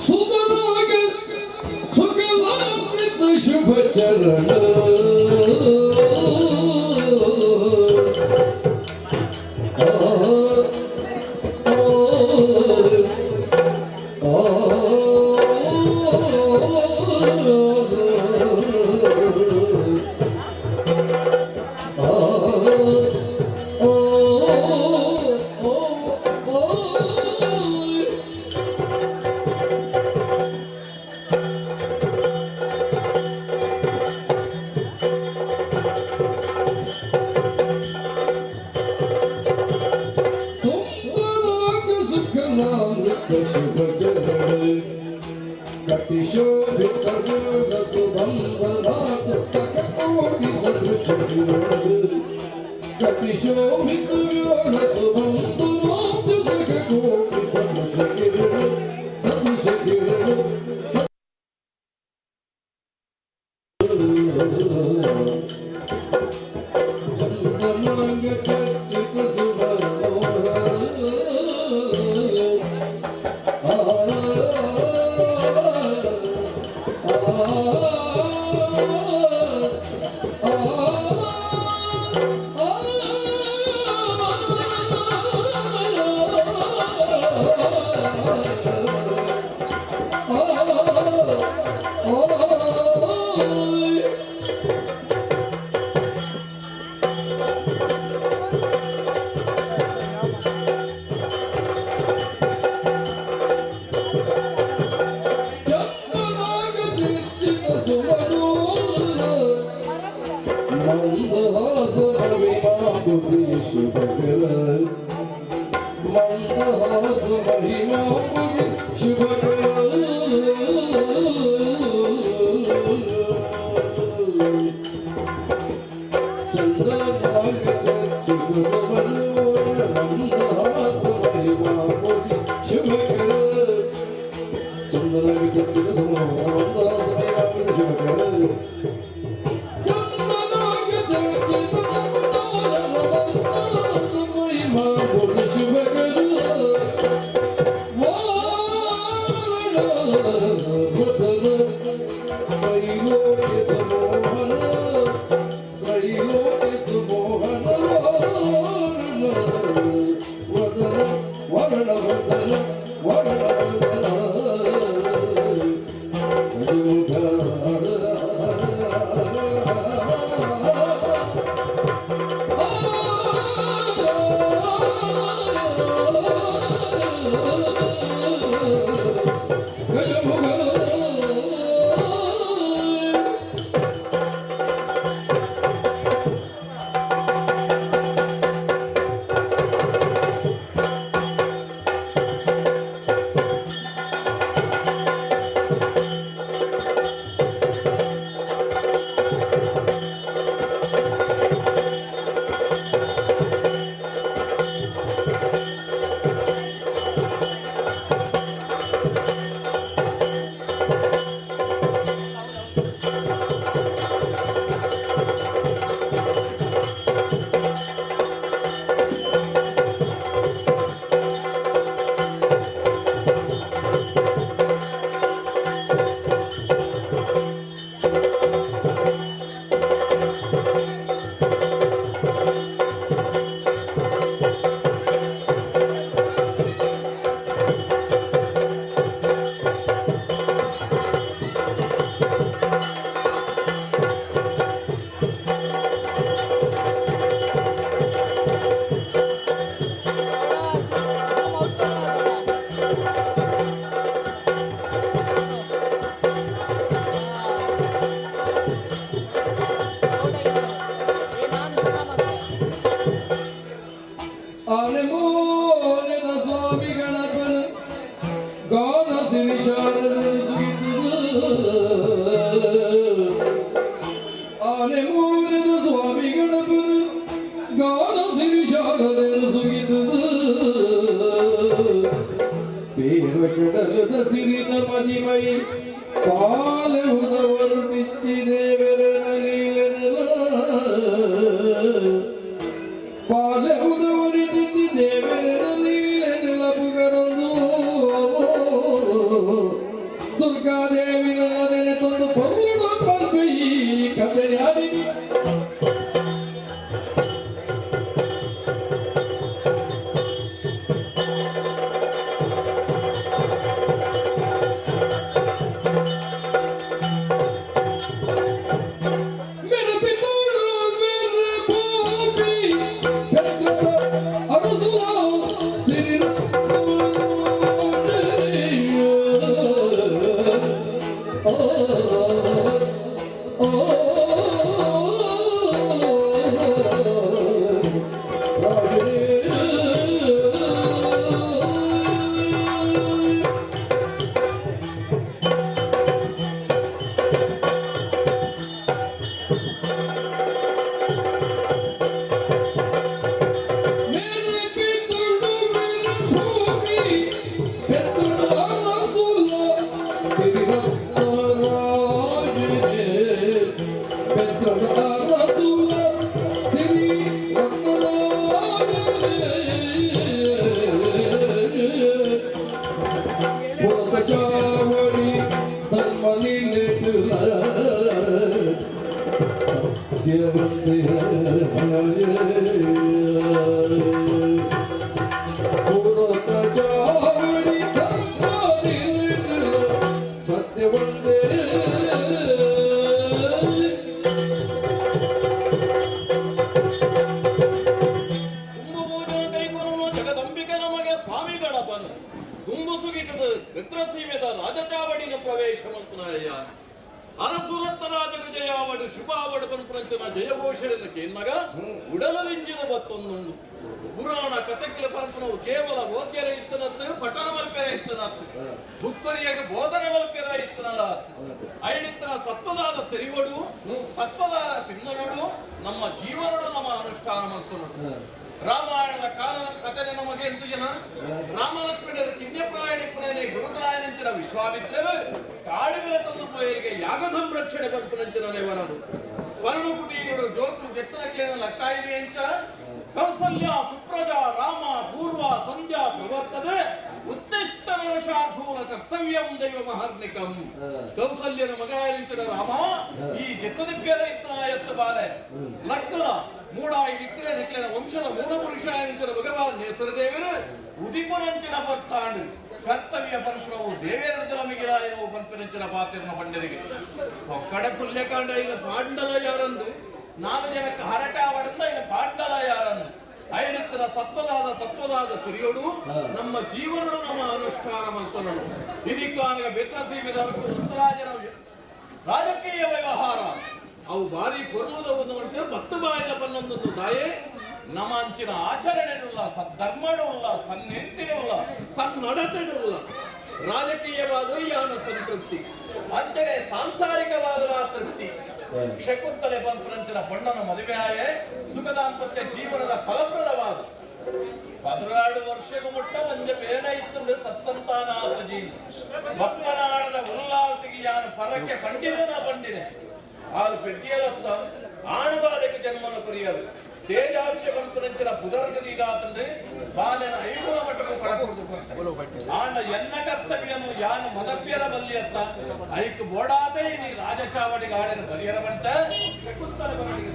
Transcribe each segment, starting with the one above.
ಸುಂದರಾಗ ಸುಖಲಾಂಬಿತ ಶುಭ ಚರಣ. ಮಿತ್ರಸೀಮೆದ ರಾಜಚಾವಡಿನ ಪ್ರವೇಶ ಮಂತ್ರಾಯ ಅರಸುರತ್ತ ರಾಜಗ ಜಯಾವಡು ಶುಭಾವಡು ಪನ್ಪುನಂಚಿನ ಜಯಘೋಷಣೆಯನ್ನು ಕೇನ್ನಗ ಉಡಲಲಿಂಜಿನ ಬತ್ತೊಂದುಂಡು. ಪುರಾಣ ಕಥೆಕ್ಲೆ ಪರಪುನವು ಕೇವಲ ಓದ್ಯರ ಇತ್ತನತ್ತು, ಪಠಣ ಮಲ್ಪೆರ ಇತ್ತನತ್ತು, ಬುಕ್ಕರಿಯಾಗ ಬೋಧನೆ ಮಲ್ಪೆರ ಇತ್ತನಲ್ಲ. ಐಡಿತ್ತನ ಸತ್ವದಾದ ತೆರಿವಡು, ಸತ್ವದಾದ ಪಿಂದನಡು ನಮ್ಮ ಜೀವನಡು ನಮ್ಮ ಅನುಷ್ಠಾನ ಮಂತುನಡು. ರಾಮಾಯಣದ ಕಾಲ ಕಥೆ ನಮಗೆ ಎಂಟು ಜನ ರಾಮಲಕ್ಷ್ಮಣರು ಕಿನ್ಯಪ್ರಾಯಣಿಪ್ಪನೇ ಗುರುಗಳಾಯನಿಂಚಿನ ವಿಶ್ವಾಮಿತ್ರರು ಕಾಡುಗಳ ತಂದು ಪೋಯರಿಗೆ ಯಾಗ ಸಂರಕ್ಷಣೆ ಪನ್ಪುನಂಚಿನ ದೇವರದು. ವರುಣಕುಟೀರುಡು ಜೋತು ಜೆತ್ತನಕ್ಲೇನ ಲಕ್ಕಾಯಿನಿ ಅಂಚ ಕೌಸಲ್ಯ ಸುಪ್ರಜಾ ರಾಮ ಪೂರ್ವ ಸಂಧ್ಯಾ ಪ್ರವರ್ತದೆ ಉತ್ತಿಷ್ಟ ನರಶಾರ್ಧೂಲ ಕರ್ತವ್ಯಂ ದೈವ ಮಹರ್ನಿಕಂ. ಕೌಸಲ್ಯನ ಮಗಾಯನಿಂಚಿನ ರಾಮ ಈ ಜೆತ್ತದಿಪ್ಯರ ಇತ್ತನ ಎತ್ತ ಬಾಲೆ ಲಕ್ಕಣ ಮೂಡಾಯಿ ನಿಕ್ಕಡೆ ನಿಕ್ಲೆನ ವಂಶದ ಮೂಲ ಪುರುಷಾಯನಿಂಚಿನ ಭಗವಾನ್ ನೇಸರದೇವರು ಉದಿಪನಂಚಿನ ಪರ್ತಾಂಡು ಕರ್ತವ್ಯ ಪನ್ಪುನವು ದೇವೇರದಲ ಮಿಗಿಲಾಯನವು ಪನ್ಪಿನಂಚಿನ ಪಾತಿರ್ನ ಪಂಡರಿಗೆ ಒಕ್ಕಡೆ ಪುಲ್ಯಕಾಂಡ ಇನ್ನ ಪಾಂಡಲ ಯಾರಂದು, ನಾಲು ಜನಕ್ಕೆ ಹರಟೆ ಆವಡಂದ ಇನ್ನ ಪಾಂಡಲ ಯಾರಂದು. ಐಡಿತ್ತಿನ ಸತ್ವದಾದ ತತ್ವದಾದ ತಿರಿಯೋಡು ನಮ್ಮ ಜೀವನಡು ನಮ್ಮ ಅನುಷ್ಠಾನ ಮಂತನಡು. ಇದಕ್ಕಾನಗ ಬೆತ್ರ ಸೀಮೆದವರೆಗೂ ಉತ್ತರಾಜನ ರಾಜಕೀಯ ವ್ಯವಹಾರ ಅವು ಭಾರಿ ಪೊರ್ಲುದ ಒಂದು ಉಂಟು. ಪತ್ತು ಬಾಯಿಲ ಪನ್ನೊಂದೊಂದು ತಾಯೇ ನಮಾಂಚಿನ ಆಚರಣೆನುಲ್ಲ, ಸದ್ಧರ್ಮನುಲ್ಲ, ಸನ್ನಿಂತಿನುಲ್ಲ, ಸನ್ನಡತೆನುಲ್ಲ ರಾಜಕೀಯವಾದ ಯಾನ ಸಂತೃಪ್ತಿ ಅಂತೆಯೇ ಸಾಂಸಾರಿಕವಾದ ತೃಪ್ತಿ. ಶಕುಂತಲೆ ಪನ್ಪುನಂಚಿನ ಪೊಣ್ಣನ ಮದುವೆಯಾಯೇ ಸುಖ ದಾಂಪತ್ಯ ಜೀವನದ ಫಲಪ್ರದವಾದ 16 ವರ್ಷಗೂ ಮುಟ್ಟ ಒಂಜ ಬೇನ ಇತ್ತು ಸತ್ಸಂತಾನ ಆತ ಜೀವ ಬಪ್ಪನಾಡದ ಉಲ್ಲಾಲ್ತಿಗೆ ಯಾನು ಪರಕ್ಕೆ ಪಂಡಿನ ಪಂಡಿನೆ ಆಲು ಪೆದ್ದಿಯಲತ್ತ ಆಣುಬಾಲೆಗೆ ಜನ್ಮನು ಕುರಿಯಲು ತೇಜಾಕ್ಷ ಪನ್ಪುನಂಚಿನ ಪುದರ್ನ ದೀದಾತಂದು ಬಾಲೆನ ಐಗುಣ ಮಟ್ಟಕ್ಕೂ ಕಡಕುರ್ದು ಕೊರ್ತೆ. ಆಂಡ ಎನ್ನ ಕರ್ತವ್ಯನು ಯಾನು ಮದಪ್ಯರ ಬಲ್ಲಿಯತ್ತ ಐಕ್ ಬೋಡಾತೆ ನೀ ರಾಜಚಾವಡಿಗೆ ಆಡಿನ ಬರಿಯರ ಬಂತ ಶಕುಂತಲೆ ಬರಣಿಗೆ.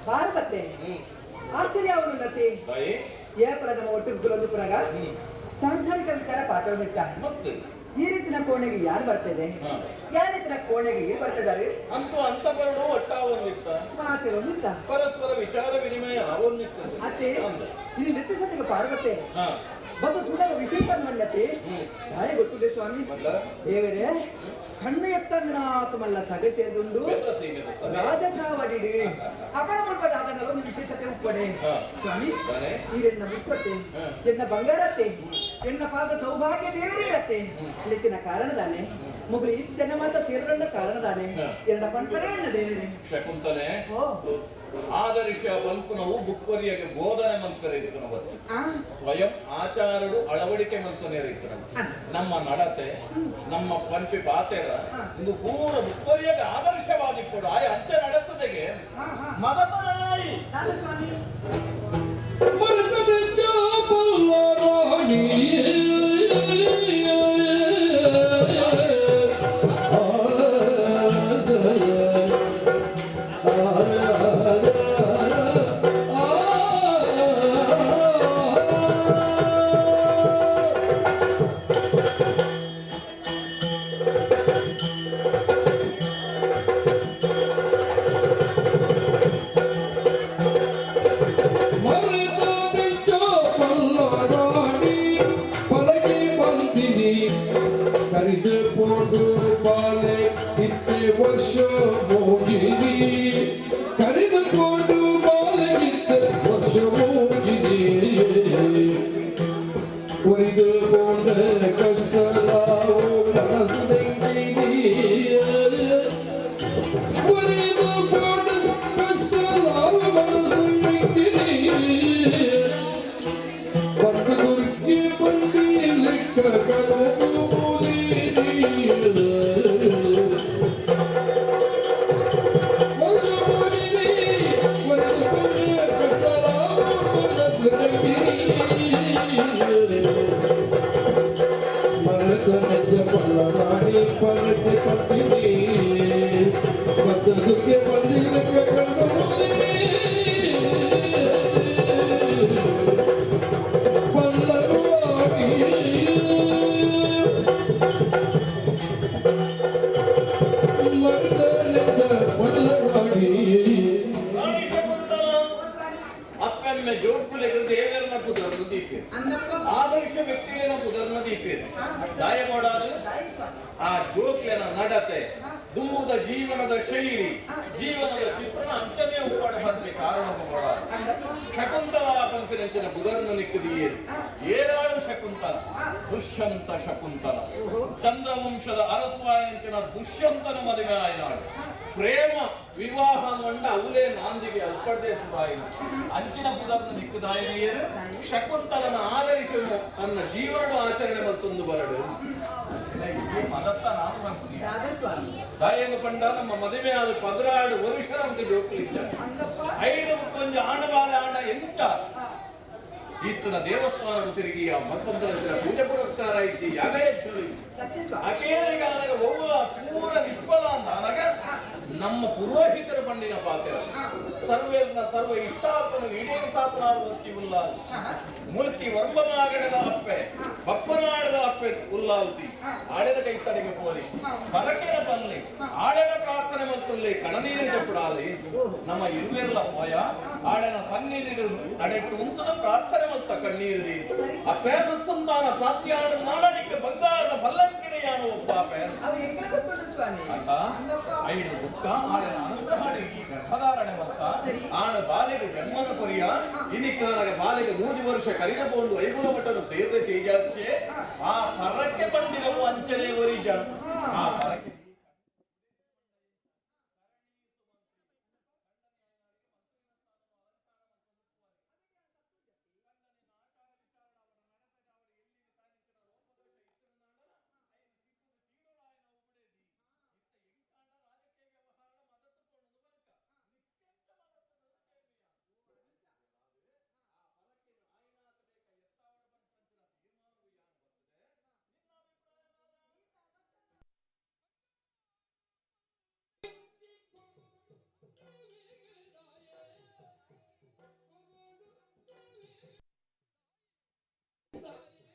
ಪಾರ್ವತೆ ಆಶ್ಚರ್ಯ ಅವನುನ್ನತಿ. ತಾಯಿ. ಏಪಲ ನಮ್ಮ ಒಟ್ಟು ಗುಲೊಂದು ಪುರಗ ಸಾಂಸಾರಿಕ ವಿಚಾರ ಪಾತ್ರವನ್ನಿತ್ತ. ಮಸ್ತ್. ಈ ರೀತಿನ ಕೋಣೆಗೆ ಯಾರು ಬರ್ತಿದೆ? ಯಾವ ರೀತಿನ ಕೋಣೆಗೆ ಏನ್ ಬರ್ತಿದ್ದಾರೆ? ಅಂತೂ ಅಂತ ಬರಡು ಒಟ್ಟ ಒಂದಿತ್ತ. ಮಾತಿರೊಂದಿತ್ತ. ಪರಸ್ಪರ ವಿಚಾರ ವಿನಿಮಯ ಒಂದಿತ್ತು. ಅತ್ತೆ, ಇಲ್ಲಿ ನಿತ್ಯ ಸತ್ಯಗ ಪಾರ್ವತೆ ಬಂದು ತೂನಾಗ ವಿಶೇಷ ಮಣ್ಣತಿ ದಾಯ ಗೊತ್ತಿದೆ ಸ್ವಾಮಿ. ಮಲ್ಲ? ದೇವರೇ ಕಣ್ಣು ಎತ್ತಂಗನಾತಮಲ್ಲ ಸಭೆ ಸೇರಿದುಂಡು. ಬೆದ್ರ ಸೀಮೆದ ಸಭೆ. ರಾಜಚಾವಡಿಡಿ ಅಪಳ ಮುಲ್ಪದಾದನಲ್ಲ ಒಂದು ವಿಶೇಷತೆ ಉಪ್ಪಡೆ. ಸ್ವಾಮಿ. ತಾನೆ? ಈರೆನ್ನ ಮುಕ್ಕತ್ತೆ, ಎನ್ನ ಬಂಗಾರತ್ತೆ, ಎನ್ನ ಪಾದ ಸೌಭಾಗ್ಯ ದೇವರೇ ಇರತ್ತೆ ಲೆತ್ತಿನ ಕಾರಣದಾನೆ ಮೊಗಲು ಇತ್ತು ಜನ ಮಾತ ಸೇರಣ್ಣ ಕಾರಣದಾನೆ. ಎರಡ ಪನ್ಪರೇ ಎನ್ನ ದೇವರೇ. ಶಕುಂತಲೆ. ಓ. ಆದರ್ಶ ಪಲ್ಪುನವು ಬುಕ್ಕೊರಿಯಗೆ ಬೋಧನೆ ಮಂತ್ಪರೆ ಇತ್ತು ನಮ್ಮದು. ಸ್ವಯಂ ಆಚಾರಡು ಅಳವಡಿಕೆ ಮಂತನೇ ಇತ್ತು ನಮ್ಮ. ನಮ್ಮ ನಡತೆ, ನಮ್ಮ ಪಂಪಿ ಪಾತೆರ ಒಂದು ಪೂರ ಬುಕ್ಕೊರಿಯಗೆ ಆದರ್ಶವಾದಿಪ್ಪಡು ಆಯ ಅಂಚೆ ನಡತದೆಗೆ. ಹಾ ಹಾ ಮದತನಾಯಿ. ನಾನು ಸ್ವಾಮಿ. ಮರೆತನೆ ಚಾಪಲ್ಲ ರಾಣಿ. ಮರೆತನೆ ಚಾಪಲ್ಲ ರಾಣಿ ಪಲಕೆ ಪಂಥಿನಿ ಕರಿದು ಪೋಂಡು ಬಾಲೆ ಇತ್ತೆ ವರ್ಷ ಮೋಜಿನಿ, ಕರೆದುಕೊಂಡು ಬಾಲೆ ಇತ್ತೆ ವರ್ಷ ಮೋಜಿನಿ, ಒರಿದು ಪೋಂಡ ಕಷ್ಟಲಾವು ಮನಸ್ಸು ನೆಂಗಿನಿ, ಒರಿದು ಪೋಂಡ ಕಷ್ಟಲಾವು ಮನಸ್ಸು ನೆಂಗಿನಿ, ಪಕ್ಕ ದುರ್ಗಿ ಬಂದಿ ಲೆಕ್ಕ ಕಲವು ರಾಣಿ ಪರತೆ ಪತ್ತಿನಿ ಮತ್ತದಕ್ಕೆ ಬಂದಿರಕ್ಕೆ ಕಂಡು ಬಂದರು ಮರ್ದನೆದ್ದ ಬಲ್ಲರಾಣಿ. ರಾಣಿ ಶಕುಂತಲ. ಓ ಸ್ವಾಮಿ. ಅಪ್ಪೆಮ್ಮೆ ಜೋಡ್ಪುಲೆಗೆ ದೇವರನ್ನ ಪುದರ್ನು ದೀಪೆ. ಅಂದಪ್ಪ. ಆದರ್ಶ ವ್ಯಕ್ತಿಗಳೇನ ಪುದರ್ನ ದೀಪೆ ದಾಯ ಮಾಡಾದು. ದಾಯಿ ಸ್ವಾಮಿ. ಆ ಜೋಕ್ಲೆನ ನಡತೆ, ದುಂಬುದ ಜೀವನದ ಶೈಲಿ, ಜೀವನದ ಚಿತ್ರಣ ಅಂಚನೆ ಉಪ್ಪಾಡ ಬಂತೆ ಕಾರಣ ಕೂಡ. ಅಂದಪ್ಪ. ಶಕುಂತಲ ಪನ್ಪಿನಂಚಿನ ಬುಧರ್ನ ನಿಕ್ಕದಿಯೇನು ಏರಾಳು ಶಕುಂತಲ, ದುಷ್ಯಂತ ಶಕುಂತಲ. ಚಂದ್ರವಂಶದ ಅರಸುವಾಯಂಚಿನ ದುಷ್ಯಂತನ ಮದುವೆ ಆಯ್ನಾಳು. ಪ್ರೇಮ ವಿವಾಹ ಮಂಡ ಅವಲೇ ನಾಂದಿಗೆ ಅಲ್ಪಡ್ದೆ ಸುಬಾಯಿನ ಅಂಚಿನ ಬುಧರ್ನ ದಿಕ್ಕುದಾಯನಿಯರು ಶಕುಂತಲನ ಆದರಿಸನು ತನ್ನ ಜೀವನದ ಆಚರಣೆ ಮತ್ತೊಂದು ಬರಡು ಈ ಮದತ್ತ ನಾನು ಬಂತೀನಿ. ರಾಧಾ ಸ್ವಾಮಿ. ತಾಯಿಯನ್ನು ಪಂಡ ನಮ್ಮ ಮದುವೆ ಆದ 12 ವರ್ಷ ನಮ್ಗೆ ಜೋಕ್ಲಿಚ್ಚ. ಅಂದಪ್ಪ. ಐದು ಮುಕ್ಕೊಂಜಿ ಆಣ ಬಾಲ ಆಣ ಎಂಚ ಈತನ ದೇವಸ್ಥಾನದ ತಿರುಗಿ ಆ ಮತ್ತೊಂದರ ಪೂಜೆ ಪುರಸ್ಕಾರ ಇಜ್ಜಿ, ಯಾಗ ಹೆಚ್ಚು ಇಜ್ಜಿ. ಸತ್ಯ ಸ್ವಾಮಿ. ಅಕೇರಿಗಾನಗ ಒವ್ವುಲ ಪೂರ ನಿಷ್ಫಲ ಅಂತ ಅನಗ ನಮ್ಮ ಪುರೋಹಿತರ ಬಂಡಿನ ಪಾತ್ರ ಸರ್ವೇರ್ನ ಸರ್ವ ಇಷ್ಟಾರ್ಥನು ಈಡೇರಿಸಾಪನಾರು ಒತ್ತಿ ಉಲ್ಲಾಲ್ ಮುಲ್ಕಿ ವರ್ಮನಾಗಣದ ಅಪ್ಪೆ ಬಪ್ಪನಾಡದ ಅಪ್ಪೆ ಉಲ್ಲಾಲ್ತಿ ಆಳೆದ ಕೈತಡೆಗೆ ಪೋಲಿ ಪರಕೆನ ಬನ್ನಿ ಆಳೆನ ಪ್ರಾರ್ಥನೆ ಮತ್ತುಲ್ಲಿ ಕಣನೀರು ಜಪುಡಾಲಿ ನಮ್ಮ ಇರುವೆರ್ಲ ಪೋಯ ಆಳೆನ ಸನ್ನಿಧಿ ನಡೆಟ್ಟು ಉಂತದ ಪ್ರಾರ್ಥನೆ ಮಲ್ತ ಕಣ್ಣೀರು ಅಪ್ಪೆ ಸತ್ಸಂತಾನ ಪ್ರಾಪ್ತಿಯಾಡ ನಾಡನಿಕ್ಕೆ ಬಂಗಾರದ ಬಲ್ಲಂಕಿರೆಯಾನು ಒಪ್ಪಾಪೆ. ಅವು ಎಂಕಲೆ ಗೊತ್ತುಂಟು ಸ್ವಾಮಿ. ಅಂತ. ಅಂದಪ್ಪ. ಐಡು ಬುಕ್ಕ ಆಳೆನ ಅನುಗ್ರಹ ಈ ಗರ್ಭಧಾರಣೆ ಮಲ್ತ ಆಣ ಬಾಲೆಗೆ ಜನ್ಮನ ಕೊರಿಯ ಇನಿಕ್ಕಾನಗ ಬಾಲೆಗೆ 3 ವರ್ಷ ಕರಿದ ಪೋಂಡು ಐಗುಲ ಮಠನು ಸೇರಿದ ತೇಜಾಕ್ಷೆ ಆ ಪರಕ್ಕೆ ಪಂಡಿರವು ಅಂಚನೆ ಒರಿಜ ಆ ಪರಕ್ಕೆ.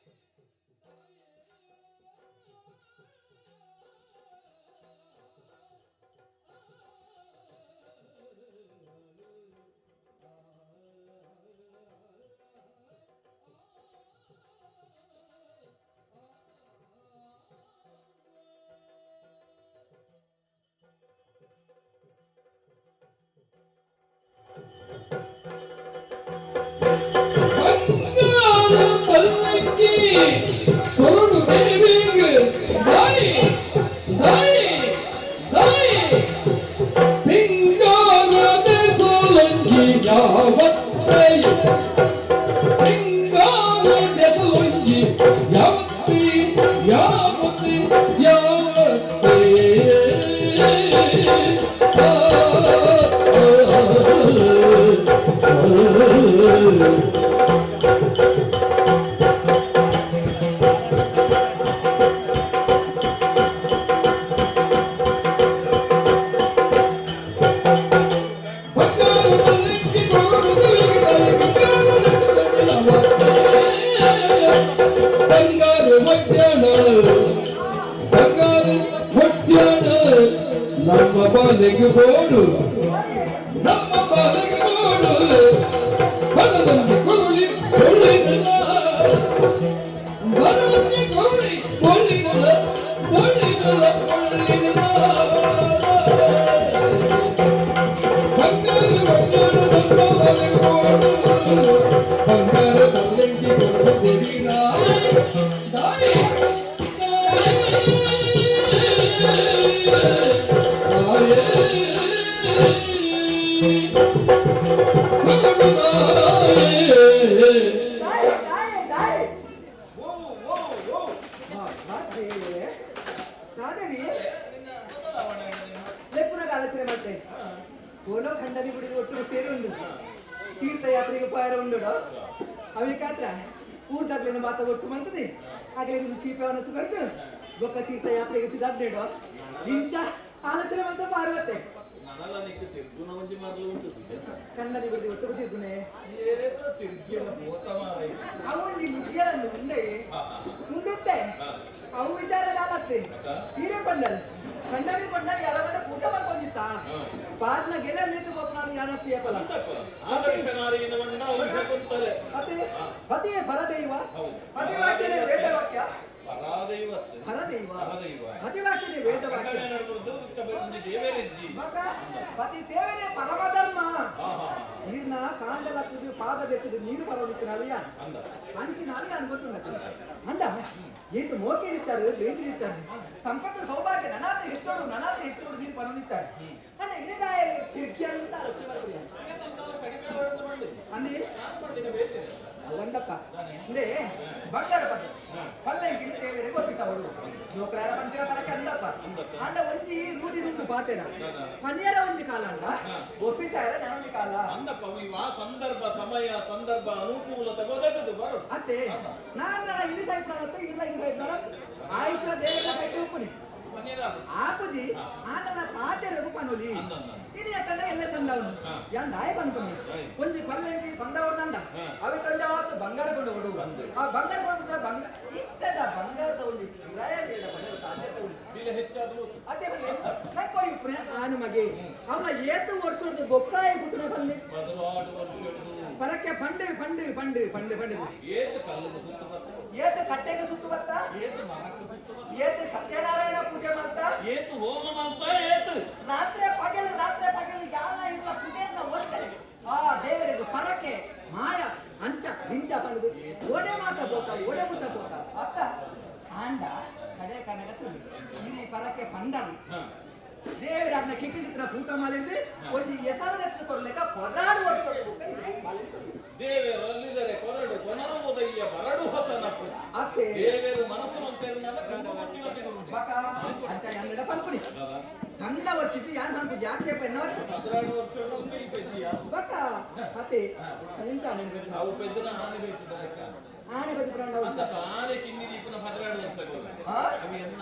ಯಾವತ್ತೇ ಹಿಂಗಾಲ ದೆಸಲೊಂಜಿ ಯಾವತ್ತೇ ಯಾವತ್ತೇ ಯಾವತ್ತೇ ಆ, ಆ, ಆ. ಬಂಗಾರು ಮಧ್ಯಾಹ್ನ, ಬಂಗಾರು ಮಧ್ಯಾಹ್ನ, ನಮ್ಮ ಬಾಲಿಗೆ ಬೋಡು, ನಮ್ಮ ಬಾಲಿಗೆ ಬೋಡು. ಬಲವಂತಿ ಕುರುಳಿ ಕೊಳ್ಳಿನಲ್ಲ, ಬಲವಂತಿ ಕುರುಳಿ ಕೊಳ್ಳಿನಲ್ಲ, ಕೊಳ್ಳಿನಲ್ಲ, ಕೊಳ್ಳಿನಲ್ಲ. ಬಂಗಾರ ಮಧ್ಯಾಹ್ನ, ನಮ್ಮ ಬಾಲಿಗೆ ಬೋಡು. ಬಂಗಾರ ಪಲ್ಲಂಕಿ ಕೊಡು ದೇವಿ ನಾಯಿ ತಾಯಿ ತಾಯಿ. ದಾಯಿ ದಾಯಿ ದಾಯಿ. ಓ ಓ ಓ. ದೇವರೇ ತಾದೇವಿ ಲೆಪ್ಪುನಾಗ ಆಲೋಚನೆ ಮಾಡ್ತೆ. ಓಲೋ ಖಂಡನಿ ಬಿಡಿದು ಒಟ್ಟು ಸೇರಿ ಉಂಡು ತೀರ್ಥಯಾತ್ರೆಗೆ ಪಾಯರ ಉಂಡು. ಅವಿಕಾತ್ರ ಊರ್ದಾಗ್ಲೇನು ಮಾತ ಒಟ್ಟು ಮಂತದೆ ಆಗ್ಲೇ ನಿನ್ನ ಚೀಪವನ್ನ ಸುಗರ್ದು ಬೊಕ್ಕ ತೀರ್ಥಯಾತ್ರೆಗೆ ಪಿದಾಡ್ನೇಡು ಇಂಚ ಆಲೋಚನೆ ಮಾಡ್ತಾ ಪಾರ್ವತ್ತೆ. ನನಲ ನಿಕ್ಕು ತಿರ್ಗುನ ಒಂಜಿ ಮರ್ಲು ಉಂಟು. ಕಣ್ಣನಿ ಬಿಡಿದು ಒಟ್ಟು ತಿರ್ಗುನೆ. ಏತ ತಿರ್ಗಿನ ಭೂತ ಮಾರೈ. ಅವೊಂಜಿ ಮುಗಿಯರಂದು ಮುಂದೆ ಮುಂದಿತ್ತೆ ಅವು ವಿಚಾರ ದಾಲತ್ತೆ. ಹೀರೆ ಪಂಡರು ಖಂಡನಿ ಪಂಡರು ಯಾರ ಪೂಜೆ ಮಾಡ್ಕೊಂಡಿತ್ತ ಪಾಟ್ನ ಗೆಲ ನಿಂತು ಕೊಪ್ಪನಾನು ಯಾರತ್ತಿ ಏಪಲ. ಆದರ್ಶನಾರಿಗಿನ ಬಣ್ಣ ಅವ್ರು ಕುಂತಲೆ. ಅತಿ ಪತಿಯೇ ಪರದೈವ, ಪತಿವಾಕ್ಯನೇ ವೇದವಾಕ್ಯ. ಪರಾದೈವತ್ತೆ. ಪರದೈವ. ಪರದೈವ. ಪತಿವಾಕ್ಯನೇ ವೇದವಾಕ್ಯ. ಖಂಡನೆ ನಡುಗುರ್ದು ಒಂಜಿ ದೇವರೆಜ್ಜಿ. ಮಗ ಪತಿ ಸೇವೆನೇ ಪರಮಧರ್ಮ. ಹಾ ಹಾ. ನೀರ್ನ ಕಾಂಡಲ ಕುದು ಪಾದ ದೆಕ್ಕದು ನೀರು ಬರೋದಿತ್ತು ಅಳಿಯ. ಅಂದ. ಅಂಚಿನ ಅಳಿಯ ಅನ್ಗೊತ್ತುಂಡತ್ತೆ. ಅಂಡ ಏತು ಮೋಕೆಡಿತ್ತಾರೆ ಬೇತಿಡಿತ್ತಾರೆ ಸಂಪತ್ತು ಸೌಭಾಗ್ಯ ನನಾತ ಹೆಚ್ಚೋಡು ನನಾತ ಹೆಚ್ಚೋಡು ನೀರು ಬರೋದಿತ್ತಾರೆ. ಅಂಡ ಇನಿದಾಯ ಕಿರಿಕಿಯಲ್ಲಿಂದ ಆಲೋಚನೆ ಮಾಡ್ಕೊಡಿ. ಕಡಿಮೆ ಹೊಡೆದು ಬಂದಿದೆ. ಅಂದಿ. ನಾನು ಪಂಡಿನ ಬೇತೇನೆ. ಒಂದಪ್ಪ ಅಂದೇ ಬಂಗಾರ ಪದ ಪಲ್ಲಂಕಿನಿ ದೇವರಿಗೆ ಒಪ್ಪಿಸವರು ಜೋಕುಲಾರ ಪಂಚಿನ ಪರಕ್ಕೆ ಅಂದಪ್ಪ. ಅಂಡ ಒಂಜಿ ರೂಢಿ ಉಂಡು ಪಾತೇನ ಪನಿಯರ ಒಂಜಿ ಕಾಲ ಅಂಡ ಒಪ್ಪಿಸಾರ ನನೊಂಜಿ ಕಾಲ. ಅಂದಪ್ಪ, ಇವ ಸಂದರ್ಭ ಸಮಯ ಸಂದರ್ಭ ಅನುಕೂಲತೆ ಒದಗದು ಬರು. ಅತ್ತೆ ನಾನಲ್ಲ ಇಲ್ಲಿ ಸಾಯ್ಪುಣ ಇಲ್ಲ ಇಲ್ಲಿ ಸಾಯ್ಪುಣ ಆಯುಷ್ಯ ದೇವರ ಕೈಟು ಉಪ್ಪುನಿ. ಪನ್ನೀರ. ಆಪುಜಿ ಆಂಡಲ ಪಾತೆರಗು ಪನೊಲಿ. ಇನಿ ಅತ್ತಂಡ ಎಲ್ಲ ಸಂದವನು ಯಾನ್ ದಾಯ ಪನ್ಪುನಿ ಒಂಜಿ ಪಲ್ಲಂಕಿ ಸಂದವರ್ ದಂಡ ಅವಿಟೊಂಜಿ ಆತು ಬಂಗಾರ ಕೊಂಡು. ಆ ಬಂಗಾರ ಕೊಂಡು ಬಂಗಾರ ಇತ್ತದ ಬಂಗಾರದ ಒಂಜಿ ಕಿರಾಯ ನೀಡ ಪಡೆಯಲು ಸಾಧ್ಯತೆ ಉಂಟು. ಬಿಲೆ ಹೆಚ್ಚಾದ. ಅದೇ ಬಲ್ಲೆ ನಂಕೊರಿ ಉಪ್ಪುನೆ ಆನು ಮಗೆ ಅವನ ಏತು ವರ್ಷದ ಬೊಕ್ಕಾಯಿ ಪುಟ್ಟನ ಪಲ್ಲೆ. 16 ವರ್ಷದ್ದು. ಪರಕ್ಕೆ ಪಂಡು ಪಂಡು ಪಂಡು ಪಂಡು ಪಂಡು. ಏತು ಕಲ್ಲಿಗೆ ಸುತ್ತು ಬತ್ತ. ಏತು ಕಟ್ಟೆಗೆ ಸುತ್ತು ಬತ್ತ. ಏತು ಮರಕ್ಕೆ ಸುತ್ತು ಬತ್ತ. ಏತು ಸತ್ಯನಾರಾಯಣ ಪೂಜೆ ಮಾಡ್ತಾ. ಏತು ಹೋಮ ಮಾಡ್ತಾ ಏತು. ರಾತ್ರಿ ಪಗಲು ರಾತ್ರಿ ಪಗಲು ಯಾಲ ಇಲ್ಲ ಪುದೇರ್ನ ಓದ್ತಾರೆ ಆ ದೇವರಿಗೆ ಪರಕ್ಕೆ ಮಾಯ ಅಂಚ ಇಂಚ ಪಂಡು ಓಡೆ ಮಾತ ಬೋತ ಓಡೆ ಮುಟ್ಟ ಬೋತ ಅತ್ತ ಆಂಡ ಕಡೆ ಕನಕ ತುಳಿ ಇರಿ ಪರಕ್ಕೆ ಪಂಡನ್ ದೇವರ ಅದನ್ನ ಕಿಕ್ಕಿಂದಿತ್ರ ಭೂತ ಮಾಲಿಂದು ಒಂದು ಎಸಲದೆತ್ತು ಕೊಡ್ಲಿಕ್ಕ 16 ವರ್ಷ. ದೇವರು ಅಲ್ಲಿದ್ದಾರೆ ಕೊರಡು ಕೊನರುವುದಯ್ಯ ಬರಡು ಹೊಸನಪ್ಪು. ಅತ್ತೆ. ದೇವರು ಮನಸ್ಸು ಮಂತೇರಿನಾಗ ಬಕ ಅಂಚ ಎನ್ನಡ ಪನ್ಪುನಿ ಸಣ್ಣ ವರ್ಷಿದ್ದು ಯಾರು ಪನ್ಪುಜಿ ಆಕ್ಷೇಪ ಎನ್ನವತ್ತು. 16 ವರ್ಷ ಒಂದು ಈ ಪೆದ್ದಿಯ. ಬಕ ಅತ್ತೆ ಇಂಚ ನೆನ್ಪು. ಅವು ಪೆದ್ದನ ಆನೆ ಬೇಕಿದ್ದ. ಆನೆ ಬದಿ ಪ್ರಾಣ. ಅಂತಪ್ಪ ಆನೆ ಕಿನ್ನಿ ದೀಪನ 12 ವರ್ಷ. ಹಾ? ಅವು ಎನ್ನ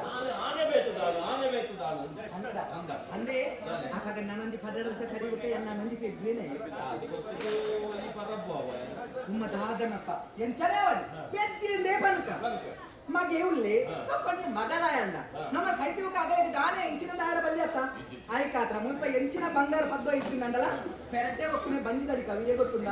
ಆನೆ ಆನೆ ಬೇತದಾಳು ಆನೆ ಬೇತದಾಳು ಅಂದ ಅಂದೆ ಆಗ ನಾನೊಂಜಿ 12 ವರ್ಷ ಕರಿಬಿಟ್ಟೆ ನಾನೊಂಜಿ ಪೆದ್ದಿನೇ. ಅದು ಗೊತ್ತಿದ್ದು ಈ ಪರಬ್ಬು ಅವ. ಉಮ್ಮ ದಾದನಪ್ಪ ಎಂಚನೇ ಅವನು ಪೆದ್ದಿಂದೇ ಬನುಕ ಮಗೆ ಉಳ್ಳಿ ಮಕ್ಕೊಂಜಿ ಮಗಲಾಯ ಅಂದ ನಮ್ಮ ಸೈತಿವಕ ಅಗಲಿಗೆ ದಾನೆ ಎಂಚಿನ ದಾರ ಬಲ್ಯತ್ತ ಆಯ್ಕಾತ್ರ ಮುಲ್ಪ ಎಂಚಿನ ಬಂಗಾರ ಪದ್ವ ಇತ್ತಿಂದಂಡಲ ಪೆರಟೆ ಒಕ್ಕುನೆ ಬಂಜಿದಡಿ ಕವಿಗೆ ಗೊತ್ತುಂದ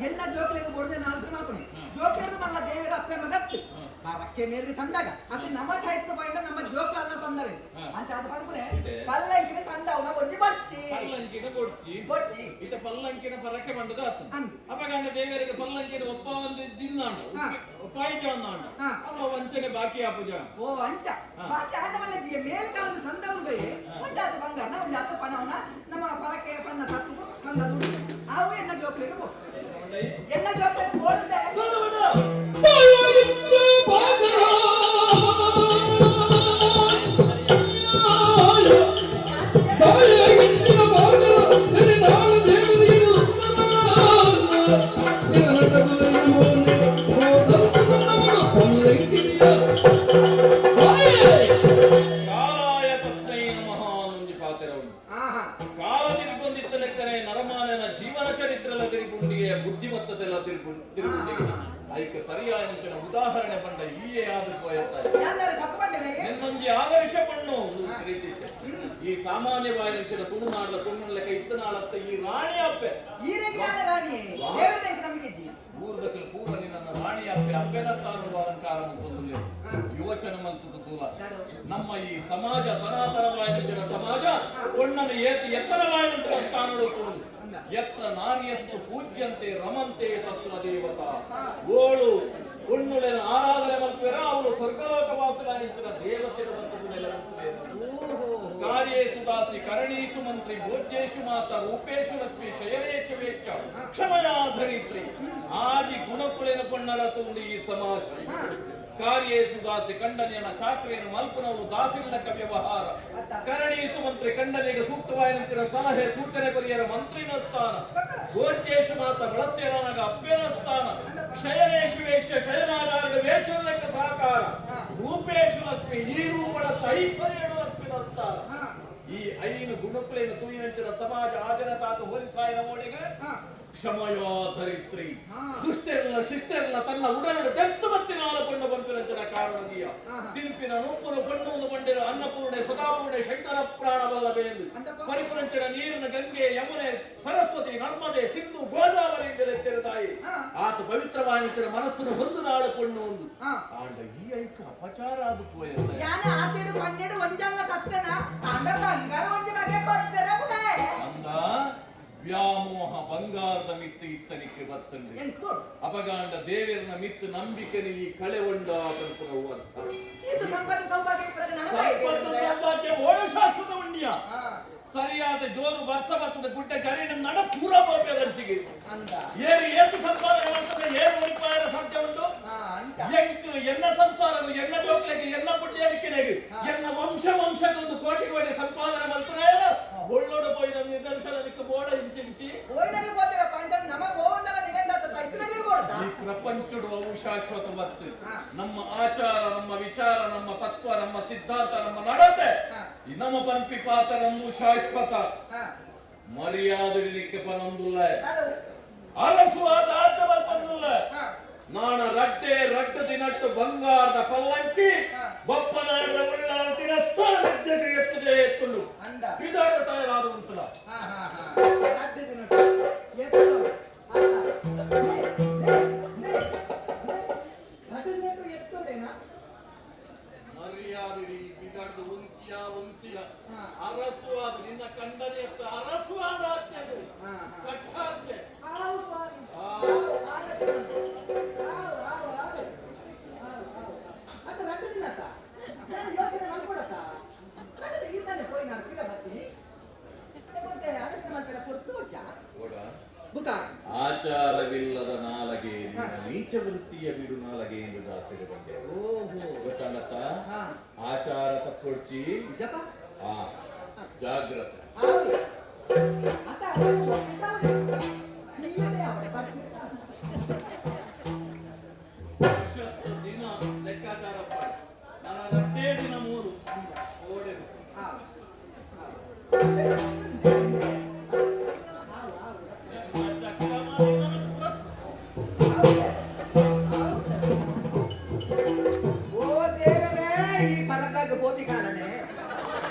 ಎಣ್ಣ ಜೋಕಲಿಗೆ ಬೊಡ್ದೆ ನಾಲ್ಸು ಮಾಪುನಿ ಜೋಕೇರ್ದು ಮಲ್ಲ ದೇವರ ಅಪ್ಪೆ ಮಗತ್ತು. ಪರಕ್ಕೆ ಮೇಲೆ ಸಂದಾಗ ಅದು ನಮ್ಮ ಸಾಹಿತ್ಯದ ಪಾಯಿಂಟ್ ನಮ್ಮ ಜೋಕ್ಲ ಅಲ್ಲ ಸಂದವೇ ಅಂಚ ಅದು ಪನ್ಪುನೆ ಪಲ್ಲಂಕಿನ ಸಂದವನ ಒಂಜಿ ಬಚ್ಚಿ ಪಲ್ಲಂಕಿನ ಕೊಡ್ಚಿ ಬೊಚ್ಚಿ ಇತ ಪಲ್ಲಂಕಿನ ಪರಕ್ಕೆ ಬಂಡದ ಆತು ಅಂದು. ಅಪಗಂಡ ದೇವರಿಗೆ ಪಲ್ಲಂಕಿನ ಒಪ್ಪ ಒಂದು ಜಿನ್ನಾಂಡ ಒಪ್ಪಾಯಿಜ ಅಂದಾಂಡ ಅವ ವಂಚನೆ ಬಾಕಿ ಆಪುಜ ಓ ಅಂಚ ಬಾಕಿ ಆಂಡ ಮಲ್ಲ ಜಿಯ ಮೇಲ್ ಕಾಲದ ಸಂದವನ್ಗೆ ಒಂಜಾತ ಬಂಗಾರನ ಒಂಜಾತ ಪಣವನ ನಮ್ಮ ಪರಕ್ಕೆ ಪಣ್ಣ ತಪ್ಪುಗು ಸಂದ ದುಡ್ಡು ಅವು ಎನ್ನ ಜೋಕ್ಲಿಗೆ ಬೋ ಎನ್ನ ಜೋಕ್ಲಿಗೆ ಬೋಡುದೆ ಕಾಲಾಯ ತಸ್ಮೈ ನಮಃ ಅನ್ನೊಂಜಿ ಪಾತೆರವುಂಡು ಆಹಾ ಕಾಲ ತಿರುಗೊಂದಿತ್ತ ಲೆಕ್ಕನೆ ನರಮಾನನ ಜೀವನ ಚರಿತ್ರೆಲ ತಿರುಗುಂಡಿಗೆ ಬುದ್ಧಿಮತ್ತತೆಲ್ಲ ತಿರುಗುಂಡಿಗೆ ಐಕ ಸರಿಯಾದ ಉದಾಹರಣೆ ಬಂಡ ಈಯೇ ಆದ ಪೋಯತ್ತಾಯ ಯಾಂದಾರೆ ತಪ್ಪು ಪಂಡೆನೆ ನಿನ್ನೊಂಜಿ ಆದರ್ಶ ಪಣ್ಣು ಒಂದು ರೀತಿ ಇತ್ತೆ. ಈ ಸಾಮಾನ್ಯವಾದ ತುಳುನಾಡದ ಪೊಣ್ಣು ಲೆಕ್ಕ ಇತ್ತನಾಳತ್ತ ಈ ರಾಣಿ ಅಪ್ಪೆ ಈರೆಗೆ ಯಾರ ರಾಣಿ ದೇವರ ನಮಗೆ ಜಿ ಊರ್ದಕ್ಲು ಪೂರ ನಿನ್ನ ರಾಣಿ ಅಪ್ಪೆ ಅಪ್ಪೆನ ಸ್ಥಾನದ ಅಲಂಕಾರ ಮಂತೊಂದುಲ್ಲೆ ಯುವಚನ ಮಲ್ತದ ತೂಲ ನಮ್ಮ ಈ ಸಮಾಜ ಸನಾತನವಾಯಿನ ಸಮಾಜ ಪೊಣ್ಣನು ಏತಿ ಎತ್ತರವಾಯಿನ ಸ್ಥಾನಡು ತೋಡು ಎತ್ರ ನಾರಿಯಸ್ತು ಪೂಜ್ಯಂತೆ ರಮಂತೆ ತತ್ರ ದೇವತಾ ಓಳು ಪೊಣ್ಣುಳೆನ ಆರಾಧನೆ ಮಲ್ಪುವೆರ ಅವಳು ಸ್ವರ್ಗಲೋಕ ವಾಸನಾయింಚಿನ ದೇವತೆಯ ಬಂತದ್ದು ನೆಲೆ ಓಹೋ ಕಾರ್ಯೇಶು ದಾಸಿ ಕರಣೀಶು ಮಂತ್ರಿ ಭೋಜ್ಯೇಶು ಮಾತ ರೂಪೇಶು ಲಕ್ಷ್ಮಿ ಶಯನೇಶು ವೇಕ್ಷ ಕ್ಷಮಯಾ ಧರಿತ್ರಿ ಆದಿ ಗುಣಕುಳೆನ ಪೊಣ್ಣಡ ತುಂಡು ಈ ಸಮಾಜ ಕಾರ್ಯೇಶು ದಾಸಿ ಕಂಡನೆಯನ ಚಾಕ್ರಿಯನ್ನು ಮಲ್ಪನವನು ದಾಸಿಲ್ಲಕ ವ್ಯವಹಾರ ಕರಣೀಶು ಮಂತ್ರಿ ಕಂಡನಿಗೆ ಸೂಕ್ತವಾಯಿನಂತಿನ ಸಲಹೆ ಸೂಚನೆ ಕೊರಿಯರ ಮಂತ್ರಿನ ಸ್ಥಾನ ಭೋಜ್ಯೇಶು ಮಾತ ಬಳಸ್ಯರನಗ ಅಪ್ಪೇನ ಸ್ಥಾನ ಶಯನೇಶು ವೇಶ್ಯ ಶಯನಾಗಾರದ ವೇಷಲಕ್ಕ ಸಹಕಾರ ರೂಪೇಶು ಲಕ್ಷ್ಮಿ ಈ ರೂಪದ ಐಶ್ವರ್ಯಡು ಲಕ್ಷ್ಮಿನ ಸ್ಥಾನ ಈ ಐನು ಗುಣಕುಲೇನು ತೂಯಿನಂಚಿನ ಸಮಾಜ ಆಜನ ತಾತ ಹೋಲಿಸಾಯನ ಮೋಡಿಗೆ ಕ್ಷಮಯೋ ಧರಿತ್ರಿ ದುಷ್ಟೆಲ್ಲ ಶಿಷ್ಟೆಲ್ಲ ತನ್ನ ಉಡಲಿನ ದೆತ್ತು ಮತ್ತಿನಾಲ ಪಣ್ಣು ಪಂಪಿನಂಚಿನ ಕಾರಣಗಿಯ ತಿನ್ಪಿನ ನುಪ್ಪುನ ಪಣ್ಣು ಒಂದು ಬಂಡಿರ ಅನ್ನಪೂರ್ಣೆ ಸದಾಪೂರ್ಣೆ ಶಂಕರ ಪ್ರಾಣವಲ್ಲಭೆ ಎಂದು ಪರಿಪುರಂಚಿನ ನೀರಿನ ಗಂಗೆ ಯಮುನೆ ಸರಸ್ವತಿ ನರ್ಮದೆ ಸಿಂಧು ಗೋದಾವರಿಯಿಂದಲೇ ತೆರೆದಾಯಿ ಆತ ಪವಿತ್ರವಾಯಿನ ಮನಸ್ಸನ್ನು ಹೊಂದು ನಾಳು ಪಣ್ಣು ಒಂದು ಆಂಡ ಈ ಐಕ ಅಪಚಾರ ಅದು ಪೋಯತ್ತ ಯಾನ ಆತೇಡು ಪನ್ನೆಡು ಒಂಜಲ್ಲ ತತ್ತನ ಆಂಡ ಬಂಗಾರ ಒಂಜಿ ಬಗೆ ಕೊರ್ತೆರ ಬುಡಾಯ ಅಂದ ವ್ಯಾಮೋಹ ಬಂಗಾರದ ಮಿತ್ತು ಇತ್ತನಿಕ್ಕೆ ಬತ್ತಂಡು ಎಂಕ್ ಬೋಡು ಅಪಗಾಂಡ ದೇವರನ ಮಿತ್ತು ನಂಬಿಕೆನ ಈ ಕಳೆವಂಡ ಪನ್ಪುನವು ಅರ್ಥ ಇದು ಸಂಪತ್ತು ಸೌಭಾಗ್ಯ ಇಪ್ಪರಗ ನನದ ಸಂಪತ್ತು ಸೌಭಾಗ್ಯ ಓಳ ಶಾಶ್ವತ ಉಂಡಿಯ ಸರಿಯಾದ ಜೋರು ವರ್ಷ ಬರ್ತದೆ ಗುಡ್ಡ ಜರಿನ ನಡ ಪೂರ ಬೋಪೆದಂಚಿಗೆ ಅಂದ ಏರು ಏತು ಸಂಪಾದನೆ ಮಾಡ್ತದೆ ಏರು ಉಳಿಪಾಯನ ಸಾಧ್ಯ ಉಂಟು ಹಾ ಅಂಚ ಎಂಕ್ ಎನ್ನ ಸಂಸಾರವು ಎನ್ನ ಜೋಕ್ಲೆಗೆ ಎನ್ನ ಪುಣ್ಯಲಿಕ್ಕಿನೆಗೆ ಎನ್ನ ವಂಶ ವಂಶದ ಒಂದು ಕೋಟಿ ಕೋಟಿ ಸಂಪಾದನೆ ಮಲ್ತನೇ ಇಲ್ಲ ಒಳ್ಳೋಡ ಪೋಯಿನ ನಿದರ್ಶನಕ್ಕೆ ಬೋಡ ಇಂಚಿಂಚಿ ಹೋಯ್ನಗೆ పోతారప్ప ಅಂಚ ನಮ ಹೋವಂದಲ್ಲ ನಿಗಂದ ಇತ್ತನಗಲಿ ಬೋಡ್ತಾ ಈ ಪ್ರಪಂಚಡು ಅವು ಶಾಶ್ವತ ಮತ್ತು ನಮ್ಮ ಆಚಾರ ನಮ್ಮ ವಿಚಾರ ನಮ್ಮ ತತ್ವ ನಮ್ಮ ಸಿದ್ಧಾಂತ ನಮ್ಮ ನಡತೆ ಈ ನಮ್ಮ ಪಂಪಿ ಪಾತರಂದು ಶಾಶ್ವತ ಮರ್ಯಾದಡಿನಿಕ್ಕೆ ಪನಂದುಲ್ಲ ಅರಸುವಾದ ಆಟ ಬರ್ತಂದುಲ್ಲ ನಾಣ ರಡ್ಡೆ ರಡ್ಡು ದಿನಟ್ಟು ಬಂಗಾರದ ಪಲ್ಲಂಕಿ ಬಪ್ಪನಾಡದ ಉಳ್ಳಾಲ್ತಿನ ಸಾನ್ನಿಧ್ಯಕ್ಕೆ ಎತ್ತದೆ ಎತ್ತುಂಡು ಅಂದ. ಬಿದಾಡ ತಯಾರಾದುವಂತಲ್ಲ ಹಾ ಹಾ ಹಾ ರಡ್ಡು ದಿನ ಎಸ್ ರಡ್ಡು ದಿನ ಎತ್ತುಂಡೇನಾ ಮರ್ಯಾದಿಡಿ ಬಿದಾಡ್ದು ಉಂತಿಯ ಉಂತಿಯ ಅರಸುವಾದ ನಿನ್ನ ಕಂಡನೆ ಎತ್ತ ಅರಸುವಾದ ಅತ್ಯದು ಕಟ್ಟಾದ್ಯ ಆವು ಸ್ವಾಮಿ ಆವು ಆವು ಆವು ಆವು ಆವು ಆವು ಅದು ರಡ್ಡು ದಿನಕ್ಕ ನಾನು ಯೋಚನೆ ಮಾಡ್ಕೊಡಕ್ಕ ರಜೆ ಇರ್ತಾನೆ ಪೋಯಿ ನಾನು ಸೀದಾ ಬರ್ತೀನಿ ಮತ್ತೆ ಆಲೋಚನೆ ಮಾಡ್ತಾರೆ ಪೊರ್ತು ವರ್ಷ ಬುಕ ಆಚಾರವಿಲ್ಲದ ನಾಲಗೆ ನಿನ್ನ ನೀಚ ವೃತ್ತಿಯ ಬಿಡು ನಾಲಗೆ ಎಂದು ದಾಸರು ಬಂದೆ ಓಹೋ ಗೊತ್ತಾಗತ್ತ ಹಾ. ಆಚಾರ ತಪ್ಪೊಡ್ಚಿ ನಿಜಪ್ಪ ಆ ಜಾಗ್ರತೆ ಆವು ಅತ ಈಯದೆ ಅವಡೆ ಬರ್ತೀನಿ ವರ್ಷತ್ತು ದಿನ ಲೆಕ್ಕಾಚಾರ ನನ್ನ ರಡ್ಡೇ ದಿನ ಮೂರು ಓಡೆನು ಆವು ನಮ್ಮ ಚಕ್ರಮಾರಿ ನನ್ನ ಓ ದೇವರೇ ಈ ಪರದಾಗ ಬೋತಿ ಕಾಲನೆ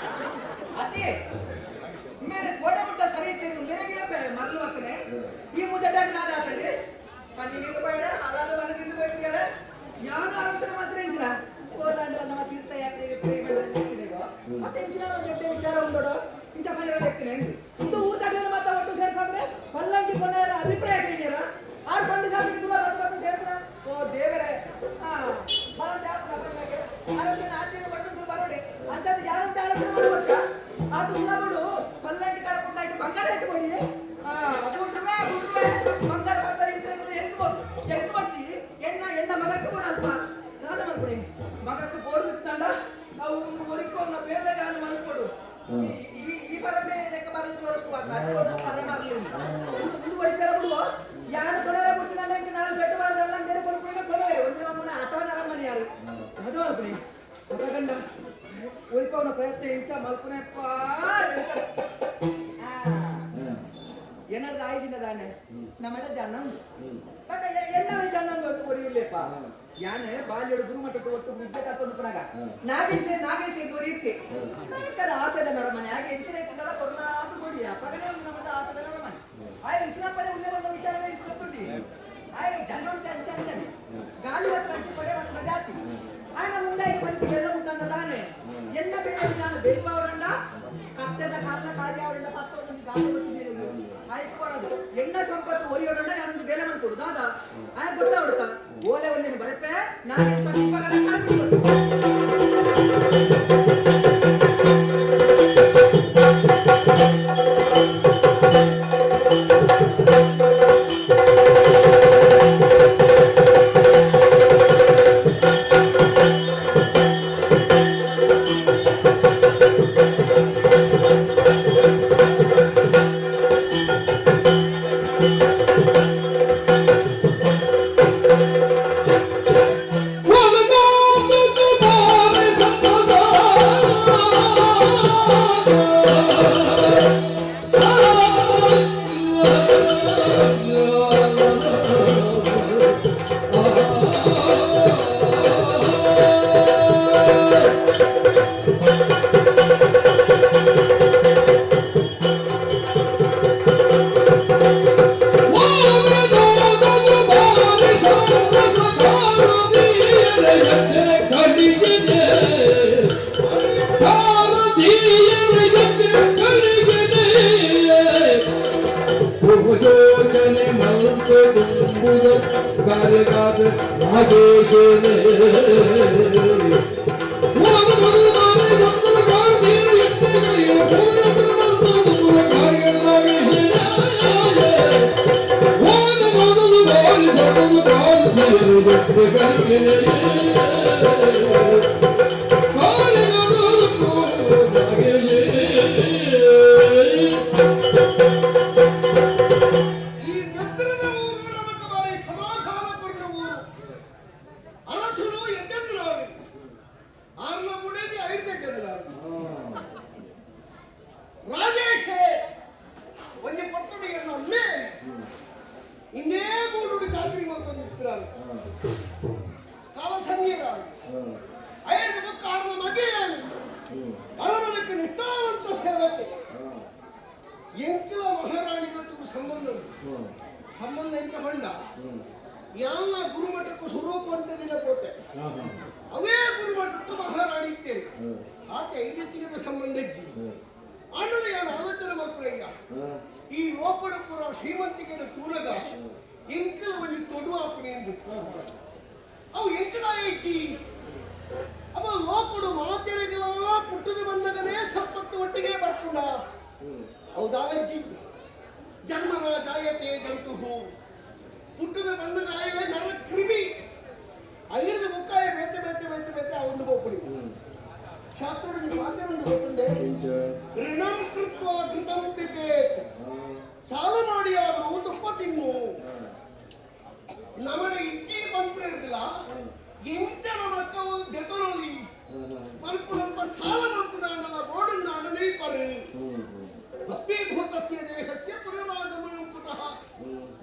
ಅತಿ ಮೇರೆ ಕೋಡೆ ಮುಟ್ಟ ಸರಿ ಇತ್ತೀರಿ ಮೇರೆಗೆ ಮರಳು ಬರ್ತನೆ ಕೊನೆಯರ ಅಭಿಪ್ರಾಯ ಕೇಳಿಯರ ಆರು ಪಂಡು ಶಾಲೆಗೆ ತುಲಾ ಬತ್ತ ಬತ್ತ ಸೇರ್ತಾರ. ಓ ದೇವರೇ, ಹಾ ಬರಂತೆ ಆಪುನ ಬನ್ನಗೆ ಅರಸನ ಆಟಿಗೆ ಬಡದು ಬರೋಡೆ ಅಂಚಾದ ಯಾರಂತ ಆಲೋಚನೆ ಮಾಡ್ಕೊಡ್ಚ ಆತ ತುಲಾ ಬಡು ಪಲ್ಲಂಕಿ ಕಳಕೊಂಡಾಯ್ತು ಬಂಗಾರ ಆಯ್ತು ಕೊಡಿ. ಹಾ ಬುಡ್ರುವೆ ಬುಡ್ರುವೆ ಬಂಗಾರ ಬತ್ತ ಇಂಚ ಎಂಕ್ ಬೋಡು ಎಂಕ್ ಬಡ್ಚಿ ಎಣ್ಣ ಎಣ್ಣ ಮಗಕ್ಕೆ ಬೋಡು ಅಲ್ಪ ದಾದ ಮಲ್ಪುಣಿ ಮಗಕ್ಕೆ ಬೋಡು ತಂಡ ಅವು ಒರಿಕೋನ ಬೇಲೆ ಯಾನು ಮಲ್ಪೊಡು. ಈ ಈ ಪರಮೆ ಲೆಕ್ಕ ಬರಲಿ ತೋರಿಸುವ ಅರೆ ಬರಲಿ ಮುಂದೆ ಒರಿಪೆರ ಬಿಡುವ ಯಾನು ಕೊಡರ ಬಿಡಿಸಿದಂಡ ಇಂಕ ನಾನು ಬೆಟ್ಟ ಬಾರದಲ್ಲ ಬೇರೆ ಕೊಡುಪುಣ ಕೊಡವರೆ ಒಂದಿನ ಒಮ್ಮನ ಆಟವನ ಅರಮನೆ ಯಾರು ಅದು ಮಲ್ಪುಣಿ ಅಪಗಂಡ ಒರಿಪವನ ಪ್ರಯತ್ನ ಇಂಚ ಮಲ್ಪುನೆಪ್ಪ ಇಂಚ. ಏನಾದ್ರು ಆಯ್ದಿನ ದಾನೆ ನಮ್ಮಡ ಜನ ಪಕ್ಕ ಎಣ್ಣೆ ಜನ ಒಂದು ಒರಿಯುಲ್ಲೇಪ್ಪ. ಯಾನೆ ಬಾಲ್ಯಡು ಗುರುಮಠಕ್ಕೆ ಒಟ್ಟು ಮುದ್ದೆ ಕತ್ತೊಂದು ಪುನಗ ನಾಗೇಶೆ ನಾಗೇಶೆ ಒರಿಯುತ್ತೆ ಭಯಂಕರ ಆಸೆದ ನರಮನೆ ಹಾಗೆ ಎಂಚಿನ ಇತ್ತಲ್ಲ ಕೊರ್ನಾದು ಕೊಡಿ ಅಪ್ಪಗನೇ ಒಂದು ನಮ್ಮದ ಆಸೆದ ನರಮನೆ ಆ ಎಂಚಿನ ಪಡೆ ಉಲ್ಲೆ ಬಣ್ಣ ವಿಚಾರ ಇಂಕು ಗೊತ್ತುಂಟಿ. ಆಯ್ ಜನವಂತೆ ಅಂಚ ಅಂಚನೆ ಗಾಳಿ ಹತ್ರ ಅಂಚೆ ಪಡೆ ಬತ್ತನ ಜಾತಿ ಆಯನ ಮುಂದಾಗಿ ಬಂಟಿಗೆಲ್ಲ ಉಂಟಂಡ ತಾನೆ ಎಣ್ಣ ಬೇರೆ ನಾನು ಬೇಪಾವರಂಡ ಕತ್ತೆದ ಕಾಲ ಕಾರ್ಯಾವರಂಡ ಪತ್ತೊಂದು ಗಾಳಿ ಗೊತ್ತಿದ್ದೀರಿ ಆಯ್ತು ಕೊಡೋದು ಎಣ್ಣ ಸಂಪತ್ತು ಒರಿಯೋಡಂಡ ಯಾರೊಂದು ಬೇಲೆ ಮಾಡ್ಕೊಡು ದಾದಾ ಆಯ ಗೊತ್ತಾಗ್ಬಿಡುತ್ತ ಓಲೆ ಒಂದಿನ ಬರಪೆ ನಾಗೇಶ ಇಪ್ಪಗಲ ಕಳ್ಬಿಡ್ಬೋದು. ಈ ಮೆತ್ರನ ಊರು ನಮಕ ಬಾರಿ ಸಮಾಧಾನ ಪೂರ್ಣ ಊರು. ಅರಸುಲು ಎಡ್ಡೆಂದ್ರಾರು ಆರ್ನ ಬುಡೇದಿ ಐದೆಡ್ಡೆಂದ್ರಾರು ರಾಜೇಶೇ ಒಂಜಿ ಪಟ್ಟಣಿಗೆ ನಮ್ಮೆ ಇನ್ನೇ ಬೂಡುಡು ಚಾಕರಿ ಮಂತೊಂದು ಇತ್ತಿರಾರು ಕಾಲ ಸಂಗೀರಾರು ಐದು ಬೊಕ್ಕ ಆರ್ನ ಮಗೆಯಾನು ಅರಮನಕ್ಕೆ ನಿಷ್ಠಾವಂತ ಸೇವಕೆ ಎಂಕಿಲ ಮಹಾರಾಣಿಗಳ ತೂರು ಸಂಬಂಧ ಉಂಟು. ಸಂಬಂಧ ಎಂತ ಬಂಡ ಯಾವ ಗುರುಮಠಕ್ಕೂ ಸ್ವರೂಪ ಅಂತ ದಿನ ಕೋಟೆ ಅವೇ ಗುರುಮಠಕ್ಕೆ ಮಹಾರಾಣಿ ಇತ್ತೇನೆ ಆತ ಐದೆತ್ತಿಗದ ಸಂಬಂಧ ಇಜ್ಜಿ ಆಂಡಲ ಯಾನು ಆಲೋಚನೆ ಮಾಡ್ಕೊಳಂಗ ಈ ಲೋಕಡಪುರ ಶ್ರೀಮಂತಿಕೆಯ ತೂಲಗ ಎಂಕಲ ಒಂಜಿ ತೊಡು ಆಪಣೆ ಎಂದು ಅವು ಎಂಕಲ ಐತಿ ಅವ ಲೋಕಡು ಮಾತೆರೆಗೆಲ್ಲ ಪುಟ್ಟದ ಬಂದಗನೇ ಸಂಪತ್ತು ಒಟ್ಟಿಗೆ ಬರ್ಪುಣ ಹೌದಾ ಅಜ್ಜಿ ಜನ್ಮನ ಜಾಯತೆ ಜಂತು ಪುಟ್ಟದ ಬಂದಗಾಯೇ ನರ ಕ್ರಿಮಿ ಐದು ಮುಕ್ಕಾಯ ಬೇತೆ ಬೇತೆ ಬೇತೆ ಬೇತೆ ಆ ಒಂದು ಬೋಪುಡಿ ಶಾಸ್ತ್ರದ ಮಾತೇನೊಂದು ಗೊತ್ತುಂಡೆ ಋಣಂ ಕೃತ್ವ ಕೃತಂ ಪಿಬೇತ್ ಸಾಲ ಮಾಡಿ ಆದರೂ ತುಪ್ಪ ತಿನ್ನು. ನಮಡ ಇಜ್ಜಿ ಪಂಪು ಹಿಡ್ದಿಲ್ಲ ಎಂತ ನಮಕ್ಕವು ದೆತೊರೊಲಿ ಪಲ್ಪು ಸಾಲ ಮಲ್ಪುದಾಂಡಲ ಬೋಡುಂದಾಂಡ ನೈಪರು ಭಸ್ಮೀಭೂತಸ್ಯ ದೇಹಸ್ಯ ಪುನರಾಗಮನಂ ಕುತಃ.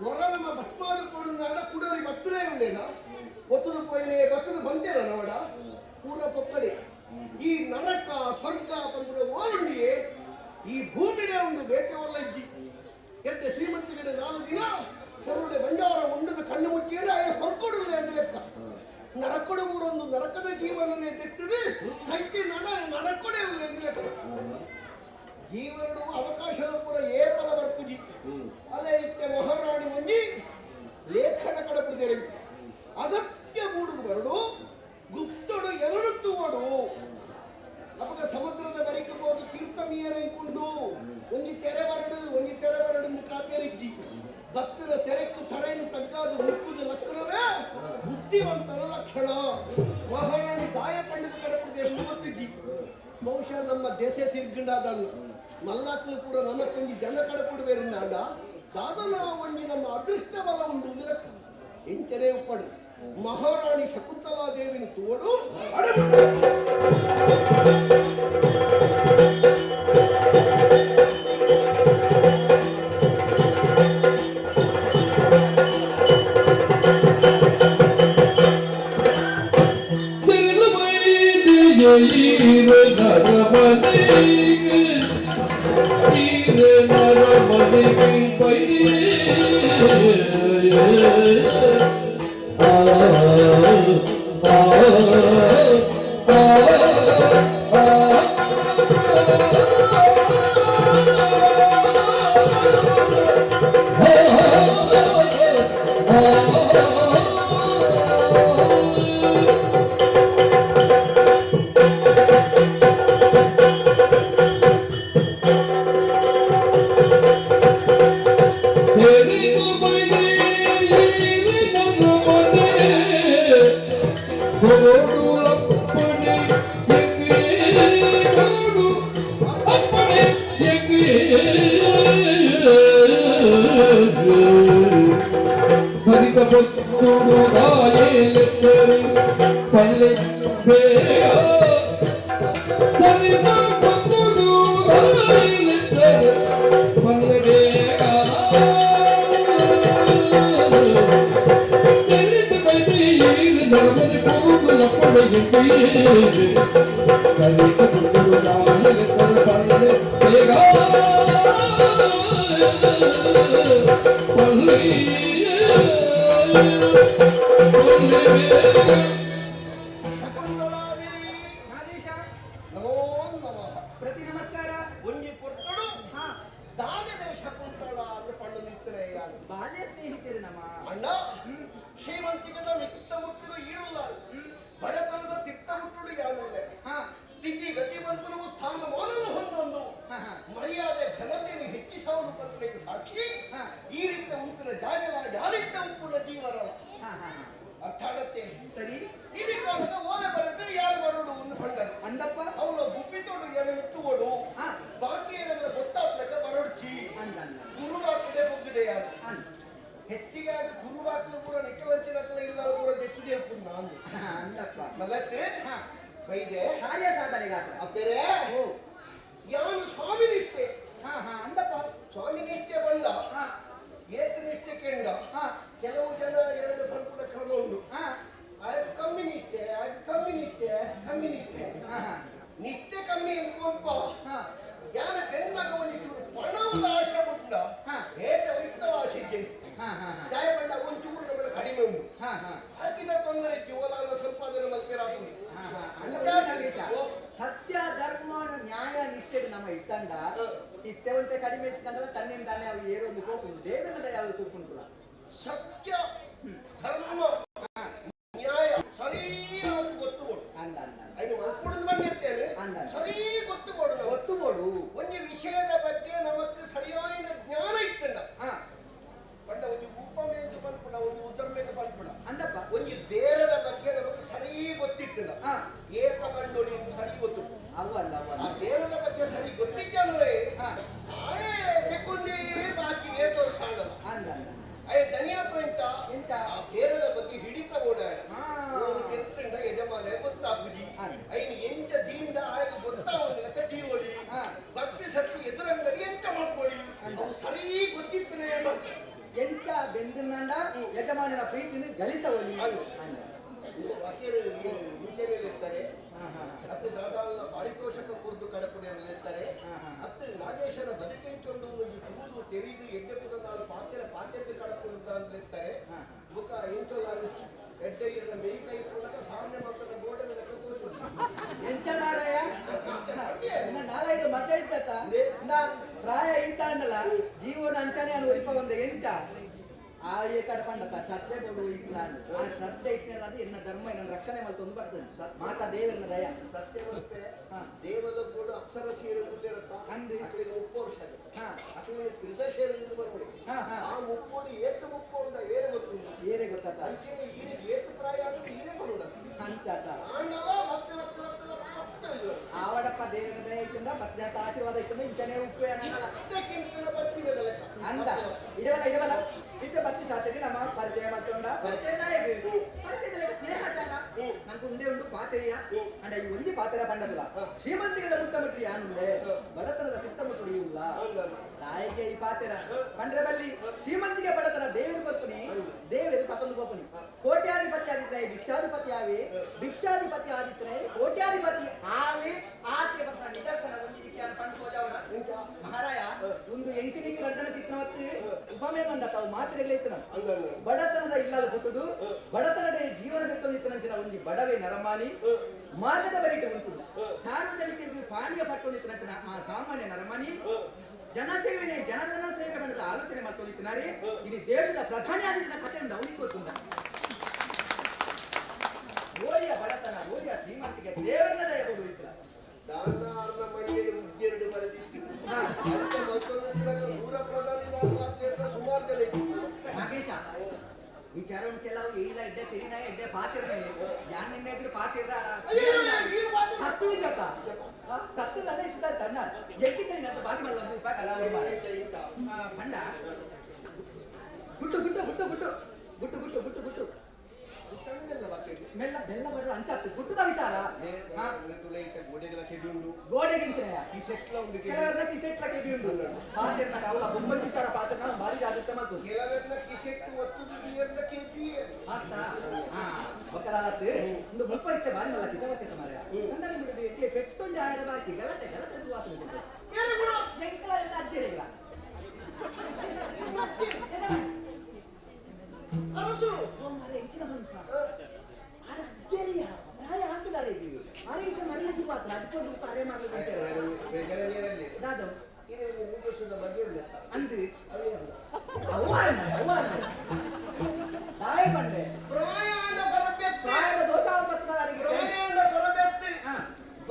ವರ ನಮ್ಮ ಭಸ್ಮಾದ ಪೋಡುಂದಾಂಡ ಕುಡರಿ ಬತ್ತಲೇ ಉಳ್ಳೇನ ಒತ್ತದ ಪೋಯಿನೆ ಬತ್ತದ ಬಂತೇನ ನವಡ ಪೂರ ಪೊಕ್ಕಡೆ. ಈ ನರಕ ಸ್ವರ್ಗ ಪಂಪುರ ಓಲುಂಡಿಯೇ ಈ ಭೂಮಿಡೆ ಒಂದು ಬೇಟೆ ಒಲ್ಲಜ್ಜಿ ಎದ್ದ ಶ್ರೀಮಂತಿಗಡೆ 4 ದಿನ ಹೊರಗಡೆ ಬಂಜಾರ ಉಂಡದ ಕಣ್ಣು ಮುಚ್ಚಿಡ ಆಯ ಹೊರ್ಕೊಡುಲ್ಲ ಎಂದು ಲೆಕ್ಕ. ನರಕೊಡು ಊರೊಂದು ನರಕದ ಜೀವನನೇ ತೆತ್ತದೆ ಸೈತಿ ನಡ ನರಕೊಡೆ ಉಲ್ಲ ಎಂದು ಲೆಕ್ಕ. ಜೀವನಡು ಅವಕಾಶದ ಪೂರ ಏಪಲ ಬರ್ಪುಜಿ ಅಲ್ಲೇ ಇತ್ತೆ ಮಹಾರಾಣಿ ಭಕ್ತರ ತೆರೆಕ್ಕು ತರೆಯನ್ನು ತಗ್ಗಾದ ಮುಕ್ಕುದ ಲಕ್ಷಣವೇ ಬುದ್ಧಿವಂತರ ಲಕ್ಷಣ. ಮಹಾರಾಣಿ ದಾಯ ಪಂಡಿತ ಕಡಪಡಿದ ಎಷ್ಟು ಗೊತ್ತಿಜ್ಜಿ. ಬಹುಶಃ ನಮ್ಮ ದೇಶ ತಿರ್ಗಂಡಾದನ್ನು ಮಲ್ಲಾಕ್ಲು ಪೂರ ನಮಕ್ಕೊಂಜಿ ಜನ ಕಡಪುಡುವೇರಿಂದ ಅಂಡ ದಾದನ ಒಂಜಿ ನಮ್ಮ ಅದೃಷ್ಟ ಬಲ ಉಂಡು ಒಂದು ಲೆಕ್ಕ. ಇಂಚನೇ ಉಪ್ಪಡು ಮಹಾರಾಣಿ ಶಕುಂತಲಾ ದೇವಿನ ತೋಡು ನಮೋ ನಮಃ. ಪ್ರತಿ ನಮಸ್ಕಾರ. ಒಂಜಿ ಪೊರ್ತಡು ದಾನದ ಶಕುಂತಳ ಅಂತ ಪಂಡು ನಿತ್ತರೆ ಯಾರು ಬಾಲ್ಯ ಸ್ನೇಹಿತರು ನಮ್ಮ ಅಣ್ಣ. ಶ್ರೀಮಂತಿಕದ ಮಿತ್ತ ಮುಟ್ಟುಡು ಇರುಲ್ಲ, ಬಡತನದ ತಿತ್ತ ಮುಟ್ಟುಡು ಯಾರುಲ್ಲ. ಸ್ಥಿತಿ ಗತಿ ಬಂಪನವು ಸ್ಥಾನಮಾನವನ್ನು ಹೊಂದೊಂದು ಮರ್ಯಾದೆ ಘನತೆಯನ್ನು ಹೆಚ್ಚಿಸೋದು ಪತ್ನಿಗೆ ಸಾಕ್ಷಿ. ಈ ರೀತಿ ಉಂತಿನ ಜಾಗಲ ಯಾರಿದ್ದ ಉಪ್ಪುನ ಜೀವನ ಅರ್ಥ ಆಗತ್ತೆ. ಸರಿ. ಈ ಕಾಲದ ಓಲೆ ಬರೆದು ಯಾರು ಬರೋಡು ಒಂದು ಪಂಡರು ಅಂದಪ್ಪ. ಅವಳ ಗುಪ್ಪಿತೋಡು ಎರಡು ತೋಡು ಬಾಕಿ ಏನಾದ್ರೆ ಗೊತ್ತಾಗ್ಲಕ್ಕ ಬರೋಡ್ಚಿ ಗುರುವಾಕದೆ ಬೊಗ್ಗಿದೆ ಯಾರು ಹೆಚ್ಚಿಗೆ ಆಗಿ ಗುರುವಾಕಲು ಕೂಡ ನಿಖಲಂಚಿನಕಲ ಇಲ್ಲ ಕೂಡ ದೆಚ್ಚಿದೆ ನಾನು ಅಂದಪ್ಪ. ಮಲತ್ತೆ ಬೈದೆ ಕಾರ್ಯ ಸಾಧನೆಗಾತ್ರ ಅಪ್ಪೇರೆ ಯಾನು ಸ್ವಾಮಿ ನಿಷ್ಠೆ ಅಂದಪ್ಪ. ಸ್ವಾಮಿ ನಿಷ್ಠೆ ಬಂದ ಏಕನಿಷ್ಠೆ ಕೆಂಡ. ಕೆಲವು ಜನ ಎರಡು ಫಲ್ಪದ ಕ್ರಮ ಉಂಟು. ಆಯ್ತು ಕಮ್ಮಿ ನಿಷ್ಠೆ, ಆಯ್ತು ಕಮ್ಮಿ ನಿಷ್ಠೆ, ಕಮ್ಮಿ ನಿಷ್ಠೆ, ನಿಷ್ಠೆ ಕಮ್ಮಿ ಎಂತ ಯಾರ ಬೆನ್ನಾಗ ಒಂದು ಚೂರು ಪಣದ ಆಶೆ ಬಿಟ್ಟ ಏತ ವಿತ್ತಲ ಆಶೆ ಜಾಯ ಪಂಡ ಒಂಚೂರು ನಮ್ಮ ಕಡಿಮೆ ಉಂಟು. ಅದಕ್ಕಿಂತ ತೊಂದರೆ ಜೀವಲಾನ ಸಂಪಾದನೆ ಮಲ್ಪೇರಾಗುದು. ಸತ್ಯ ಧರ್ಮ ನ್ಯಾಯ ನಿಷ್ಠೆಗೆ ನಮ್ಮ ಇಟ್ಟಂಡ ಇತ್ತೆವಂತೆ ಕಡಿಮೆ ಇತ್ತಂಡ ತನ್ನಿಂದ ತಾನೇ ಅವು ಏರೊಂದು ಕೋಪುಂಡು ದೇವನ ದಯಾವು ತೂಪುಂಟುಲ. ಸತ್ಯ ಧರ್ಮ ನ್ಯಾಯ ಸರಿ ನಮಗೆ ಗೊತ್ತು ಕೊಡು. ಅಂದ ಅಂದ ಐನು ಮಲ್ಪುಡುದು ಬಂದಿರ್ತೇನೆ ಸರಿ ಗೊತ್ತು ಕೊಡು. ಗೊತ್ತು ಕೊಡು. ಒಂದು ವಿಷಯದ ಬಗ್ಗೆ ನಮಕ್ ಸರಿಯಾದ ಜ್ಞಾನ ಇತ್ತಂಡ ಪಂಡ ಒಂದು ಉಪಮೇಗೆ ಪನ್ಪುಣ ಒಂದು ಉದರ್ಮೆಗೆ ಪನ್ಪುಣ ಅಂದಪ್ಪ. ಒಂದು ಬೇರೆದ ಬಗ್ಗೆ ನಮಕ್ ಸರಿ ಗೊತ್ತಿತ್ತಂಡ ಏಪ ಕಂಡೋಳಿ ಸರಿ ಗೊತ್ತು. ಅವು ಅಲ್ಲ ಆ ಬೇರೆದ ಬಗ್ಗೆ ಸರಿ ಗೊತ್ತಿತ್ತಂದ್ರೆ ಆಯೇ ತೆಕ್ಕೊಂಡೇ ಬಾಕಿ ಏತೋ ಸಾಣಲ್ಲ. ಅಂದ ಅಂದ ಅಯ್ಯ ದನಿಯ ಪ್ರಂಚ ಆ ಬೇರೆದ ಬಗ್ಗೆ ಹಿಡಿತ ಓಡಾಡ ಕೆತ್ತಂಡ ಯಜಮಾನ ಗೊತ್ತಾಗುಜಿ ಐನು ಎಂಚ ದೀಂಡ ಆಯ್ತು ಗೊತ್ತಾವಂದಿನಕ ದೀವಳಿ ಬಟ್ಟೆ ಸಟ್ಟು ಎದುರಂಗಡಿ ಎಂಚ ಮಾಡ್ಕೊಳ್ಳಿ ಅವು ಸರಿ ಗೊತ್ತಿತ್ತನೇ ಮಾಡ್ತಾರೆ. ಎಂಚ ಬೆಂದಿನಂಡ ಯಜಮಾನನ ಪ್ರೀತಿನ ಗಳಿಸವಲಿ ಇರ್ತಾರೆ ಅತ್ತೆ ದಾದಾಲ ಪಾರಿತೋಷಕ ಕುರ್ದು ಕಡಪುಡಿಯಲ್ಲಿರ್ತಾರೆ. ಅತ್ತೆ ನಾಗೇಶನ ಬದುಕೆಂಚೊಂಡು ಕೂದು ತೆರಿದು ಎಡ್ಡೆ ಪುದ ನಾನು ಪಾತ್ರೆ ಪಾತ್ಯತೆ ಕಡಪುಡು ಅಂತ ಇರ್ತಾರೆ. ಬುಕ್ಕ ಎಂಚೊಲ್ಲಾರು ಎಡ್ಡೆ ಇರ ಮೇಯ್ ಕೈ ಕೊಡಕ ಸಾಮ್ಯ ಮಾತ್ರ ಗೋಡೆದ ಲೆಕ್ಕ ತೋರಿಸು. ಎಂಚನಾರಯ್ಯ ನಾಲೈದು ಮಜಾ ಇತ್ತತ್ತ ನಾ ಪ್ರಾಯ ಈತ ಅನ್ನಲ್ಲ ಜೀವನ ಅಂಚನೆ ಅನ್ನು ಒರಿಪ ಒಂದು ಎಂಚ ಆ ಏಕಡ ಪಂಡತ ಶ್ರದ್ಧೆ ಬೋಡು ಇಟ್ಲ ಆ ಶ್ರದ್ಧೆ ಇಟ್ಟಿನದು ಎನ್ನ ಧರ್ಮ ಎನ್ನ ರಕ್ಷಣೆ ಮಲ್ತೊಂದು ಬರ್ತದೆ ಮಾತಾ ದೇವರನ್ನ ದಯ. ಸತ್ಯ ಬರುತ್ತೆ ದೇವದ ಕೂಡ ಅಪ್ಸರ ಸೇರುತ್ತಿರತ್ತ ಅಂದು ಅಕಲಿಗೆ 30 ವರ್ಷ ಆಗುತ್ತೆ. ಅಕಲಿಗೆ ತ್ರಿದಶೇರದಿಂದ ಬರ್ಬಿಡಿ. ಆ ಮುಪ್ಪೋಡು ಅಂಚೆನೆ ಈರೆ ಏತು ಪ್ರಾಯ ಆದ್ರೆ ಈರೆ ಬರುಡ ಅಂಚಾತ ಆಂಡಲ ಲಕ್ಷ ಲಕ್ಷ ಲಕ್ಷ ಲಕ್ಷ ಲಕ್ಷ ಆವಡಪ್ಪ ದೇವರ ದಯ ಇತ್ತಿಂದ ಪತ್ನಿಯಂತ ಆಶೀರ್ವಾದ ಇತ್ತಿಂದ ಇಂಚನೆ ಉಪ್ಪು ಏನಲ್ಲ ಕಿಂಚಿನ ಬಚ್ಚಿರದ ಲೆಕ್ಕ ಅಂತ ಇಡವಲ್ಲ ಇಡವಲ್ಲ ಇತ್ತೆ ಬತ್ತಿ ಸಾಸರಿ ನಮ್ಮ ಪರಿಚಯ ಮಾಡ್ಕೊಂಡ ಪರಿಚಯ ಪರಿಚಯದ ಸ್ನೇಹಾಚಾರ ನಂಗೆ ಉಂಡೆ ಉಂಡು ಪಾತೆರಿಯ ಅಂಡ ಈ ಒಂದಿ ಪಾತೆರ ಪಂಡಪುಲ ಶ್ರೀಮಂತಿಗದ ಮುಟ್ಟ ಮುಟ್ಟಿ ಯಾನುಂಡೆ ಬಡತನದ ಪಿತ್ತ ಮುಟ್ಟುಡಿ ಇಲ್ಲ ತಾಯಿಗೆ ಈ ಪಾತೆರ ಪಂಡ್ರೆ ಬಲ್ಲಿ ಶ್ರೀಮಂತಿಗೆ ಬಡತನ ದೇವರು ಕೊಪ್ಪನಿ ದೇವರು ಪತಂದು ಕೊಪ್ಪನಿ ಕೋಟ್ಯಾಧಿಪತಿ ಆದಿತ್ರೆ ಭಿಕ್ಷಾಧಿಪತಿ ಆವೆ ಭಿಕ್ಷಾಧಿಪತಿ ಆದಿತ್ರೆ ಕೋಟ್ಯಾಧಿಪತಿ ಆವೆ ಆತೆ ಬಂದ ನಿದರ್ಶನ ಒಂಜಿ ದಿಕ್ಕಿಯಾನ ಪಂಡು ತೋಜಾವಡ ಮಹಾರಾಯ ಒಂದು ಎಂಟು ದಿಕ್ಕು ರರ್ಜನ ತಿಕ್ಕನವತ್ತು ಉಪಮೇನ್ ಮಂಡ ತಾವು ಮಾತ್ರೆಗಳೇ ಇತ್ತನ ಬಡತನದ ಇಲ್ಲದ ಹುಟ್ಟುದು ಬಡತನದ ಜೀವನದ ಇತ್ತನಂಚಿನ ಒಂಜಿ ಬಡವೆ ನರಮಾನಿ ಮಾರ್ಗದ ಬರಿಟು ಉಂಟುದು ಸಾರ್ವಜನಿಕರಿಗೆ ಪಾನೀಯ ಪಟ್ಟೊಂದು ಇತ್ತನಂಚಿನ ಆ ಸಾಮಾನ್ಯ ನರಮಾನಿ ಜನಸೇವೆನೆ ಜನರ ಜನರ ಸೇವೆ ಮಾಡಿದ ಆಲೋಚನೆ ಮಾಡ್ಕೊಂಡಿದ್ದಾರೆ ಇಡೀ ದೇಶದ ಪ್ರಧಾನಿ ಆದಿತ್ತಿನ ಕಥೆ ಉಂಟು ಅವನಿಗೆ ಗೊತ್ತುಂಟ. ರೋರಿಯ ಬಡತನ ರೋರಿಯ ಶ್ರೀಮಂತಿಗೆ ದೇವರನ್ನ ದಯ ಕೊಡು ಇತ್ತ ದಾನಾರ್ನ ಮಣ್ಣಿನ ಉಜ್ಜೆರಡು ಬರೆದಿತ್ತು ಅಂತ ಮತ್ತೊಂದು ದಿನ ದೂರ ಪ್ರಧಾನಿ ಸುಮಾರು ಜನ ಇತ್ತು. ನಾಗೇಶ ವಿಚಾರವನ್ನು ಕೆಲವು ಇಲ್ಲ ಇಡ್ಡೆ ತಿರಿನ ಇಡ್ಡೆ ಪಾತಿರ ಯಾನ್ ನಿನ್ನೆ ಎದುರು ಪಾತಿರ ತತ್ತು ಜತ ತತ್ತು ನನ್ನ ಇಷ್ಟ ತನ್ನ ಎಕ್ಕಿದ್ದೆ ಅಂತ ಬಾರಿ ಮಲ್ಲ ಒಂದು ಉಪಾಯ ಕಲಾ ಪಂಡ ಗುಟ್ಟು ಗುಟ್ಟು ಗುಟ್ಟು ಗುಟ್ಟು ಗುಟ್ಟು ಗುಟ್ಟು ಗುಟ್ಟು ಗುಟ್ಟು ಮೆಲ್ಲ ಬೆಲ್ಲ ಬರುವ ಅಂಚಾತು ಗುಟ್ಟದ ವಿಚಾರ ಗೋಡೆಗಿಂಚನೆಯ ಕೆಲವರನ್ನ ಕಿಸೆಟ್ಲ ಕೆಬಿ ಉಂಟು ಪಾತಿರ್ನ ಅವಳ ಬೊಬ್ಬನ ವಿಚಾರ ಪಾತಿರ್ನ ಭಾರಿ ಜಾಗ್ರತೆ ಮಾತು ಕೆಲವರನ್ನ ಕಿಸೆಟ್ ಒತ್ತುದು ನೀರ್ನ ಕೆಪಿ ಆತ ಹಾ ಬಕರಾಲತ್ತು ಒಂದು ಮುಲ್ಪ ಇತ್ತೆ ಬಾರಿ ಮಲ್ಲ ಕಿತ ಬತ್ತಿತ್ತ ಮಾರಾಯ ಕಂಡನೆ ಬಿಡುದು ಎಕ್ಕೆ ಪೆಟ್ಟೊಂದು ಆಯರ ಬಾಕಿ ಗಲಾಟೆ ಗಲಾಟೆ ಸುವಾಸನೆ ಎಂಕಲ ಎಲ್ಲ ಅಜ್ಜಿ ಅರಸು ಎಂಚಿನ ಬಂತ ಆರ ಅಜ್ಜರಿಯ ಪ್ರಾಯ ಹಾಕಿದ್ದಾರೆ ಇದು ಆರೆ ಈಗ ಮರಳಿ ಸುವಾಸನೆ ಅದಕ್ಕೊಂದು ಅರೆ ಮಾಡ್ಲಿಕ್ಕೆ ಬೇಜಾರಲ್ಲಿ ದಾದ ಇದು ಮೂರು ವರ್ಷದ ಮದುವೆ ಉಳ್ಳ ಅಂದು ಅವೇ ಅವ್ವ ಅವ್ವ ತಾಯಿ ಬಂಡೆ ಪ್ರಾಯಾಣ ಬರಬೇಕು ಪ್ರಾಯದ ದೋಷ ಮಾತ್ರ ಅಡಿಗೆ ಪ್ರಾಯಾಣ ಬರಬೇಕು ಹಾ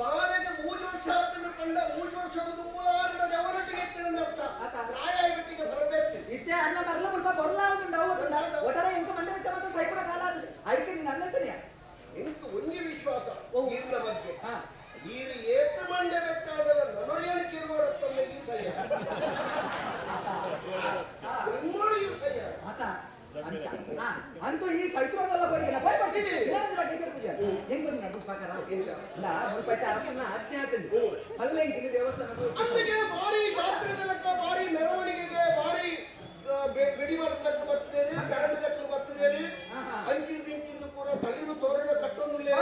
ಬಾಲೆಗೆ ಮೂರು ವರ್ಷ ಆತನ ಕಂಡ ಮೂರು ವರ್ಷದ ಮೂಲಾರದ ಅವರೊಟ್ಟಿಗೆ ಅರ್ಥ ಆತ. ಪ್ರಾಯ ಇವತ್ತಿಗೆ ಬರಬೇಕು ಇತ್ತೆ ಅನ್ನ ಮರಲ ಮುಲ್ಪ ಬೊರ್ಲಾವುದುಂಡು ಅವು ಒಟರೆ ಎಂಕ ಮಂಡೆ ಬಿಚ್ಚ ಮಾತ್ರ ಸೈಪುರ ಕಾಲ ಅದು ಐಕೆ ನೀನು ಅಲ್ಲಂತನೆಯ ಎಂತ ಒಂದೇ ವಿಶ್ವಾಸ ಈರ್ನ ಬಗ್ಗೆ ಹಾ ಈರು ಏತ ಮಂಡೆ ಬೇಕಾದ ನಮರೇನು ಕೇಳುವರತ್ತಲ್ಲ ಈ ಸಯ್ಯ ಆತ ನಮ್ಮೋಳು ಈ ಸಯ್ಯ ಆತ ಅಂಚ ಹಾ ಅಂತೂ ಈ ಸೈತ್ರೋದಲ್ಲ ಬಡಿಗೆ ನಾ ಬರಿ ಬರ್ತೀನಿ ಇಲ್ಲದ ಬಗ್ಗೆ ಪೂಜೆ ಹೆಂಗೋ ನೀನು ಅಡ್ಡು ಪಾಕರ ಇಲ್ಲ ಮುಲ್ಪೈತೆ ಅರಸನ ಆಜ್ಞೆ ಆತಂದು ಪಲ್ಲೆಂಕಿನ ದೇವಸ್ಥಾನದ ಅಂದಿಗೆ ಭಾರಿ ಜಾತ್ರೆದ ಲೆಕ್ಕ ಭಾರಿ ಮೆರವಣಿಗೆಗೆ ಭಾರಿ ಬೆಡಿ ಮರದ ಬರ್ತದೇರಿ ಬ್ಯಾಂಡ್ ದಕ್ಕಲು ಬರ್ತದೇರಿ ಅಂಕಿರ್ದು ಇಂಕಿರ್ದು ಪೂರ ತಳಿರು ತೋರಣ ಕಟ್ಟೊಂದುಲ್ಲೆ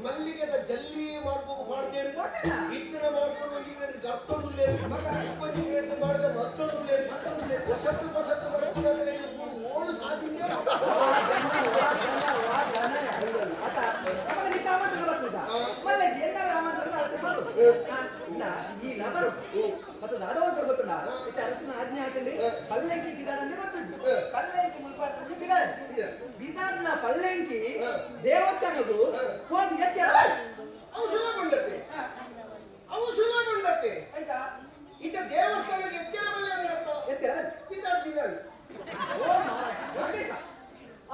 ಮಲ್ಲಿಗೆದ ಜಲ್ಲಿ ಮಾಡ್ಬೇಕು ಮಾಡ್ದೇರಿ ಇತ್ತನ ಮಾಡ್ಕೊಂಡು ಒಂಜಿ ಕಡೆದು ಗರ್ತೊಂದುಲ್ಲೆ ಒಂಜಿ ಕಡೆದು ಮಾಡಿದ ಮತ್ತೊಂದುಲ್ಲೆ ಹೊಸತ್ತು ಹೊಸತ್ತು ಬರಕ್ಕೆ ಓಡು ಸಾಧಿಂದೆ ಈ ನಬರು ಮತ್ತು ದಾದವರು ಗೊತ್ತುಂಡ ಇತ್ತೆ ಅರಸನ ಆಜ್ಞೆ ಹಾಕಂడి ಪಲ್ಲೆಂಕಿ ಬಿದಾಡಂದೆ ಗೊತ್ತುಂಟು ಪಲ್ಲೆಂಕಿ ಮುಲ್ಪಾಡ್ತಂದು ಬಿದಾಡ ಬಿದಾಡ್ನ ಪಲ್ಲೆಂಕಿ ದೇವಸ್ಥಾನಗೂ ಹೋಗಿ ಎತ್ತಿ ಅವು ಸುಲಭ ಅವು ಸುಲಭ ಅಂಚ ಇತ್ತ ದೇವಸ್ಥಾನಕ್ಕೆ ಎತ್ತರ ಬಲ್ಲ ನಡತ್ತ ಎತ್ತಿರ ಬನ್ನಿ ಬಿದಾಡ್ ಬಿದಾಡ್ ಓ ನಾಗೇಶ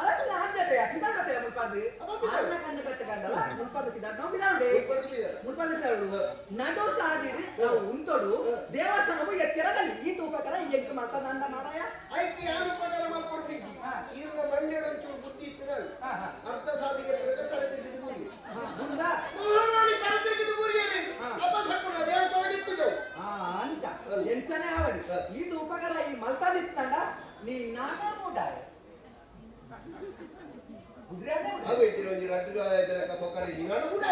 ಅರಸನ ಆಜ್ಞೆತೆಯ ಬಿದಾಡತೆಯ ಮುಲ್ಪಾಡ್ದು ಅರನ ಕಣ್ಣು ಕಟ್ಟ ಕಂಡಲ್ಲ ಮುಲ್ಪಾಡ್ದು ಬಿದಾಡ್ ನಾವು ಬಿದಾಡುಡೆ ಮುಲ್ಪಾಡ್ದು ಬಿದಾಡು ನಡು ಸಾಜಿಡು ನಾವು ಉಂತೊಡು ದೇವಸ್ಥಾನವು ಎತ್ತಿರ ಬಲ್ಲಿ ಈ ತೂಪಕರ ಈ ಎಂಕು ಮಾತ ನಂಡ ಮಾರಾಯ ಐತಿ ಯಾರು ಉಪಕಾರ ಮಾಡ್ಕೊಡ್ತಿದ್ದಿ ಈರ್ನ ಮಂಡ್ಯಡೊಂಚೂರು ಬುದ್ಧಿ ಇತ್ತು ಅರ್ಧ ಸಾಧಿಗೆ ತರಗ ತಲೆ ತಿರುಗಿದು ಬೂರಿ ಗುಂಡ ಮಹಾರಾಣಿ ತಲೆ ತಿರುಗಿದು ಬೂರಿಯರಿ ಅಪ್ಪ ಸಕ್ಕುಣ ದೇವಸ್ಥಾನಕ್ಕೆ ಇತ್ತು ಆ ಅಂಚ ಎಂಚನೆ ಆವಡಿ ಈ ಉಪಕಾರ ಈ ಮಲ್ತಾದಿತ್ತಂಡ ನೀ ನಾನಾ ಮೂಟಾಯ ಉದ್ರ್ಯಾನೆ ಅದು ಇಟ್ಟಿರೋ ಒಂಜಿ ರಡ್ಡು ಪೊಕ್ಕಡಿ ನಾನು ಕೂಡ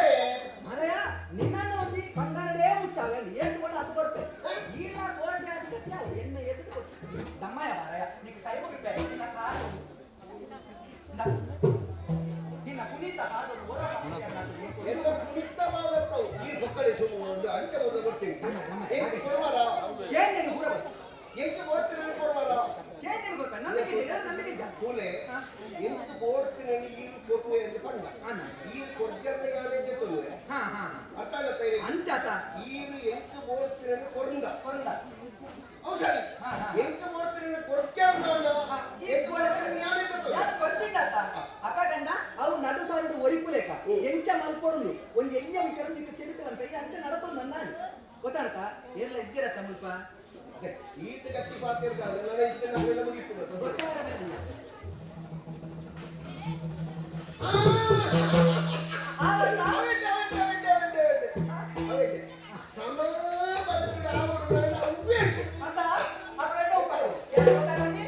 ಮಾರಾಯ ನಿನ್ನನ್ನು ಒಂಜಿ ಬಂಗಾರದೇ ಮುಚ್ಚಾವೆ ಅಲ್ಲಿ ಏನ್ ಕೂಡ ಅದು ಕೊರ್ಪೆ ಈಲ ಕೋಟೆ ಅಧಿಪತಿ ಅವು ಎಣ್ಣೆ ಎದುರು ಕೊಟ್ಟು ದಮ್ಮಯ್ಯ ಮಾರಾಯ ನಿಕ್ಕ ಕೈ ಮುಗಿಪೆ ನಿನ್ನ ಕಾಲು ನಿನ್ನ ಪುನೀತ ಪಾದವು ಎಲ್ಲ ಪುನೀತವಾದದ್ದು ಈ ಪೊಕ್ಕಡಿ ಸುಮ್ಮ ಒಂದು ಅಂಚೆ ಬಂದು ಕೊಡ್ತೀನಿ ಎಂಟು ಕೊಡುವಾರ ಕೇಂದ್ರ ಪೂರ ಬಸ್ ಎಂಟು ಕೊಡ್ತೀನಿ ಕೊಡುವಾರ ಕೇಂದ್ರ ಕೊರ್ಪೆ ನಂಬಿಕೆ ಇದೆ ಎಲ್ಲ ನಂಬಿಕೆ ಇದ್ಯಾ ಕೂಲೆ ಎಂಟು ಕೊಡ್ತೀನಿ ನೀರು ಕೊಡ್ತೀನಿ ಅಂತ ಪಂಡ ಅನ್ನ. ಈ ಕೊಡ್ಜನ್ನ ಯಾನೇ ತೊಂದರೆ ಹಾ ಹಾ ಅರ್ಥ ಆಗತ್ತಾ ಇದೆ ಅಂಚಾತ ಈರು ಎಂಟು ಕೊಡ್ತೀನಿ ಕೊರಂದ ಕೊರಂದ ಅವು ಸರಿ ಹಾ, ಹಾ. ಎಂಟು ಕೊಡ್ತೀನಿ ಕೊಡ್ಕೆ ಅಂತ ಈ ಎಂಟು ಕೊಡ್ತೀನಿ ಯಾನೇ ತೊಂದರೆ ಯಾರು ಕೊರ್ಚಿಂಡಾತ ಪೋಪುನಾಂಡ್ ಗೊತ್ತಾಡ್ತಾ ಏರ್ಲ ಇಜ್ಜಿರತ್ತ ಮುಲ್ಪ ಅದೇ ಈತ ಗಟ್ಟಿ ಪಾತ್ರ ನನ್ನ ಇತ್ತ ನಾವೆಲ್ಲ ಮುಗಿತು. ಗೊತ್ತಾರ ಬಂದಿಲ್ಲ. ಆವತ್ತ? ಅವೆಡ್ಡೆ, ಅವೆಡ್ಡೆ, ಅವೆಡ್ಡೆ, ಅವೆಡ್ಡೆ, ಅವೆಡ್ಡೆ. ಅವೆಡ್ಡೆ. ಸಮ ಬದುಕಿದ ಆವಡು ಗಂಡ ಅವ್ವೇ ಉಂಟು. ಅತ್ತ ಅಪ್ಪ ಎಡ್ಡೆ ಉಪ್ಪಾಡು. ಏನ್ ಗೊತ್ತಾರ ಬಂದಿ?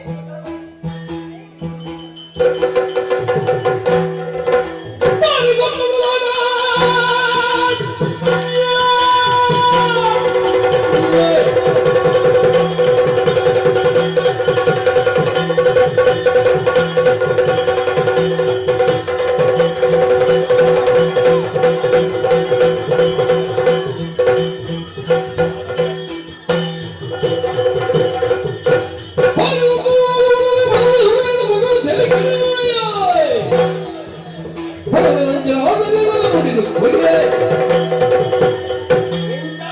ಎಂತ?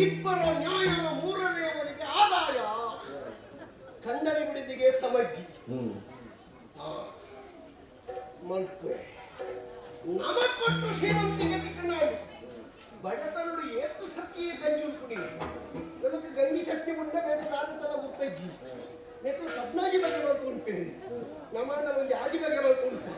ಇಬ್ಬರ ನ್ಯಾಯ ಮೂರನೆಯವನಿಗೆ ಆದಾಯ, ಕಂದನಿ ಬಿಡಿದಿಗೆ ಸಮಜ್ಜಿ. ಆ, ಮಲ್ಪೆ ನಮ ಕೊಟ್ಟು ಶ್ರೀಮಂತಿಗೆ ತಿಕ್ಕನಾಡಿ ಬಡತನಡು ಏತ್ತು ಸರ್ತಿಯೇ ಗಂಜಿ ಉಂಟು. ನನಗೆ ಗಂಜಿ ಚಟ್ನಿ ಉಂಡ ಬೇಕಾದ ತಲ ಗುರ್ತಜ್ಜಿ ನೆಟ್ಟು ಸದ್ನಾಜಿ ಬಗ್ಗೆ ಬಂತು ಉಂಟೇರಿ ನಮ್ಮಣ್ಣ ಒಂದು ಆಜಿ ಬಗ್ಗೆ ಬಂತು ಉಂಟು.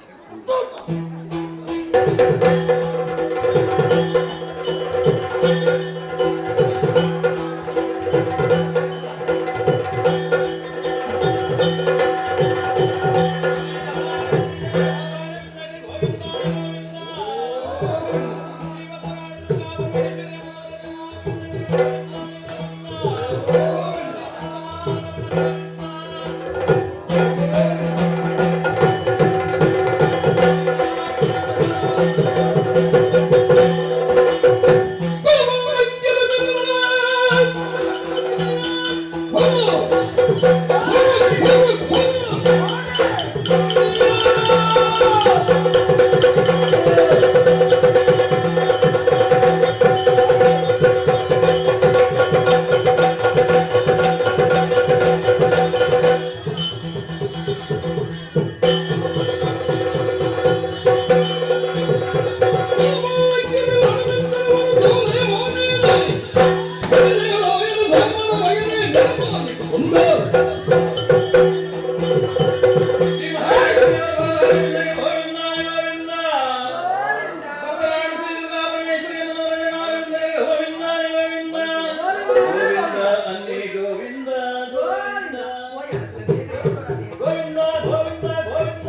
ಗೋವಿಂದ ಗೋವಿಂದ ಗೋವಿಂದ ಗೋವಿಂದ. ಓಯ್ ಅರಸಲೆ ಬೇಗ ಎತ್ತೊಡತೆ. ಗೋವಿಂದ ಗೋವಿಂದ ಗೋವಿಂದ.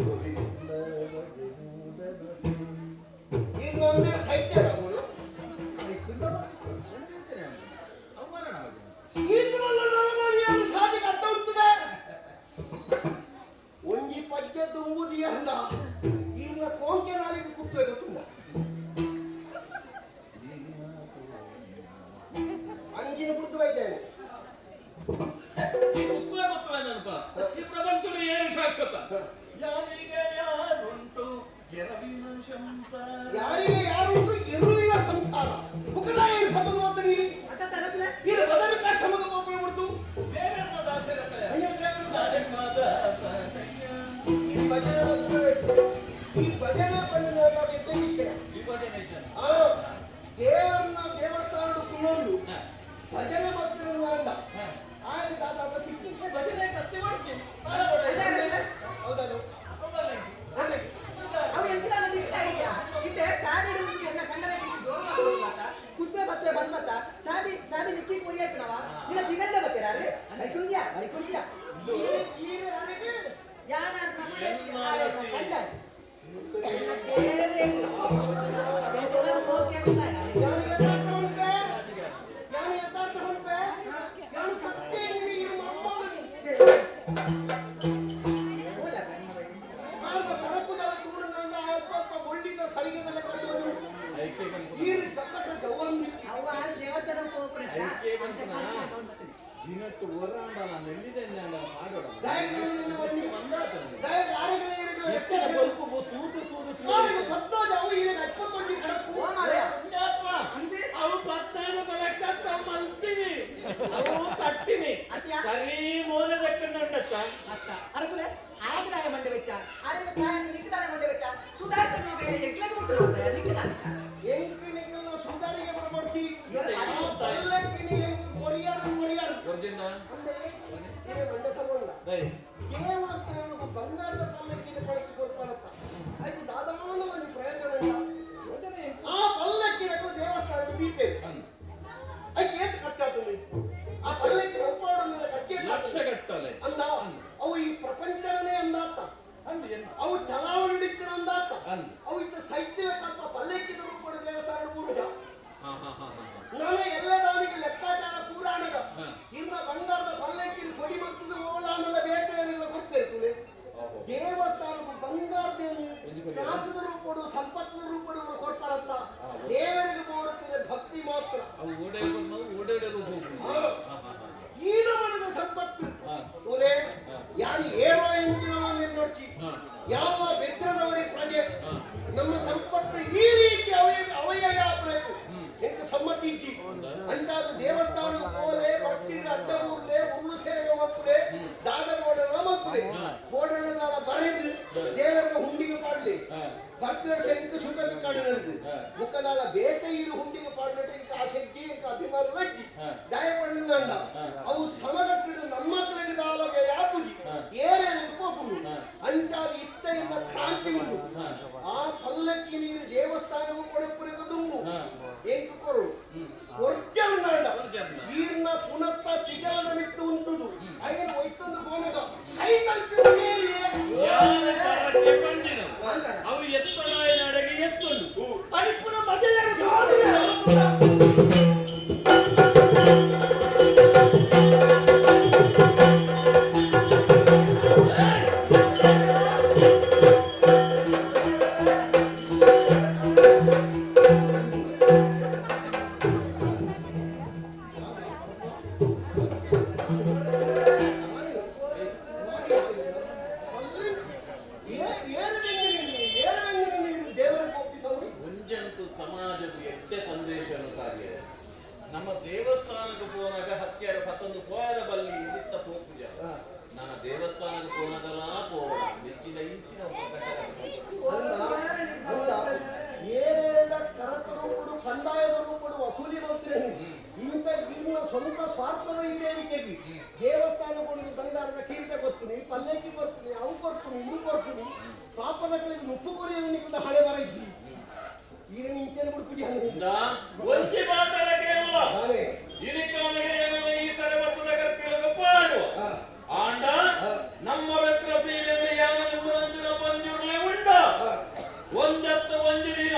ಗೋವಿಂದ. ಇನ್ನೊಮ್ಮೆ ಸಾಹಿತ್ಯ ಅವಳು ಈತವಲ್ಲ ನರಮಾನಿಯನ್ನು ಸಾಧಿ ಕಟ್ಟ ಹೋಗ್ತದೆ. ಒಂಜಿ ಪದ್ಯ ತುಂಬುದಿ ಅಂದ ಇನ್ನ ಕೋಂಕೆ ನಾಲಿಗೆ ಕುತ್ತುವೆ ಗೊತ್ತುಂಡ. ಅಂಗಿನ ಬಿಡ್ತು ಬೈತೇನೆ. ಈ ಕುತ್ತುವೆ ಬತ್ತುವೆ ನೆನಪ. ಈ ಪ್ರಪಂಚದ ಏನು ಶಾಶ್ವತ? ಯಾರಿಗೆ ಯಾರುಂಟು ಎರವಿನ ಸಂಸಾರ. ಯಾರಿಗೆ ಯಾರುಂಟು ಇರುವಿನ ಸಂಸಾರ ಮುಖದಾಯ ಪತನ ನೀರಿ. ಅತ್ತ ತರಸ್ಲೆ. ಇದು ಬದಲು ಕಾಶಮಗ ಪೋಪುರ ಬಿಡ್ತು. ಬೇರೆಲ್ಲ ದಾಸರಥಯ. ದಾಸಮ್ಮ ದಾಸನಯ್ಯ. ಈ ಭಜನೆ ಮಾಡ್ಬೇಕು. ಈ ಭಜನೆ ಪಣ್ಣನಾಗ ವಿಷಯ. ಈ ಭಜನೆ ಇದ್ದಾನೆ. ಆ ದೇವರನ್ನ ದೇವಸ್ಥಾನದ ಕುಲ್ಲೊಂದು ಭಜನೆ ಭಕ್ತರನ್ನ ಅಂದ ಆಗ ತಾತ ಅಂತ ಸಿಕ್ಕು. ಈ ಭಜನೆ ಕತ್ತಿ ಮಾಡ್ತಿ. ಅತ್ತ ಅರಸ್ಲೆ. ಹೌದಾ? ಅವು ಎಂಚಿನ ದಿಕ್ತಾ ಇದೆಯಾ? ಇತ್ತೆ ಸಾದಿ ಹಿಡಿದು ಎನ್ನ ಕಣ್ಣನ ಕಿಕ್ಕಿ ಜೋರು ಮಾಡ್ಕೊಂಡು ಮಾತ ಕುತ್ತೆ ಬತ್ತೆ ಬಂದ್ ಮತ್ತ ಸಾದಿ ಸಾದಿ ನಿಕ್ಕಿ ಪೂರಿ ಆಯ್ತನವ ನಿನ್ನ ಸಿಗಲ್ಲೇ ಬತ್ತೀರಾ ರೀ? ಬೈಕುಂದ್ಯಾ ಬೈಕುಂದ್ಯಾ. ಯಾನ ನಮ್ಮಡೆ ಕಂಡ ಯಾನು ಯಥಾರ್ಥ ಉಂಟೆ, ಯಾನು ಯಥಾರ್ಥ ಉಂಟೆ, ಯಾನು ಸತ್ಯ ನಿನಗೆ ಮಮ್ಮಗನು. ಆಗ ತರಕುದವ ತೂಡನಾಂಡ ಅಲ್ಪ ಒಳ್ಳಿದ ಸರಿಗೆದ ಲೆಕ್ಕ ತೋಜುಂಡು. ಈ ತಕ್ಕಟ ಗೌವಂದಿ. ಅವ್ವ ದೇವಸ್ಥಾನಕ್ಕೆ ಹೋಗ್ಬಿಡತ್ತ. ದಿನಟ್ಟು ಹೊರಾಂಡ ನಾನು ಎಲ್ಲಿದ್ದೇನೆ ಮಾಡೋಣ. ದಾಯಕನಲ್ಲಿ ಬನ್ನಿ. ದಾಯಕ ಆರೋಗ್ಯ ಇರಗೆ ಎತ್ತಿನ ಬಲ್ಪು ತೂತು ತೂತು ತೂತು. ಕಾಲಿಗೆ ಪತ್ತೋಜ ಅವು ಇರಗೆ ಅಪ್ಪತ್ತೊಂಜಿ ಕಡಪು. ಓ ಮಾರಾಯ. ಪುಣ್ಯಾತ್ಮ. ಅಂದೆ. ಅವು ಪತ್ತೈದು ಲೆಕ್ಕ ಮಲ್ತೀನಿ ಅವು ತಟ್ಟಿನಿ. ಅತ್ಯ. ಸರಿ ಮೋನೆ ದಕ್ಕಂಡ ಉಂಡತ್ತ. ಅತ್ತ ಅರಸುಲೆ ಆಗದಾಯ ಮಂಡೆ ವೆಚ್ಚ ಆರೋಗ್ಯ ಕಾಯ ನಿಕ್ಕಿದಾನೆ ಮಂಡೆ ವೆಚ್ಚ ಸುಧಾರ್ತನ ಬೇಳೆ ಎಕ್ಲಗೆ ಬಿಡ್ತಾರೆ ನಿಕ್ಕಿದಾನೆ. ಎಂಕು ನಿಕ್ಕ ದೇವಸ್ಥಾನದ ಬಂಗಾರದ ಪಲ್ಲಕ್ಕಿನ ಪಡೆದು ಕೊಡ್ಪಾರತ್ತ ಅದಕ್ಕೆ ದಾದಾನ ಒಂದು ಪ್ರಯೋಜನ ಇಲ್ಲ. ಆ ಪಲ್ಲಕ್ಕಿನ ದೇವಸ್ಥಾನದ ದೀಪೆ ಅದಕ್ಕೆ ಏತು ಖರ್ಚಾಗ್ತದೆ ಆ ಪಲ್ಲಕ್ಕಿ ಒಪ್ಪಾಡೋದನ್ನ ಖರ್ಚು ಲಕ್ಷ ಗಟ್ಟಲೆ ಅಂದ ಅವು ಈ ಪ್ರಪಂಚವನೇ ಅಂದಾತ ಅವು ಚಲಾವಣೆ ಹಿಡಿತೀರ ಅಂದಾತ ಅವು ಇತ್ತ ಸೈತ್ಯ ಕಲ್ಪ ಪಲ್ಲಕ್ಕಿದ ರೂಪದ ದೇವಸ್ಥಾನದ ಪೂರ್ವಜ ನಾನು ಎಲ್ಲದಾನಿಗೆ ಲೆಕ್ಕಾಚಾರ ಪುರಾಣದ ಇನ್ನ ಬಂಗಾರದ ಪಲ್ಲಕ್ಕಿನ ಕೊಡಿ ಮತ್ತದ ಓಲಾನದ ಬೇಟೆಯನ್ನೆಲ್ಲ ಕೊಡ್ತಿರ್ತದೆ ದೇವಸ್ಥಾನಕ್ಕೂ ಬಂಗಾರದ ಕಾಸದ ರೂಪಡು ಸಂಪತ್ತಿನ ರೂಪಡು ಕೊಡ್ತಾರಂತ ದೇವರಿಗೆ ಬೋಡುತ್ತದೆ ಭಕ್ತಿ ಮಾತ್ರ. ಈ ನಮನದ ಸಂಪತ್ತು ಒಲೆ ಯಾರು ಏನೋ ಎಂಚಿನವನ್ನೇ ನೋಡ್ಚಿ ಯಾವ ಬೆದ್ರದವರಿ ಪ್ರಜೆ ನಮ್ಮ ಸಂಪತ್ತು ಈ ರೀತಿ ಅವಯಯಾಪಬೇಕು ಎಂತ ಸಮ್ಮತಿ ಇಜ್ಜಿ ಅಂತಾದ ದೇವಸ್ಥಾನಕ್ಕೆ ಪೋಲೆ ಭಕ್ತಿ ಅಡ್ಡ ಊರ್ಲೆ ಉರುಳು ಸೇವೆ ಮಕ್ಕಳೆ ದಾದ ಬೋಡನ ಮಕ್ಕಳೆ ಬೋಡನ ಬರೆದು ದೇವರ ಹುಂಡಿಗೆ ಪಾಡ್ಲಿ ಬರ್ಪಿನ ಇಂಕ ಸುಖ ಕಾಡು ನಡೆದು ಮುಖದಾಲ ಬೇಟೆ ಇರು ಹುಂಡಿಗೆ ಪಾಡ್ಲಟ್ಟು ಇಂಕ ಆಸೆಜ್ಜಿ ಇಂಕ ಅಭಿಮಾನ ಲಜ್ಜಿ ದಯಪಣ್ಣಿಂದ ಅವು ಸಮಗಟ್ಟಿಡು ನಮ್ಮ ಕಡೆಗೆ ದಾಲಗೆ ಯಾಪುಜಿ ಏರೇನು ಪೋಪುಡು ಅಂತಾದ ಇತ್ತ ಎಲ್ಲ ಕ್ರಾಂತಿ ಉಂಟು. ಆ ಪಲ್ಲಕ್ಕಿ ನೀರು ದೇವಸ್ಥಾನವು ಕೊಡಪುರಿಗ ದುಂಬು ಎಂಕು ಕೊರಡು ಕೊರ್ಜಂದಾಂಡ ಈರ್ನ ಪುನತ್ತ ತಿಜಾದ ಮಿತ್ತು ಉಂಟುದು ಅಯ್ಯನ ಒಯ್ತೊಂದು ಕೋನಗ ಕೈ ತಲುಪಿ ಅವು ಎತ್ತನಾಯ ನಡೆಗೆ ಎತ್ತೊಂದು ತೈಪುನ ಮಗೆಯರು ಸಮಾಜದ ಎಷ್ಟೇ ಸಂದೇಶ ಸಾಧ್ಯ ನಮ್ಮ ದೇವಸ್ಥಾನಕ್ಕೆ ಪೋನಾಗ ಹತ್ಯಾರ ಪತ್ತೊಂದು ಪೋಯರ ಬಲ್ಲಿ ಇತ್ತ ಪೋಪುಜ ನನ್ನ ದೇವಸ್ಥಾನಕ್ಕೆ ಪೋನದಲ್ಲ ಪೋವಡ ಮೆಚ್ಚಿನ ಇಂಚಿನ ಏನೇಳ ಕರಕ ರೂಪಡು ಕಂದಾಯದ ರೂಪಡು ವಸೂಲಿ ಮಾಡ್ತೀರಿ ಇಂಥ ಇನ್ನು ಸ್ವಂತ ಸ್ವಾರ್ಥದ ಈಡೇರಿಕೆಗೆ ದೇವಸ್ಥಾನಗಳಿಗೆ ಬಂಗಾರದ ಕೀರ್ತ ಕೊಡ್ತೀನಿ, ಪಲ್ಲಕ್ಕಿ ಕೊಡ್ತೀನಿ, ಅವು ಕೊಡ್ತೀನಿ, ಇನ್ನು ಕೊಡ್ತೀನಿ, ಪಾಪದ ಕಡೆಗೆ ಮುಪ್ಪು ಕೊರಿಯವನಿಗೆ ಹಣೆ ಬರ ಇಜ್ಜಿ ಈಗ ನಿಂತೇನೆ ಬಿಡ್ಪಿಡಿ ಒಂಜಿ ಮಾತರಕ್ಕೆ ಅಲ್ಲ ಇನಿಕ್ಕಾನಗೆ ಏನನ ಈ ಸರೆ ಬತ್ತದ ಕರ್ಪಿಲಗ ಪಾಡುವ ಆಂಡ ನಮ್ಮ ಬೆತ್ರ ಸೀಮೆಯಲ್ಲಿ ಯಾನ ನಿಮ್ಮ ಪಂಜುರ್ಲೆ ಉಂಡ ಒಂದತ್ತ ಒಂಜಿ ದಿನ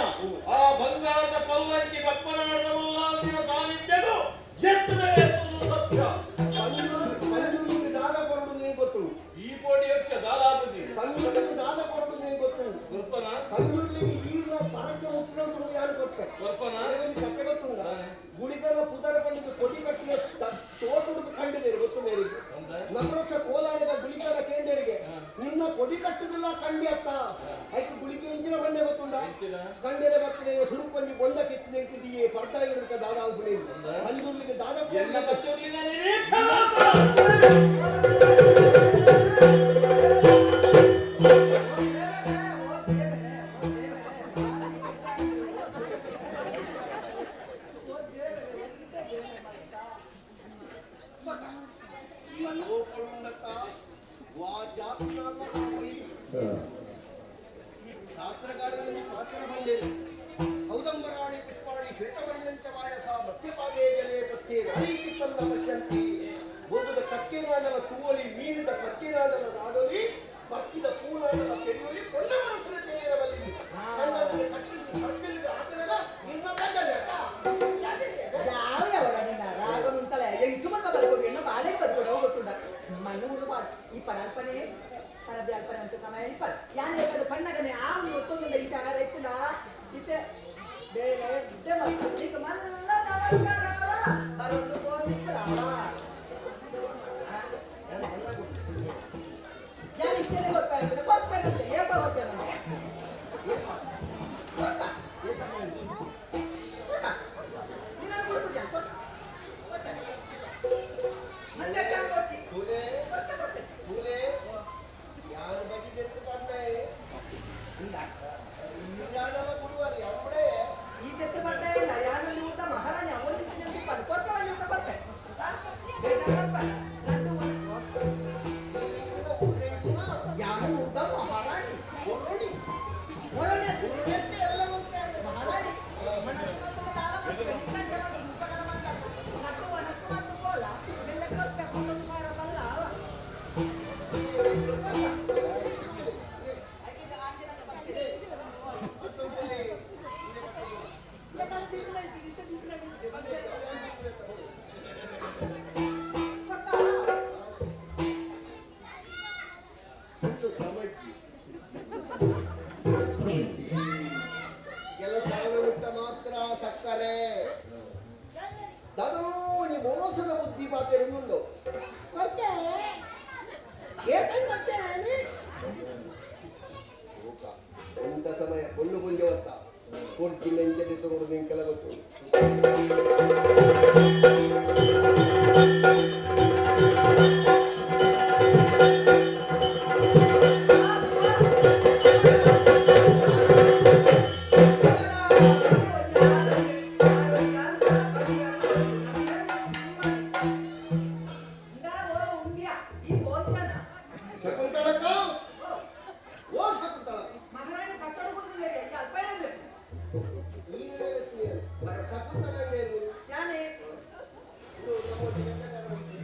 ಆ ಬಂಗಾರದ ಪಲ್ಲಕ್ಕಿ ಬಪ್ಪನಾಡದ ಮುಲ್ಲಾಲ್ ದಿನ ಸಾನ್ನಿಧ್ಯವು ಎತ್ತದೇ ಎತ್ತದು ಸತ್ಯ. ಪಂಜುರ್ಲಿಗೆ ದಾದ ಕೊರಡು ನೀನು ಗೊತ್ತು. ಈ ಕೋಟಿ ವರ್ಷ ದಾಲಾಪಸಿ ಪಂಜುರ್ಲಿಗೆ ದಾದ ಕೊರಡು ನೀನು ಗೊತ್ತು. ಕೊರ್ಪನ ಪಂಜುರ್ಲಿಗೆ ಈರ್ನ ಪರಕ್ಕೆ ಉಪ್ಪುನಂದ್ರು ಯಾರು ಕೊಡ್ತಾರೆ ಕೊರ್ಪನ ಕತೆ ಗೊತ್ತುಂಡ. ಗುಳಿಗನ ಪುದರ ಪಂಡಿತ ಕೊಡಿ ಕಟ್ಟಿನ ತೋಟುಡುದು ಕಂಡಿದ್ದೇನೆ ಗೊತ್ತು ಮೇರಿಗೆ. ನಮ್ಮರಸ ಕೋಲಾಡಿದ ಗುಳಿಗನ ಕೇಂದ್ರಿಗೆ ನಿನ್ನ ಕೊಡಿ ಕಟ್ಟುದಿಲ್ಲ ಕಂಡಿ ಅತ್ತ ಆಯ್ತು. ಗುಳಿಗೆ ಇಂಚಿನ ಬಂಡೆ ಗೊತ್ತುಂಡ. ಕಂಡೆರೆ ಬರ್ತದೆ ಸುರುಪಲ್ಲಿ ಬೊಂಡ ಕೆತ್ತಿದೆ ಅಂತಿದೀಯೇ ಪರ್ತಾ ಇರಕ ದಾದ ಆಗ್ಬಿಡಿ ಪಂಜುರ್ಲಿಗೆ ದಾದ ಎಲ್ಲ ಪಂಜುರ್ಲಿನ ನಿರೀಕ್ಷೆ. ಶಾಸ್ತ್ರಕಾರರಲ್ಲಿ ಪಾತ್ರ ಬಂದಿದೆ. ಔದಂಬರಾಣಿ ಪುಷ್ಪಾಣಿ ಶ್ವೇತವರ್ಣಂಚ ವಾಯಸ ಮತ್ಸ್ಯಪಾದೇ ಜಲೆ ಪಥ್ಯೆ ನಾರೀಚಿತ್ತನ್ನ ಪಶ್ಯಂತಿ. ಬೋಧದ ಕಕ್ಕೆನಾಡಲ ತೂವಳಿ ಮೀನಿದ ಕಕ್ಕೆನಾಡಲ ನಾಡಲಿ ಬರ್ತಿದ ಪೂನಾಡಲ ತೆರೆಯಲಿ ಕೊಂಡ ಮನಸ್ಸಿನ ತೇರಬಲ್ಲಿ ಕಣ್ಣಲ್ಲಿ ಕಟ್ಟಿದ ಕಪ್ಪಿಲಿಗೆ ಹಾಕಲಾಗ ಇನ್ನ ತಗಡೆ ಯಾವ ಯಾವ ನಿನ್ನ ರಾಗ ನಿಂತಲೆ ಎಂಟು ಮಂದ ಬರ್ಕೊಡು ಎಣ್ಣ ಬಾಳೆಗೆ ಬರ್ಕೊಡು ಅವು ಗೊತ್ತುಂಡ ಮಣ್ಣು ಮುರಿದು ಪಾಡು ಈ ಪಡಲ್ಪನೆ ಪಡಬಿ ಅಲ್ಪನೆ ಅಂತ ಸಮಯ ಇಪ್ಪಡು ಯಾನ್ ಬೇಕಾದ್ರು ಪಣ್ಣಗನೆ ಆ ಒಂದು ಒತ್ತೊಂದುಂಡ ವಿಚಾರ ರೈತನ ಇತ್ತೆ ಬೇಳೆ ಎಡ್ಡೆ ಮತ್ತ ಈಗ ಮಲ್ಲ ನಮಸ್ಕಾರವ ಬರೊಂದು ಪೋಸಿಕ್ಕಲಾವ ಯಾನ್ ಇತ್ತೇನೆ ಗೊತ್ತಾಯ್ತದೆ ಕೊರ್ಪೇನಂತೆ ಏಪ ಕೊರ್ಪೆ ನಾನು ಗೊತ್ತಾ ಗೊತ್ತಾ ನಿನ್ನನ್ನು ಗುರುಪೂಜೆ ಕೊಟ್ಟು ಮಂಡ್ಯ ಚಾನ್ ಕೊಡ್ತಿ ಪೂಲೆ ಕೊಟ್ಟೆ ಕೊಟ್ಟೆ ಪೂಲೆ ಯಾರು ಬಗೆದೆತ್ತು ಪಣ್ಣೆ ಇಂದ ಈರಾಡಲ ಗುರುವಾರ ಯಾವಡೆ ಈ ದೆತ್ತು ಪಡ್ಡ ಇಲ್ಲ. ಸಮಜ್ಜಿ ಕೆಲಸ ಮುಟ್ಟ ಮಾತ್ರ ಸಕ್ಕರೆ ತದೋ ನೀ ಮೋಸದ ಬುದ್ಧಿ ಮಾತೇನು ಕೊಟ್ಟೆ ಏಕಂದ್ ಕೊಟ್ಟೆ ನಾನು ಎಂತ ಸಮಯ ಕೊಂಡು ಪುಂಜವತ್ತ ಕೊಡ್ತಿಲ್ಲ ಇಂಚನೆ ತಗೊಂಡು ನಿಂಗೆ ಕೆಲ ಗೊತ್ತು. ಶಕುಂತಳಕ್ಕ, ಓ ಶಕುಂತಳ. ಮಹಾರಾಣಿ ಕಟ್ಟಡ ಕೊಡುದಿಲ್ಲ ರೀ, ಅಲ್ಪ ಇರಲಿ. ನೀನು ಹೇಳ್ತೀಯ ಶಕುಂತಳ ಏನು? ಯಾನೆ? ಇದು ನಮ್ಮೊಂದು ಲೆಕ್ಕಾಚಾರ ಮುಗಿತು.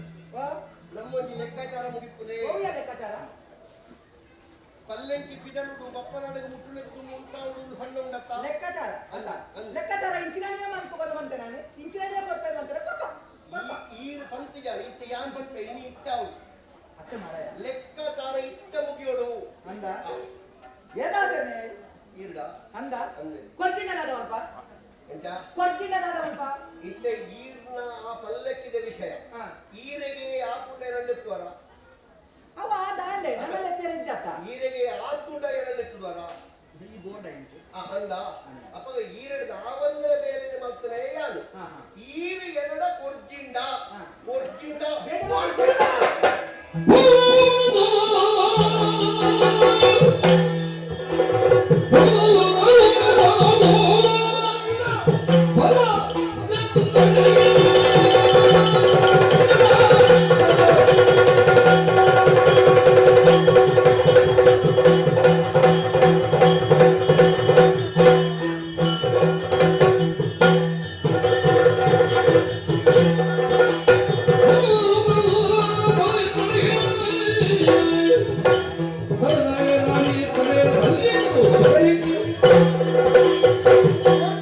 ನಮ್ಮೊಂದು ಲೆಕ್ಕಾಚಾರ ಮುಗಿಪುಲೆ. ಓವಿಯ ಲೆಕ್ಕಾಚಾರ. ಪಲ್ಲೆಂಕಿ ಪಿದನುಡು ಬಪ್ಪನಾಡಿಗೆ ಮುಟ್ಟುನೆಗೆ ಮುಂತಾವುಡು ಹಣ್ಣು ಉಂಡತ್ತ. ಲೆಕ್ಕಾಚಾರ ಅಲ್ಲ, ಲೆಕ್ಕಾಚಾರ ಇಂಚಿನಡಿಯ ಮಲ್ಪು ಬಂತೆ ನಾನು ಇಂಚಿನಡಿಯ ಕೊಡ್ಪೇರು ಅಂತಾರೆ ಕೊತ್ತ ಕೊತ್ತ. ಈರು ಪಂತಿಜಾರ ಇತ್ತ ಯಾನ್ ಪಂಪೆ ಇನಿ ಇತ್ತಾವು. ಅತ್ತೆ ಮಾರಾಯ. ಲೆಕ್ಕಾಚಾರ ಇತ್ತ ಮುಗಿಯೋಡು. ಅಂದ ಏದಾದ್ರೆ ಈರ್ಡ. ಅಂದ. ಅಂದೆ. ಕೊರ್ಚಿಂಡದಾದವಲ್ಪ. ಎಂತ? ಕೊರ್ಚಿಂಡದಾದವಲ್ಪ. ಇತ್ತ ಈರ್ನ ಆ ಪಲ್ಲಕ್ಕಿದ ವಿಷಯ. ಹಾ. ಈರೆಗೆ ಆ ಪುಟ ಎರಳೆತ್ತುವರ. ಅವ ಆ ದಾಂಡೆ ನನ್ನ ಲೆಪ್ಪೇರೆ ಜಾತ. ಈರೆಗೆ ಆ ತುಟ ಎರಳೆತ್ತುವರ. ಈ ಬೋರ್ಡ್ ಆಯ್ತು. ಆ ಅಂದ ಅಪ್ಪಗ ಈರೆಡ್ದ ಆವಂದರ ಬೇರೆ ಮಲ್ತನೆ ಯಾನು. ಹಾ, ಹಾ. ಈರು ಎರಡ ಕೊರ್ಜಿಂಡ. ಹಾ. ಕೊರ್ಜಿಂಡ.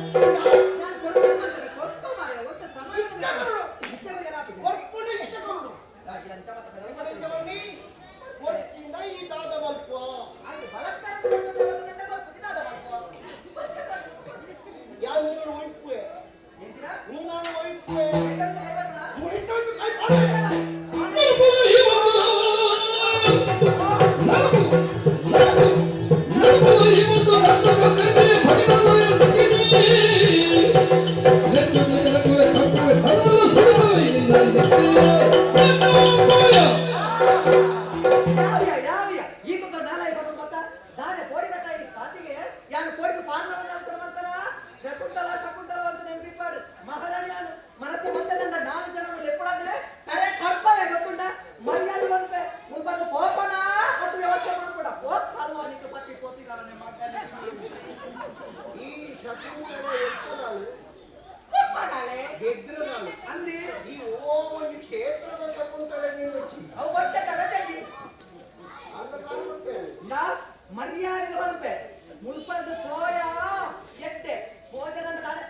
ನಾನು ಕೊಡ್ತೇನೆ ಅಂತಾರೆ ಕೊಟ್ಟು ಮಾರಾಯ ಒಟ್ಟು ಸಮಾಧಾನ ಇತ್ತೆ ಬಗೆರ ಆಪಿಗೆ. ಕೊರ್ಪುಡು ಇಷ್ಟ ಕೊರುಡು. ರಾಜಿ ಅಂಚ ಮತ್ತೆ ಬೆಳಗ್ಗೆ ಎಂಚ ಬರ್ತದೆ. ಬನ್ನಿ? ಕೊರ್ಜಿಂಡ ಈ ದಾದ ಮಲ್ಪುವ. ಅಲ್ಲಿ ಬಲಾತ್ಕಾರ ಮಾಡ್ಕೊಂಡು ಬಂದ ಬರ್ಪುದಿ ದಾದ ಮಲ್ಪ. ಬರ್ತಾರೆ ಬರ್ತಾರೆ. ಯಾರು ನೀನು ಒಯ್ಪುವೆ. ಎಂಚಿನ? ನೀನು ಒಯ್ಪುವೆ. ಎಂತಂತ ಕೈಬಾರ್ದಾ? ಮುಗಿಸ್ತೋಯ್ತು ಕೈ ಪಾಡೆ. ಯಾವ್ಯ ಯಾವ್ಯ ಈ ತುತ್ತ ನಾಲ ಇಪ್ಪತ್ತೊಂಬತ್ತ ದಾನೆ ಕೋಡಿಗಟ್ಟ ಈ ಸಾತಿಗೆ ಯಾನು ಕೋಡಿಗೆ ಪಾರ್ಲ ಮಂತನ ಶಕುಂತಲ ಶಕುಂತಲ ಅಂತ ನೆನಪಿಪಾಡು ಮಹಾರಾಣಿಯಾನು ಮನಸ್ಸು ಮತ್ತೆ ನನ್ನ ನಾಲ್ಕು ಜನ ಲೆಪ್ಪಡಾದ್ರೆ ತರೆ ಕರ್ಪವೆ ಗೊತ್ತುಂಡ ಮರ್ಯಾದೆ ಬಂದ್ಪೆ ಮುಲ್ಬಂದು ಕೋಪನ ಅದು ವ್ಯವಸ್ಥೆ ಮಾಡ್ಕೊಡ ಹೋಗ್ ಕಾಲುವ ನಿಕ್ಕ ಪತಿ ಕೋತಿಗಾರನೆ ಮಗನೇ. ಈ ಶಕುಂತಲ ಎಂತದಾಳು? ಕೋಪಗಾಲೆ ಬೆದ್ರದಾಳು. ಅಂದಿ. ಈ ಓ ಒಂದು ಕ್ಷೇತ್ರದ ಶಕುಂತಲೆ ನೀನು వచ్చಿ. ಅವು ವರ್ಷ ಕಗತೆಜಿ. ಅಂತ ಕಾಣುತ್ತೆ. ನಾ ಮರ್ಯಾದೆ ಬನ್ಪೆ ಮುಲ್ಪದ ಕೋಯ ಎಟ್ಟೆ ಭೋಜನ ತಾನೆ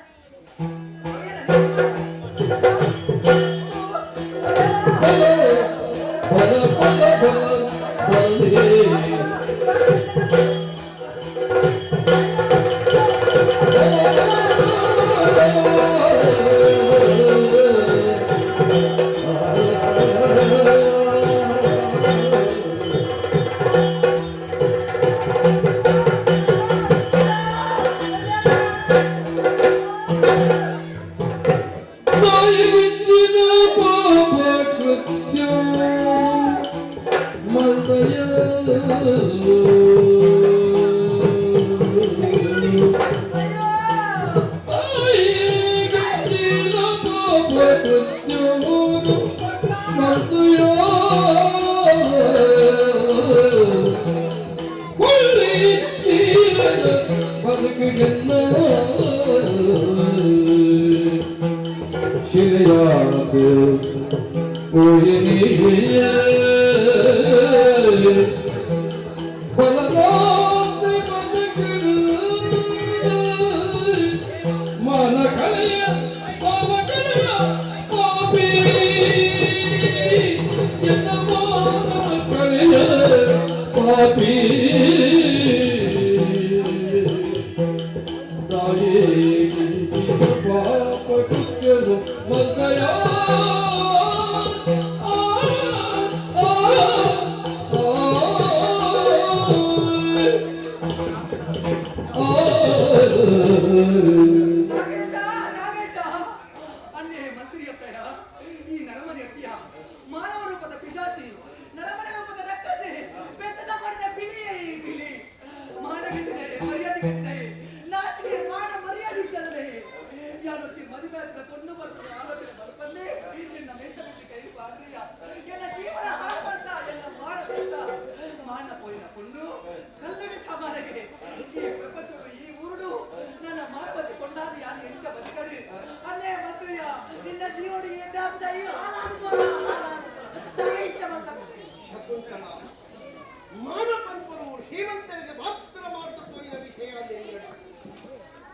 ಮಾನ ಪಂಪರು ಶ್ರೀಮಂತರಿಗೆ ಮಾತ್ರ ಮಾತ್ರ ಪೋಯಿನ ವಿಷಯ ಅಂದೆನ್ನಡ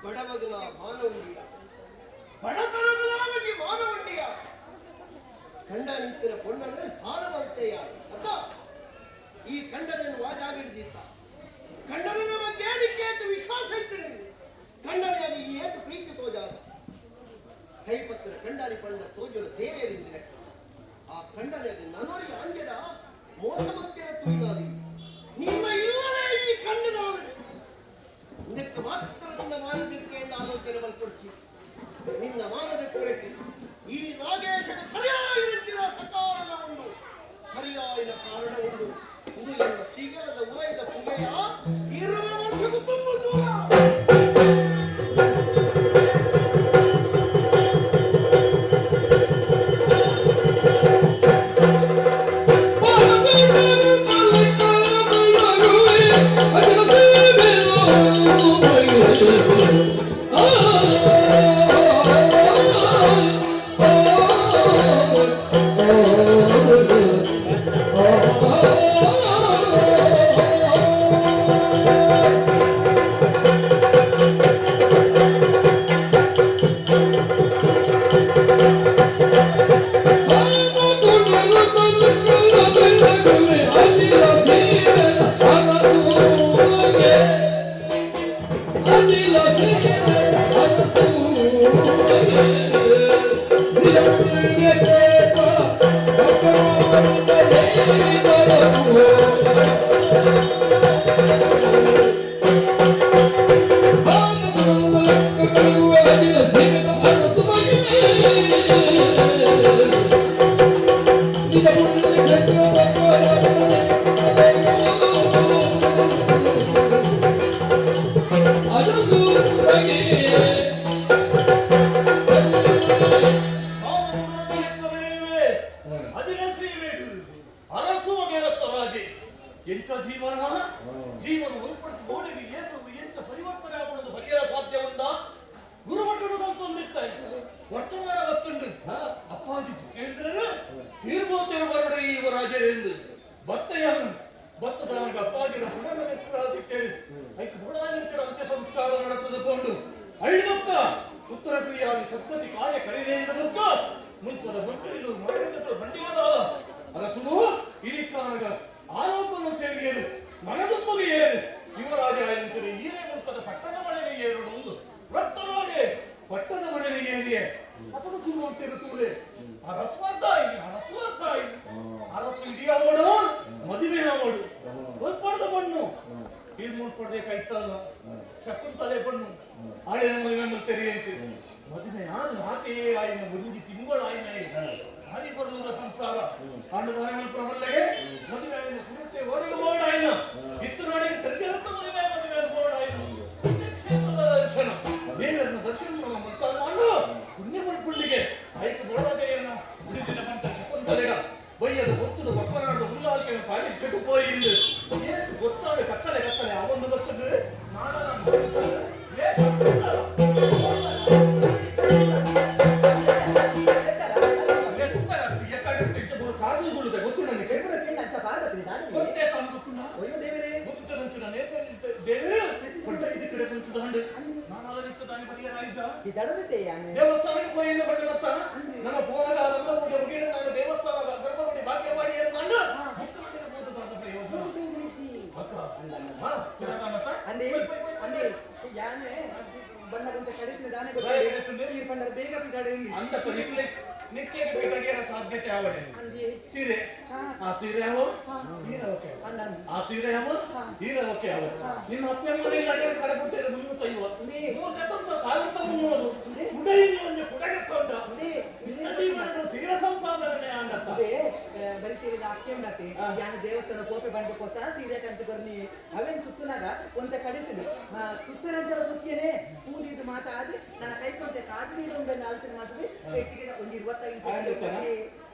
ಬಡವಗಲ ಮಾನವುಂಡಿಯ ಬಡತನಗಲಾವಗಿ ಮಾನವುಂಡಿಯ ಕಂಡನಿತ್ತಿನ ಪೊಣ್ಣನು ಹಾಳವಂತೆಯ ಅತ್ತ ಈ ಕಂಡನನ್ನು ವಾಜಾಗಿಡ್ದಿತ್ತ ಕಂಡನನ ಬಗ್ಗೆ ನಿಕ್ಕೆ ವಿಶ್ವಾಸ ಇತ್ತು ನಿಮಗೆ ಕಂಡನೆಯಾಗಿ ಈ ಏತು ಪ್ರೀತಿ ತೋಜಾದ ಕೈಪತ್ರ ಕಂಡಾರಿ ಪಂಡ ತೋಜಲು ದೇವೇರಿಂದ ಆ ಕಂಡನೆಯಾಗಿ ನನೋರಿ ಅಂಜಡ ಮೋಸ ಮಧ್ಯೆ ತುಯ್ದಾದಿ ನಿನ್ನ ಇಲ್ಲವೇ ಈ ಕಂಡನಾಳು ಇದಕ್ಕೆ ಮಾತ್ರ ನಿನ್ನ ಮಾನದಿಕ್ಕೆ ಎಂದು ಆಲೋಚನೆ ಮಲ್ಪೊಡ್ಚಿ ನಿನ್ನ ಮಾನದ ಕೊರತೆ ಈ ನಾಗೇಶನ ಸರಿಯಾಗಿರುತ್ತಿರ ಸಕಾರಣ ಉಂಡು ಸರಿಯಾದ ಕಾರಣ ಉಂಡು ಇದು ಎಲ್ಲ ತಿಗಲದ ಉಲೈದ ಪುಗೆಯ ಇರುವ ವರ್ಷಕ್ಕೂ ತುಂಬ ದೂರ. ಎಂಚ ಜೀವನ ಜೀವನ ಉಲ್ಪಟ್ಟು ಓಡಿಗೆ ಏನು ಎಂತ ಪರಿವರ್ತನೆ ಆಗುವುದು ಬಗೆಹರ ಸಾಧ್ಯ ಉಂಡ ಗುರುಮಠರು ತಂದಿತ್ತ ವರ್ತಮಾನ ಬತ್ತುಂಡು ಅಪ್ಪಾಜಿ ಜಿತೇಂದ್ರರು ತೀರ್ಬೋತೇರು ಬರಡು ಈ ಯುವರಾಜರೆಂದು ಬತ್ತಯ್ಯನು ಬತ್ತದ ನಮಗೆ ಅಪ್ಪಾಜಿನ ಪುನಃ ಐಕ್ ಪುಣಾನಿತ್ಯರ ಅಂತ್ಯ ಸಂಸ್ಕಾರ ನಡೆತದ ಕೊಂಡು ಅಳ್ಳುತ್ತ ಉತ್ತರ ಕ್ರಿಯಾದಿ ಸದ್ಗತಿ ಕಾರ್ಯ ಕರಿನೇರಿದ ಬತ್ತ ಮುಲ್ಪದ ಮಂತ್ರಿಲು ಮರಳಿದಗಳು ಬಂಡಿಗದಾದ ಅರಸುನು ಇರಿಕ್ಕಾನಗ ಆಲೋಕನು ಸೇರಿಯಲು ಮನದುಂಬುಗೆ ಏರು ಯುವರಾಜ ಆಯಂಚನೆ ಈರೇ ಮುಲ್ಪದ ಪಟ್ಟಣ ಮನೆಗೆ ಏರುಡು ಒಂದು ರಕ್ತರಾಜೆ ಪಟ್ಟಣ ಮನೆಗೆ ಏರಿಯೆ ಅಪಗ ಸುರು ಅಂತೇನು ತೂರೆ ಅರಸ್ವರ್ಥ ಅರಸ್ವರ್ಥ ಅರಸು ಇದೆಯಾವಡು ಮದುವೆ ಅವಡು ಒಲ್ಪಡ್ದ ಬಣ್ಣು ತೀರ್ಮೂಲ್ ಪಡ್ದೆ ಕೈತಲ್ಲ ಶಕುಂತಲೆ ಬಣ್ಣು ಆಡಿನ ಮದುವೆ ಮಲ್ತೆರಿ ಅಂತ ಮದುವೆ ಆದ ಮಾತೇ ಆಯ್ನ ಮುಂಜಿ ತಿಂಗಳಾಯ್ನ ಭಾರಿ ಬರಲದ ಸಂಸಾರ ಆಂಡು ಮನೆ ಮಲ್ಪುರ ಮಲ್ಲೆಗೆ ಮದುವೆ ಆಯ್ನ ಸುರುತ್ತೆ ಓಡಿಗೆ ಬೋರ್ಡ್ ಇತ್ತು ನಾಡಿಗೆ ತಿರುಗಿ ಹತ್ತು ಮದುವೆ ಮದುವೆ ಬೋರ್ಡ್ ಆಯ್ನ ಪುಣ್ಯಕ್ಷೇತ್ರದ ದರ್ಶನ ದೇವರನ್ನ ದರ್ಶನ ನಮ್ಮ ಮಲ್ತಾನು ಪುಣ್ಯ ಬರ್ಪುಳ್ಳಿಗೆ ಐಕು ಬೋಡಾದೇಯನ್ನ ಉಳಿದಿನ ಬಂತ ಶಕುಂತಲೆಡ ಬಯ್ಯದ ಒತ್ತುದ ಬಪ್ಪನಾಡು ಹುಲ್ಲಾಳ್ಕೆಯ ಸಾನ್ನಿಧ್ಯಕ್ಕೂ ಪೋಯಿ ಇಂದು ಏತು ಗೊತ್ತಾಳೆ ಕತ್ತಲೆ ಕತ್ತಲೆ ಅವೊಂದು ಬತ್ತದು ದೇವಸ್ಥಾನಕ್ಕೆ ಪೋಯಿ ಬಂಡನತ್ತ ನಮ್ಮ ಪೋನಗ ರಂಗ ಪೂಜೆ ಮುಗಿಯಣ ದೇವಸ್ಥಾನ ಗರ್ಭಗುಡಿ ಭಾಗ್ಯ ಮಾಡಿ ಅಂದು ಮುಕ್ಕಾಜನ ಭೂತದಾದ ಪ್ರಯೋಜನ ಅಂದೆ ಅಂದೆ ಯಾನೆ ಬಣ್ಣದಂತ ಕಡಿಸಿನ ದಾನೆ ನೀರ್ ಬೇಗ ಪಿದಾಡೆ ಅಂತ ನಿಕ್ಲೆ ನಿಕ್ಲೆಗೆ ಪಿತಡಿಯರ ಸಾಧ್ಯತೆ ಆವಡೆ ಸೀರೆ ಆ ಸೀರೆ ಯಾವ ಈರವಕ್ಕೆ ಆ ಸೀರೆ ಯಾವ ಈರವಕ್ಕೆ ಯಾವ ನಿನ್ನ ಅಪ್ಪ ಅಮ್ಮನಿಲ್ಲ ಕಡೆ ಕೊಡ್ತೇನೆ ಮುನ್ನೂತ್ತೈವ ಮೂರು ಸಾವಿರದ ಮುನ್ನೂರು ಕುಡೈ ಒಂಜಿ ಕುಡಗೆ ತೊಂಡ ನಿನ್ನ ಜೀವನದ ಸೀರೆ ಸಂಪಾದನೆ ಆಂಡತ್ತ ಬರಿತೀರಿದ ಅಕ್ಕೆಂಡತೆ ಯಾನ ದೇವಸ್ಥಾನ ಕೋಪೆ ಬಂಡ ಹೊಸ ಸೀರೆ ಕಂತು ಕೊರ್ನಿ ಅವೇನ್ ತುತ್ತುನಾಗ ಒಂತ ಕಡಿಸಿಲು ತುತ್ತುರಂಚಲ ತುತ್ತಿಯನೆ ಪೂದಿದ್ದು ಮಾತಾಡಿ ನನ್ನ ಕೈಕೊಂತೆ ಕಾಜು ನೀಡುಂಬೆ ನಾಲ್ಕು ಮಾತದೆ ಪೆಟ್ಟಿಗೆ ಒಂಜಿ 25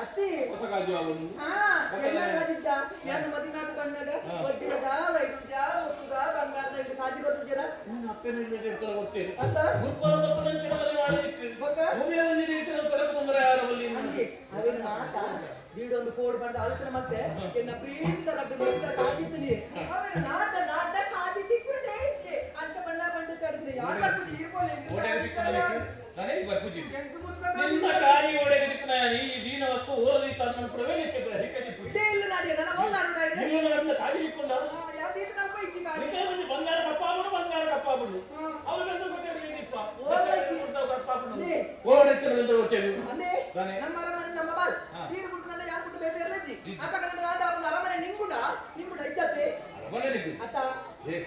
ಅತ್ತೆ ಹೊಸ ಕಾಜು ಆವೊಂದು ಹಾ ಎಲ್ಲ ಕಾಜಿದ್ದ ಯಾನು ಮದಿ ಮಾತು ಬಂದಾಗ ವಜ್ರದ ವೈಡೂರ್ಯ ಮುತ್ತುದ ಬಂಗಾರದ ಇದು ಕಾಜಿ ಕೊಡ್ತಿದ್ದೀರಾ ನಿನ್ನ ಅಪ್ಪನ ಇಲ್ಲ ಇಡ್ತಾರೆ ಗೊತ್ತೇನೆ ಅಂತ ಗುರುಪಲ ಮತ್ತು ನಂಚಿನ ಮನೆ ಮಾಡಲಿಕ್ಕೆ ಬೊಕ್ಕ ಭೂಮಿಯ ಒಂದು ರೀತಿಯ ತೊಡಕು ತೊಂದರೆ ಯಾರವಲ್ಲಿ ಅಂದೆ ಅವೇನು ಮಾತಾ ದೀಡೊಂದು ಕೋಡು ಬಂದ ಆಲೋಚನೆ ಮಲ್ತೆ ಎನ್ನ ಪ್ರೀತಿದ ರಡ್ಡು ಮೇಲಿದ ಕಾಜಿತ್ತಲಿ ಅವನ ನಾಟ ನಾಟ ಕಾಜಿ ತಿಕ್ಕುರನೇ ಇಜ್ಜಿ ಅಂಚ ಬಣ್ಣ ಬಂದು ಕಡಿಸಿದೆ ಯಾರು ಬರ್ಪುಜಿ ಇರ್ಬೋಲೆ ಬರ್ಪುಜಿ ಎಂಕು ಮುತ್ತುದ ನಿನ್ನ ಕಾರಿ ಓಡೆಗೆ ದಿಕ್ಕನಾಯನಿ ಈ ದೀನ ವಸ್ತು ಓಲದಿ ತನ್ನ ಪ್ರವೇಶಕ್ಕೆ ಹಿಕ್ಕಜಿ ಇದೇ ಇಲ್ಲ ನಾಡಿಯ ನನ್ನ ಓಲ್ ನಾಡು ಇಲ್ಲ ನಾಡಿನ ಕಾಜಿ ಇಕ್ಕೊಂಡ ಯಾವ ದೀತ ನಲ್ಪ ಇಜ್ಜಿ ಕಾಜಿ ನಿನ್ನ ಬಂಗಾರ ಕಪ್ಪಾಬುಡು ಬಂಗಾರ ಕಪ್ಪಾಬುಡು ಅವನು ಬೆಂದ್ರು ಕೊಟ್ಟೆ ನಿಪ್ಪ ಓಲೈತಿ ಓಡೆತ್ತಿನ ಬೆಂದ್ರು ಕೊಟ್ಟೆ ಅಂದೇ ನಮ್ಮ ಅರಮನೆ ನಮ್ಮ ಬಾಲ್ ನೀರು ಬಿಟ್ಟು ನನ್ನ ಯಾರು ಬಿಟ್ಟು ಬೇರೆ ಇರಲಜ್ಜಿ ಅಪ್ಪ ಕನ್ನಡ ನಾಡ ಅಪ್ಪನ ಅರಮನೆ ನಿಂಗುಡ ನಿಂಗುಡ ಇದ್ದತ್ತೆ ಅರಮನೆ ನಿಂಗು ಅತ್ತ ಏ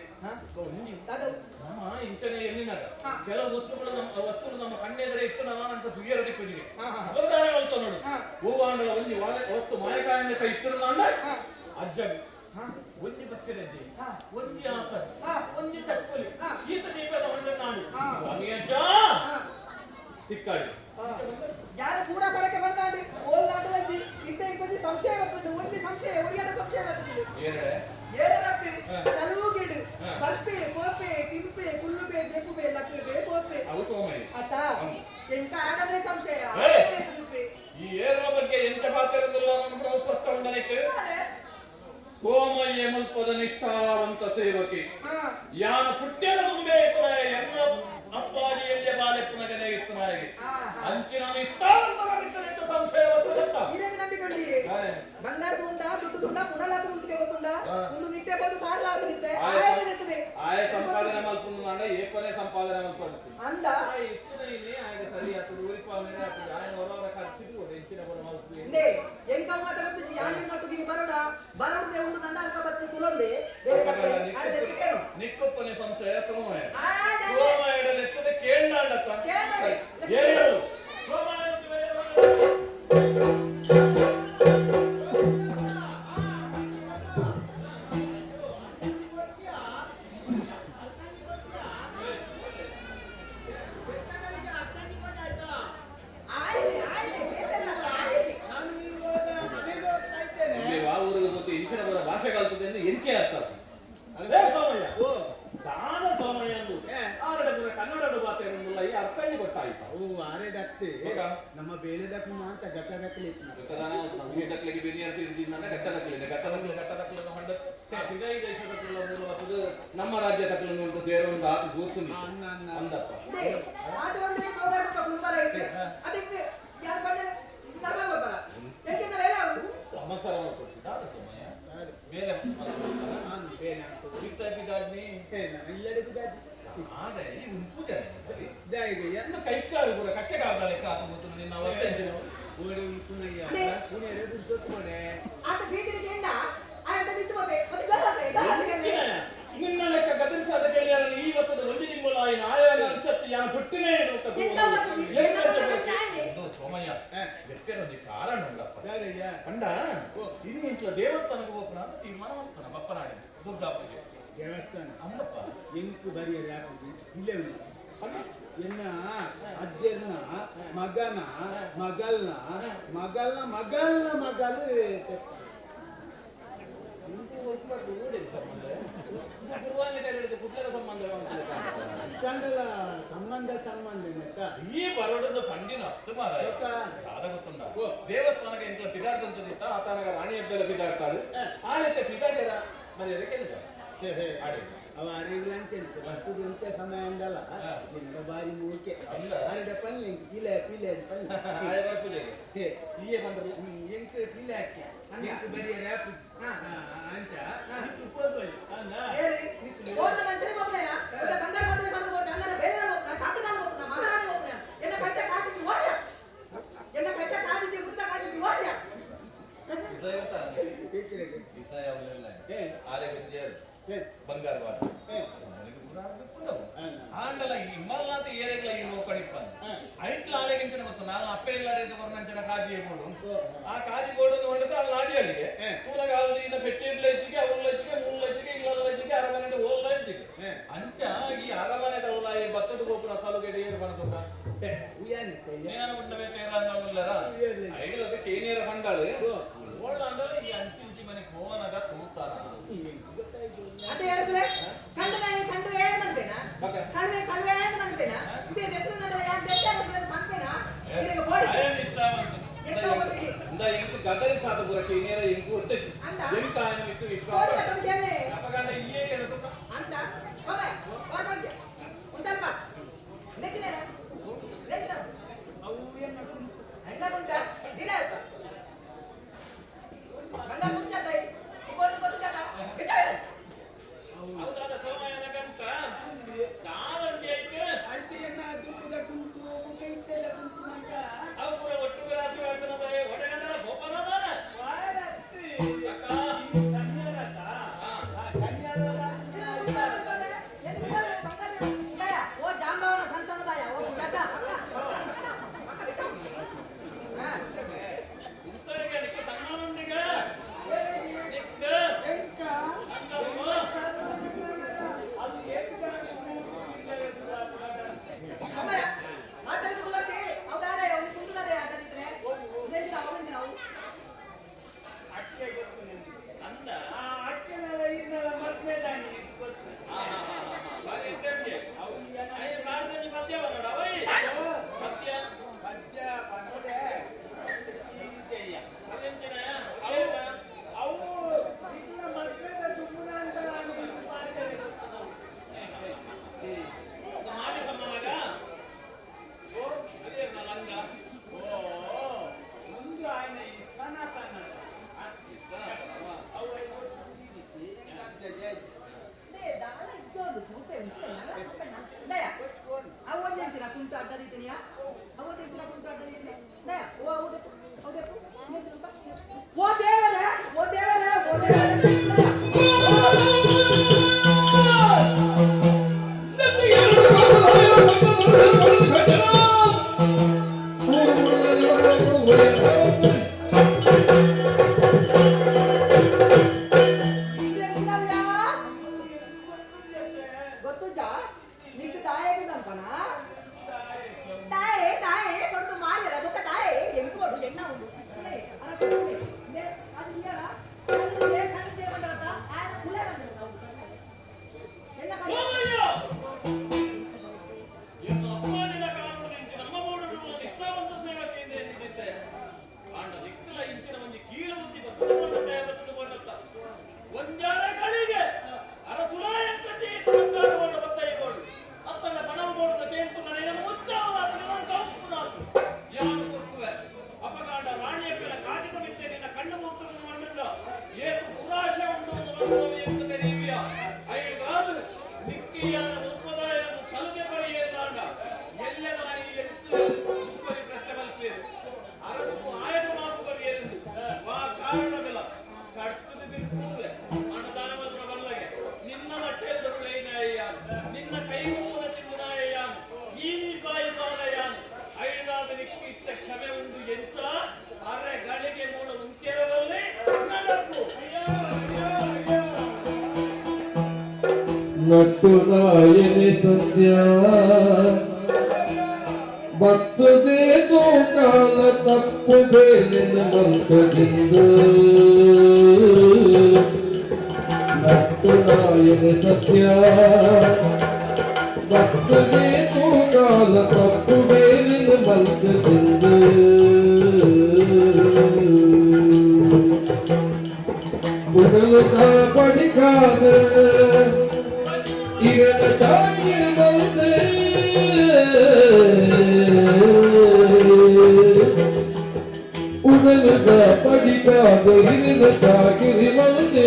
ನಮ್ಮ ಇಂಚನೆ ಎಲ್ಲಿನಾಗ ಕೆಲವು ವಸ್ತುಗಳು ನಮ್ಮ ವಸ್ತುಗಳು ನಮ್ಮ ಕಣ್ಣೆದರೆ ಇತ್ತು ನಾನು ತುಗಿಯರ ದಿಕ್ಕಿಗೆ ಬರದಾನೆ ಮಲ್ತ ನೋಡು ಹೂವಾಂಡಲ ಒಂಜಿ ವಸ್ತು ಮಾಯಕಾಯನ್ನ ಕೈ ಇತ್ತು ಅಂಡ ಅಜ್ಜಗಿ ಒಂಜಿ ಬಚ್ಚರಜ್ಜಿ ಒಂಜಿ ಆಸನ ಒಂಜಿ ಚಪ್ಪಲಿ ಈತ ದೀಪದ ಒಂಡೆ ನಾಡು ಸ್ವಾಮಿ ಅಜ್ಜ ತಿಕ್ಕಾಡಿ ಯಾರು ಪೂರಾ ಪರಕ್ಕೆ ಬರ್ತಾಂಡಿ ಓಲ್ ನಾಟಲಜ್ಜಿ ಇತ್ತ ಇಂಕೊಂಜಿ ಸಂಶಯ ಬರ್ತದೆ ಒಂಜಿ ಸಂಶಯ ಒರಿಯಾಡ ಸಂಶಯ ಬರ್ತದೆ ಏರರಪ್ಪೆ ಸಲೂಗಿಡು ಬರ್ಪೆ ಕೋಪೆ ತಿನ್ಪೆ ಕುಲ್ಲುಬೆ ಜೆಪ್ಪುಬೆ ಲಕ್ಕುಬೆ ಕೋಪೆ ಅತ್ತ ಎಂಕ ಆಡಲೇ ಸಂಶಯ ಈ ಏರರ ಬಗ್ಗೆ ಎಂತ ಪಾತ್ರ ನಾನು ಸ್ಪಷ್ಟ ಉಂಡನಕ್ಕೆ ಸೋಮಯ್ಯ ಮುಲ್ಪದ ನಿಷ್ಠಾವಂತ ಸೇವಕಿ ಯಾನ ಪುಟ್ಯರ ತುಂಬೆ ಇತ್ತನಾಯ ಎನ್ನ ಅಪ್ಪಾಜಿ ಎಲ್ಲಿಯ ಬಾಲೆಪ್ಪನಗನೇ ಇತ್ತನಾಯಗೆ ಅಂಚಿನ ನಿಷ್ಠಾವಂತನಾಗಿತ್ತನೆಂದು ಸಂಶಯ ಬರ್ತದೆ. ಬಂಗಾರ ಉಂಡ ದುಡ್ಡು ಉಂಡ ಪುನಲಾತ ಉಂಟಿಗೆ ಗೊತ್ತುಂಡ ಒಂದು ನಿಟ್ಟೆ ಬೋದು ಕಾರ್ಲಾತ ನಿತ್ತೆ ಆಯ್ ನಿತ್ತದೆ ಆಯ ಸಂಪಾದನೆ ಮಲ್ಪುಂಡು ನಾಡ ಏಪನೆ ಸಂಪಾದನೆ ಮಲ್ಪುಂಡು ಅಂದ ಆಯ ಇತ್ತದ ಇಲ್ಲಿ ಆಯಗ ಸರಿ ಆತದ ಉರಿಪಾವನೆ ಆತದ ಆಯ ಹೊರವರ ಖರ್ಚಿಗೆ ಒಡೆ ಇಂಚಿನ ಬರ ಮಲ್ಪು ಇಂದೆ ಎಂಕಲ್ ಮಾತ ಗೊತ್ತು ಯಾನಿ ನಟ್ಟುಗಿ ಬರೋಡ ಬರೋಡದೆ ಉಂಡು ನಂದ ಅಲ್ಕ ಬತ್ತಿ ಕುಲೊಂದೆ ಬೇರೆ ಕತ್ತೆ ಆಡ ಲೆತ್ತಿಕೇನು ನಿಕ್ಕೊಪ್ಪನೆ ಸಂಶಯ ಸೋಮಯ ಆ ಸೋಮಯಡ ಲೆತ್ತದ ಕೇಳ್ನಾಡತ್ತ ಕೇಳ್ನಾಡೆ ಏಳು ಸೋಮಯ ಎಂಚೆ ಅರ್ಥ ಸೋಮಯ್ಯ ದಾನ ಸೋಮಯ್ಯ ಎಂದು ಆರಡ ಕನ್ನಡ ಬಾತೆಂದುಲ್ಲ ಈ ಅರ್ಥನೇ ಗೊತ್ತಾಯ್ತು. ಅವು ಆರೆಡತ್ತೆ ನಮ್ಮ ಬೇಳೆದಕ್ಕೆ ಮಾತ್ರ ಗಟ್ಟದಕ್ಕಲೆ ದಕ್ಕಲಿಗೆ ಬಿರಿಯಾನಿ ತಿಂದಿದ್ದಾನೆ ಗಟ್ಟದಕ್ಕಲಿದೆ ಗಟ್ಟದಕ್ಕಲೆ ಗಟ್ಟದಕ್ಕಲೆ ಹೊಂಡ ಸಿಗೈ ದೇಶದ ಮೂಲ ನಮ್ಮ ರಾಜ್ಯ ತಕ್ಕಲು ಉಂಟು ಸೇರುವಂತ ಆತು ಗೂರ್ಸುಂದಿ ಅಂದಪ್ಪ ಅವಸರ ಕೊಡ್ತಿದ್ದ ಸೋಮಯ್ಯ ಬೇಲೆ ಕೈಕಾಲು ಕೂಡ ಕಟ್ಟೆ ಕಾಲ ಲೆಕ್ಕ ಆತ ಗೊತ್ತು ನಿನ್ನ ಅವಸ್ಥೆ ಓಡಿ ಉಂಟುನಯ್ಯ ಪುಣೆರೆ ಗುಡ್ಸೊತ್ತು ಮನೆ ಆತ ಬೀದಿಗೆ ಕೇಂದ್ರ ಆಯಂತ ನಿಂತು ಬಬೆ ಮತ್ತೆ ಗಲಾಟೆ ಗಲಾಟೆ ನಿನ್ನ ಲೆಕ್ಕ ಗದರಿಸಾದ ಕೇಳಿಯಾರ ಈ ವತ್ತದ ಒಂದು ನಿಮ್ಮಲ ಆಯನ ಆಯನ ಅಂಚತ್ತು ಯಾನ ಹುಟ್ಟಿನೇ ಸೋಮಯ್ಯ ಎಕ್ಕರೊಂದು ಕಾರಣ ಉಂಡಪ್ಪ ಕಂಡ ಇನ್ನು ಇಂಟ್ಲ ದೇವಸ್ಥಾನಕ್ಕೆ ಹೋಗೋಣ ಅಂತ ತೀರ್ಮಾನ ಮಾಡ್ತಾನೆ ಬಪ್ಪನಾಡಿದ್ದು ದುರ್ಗಾ ಪೂಜೆ ದೇವಸ್ಥಾನ ಅಮ್ಮಪ್ಪ ಎಂಕು ಬರಿಯರೆ ಯಾಪುಜಿ ಇಲ್ಲೇ ಉಂಟು ಎನ್ನ ಅಜ್ಜರ್ನ ಮಗನ ಮಗಲ್ನ ಮಗಲ್ನ ಮಗಲ್ನ ಮಗಲು ಚಂದಲ ಸಂಬಂಧ ಸಂಬಂಧ ಈ ಬರೋಡದ ಪಂಡಿನ ಹತ್ತು ಮಾರಾಯ ದಾದ ಗೊತ್ತುಂಡ ದೇವಸ್ಥಾನಕ್ಕೆ ಇಂಟ್ಲ ಪಿದಾಡ್ದಂತದಿತ್ತ ಆತನಗ ರಾಣಿ ಹಬ್ಬದ ಪಿದಾಡ್ತಾಳು ಆನತ್ತೆ ಪಿದಾಡ್ಯರ మరి ಅದಕ್ಕೆ ಆಡಿ ಅವ ಅರೆಗ್ಲಂಚೆ ಬರ್ತದೆ ಅಂತ ಸಮಯ ಅಂದಲ್ಲ ನಿನ್ನ ಬಾರಿ ಮೂಕೆ ಅರೆಡ ಪಲ್ಲೆ ಪಿಲೆ ಪಿಲೆ ಪಲ್ಲೆ ಆಯ ಬರ್ಪುಜೆಗೆ ಈಯೇ ಬಂದ್ರಲ್ಲ ಎಂಕ್ ಪಿಲೆ ಹಾಕಿ ಎಂಕ್ ಬರಿಯರೆ ಆಪುಜಿ ಅಂಚ ನಿಕ್ಕು ಪೋದ್ವಳಿ ಬಂಗಾರ ಮದುವೆ ಮಾಡಿದ ಅಣ್ಣನ ಬೇಳೆ ಹೋಗ್ನ ಛಾತ್ರದಾಲ್ ಹೋಗ್ನ ಮಹಾರಾಣಿ ಹೋಗ್ನ ಎನ್ನ ಪೈತ ಕಾಜಿಜಿ ಓಡ್ಯ ಎನ್ನ ಪೈತ ಕಾಜಿಜಿ ಮುತ್ತದ ಕಾಜಿಜಿ ಓಡ್ಯ ವಿಷಯ ಅವಲೆಲ್ಲ ಆಲೆ ಗುಜ್ಜೇರು ಬಂಗಾರ ಆಂಡಲ ಈ ಇಮ್ಮಲ್ನಾಥ ಏರೆಗ್ಲ ಈ ಲೋಕಡಿಪ್ಪ ಐಟ್ಲ ಆಲೆಗಿಂಚಿನ ಗೊತ್ತು ನಾನು ಅಪ್ಪೆ ಇಲ್ಲಾರೆ ಬರೋಂಚಿನ ಕಾಜಿ ಬೋಡು ಆ ಕಾಜಿ ಬೋಡು ಹೊಂಡದ ಅಲ್ಲಿ ನಾಡಿಯಳಿಗೆ ತೂನಗ ಅಲ್ಲಿ ಇನ್ನ ಪೆಟ್ಟಿ ಹೆಚ್ಚಿಗೆ ಅವಳ ಹೆಚ್ಚಿಗೆ ಮೂಲ ಹೆಚ್ಚಿಗೆ ಇಲ್ಲ ಹೆಚ್ಚಿಗೆ ಅರಮನೆ ಓಲ್ಲ ಹೆಚ್ಚಿಗೆ ಅಂಚ ಈ ಅರಮನೆ ತವಲ ಈ ಭತ್ತದ ಗೋಪುರ ಸಾಲುಗಡೆ ಏರು ಬನದುರ ಏನಾನ ಉಂಡ ಬೇಕು ಅನ್ನಲ್ಲರ ಐದು ಅದಕ್ಕೆ ಏನೇರ ಬಂದಾಳು ಓಳ್ಳ ಅಂಡಲ ಈ ಅಂಚಿಂಚಿ ಮನೆ ಕೋವನಗ ತೂತಾನ ಅದೇ ಅರಸಲೆ ಕಂಡನಾಯ ಕಂಡುವೆ ಅಂತ ಬಂತೇನಾ ಕಳುವೆ ಕಳುವೆ ಅಂತ ಬಂತೇನಾ ಇದೇ ದೆತ್ತದ ಯಾರು ದೆತ್ತ ಅರಸಲೆ ಬಂತೇನಾ ಇದಕ್ಕೆ ಬೋಡಿ ಎಂಕು ಗದರಿ ಸಾದ ಪುರಕ್ಕೆ ಇನ್ನೇರ ಎಂಕು ಒತ್ತಕ್ಕೆ ಅಂದ? ಎಂಕ ಆಯನ ಮಿತ್ತು ವಿಶ್ವಾಸ ಕೋರಿ ಕಟ್ಟೋದು ಕೇಳಿ. ಅಪಗಂಡ ಇಲ್ಲೇ ಕೇಳುತ್ತ. ಅಂತ ಬಾಬಾ ಬಾಬಾ ಉಂಟಲ್ಪ ನೆಕ್ಕಿನ ನೆಕ್ಕಿನ ಅವು ಎನ್ನ ಕುಂತು ಎಣ್ಣ ಕುಂಟ ದಿನ ಆಯ್ತು ಬಂಗಾರ ಮುಚ್ಚ ತಾಯಿ ಇಬ್ಬರು ಗೊತ್ತು ಜಾತ ವಿಚಾರ. ಹೌದಾದ ಸೋಮಯ್ಯನ ಗಂಟ ದಾದಂಡಿ ಐತೆ. ಅಂಚೆ ಎನ್ನ ದುಂಬುದ ಕುಂತು ಮುಖ ಇತ್ತೆಲ್ಲ ಕುಂತು ಮಂಕ. ಅವು ಪೂರ ಒಟ್ಟು ರಾಶಿ ಹೇಳ್ತಾನದ ಒಡಗಂಡಲ ಗೋಪನದಾನ. ವಾರತ್ತಿ. ಅಕ್ಕ. ಶನಿವಾರ ಆ ಶನಿವಾರ. ಓ ಜಾಂಬವನ ಸಂತಾನದಾಯ ಓ ಪಕ್ಕ ಪಕ್ಕ ಪಕ್ಕ ಪಕ್ಕ ಪಕ್ಕ ಹಾ. ಉತ್ತರಿಗೆ ನಿಕ್ಕ ಸಣ್ಣನುಂಡಿಗ ನಿಕ್ಕ ಎಂಕ ಸಂಗಮ್ಮ. ಅದು ಏಕದಾನ ಸಮಯ ಮಾತಾಡಿದ ಕುಲ್ಲರ್ಜಿ ಹೌದಾರೆ ಅವನಿಗೆ ಕುಂತದಾರೆ ಅಡ್ಡದಿದ್ರೆ ನೆಂಚಿನ ಅವನಿಂಚಿನ ಅವು. ಅಕ್ಕೆ ಗೊತ್ತು ನಿಮ್ಗೆ. ಅಂದ. ಆ ಅಕ್ಕನೆಲ್ಲ ಇನ್ನೆಲ್ಲ ಮದ್ವೆದಾಗಿ ಗೊತ್ತು. ಬಾರಿ ಇದ್ದಂಗೆ. ಅವು ಏನ ಅಯ್ಯ ನಾಡ್ದಂಜಿ ಪದ್ಯವ ನೋಡ ಅವೈ ಪದ್ಯ. ಪದ್ಯ ಬಂದ್ರೆ ಈ ಜಯ. ಅದೆಂಚಿನ ಅವು ಅವು ಇನ್ನ ಮದ್ವೆದ ಸುಮ್ಮನ ಅಂತ ಅನ್ಬಿಟ್ಟು ಮಾಡ್ತಾರೆ. ಮಾಡಿ ಸಮ್ಮನಾಗ ಓ ಅದೇ ಲಂಗ. ಓ ಒಂದು ಆಯ್ನ ಈ ಸನಾತನ ಅವು ಲೇ, ದಾಲ ಇದ್ದೊಂದು ತೂಪೆ ಉಂಟು ನಲ್ಲ ತೂಪೆ ನಲ್ಲ ದಯ ಅವು ಒಂದು ಎಂಚಿನ ಕುಂಟು ಅಡ್ಡದಿದ್ದೀನಿಯಾ ಅವು ಒಂದು ಎಂಚಿನ ಕುಂಟು ಅಡ್ಡದಿದ್ದೀನಿ ದಯ ಓ ಹೌದಪ್ಪು ಹೌದಪ್ಪು ನೆಂಚಿನ ಉಂಟ? ಓ ದೇವರೇ ಓ ದೇವರೇ ಓ ದೇವರೇ ದಯ. ಇದು ಎಂಚಿನವ್ಯಾ? ಗೊತ್ತುಜಾ ನಿಕ್ ತಾಯಗೆ ತನ್ಪನ ತಾಯೇ ತಾಯೇ ಕೊಡುದು ಮಾರಿಯಲ್ಲ ಗೊತ್ತ ತಾಯೇ ಎಂಕೋಡು ಎಣ್ಣ ಉಂಡು ಲೇ, ಅರ ಕೊಡು, ಲೇ, ಅದು ಇయ్యరా? ಕಣ್ಣು ಲೇ, ಕಣ್ಣು చేయమంటారట ఆయన కులే ఎన్న కన్ను. ಸೋಮಯ್ಯ ಎನ್ನ ಅಪ್ಪಾದಿನ ಕಾರಣದ ಇಂಚಿನ ನಮ್ಮ ಮೂಡಲು ನಿಷ್ಠಾವಂತ ಸೇವಕಿಯಿಂದ ಎಂದಿದ್ದೆ ಆಂಡ ನಿಕ್ಕಲ ಇಂಚಿನ ಒಂಜಿ ಕೀಳು ಬುದ್ಧಿ ಬಸ್ಸನ್ನು ಬತ್ತದು ಕೊಂಡತ್ತ ಒಂಜಾರ ಗಳಿಗೆ ಅರಸುಲಾಯಂತತಿ ಬಂಗಾರ ಬೋಡ ಬತ್ತೈಗೋಡು ಅತ್ತನ ಪಣವ ಬೋಡದ ಕೇಂತು ನನಗೆ ಮುಚ್ಚಾವಲಾದ ನಿಮ್ಮನ್ನು ಕೌಪುನಾತು ಯಾನು ಕೊಟ್ಟುವೆ ಅಪಗಾಂಡ ರಾಣಿಯಪ್ಪನ ಕಾಜಿದ ಮಿತ್ತೆ ನಿನ್ನ ಕಣ್ಣು ಮೂರ್ತದನ್ನು ಮಂಡುಂಡ ಏತು ಪುರಾಶೆ ಉಂಟು ಒಂದು ಮಂಡುವ ಎಂದು ತೆರೆಯುವಿಯ ಐದಾದು ನಿಕ್ಕಿಯಾದ ಮುಪ್ಪದಾಯನ ಸಲುಗೆ ಪರಿಯೇದಾಂಡ ಎಲ್ಲದಾರಿ ಎತ್ತು ಮುಪ್ಪರಿ ಪ್ರಶ್ನೆ ಬಲ್ತೇನೆ ಅರಸು ಆಯಕ ಮಾತು ಬರೆಯಲೆಂದು ವಾ ಕಾರಣವಿಲ್ಲ ಕಡ್ತದ ಬಿರುಕುವೆ ಅಣ್ಣದಾನ ಮಲ್ಪುನ ಬಲ್ಲಗೆ ನಿನ್ನ ಮಟ್ಟೆಲ್ಲರುಳೈನಾಯ್ಯ ನಿನ್ನ ಕೈಗುಪ್ಪನ ತಿಂದು ಈ ಬಾಯಿ ಬಾಲಯಾನ್ ಐದಾದ ನಿಕ್ಕು ಇತ್ತ ಕ್ಷಮೆ ಉಂಡು ಎಂತ ಅರೆ ಗಳಿಗೆ ಮೂಲ ಉಂಚೆರವಲ್ಲಿ ನಡಕು. ನಟ್ಟು ನಾಯನೆ ಸತ್ಯ ಬತ್ತದೇ ಕಾಲ ತಪ್ಪು ಬೇಲಿನ ಮಂತದಿಂದ ನಟ್ಟು ನಾಯನೆ ಸತ್ಯ ಬತ್ತದೇ ಕಾಲ ತಪ್ಪು ಬೇಲಿನ ಮಂತದಿಂದ ಉಡಲು ಪಡಿಕಾದ ಇರನ ಚಾಕಿನ ಬಂದು ಉಡಲುದ ಪಡಿಕಾದ ಹಿರಿದ ಚಾಕಿರಿ ಬಂದು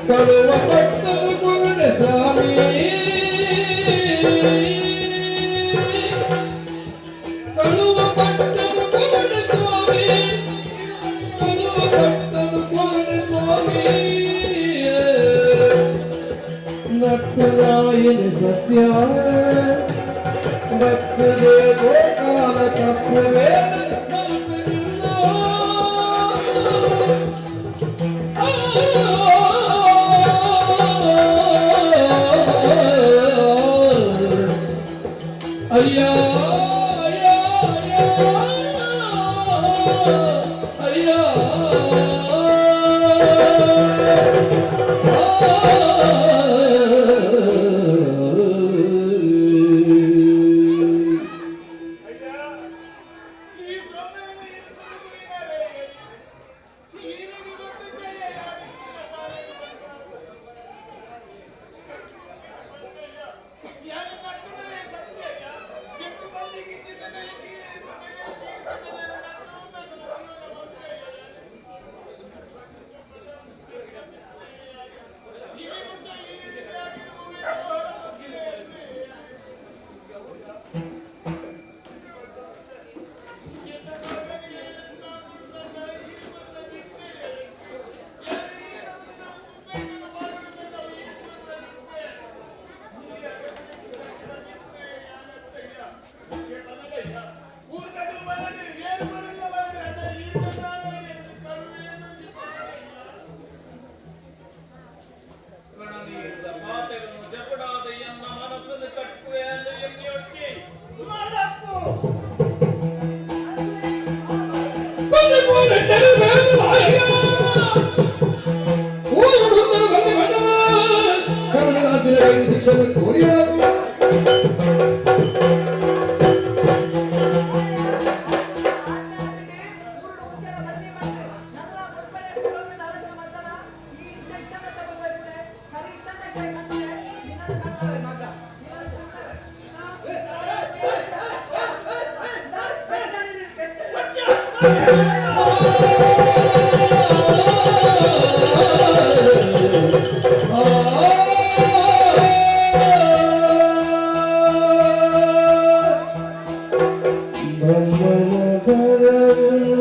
ಕಳುವ ಪಟ್ಟದ ಕೊರಡೆ ಸ್ವಾಮಿ ಕಳುವ ಪಟ್ಟದ ಕೊರಡೆ ಸ್ವಾಮಿ ಕಳುವ ಪಟ್ಟದ ಕೊರಡೆ ಸ್ವಾಮಿ ನಟ್ಟುರಾಯನ ಸತ್ಯ ಭಕ್ತದೇ ಗೋಕಾಲ ತಪ್ಪುವೇ ಅಯ್ಯ ಅಯ್ಯ ಅಯ್ಯ ಅಯ್ಯ. ಈ ಸಮಯ ಶಿಕ್ಷಣ ಕೋರಿಯಾರು. ಬ್ರಹ್ಮನ ಬರವು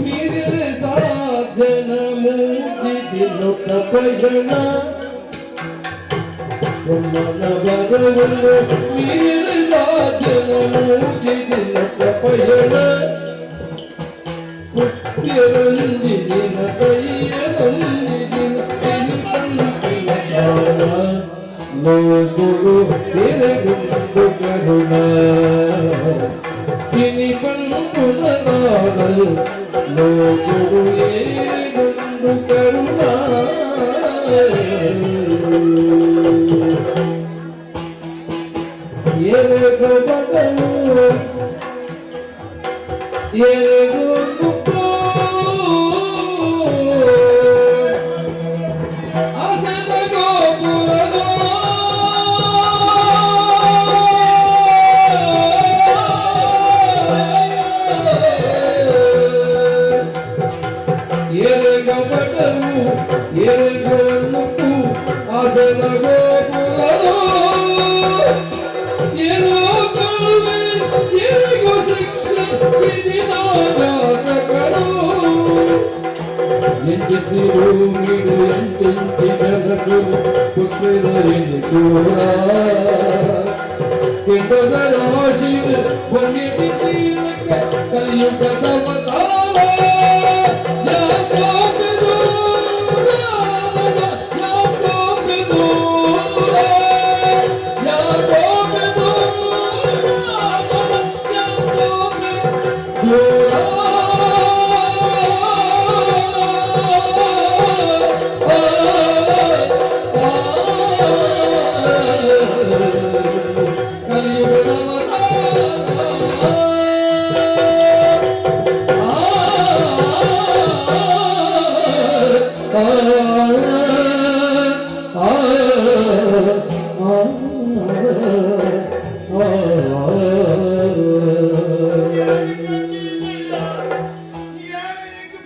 ಮೀರಿದ ಸಾಧನ ಮೂಚಿದಿನೊತ್ತ ಪಯಣ. ಬ್ರಹ್ಮನ ಬರವು ಮೀರಿದ ಸಾಧನ ಮೂಚಿದಿನೊತ್ತ ಪಯಣ. ಪುತ್ತಿರಂಜಿದಿನ ಕೈಯರಂಜಿದಿನ ಲೋಕುಡು ಎರೆಗುಂಡು ಕರುಣ. ಇನಿ ಪನ್ಪುನದಾಗಲು ಲೋಕುಡು ಏರೆಗುಂಡು ಕರುಣ. ಎರೆಗು ಬದಲು ಎರೆಗು ಮುಪ್ಪು ಆಸೆದ ಗೋಪುರದೋ. ಎರೆಗಬಡವು ಎರೆಗು ಮುಪ್ಪು ಆಸೆದ ಗೋಪುರದೋ. ಏನೋ ಕರುವೆ ಎರೆಗು ಶಿಕ್ಷೆ ವಿಧಿನಾಗತಕರು. ಎಂಚಿದ್ದಿರು ನೀಡು ಎಂచెಂಚಿ ಜನಕು ಪುಟ್ಟಿದ ಕೂರ. ಕೆಟ್ಟದ ರಾಶಿಡು ಒಂದಿತಿ ತೀರಕ್ಕೆ ಕಲಿಯುಗದ ಅವತಾರ. ಯಾಕೋ ದೂರ, ಯಾಕೋ ದೂರ, ಯಾಕೋ ದೂರ, ಯಾಕೋ ದೂರ.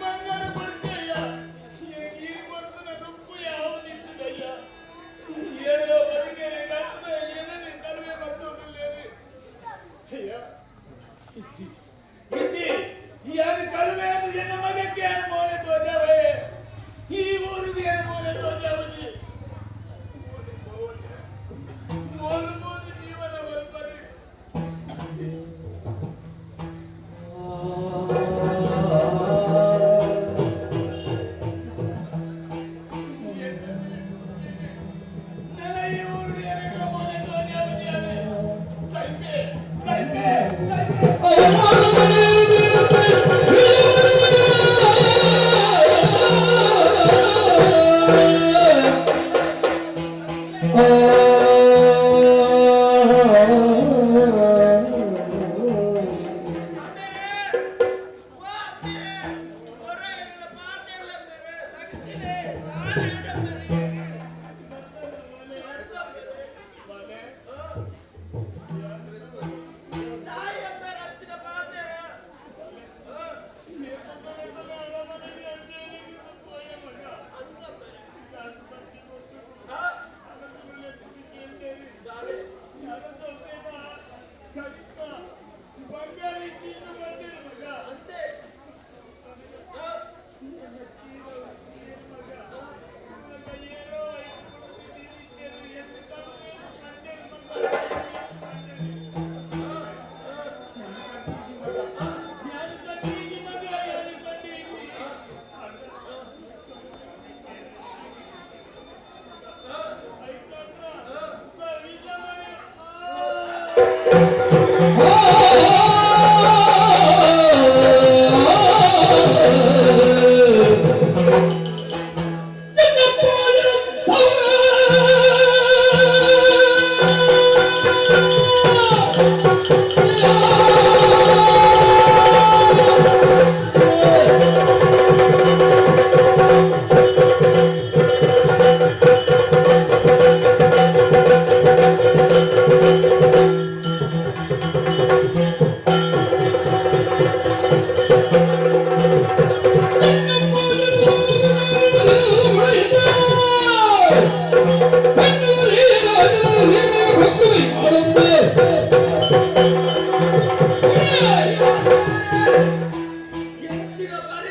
ಬಂಗಾರ ಪರಿಚಯ ನೀರು ಬರ್ತದೆ ನುಪ್ಪು ಯಾವ್ದಿತ್ತದಯ್ಯ. ಏನೋ ಬದುಕೇನೆ ಕರ್ತದೆ ಏನೇನು ಕಡಿಮೆ ಬರ್ತದಿಲ್ಲೇನೆ ಅಯ್ಯ. ಇಚ್ಚಿ ಇಚ್ಚಿ ಯಾರು ಕಡಿಮೆ ಎನ್ನ ಮಗಕ್ಕೆ ಯಾರು ಮೋನೆ ತೋಜವೇ. ಈ ಊರಿಗೆ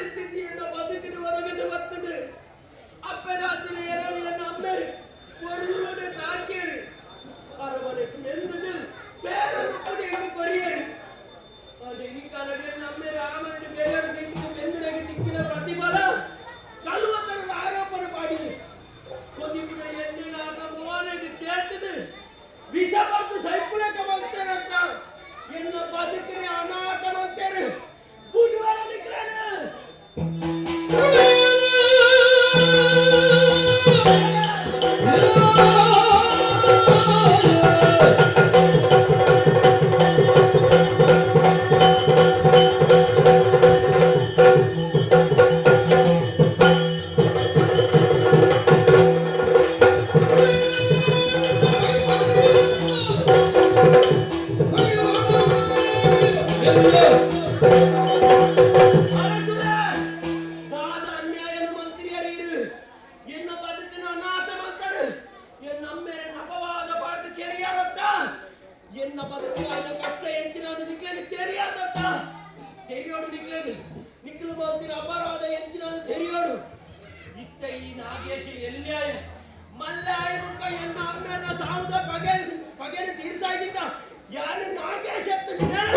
ಪರಿಸ್ಥಿತಿಯನ್ನ ಬದುಕಿನ ಒದಗದೆ ಬರ್ತದೆ. ಅಪ್ಪನಾತಿನ ಎರವಿಯನ್ನ ಅಮ್ಮೆ ಒರುವಡೆ ತಾಕೇರಿ ಅರಮನೆ ಎಂದದು ಬೇರೆ ಮಕ್ಕಳು ಹೆಂಗೆ ಕೊರಿಯರು. ಆದರೆ ಈ ಕಾಲದಲ್ಲಿ ನಮ್ಮ ಅರಮನೆ ಬೇರೆ ದಿಕ್ಕಿನ ಬೆಂದಿನಾಗೆ ದಿಕ್ಕಿನ ಪ್ರತಿಫಲ ಕಲ್ವತನದ ಆರೋಪಣೆ ಮಾಡಿದರು. ಕೊದಿಪಿನ ಎಣ್ಣಿನಾದ ಮೋನೆಗೆ ചേರ್ತದೆ ವಿಷ ಬರ್ದು ಸೈಪುಣಕ ಮಾಡ್ತಾರಂತ ಎನ್ನ ಬದುಕಿನ ಅನಾಥ ಮಾಡ್ತಾರೆ. ಬುಧವಾರ ನಿಕ್ರಾನ. ದಾದ ಅನ್ಯಾಯನು ಮಂತ್ರಿಯರು ಎನ್ನ ಬದುಕಿನ ಅನಾಥ ಮಂತರು ಎನ್ನ ಅಮ್ಮೇರೆ ಅಪವಾದ ಪಾಡ್ದು ಕೆರಿಯಾರತ್ತ. ಎನ್ನ ಬದುಕಿನ ಆಯ್ನ ಕಷ್ಟ ಎಂಚಿನ ಅದು ನಿಕ್ಲೆಗೆ ತೆರಿಯಾದತ್ತ. ತೆರಿಯೋಡು ನಿಕ್ಲೆಗೆ ನಿಕ್ಲು ಮಂತಿನ ಅಪರಾಧ ಎಂಚಿನ ಅದು ತೆರಿಯೋಡು. ಇತ್ತ ಈ ನಾಗೇಶ ಎಲ್ಯಾಯ ಮಲ್ಲಾಯ ಮುಖ ಎನ್ನ ಅಮ್ಮೇನ ಸಾವುದ ಪಗೆ ಪಗೆನ ತೀರ್ಸಾಗಿದ್ದ ಯಾರು ನಾಗೇಶ ಅಂತ ಹೇಳ.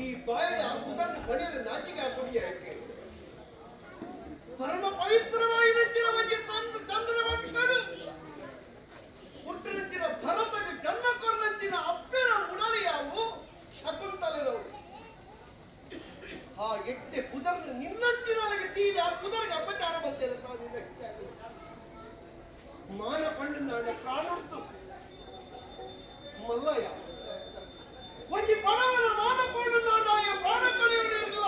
ಈ ಬಾಯಿಡ ಪುದರ್ನ ಪಡೆಯಲು ನಾಚಿಕೆ ಹಾಕೊಡಿ ಯಾಕೆ? ಪರಮ ಪವಿತ್ರವಾಗಿ ನಂಚಿನ ಒಂಜಿ ತಂದು ಚಂದ್ರನ ವಂಶಡು ಹುಟ್ಟಿನಂಚಿನ ಭರತಗೆ ಜನ್ಮ ಕೊರನಂಚಿನ ಅಪ್ಪನ ಉಡಲಿ ಯಾವು ಶಕುಂತಲೆನವು. ಆ ಎಟ್ಟೆ ಪುದರ್ನ ನಿನ್ನಂಚಿನೊಳಗೆ ತೀದೆ ಆ ಪುದರ್ಗೆ ಅಪಚಾರ ಬಂತೇನೆ ತಾವು ನಿನ್ನ ಮಾನ ಪಂಡಿಂದ ಪ್ರಾಣುಡ್ತು ಮಲ್ಲಯ್ಯ ಒಂಜಿ ಬಡವನ ಮಾನ ಪಂಡಿಂದಾಯ ಪ್ರಾಣ ಕಳೆಯುವುದಿಲ್ಲ.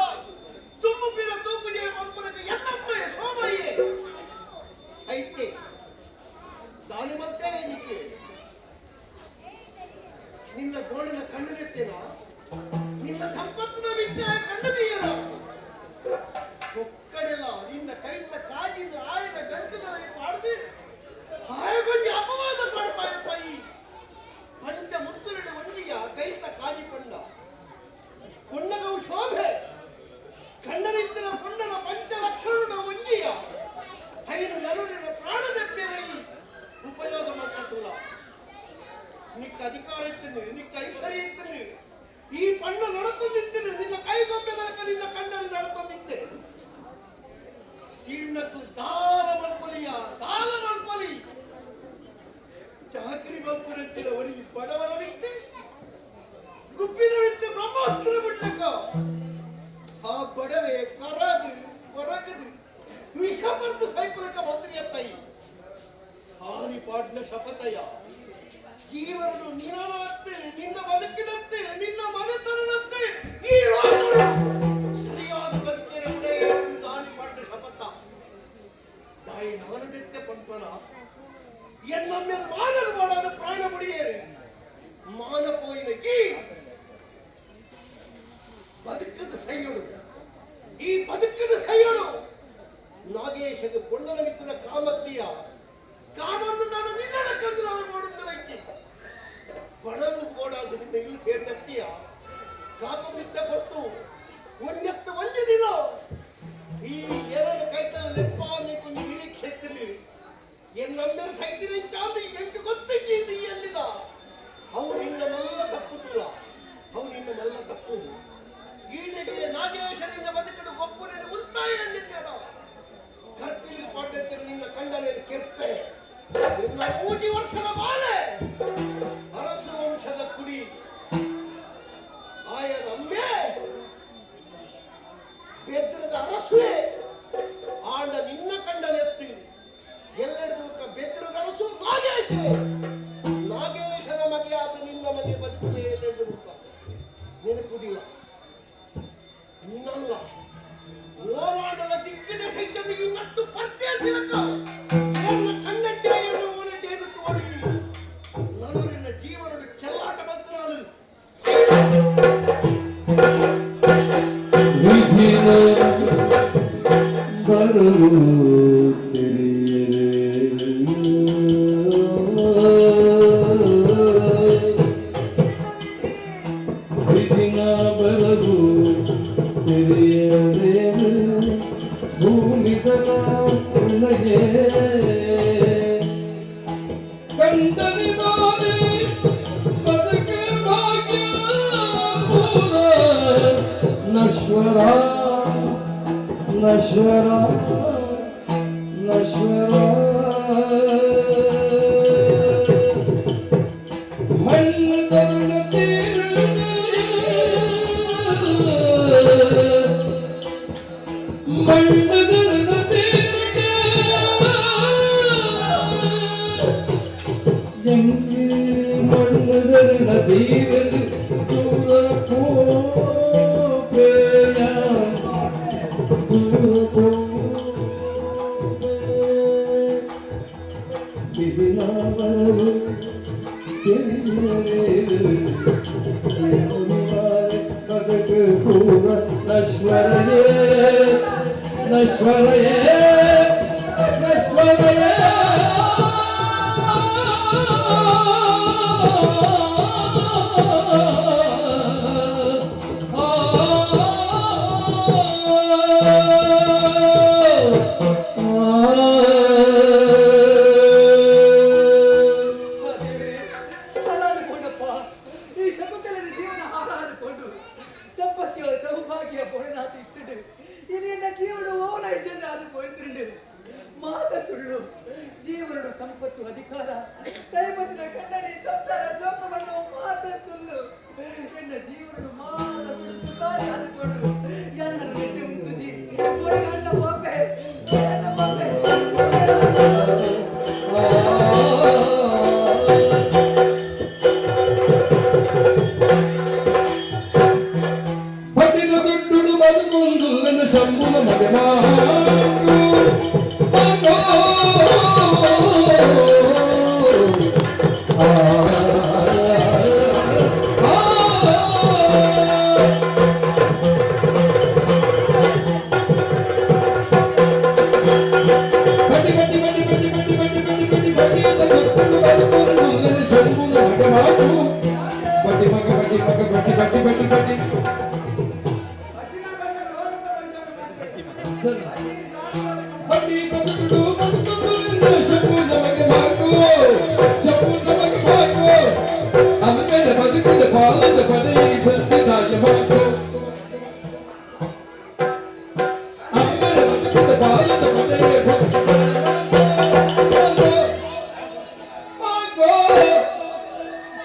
ತುಂಬು ಪಿರ ತೂಪುಜೆ ಮಲ್ಪನಕ ಎನ್ನಪ್ಪಯ್ಯ ಸೋಮಯ್ಯೆ ಸೈತೆ ದಾನಿ ಮತ್ತೆ ಎಲ್ಲಿಕ್ಕೆ ನಿನ್ನ ಗೋಣಿನ ಕಣ್ಣದೆತ್ತೇನ ನಿನ್ನ ಸಂಪತ್ತಿನ ಬಿಟ್ಟ ಕಂಡದೀಯನ ಕೊಕ್ಕಡೆಲ್ಲ ನಿನ್ನ ಕೈತ ಕಾಜಿನ ಆಯನ ಗಂಟುಗಳ ಪಾಡ್ದು ಆಯಗೊಂಜಿ ಅಪವಾದ ಪಾಡ್ಪಾಯ ತಾಯಿ. ಪಂಚ ಮುತ್ತುಲಡೆ ಒಂಜಿಯ ಕೈತ ಕಾಜಿ ಪಂಡ ಪೊಣ್ಣಗವು ಶೋಭೆ ಕಣ್ಣನಿದ್ದನ ಪೊಣ್ಣನ ಪಂಚ ಲಕ್ಷಣದ ಒಂಜಿಯ ಐದು ನರುಳಿನ ಪ್ರಾಣದೆಪ್ಪೆರೈ ಉಪಯೋಗ ಮಾಡ್ತಲ್ಲ. ನಿಕ್ಕ ಅಧಿಕಾರ ಇತ್ತನು, ನಿಕ್ಕ ಐಶ್ವರ್ಯ ಇತ್ತನು, ಈ ಪಣ್ಣು ನಡತೊಂದಿತ್ತನು, ನಿನ್ನ ಕೈಗೊಂಬೆದಲಕ ನಿನ್ನ ಕಣ್ಣನ್ನು ನಡತೊಂದಿತ್ತೆ. ತೀರ್ಣಕ್ಕು ದಾಲ ಮಲ್ಪೊಲಿಯ ದಾಲ ಮಲ್ಪೊಲಿ ಚಾಕ್ರಿ ಮಲ್ಪುರಂತಿನ ಒರಿಗೆ ಬಡವನ ಬಿಟ್ಟು ಗುಬ್ಬಿದ ಬಿಟ್ಟು ಬ್ರಹ್ಮಾಸ್ತ್ರ ಬಿಡ್ಲಕ್ಕ ಆ ಬಡವೆ ಕರದು ಕೊರಗದು ವಿಷ ಬರ್ದು ಸೈಪುಲಕ ಬಂದ್ರಿ ತಾಯಿ. ಹಾನಿ ಪಾಡ್ನ ಶಪಥಯ ಜೀವನದು ನಿನ್ನಂತೆ ನಿನ್ನ ಬದುಕಿನಂತೆ ನಿನ್ನ ಮನೆತನದಂತೆ ಈ ಲೋಕವು ಸರಿಯಾದ ಬದುಕಿನ ದಾನಿ ಪಾಡ್ನ ಶಪಥ. ತಾಯಿ ಮಾನದೆತ್ತೆ ಪಂಪನ ಎನ್ನಮ್ಮೆಲ್ ಮಾನರು ಮಾಡಾದ ಪ್ರಾಣ ಮುಡಿಯೇರು ಮಾನ ಪೋಯಿನ ಈ ಬದುಕದ ಸೈಯೋಡು ಈ ಬದುಕದ ಸೈಯೋಡು. ನಾಗೇಶದ ಪೊಣ್ಣನ ಮಿತ್ತದ ಕಾಮತ್ತಿಯ ಕಾಮಂದು ನಾನು ನಿನ್ನದ ಕಂದು ನಾನು ಮಾಡುದು ಐಕಿ ಬಡವು ಗೋಡಾದ ನಿನ್ನ ಇಲ್ಲಿ ಸೇರಿನತ್ತಿಯ ಕಾತೊಂದಿದ್ದ ಹೊರತು ಒಂದೆತ್ತ ಒಂಜಿ ದಿನ ಈ ಎರಡು ಕೈತಲ್ಲ ಲೆಪ್ಪ ಕೊಂದು ನಿರೀಕ್ಷೆ ಇತ್ತಲಿ ಎನ್ನಮ್ಮೆರ ಸೈತಿನ ಚಾಂದು ಎಂಕ ಗೊತ್ತಿದ್ದೀ ಎಲ್ಲಿದ ಅವು ನಿನ್ನ ಮಲ್ಲ ತಪ್ಪುತ್ತುಲ ಅವು ನಿನ್ನ ಮಲ್ಲ ತಪ್ಪು. ಈಡೆಗೆ ನಾಗೇಶನಿಂದ ಬದುಕಡು ಗೊಬ್ಬುನ ಉತ್ತಾಯ ನಿನ್ನಡ ಕರ್ಪಿಲಿಗೆ ಪಾಡ್ಯத்தில் ನಿನ್ನ ಕಂಡನೆ ಕೆತ್ತೆ ನಿನ್ನ 3 ವರ್ಷದ ಬಾಲೆ ಅರಸು ವಂಶದ ಕುಡಿ. ತೆರೆಯರೆ ವಿಧಿನ ಬರವು ತೆರೆಯರೆ ಭೂಮಿದನ ಉಣಗೆ ಕಂಡನಿ ಬಾಲಿ ಬದುಕ ಭಾಗ್ಯ ಪೂರ ನಶ್ವರ ನಶ್ವರ ನಶ್ವರ. ಮಣ್ಣು ತರುಣ ತೀರುಂಡು, ಮಣ್ಣು ತರುಣ ತೀರುಂಡು, எங்கு மண்ணு தருண தீரண்டு தூர போப்பேயாம் தூர போப்பே. விதினாவரவு ಬದುಕು ಪೂರ ನಶ್ವರಯೇ ನಶ್ವರಯೇ ನಶ್ವರಯೇ. ದೇವರೇ, ಹಾಳಾದುಕೊಂಡಪ್ಪ ಈ ಶಕುಂತಲೆಯ ಜೀವನ. ಹಾಳಾದುಕೊಂಡು ಸಂಪತ್ತಿಯ ಸೌಭಾಗ್ಯ ಬೊಡನಾಥ ಇತ್ತುಂಡು. ಇನ್ನು ಎನ್ನ ಜೀವನ ಓಲ ಇಜ್ಜಂದ ಅದು ಪೋಯ್ತಿರುಂಡು. ಮಾತ ಸುಳ್ಳು. ಜೀವನದ ಸಂಪತ್ತು ಅಧಿಕಾರ ಕೈಬತ್ತಿನ ಖಂಡನೆ ಸಂಸಾರ ಜೋಕವನ್ನು ಮಾತ ಸುಳ್ಳು. ಎನ್ನ ಜೀವನದ ಮಾತ ಸುಳ್ಳು ಸುತ್ತಾರಿ ಆದುಕೊಂಡು ಯಾರ ನೆಟ್ಟೆ ಉಂತುಜಿ. ಒಳಗಲ್ಲ ಬಾಂಬೆ, ಒಳಗಲ್ಲ ಬಾಂಬೆ. ಪಟ್ಟಿದ ದುಡ್ಡು ಬದುಕೊಂದು ನನ್ನ ಶಂಭುನ ಮಗೆ ಮಾತು ಮಾತು. ಆ, ಆ, ಆ. ಬಟ್ಟಿ ಬಟ್ಟಿ ಬಟ್ಟಿ ಬಟ್ಟಿ ಬಟ್ಟಿ ಬಟ್ಟಿ ಬಟ್ಟಿ ಬಟ್ಟಿ ಬಟ್ಟಿಯದ ದುಡ್ಡು ಬದುಕೊಂದು ನನ್ನ ಶಂಭುನ ಮಗೆ ಮಾತು. ಬಟ್ಟಿ ಮಗ ಬಟ್ಟಿ ಮಗ ಬಟ್ಟಿ ಬಟ್ಟಿ ಬಟ್ಟಿ ಬಟ್ಟಿ ಬಟ್ಟಿ ಬದುಕುಡು ಬದುಕುಡು ಶಂಭು ನಮಗೆ ಮಾತು, ಶಂಭು ನಮಗೆ ಮಾತು. ಆಮೇಲೆ ಬದುಕಿದ ಪಾಲದ ಪಡೆಯಿ ಬಂದಿದ್ದಾಯ ಮಾತು. ಆಮೇಲೆ ಬದುಕಿದ ಪಾಲದ ಪಡೆಯಿ ಮಾತು ಮಾತು.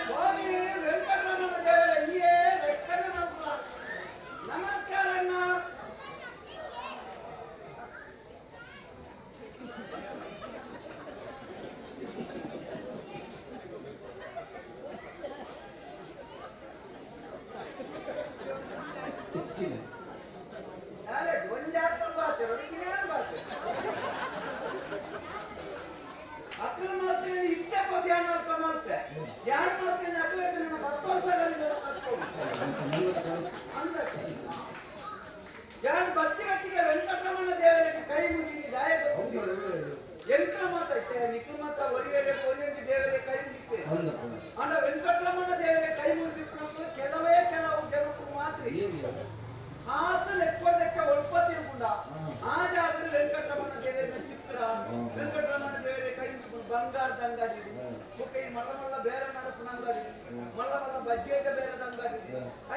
ಸ್ವಾಮಿ ವೆಂಕಟರಮಣ ದೇವರ ಇಲ್ಲಿಯೇ ರಕ್ಷಣೆ ಮಾಡುವ. ನಮಸ್ಕಾರ ಅಣ್ಣ. ಒಂದೇ ಅಕ್ಕನ ಭಾಷೆ ಒಡಗಿನ ಭಾಷೆ ಅಕ್ಕನ ಮಾತ್ರ ಇತ್ತೆ ಧ್ಯಾನ ಅಲ್ಪ ಮಾಡ್ತೆ ಧ್ಯಾನ ಮಾತ್ರ ಅಕ್ಕಲ ನನ್ನ 10 ವರ್ಷ ಯಾರು ಬತ್ತಿ ಗಟ್ಟಿಗೆ ವೆಂಕಟರಮಣ ದೇವರಿಗೆ ಕೈ ಮುಗಿನಿ ದಾಯ ಗೊತ್ತಿದೆ. ಎಂಕ ಮಾತ ನಿಖಿಲ್ ಮಾತ ಒರಿಯರೆ ಒರಿಯಂಗಿ ದೇವರೇ ಕೈ ಮುಗಿತೆ. ಅಂಡ ವೆಂಕಟರಮಣ ದೇವರೇ ಕೈ ಮುಗಿದಿಟ್ಟು ಕೆಲವೇ ಕೆಲವು ಜನಕ್ಕೂ ಮಾತ್ರ ಕಾಸು ಲೆಕ್ಕದಕ್ಕೆ ಒಲ್ಪ ತಿರುಗುಂಡ. ಆ ಜಾಗದಲ್ಲಿ ವೆಂಕಟರಮಣ ದೇವರನ್ನ ಚಿತ್ರ, ವೆಂಕಟರಮಣ ದೇವರೇ ಕೈ ಮುಗಿದು ಬಂಗಾರದ ಅಂಗಡಿ ಬುಕ್ಕ ಈ ಮಲ್ಲ ಮಲ್ಲ ಬೇರೆ ನಡಪುನ ಅಂಗಡಿ, ಮಲ್ಲ ಮಲ್ಲ ಬಜ್ಜೆದ ಬೇರೆದ ಅಂಗಡಿ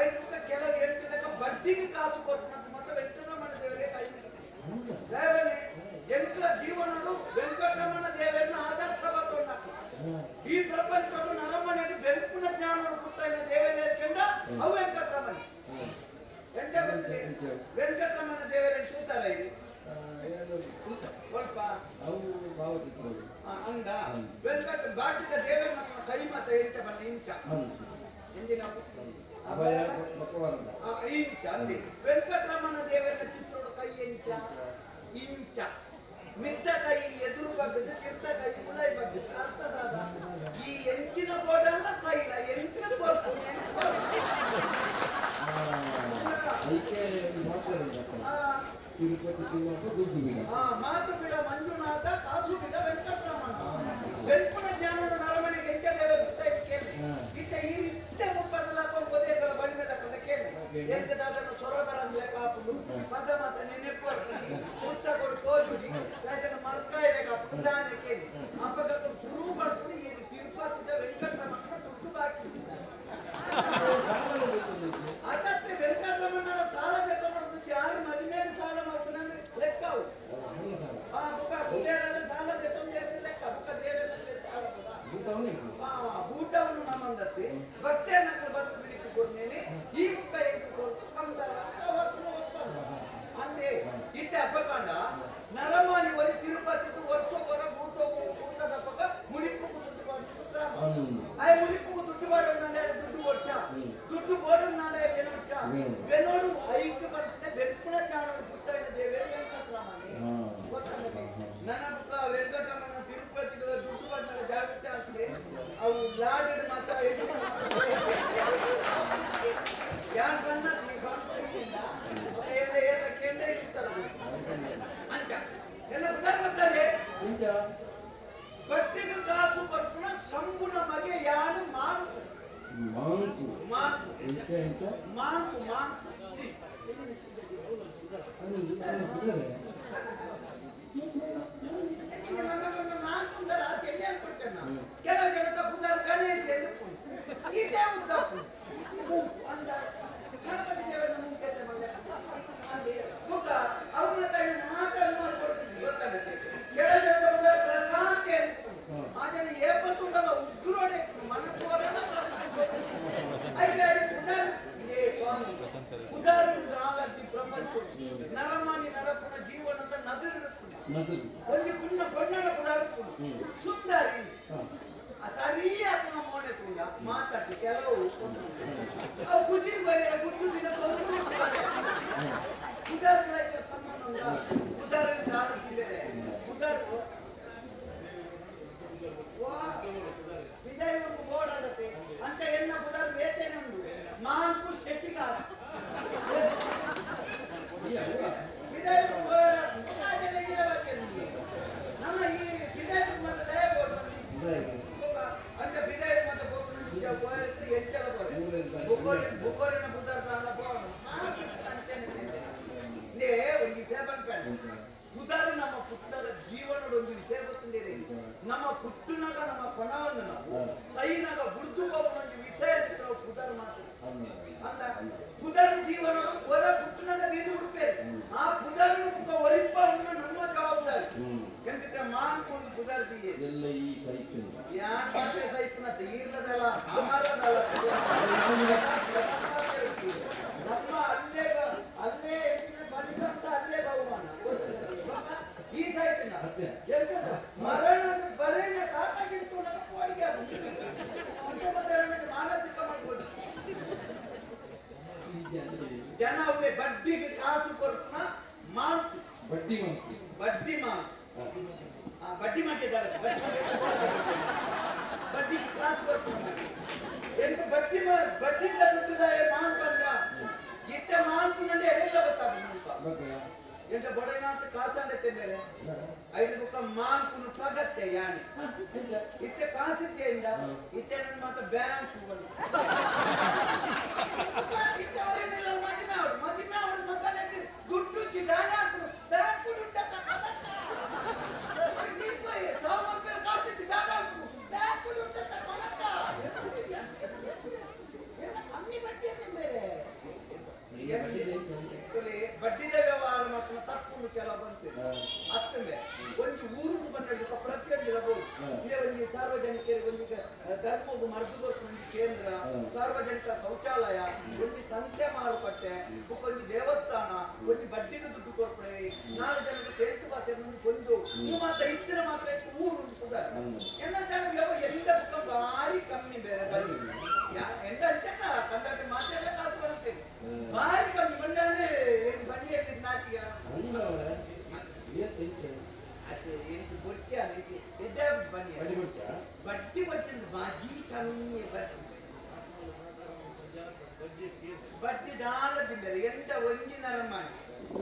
ಐದು ಬುಕ್ಕ. ಕೆಲವು ಎಂಟು ಲೆಕ್ಕ ಬಡ್ಡಿಗೆ ಕಾಸು ಕೊಟ್ಟು ಮಾತ್ರ ವೆಂಕಟರಮಣ ದೇವರೇ ಕೈ ಮುಗಿದು. ದೇವರೇ ಎಂಟ್ಲ ಜೀವನಡು ವೆಂಕಟರಮಣ ದೇವರನ್ನ ಆದರ್ಶ ಬತ್ತೊಂಡ. ಈ ಪ್ರಪಂಚದ ನರಮನೆಗೆ ಬೆಂಕುನ ಜ್ಞಾನ ಹುಟ್ಟಾಗ ದೇವರೇ ಕೆಂಡ ಅವು ವೆಂಕಟರಮಣ. ಎಂತ ಗೊತ್ತಿದೆ? ವೆಂಕಟರಮಣ ದೇವರೇ చూತಾರ ಇಲ್ಲಿ ಸ್ವಲ್ಪ ಅವು ಭಾವಚಿತ್ರಗಳು. ಅಂದ ವೆಂಕಟ ಬಾಕಿದ ದೇವರ ನಮ್ಮ ಕೈ ಮಾತ ಎಂತ ಬನ್ನ ಇಂಚ ಎಂದಿನ ಅಭಯ ಮಕ್ಕವರಂದ. ಇಂಚ ಅಂದಿ. ವೆಂಕಟರಮಣ ದೇವರ ಚಿತ್ರೋಡು ಕೈ ಎಂಚ? ಇಂಚ. ಮಿತ್ತ ಕೈ ಎದುರು ಬಗ್ಗದು, ತಿರ್ತ ಕೈ ಮುಲೈ ಬಗ್ಗದು. ಅರ್ಥದಾದ ಈ ಎಂಚಿನ ಬೋರ್ಡಲ್ಲ ಸೈಲ ಎಂಕ ಕೊರ್ಪು. ಐಕೆ ಮಾತಾಡಿದ. ತಿರುಪತಿ ತಿಮ್ಮಪ್ಪ ದುಡ್ಡು ಬಿಡ. ಮಾತು ಬಿಡ ಮಂಜುನಾಥ, ಕಾಸು ಬಿಡ ವೆಂಕಟರಮಣ. ಬೆಳ್ಪುನ ಜ್ಞಾನದ ನರಮಣೆ ಕೆಂಚದೇವ ಕೇಳಿ ಇತ್ತ ಈ ಇತ್ತೆ ಮುಪ್ಪದಲ ಹಾಕೊಂಡು ಪದೇಗಳ ಬಳಿಮೆದ ಕೇಳಿ ಎಂಕದಾದನು ಸೊರಬರಂದ್ರೆ ಕಾಪುಡು ಪದ ಮಾತ್ರ ನೆನೆಪು ಪುಸ್ತಕ ತೋಜುಡಿ ಯಾಕಂದ್ರೆ ಮರ್ಕಾಯಿಲೆ ಕಾಪು ದಾನೆ ಕೇಳಿ ಅಪ್ಪಗ ಸುರು ಪಡ್ಕೊಂಡು ಈ ತಿರುಪತಿದ ವೆಂಕಟರಮಣನ ದುಡ್ಡು ಬಾಕಿ. ಅದತ್ತೆ ವೆಂಕಟರಮಣನ ಸಾಲ ತಗೊಂಡು ಯಾರು ಮದುವೆಗೆ ಸಾಲ ಮಾಡ್ತಾನೆ ಅಂದ್ರೆ ಲೆಕ್ಕ ಅವು. ಆ ಬುಕ್ಕ ಕುಬೇರನ ಸಾಲ ತಗೊಂಡು ಲೆಕ್ಕ ಬುಕ್ಕ ದೇವರಲ್ಲಿ ಸಾಲ. ಬೂಟವನ್ನು ನಮ್ಮಂದತ್ತಿ ಭಕ್ತೇನಕ್ಕೆ ಬತ್ತು ಬಿಡಿಸಿ ಕೊಡ್ನೇನೆ ಈ ಬುಕ್ಕ ಎಂಟು ಕೊಡ್ತು ಸಂತಾನ ಅಂದೆ ಇತ್ತೆ ಹಬ್ಬಕಾಂಡ ನರಮಾನಿ ಒರಿ ತಿರುಪತಿಗೆ ವರ್ಷ ಹೊರ ಭೂತ ಭೂತದ ಪಕ್ಕ ಮುಡಿಪು ದುಡ್ಡು ಮಾಡಿ ಆ ಮುಡಿಪು ದುಡ್ಡು ಮಾಡೋಣ ದುಡ್ಡು ಕೊಡ್ಚ ದುಡ್ಡು ಬೋಡು ನಾಡ ಬೆನೊಚ್ಚ ಬೆನೋಡು ಐಕ್ಯ ಪಡ್ತದೆ ಬೆಳ್ಪುಣ ಚಾಣ ಸುತ್ತ ದೇವೇ ವೆಂಕಟರಮಣೆ ಗೊತ್ತಂದ್ರೆ ನನ್ನ ಬುಕ್ಕ ವೆಂಕಟರಮಣ ತಿರುಪತಿಗಳ ದುಡ್ಡು ಬಂದ ಜಾಗೃತಿ ಆಗ್ತದೆ ಅವು ಲಾಡ್ ಮಾತ ಯಾರು ಬಣ್ಣ ಎಲ್ಲ ಎಲ್ಲ ಕೆಂಡ ಇರ್ತಾರ ಅಂಚ ಎಲ್ಲ ಪುದಾರ್ ಗೊತ್ತಾರೆ ಬಟ್ಟಿಗೆ ಕಾಸು ಕೊರ್ಪುನ ಸಂಬುನ ಮಗೆ ಯಾನು ಮಾಂಕು ಮಾಂಕು ಮಾಂಕು ಎಂತ ಎಂತ ಮಾಂಕು ಮಾಂಕು ಕೆಲವು ಜನತ ಪುದಾರ್ ಗಣೇಶ ಎಂದು ಇದೇ ಉದ್ದ ಅಂದ ಗಣಪತಿ ದೇವರ ಮುಂದೆ ಮುಖ ಅವನ ತಾಯಿ ಮಾತಾಡಿ ಮಾಡ್ಕೊಡ್ತೀನಿ ಗೊತ್ತಾಗುತ್ತೆ. ಕೆಲವು ಜನತ ಪುದಾರ್ ಪ್ರಶಾಂತಿ ಎಂದು ಆದರೆ ಏಪತ್ತುಂಡಲ್ಲ ಉಗ್ರೋಡೆ ಮನಸ್ಸು ಹೊರಲ್ಲ ಪ್ರಶಾಂತಿ ಐದು ಉದಾಹರಣೆ ನಾಲದ್ದಿ ಪ್ರಪಂಚ ನರಮಾನಿ ನಡಪುನ ಜೀವನದ ನದಿರು ಒಂದು ಪುಣ್ಯ ಬಣ್ಣನ ಪದಾರ್ಥ ಸುಂದರಿ ಸರಿ ಆತನ ಮೋನೆ ತುಂಡ ಮಾತಾಡ್ತಿ ಕೆಲವು ಅವು ಕುಚಿರಿ ಬರೆಯಲ್ಲ ಗುದ್ದು ದಿನ ಉದಾಹರಣೆ ಸಂಬಂಧ ಉದಾಹರಣೆ ದಾಳುತ್ತಿದ್ದಾರೆ ಉದಾಹರಣೆ ವಿಜಯವನ್ನು ಬೋರ್ಡ್ ಅಂತ ಎನ್ನ ಪುದಾರ್ ಬೇತೇನುಂಡು ಮಾಂಕು ಶೆಟ್ಟಿಗಾರ ನಮ್ಮ ಈ ವಿಜಯ ಮತ್ತೆ ದಯ ಬೋರ್ಡ್ ಅಂತ ವಿಜಯ ಮತ್ತೆ ಬೋರ್ಡ್ ಎಂಚಲ ಬೋರ್ಡ್ ಬುಕೋರಿನ ಬುಧಾರ್ ಬೋರ್ಡ್ ಒಂದು ವಿಷಯ ಪನ್ಪೆಂಡು ಉದಾಹರಣೆ ನಮ್ಮ ಪುಟ್ಟದ ಜೀವನದ ಒಂದು ವಿಷಯ ಗೊತ್ತುಂದಿರಿ ನಮ್ಮ ಪುಟ್ಟುನಾಗ ನಮ್ಮ ಕೊಣವನ್ನು ನಾವು ಸೈನಾಗ ಬುಡ್ದು ಹೋಗುವ ಒಂದು ವಿಷಯ ನಾವು ಪುದಾರ್ ಮಾತು ಅಂತ ಪುದಾರ್ ಜೀವನ ಹೊರ ಪುಟ್ಟುನಾಗ ದೀದು ಬಿಡ್ಪೇರು ಆ ಪುದಾರ್ನ ಬುಕ್ಕ ಒರಿಪ್ಪ ನಮ್ಮ ಜವಾಬ್ದಾರಿ ಎಂತಿದ್ದೆ ಮಾನ್ಕೊಂಡು ಪುದಾರ್ ದಿಯೆ ಎಲ್ಲ ಈ ಸಾಹಿತ್ಯ ಯಾನ್ ಮಾತ್ರ ಸೈಪುನ ತೀರ್ಲದಲ್ಲ ಅಮರದಲ್ಲ ನಮ್ಮ ಅಲ್ಲೇ ಅಲ್ಲೇ ಫಲಿತಾಂಶ ಅಲ್ಲೇ ಬಹುಮಾನ ಈ ಸಾಯ್ತಿನ ಎಂತ ಮರಣ ಬರೇನ ಕಾಕಾಗಿಡ್ತು ನನ್ನ ಕೋಡಿಗೆ ಮಾನಸಿಕ ಮಾಡ್ಕೊಳ್ಳಿ ಜನ ಅವೇ ಬಡ್ಡಿಗೆ ಕಾಸು ಕೊರ್ಪುನ ಮಾಂಕು ಬಡ್ಡಿ ಮಾಂಕು ಬಡ್ಡಿ ಮಾಂಕು ಬಡ್ಡಿ ಮಾಕಿದ್ದಾರೆ ಬಡ್ಡಿಗೆ ಕಾಸು ಕೊರ್ಪುನ ಎಂತ ಬಡ್ಡಿ ಬಡ್ಡಿದ ದುಡ್ಡು ಸಾಯ ಮಾಂಕು ಅಂದ ಇತ್ತ ಮಾಂಕು ನಂಡೆ ಎಲ್ಲಿಲ್ಲ ಗೊತ್ತಾ ಎಂಟ ಬಡನಾಥ ಕಾಸಂಡತೆ ಬೇರೆ ಐದು ಮುಖ ಮಾಂಕುನು ಪಗತ್ತೆ ಯಾನೆ ಇತ್ತೆ ಕಾಸಿತ್ತೆ ಇಂದ ಇತ್ತೆ ನನ್ನ ಮಾತ ಬ್ಯಾಂಕ್ ಮದಿಮೆ ಅವಳು ಮದಿಮೆ ಅವಳು ಮಗಳಿಗೆ ದುಡ್ಡು ದಾನ ಹಾಕುನು ಬ್ಯಾಂಕ್ ದುಡ್ಡ ಸಾಮಾನ್ ಕಾಸಿತ್ತು ದಾದ ಬ್ಯಾಂಕ್ ದುಡ್ಡ ತಕೊಳಕ್ಕ ಕಮ್ಮಿ ಬಡ್ಡಿ ಅಂತ ಬೇರೆ ಬಡ್ಡಿದ ವ್ಯವಹಾರ ಮಾಡ್ಕೊಂಡು ತಪ್ಪು ಕೆಲವು ಬಂತು ಅತ್ತಂದೆ ಒಂದು ಊರು ಬಂದ ಪ್ರತಿಯೊಂದು ಇರಬಹುದು ಇಲ್ಲೇ ಒಂದು ಸಾರ್ವಜನಿಕರಿಗೆ ಒಂದು ಧರ್ಮವು ಮರ್ದು ಒಂದು ಕೇಂದ್ರ ಸಾರ್ವಜನಿಕ ಶೌಚಾಲಯ ಒಂದು ಸಂತೆ ಮಾರುಕಟ್ಟೆ ಒಂದು ದೇವಸ್ಥಾನ ಒಂದು ಬಡ್ಡಿಗೆ ದುಡ್ಡು ಕೊರ್ಪಡೆ ನಾಲ್ಕು ಜನಕ್ಕೆ ತೇಲ್ತು ಪಾತೆ ಕೊಂದು ನೀವು ಮಾತ್ರ ಇತ್ತಿನ ಮಾತ್ರ ಊರು ಉಂಟು ಎನ್ನ ಜನ ಎಂದ ಭಾರಿ ಕಮ್ಮಿ ಬೇರೆ ಬನ್ನಿ ಎಂದ ಅಂಚಕ್ಕ ಕಂದಾಟಿ ಮಾತೆಲ್ಲ ಕಾಸು ಬರ್ತೇನೆ ಭಾರಿ ಕಮ್ಮಿ ಬಂದಾನೆ ಏನು ಬನ್ನಿ ಎತ್ತಿದ್ ನಾಚಿಗೆ ಅದು ಎಂತ ಬೊಚ್ಚ ಎದ್ದೆ ಬನ್ನಿ ಬಡ್ಡಿ ಬಚ್ಚಿಂದು ಬಾಜಿ ಕಮ್ಮಿ ಬಡ್ಡಿ ಬಡ್ಡಿ ದಾಲದಿಂದಲೇ ಎಂತ ಒಂಜಿ ನರಮಾನಿ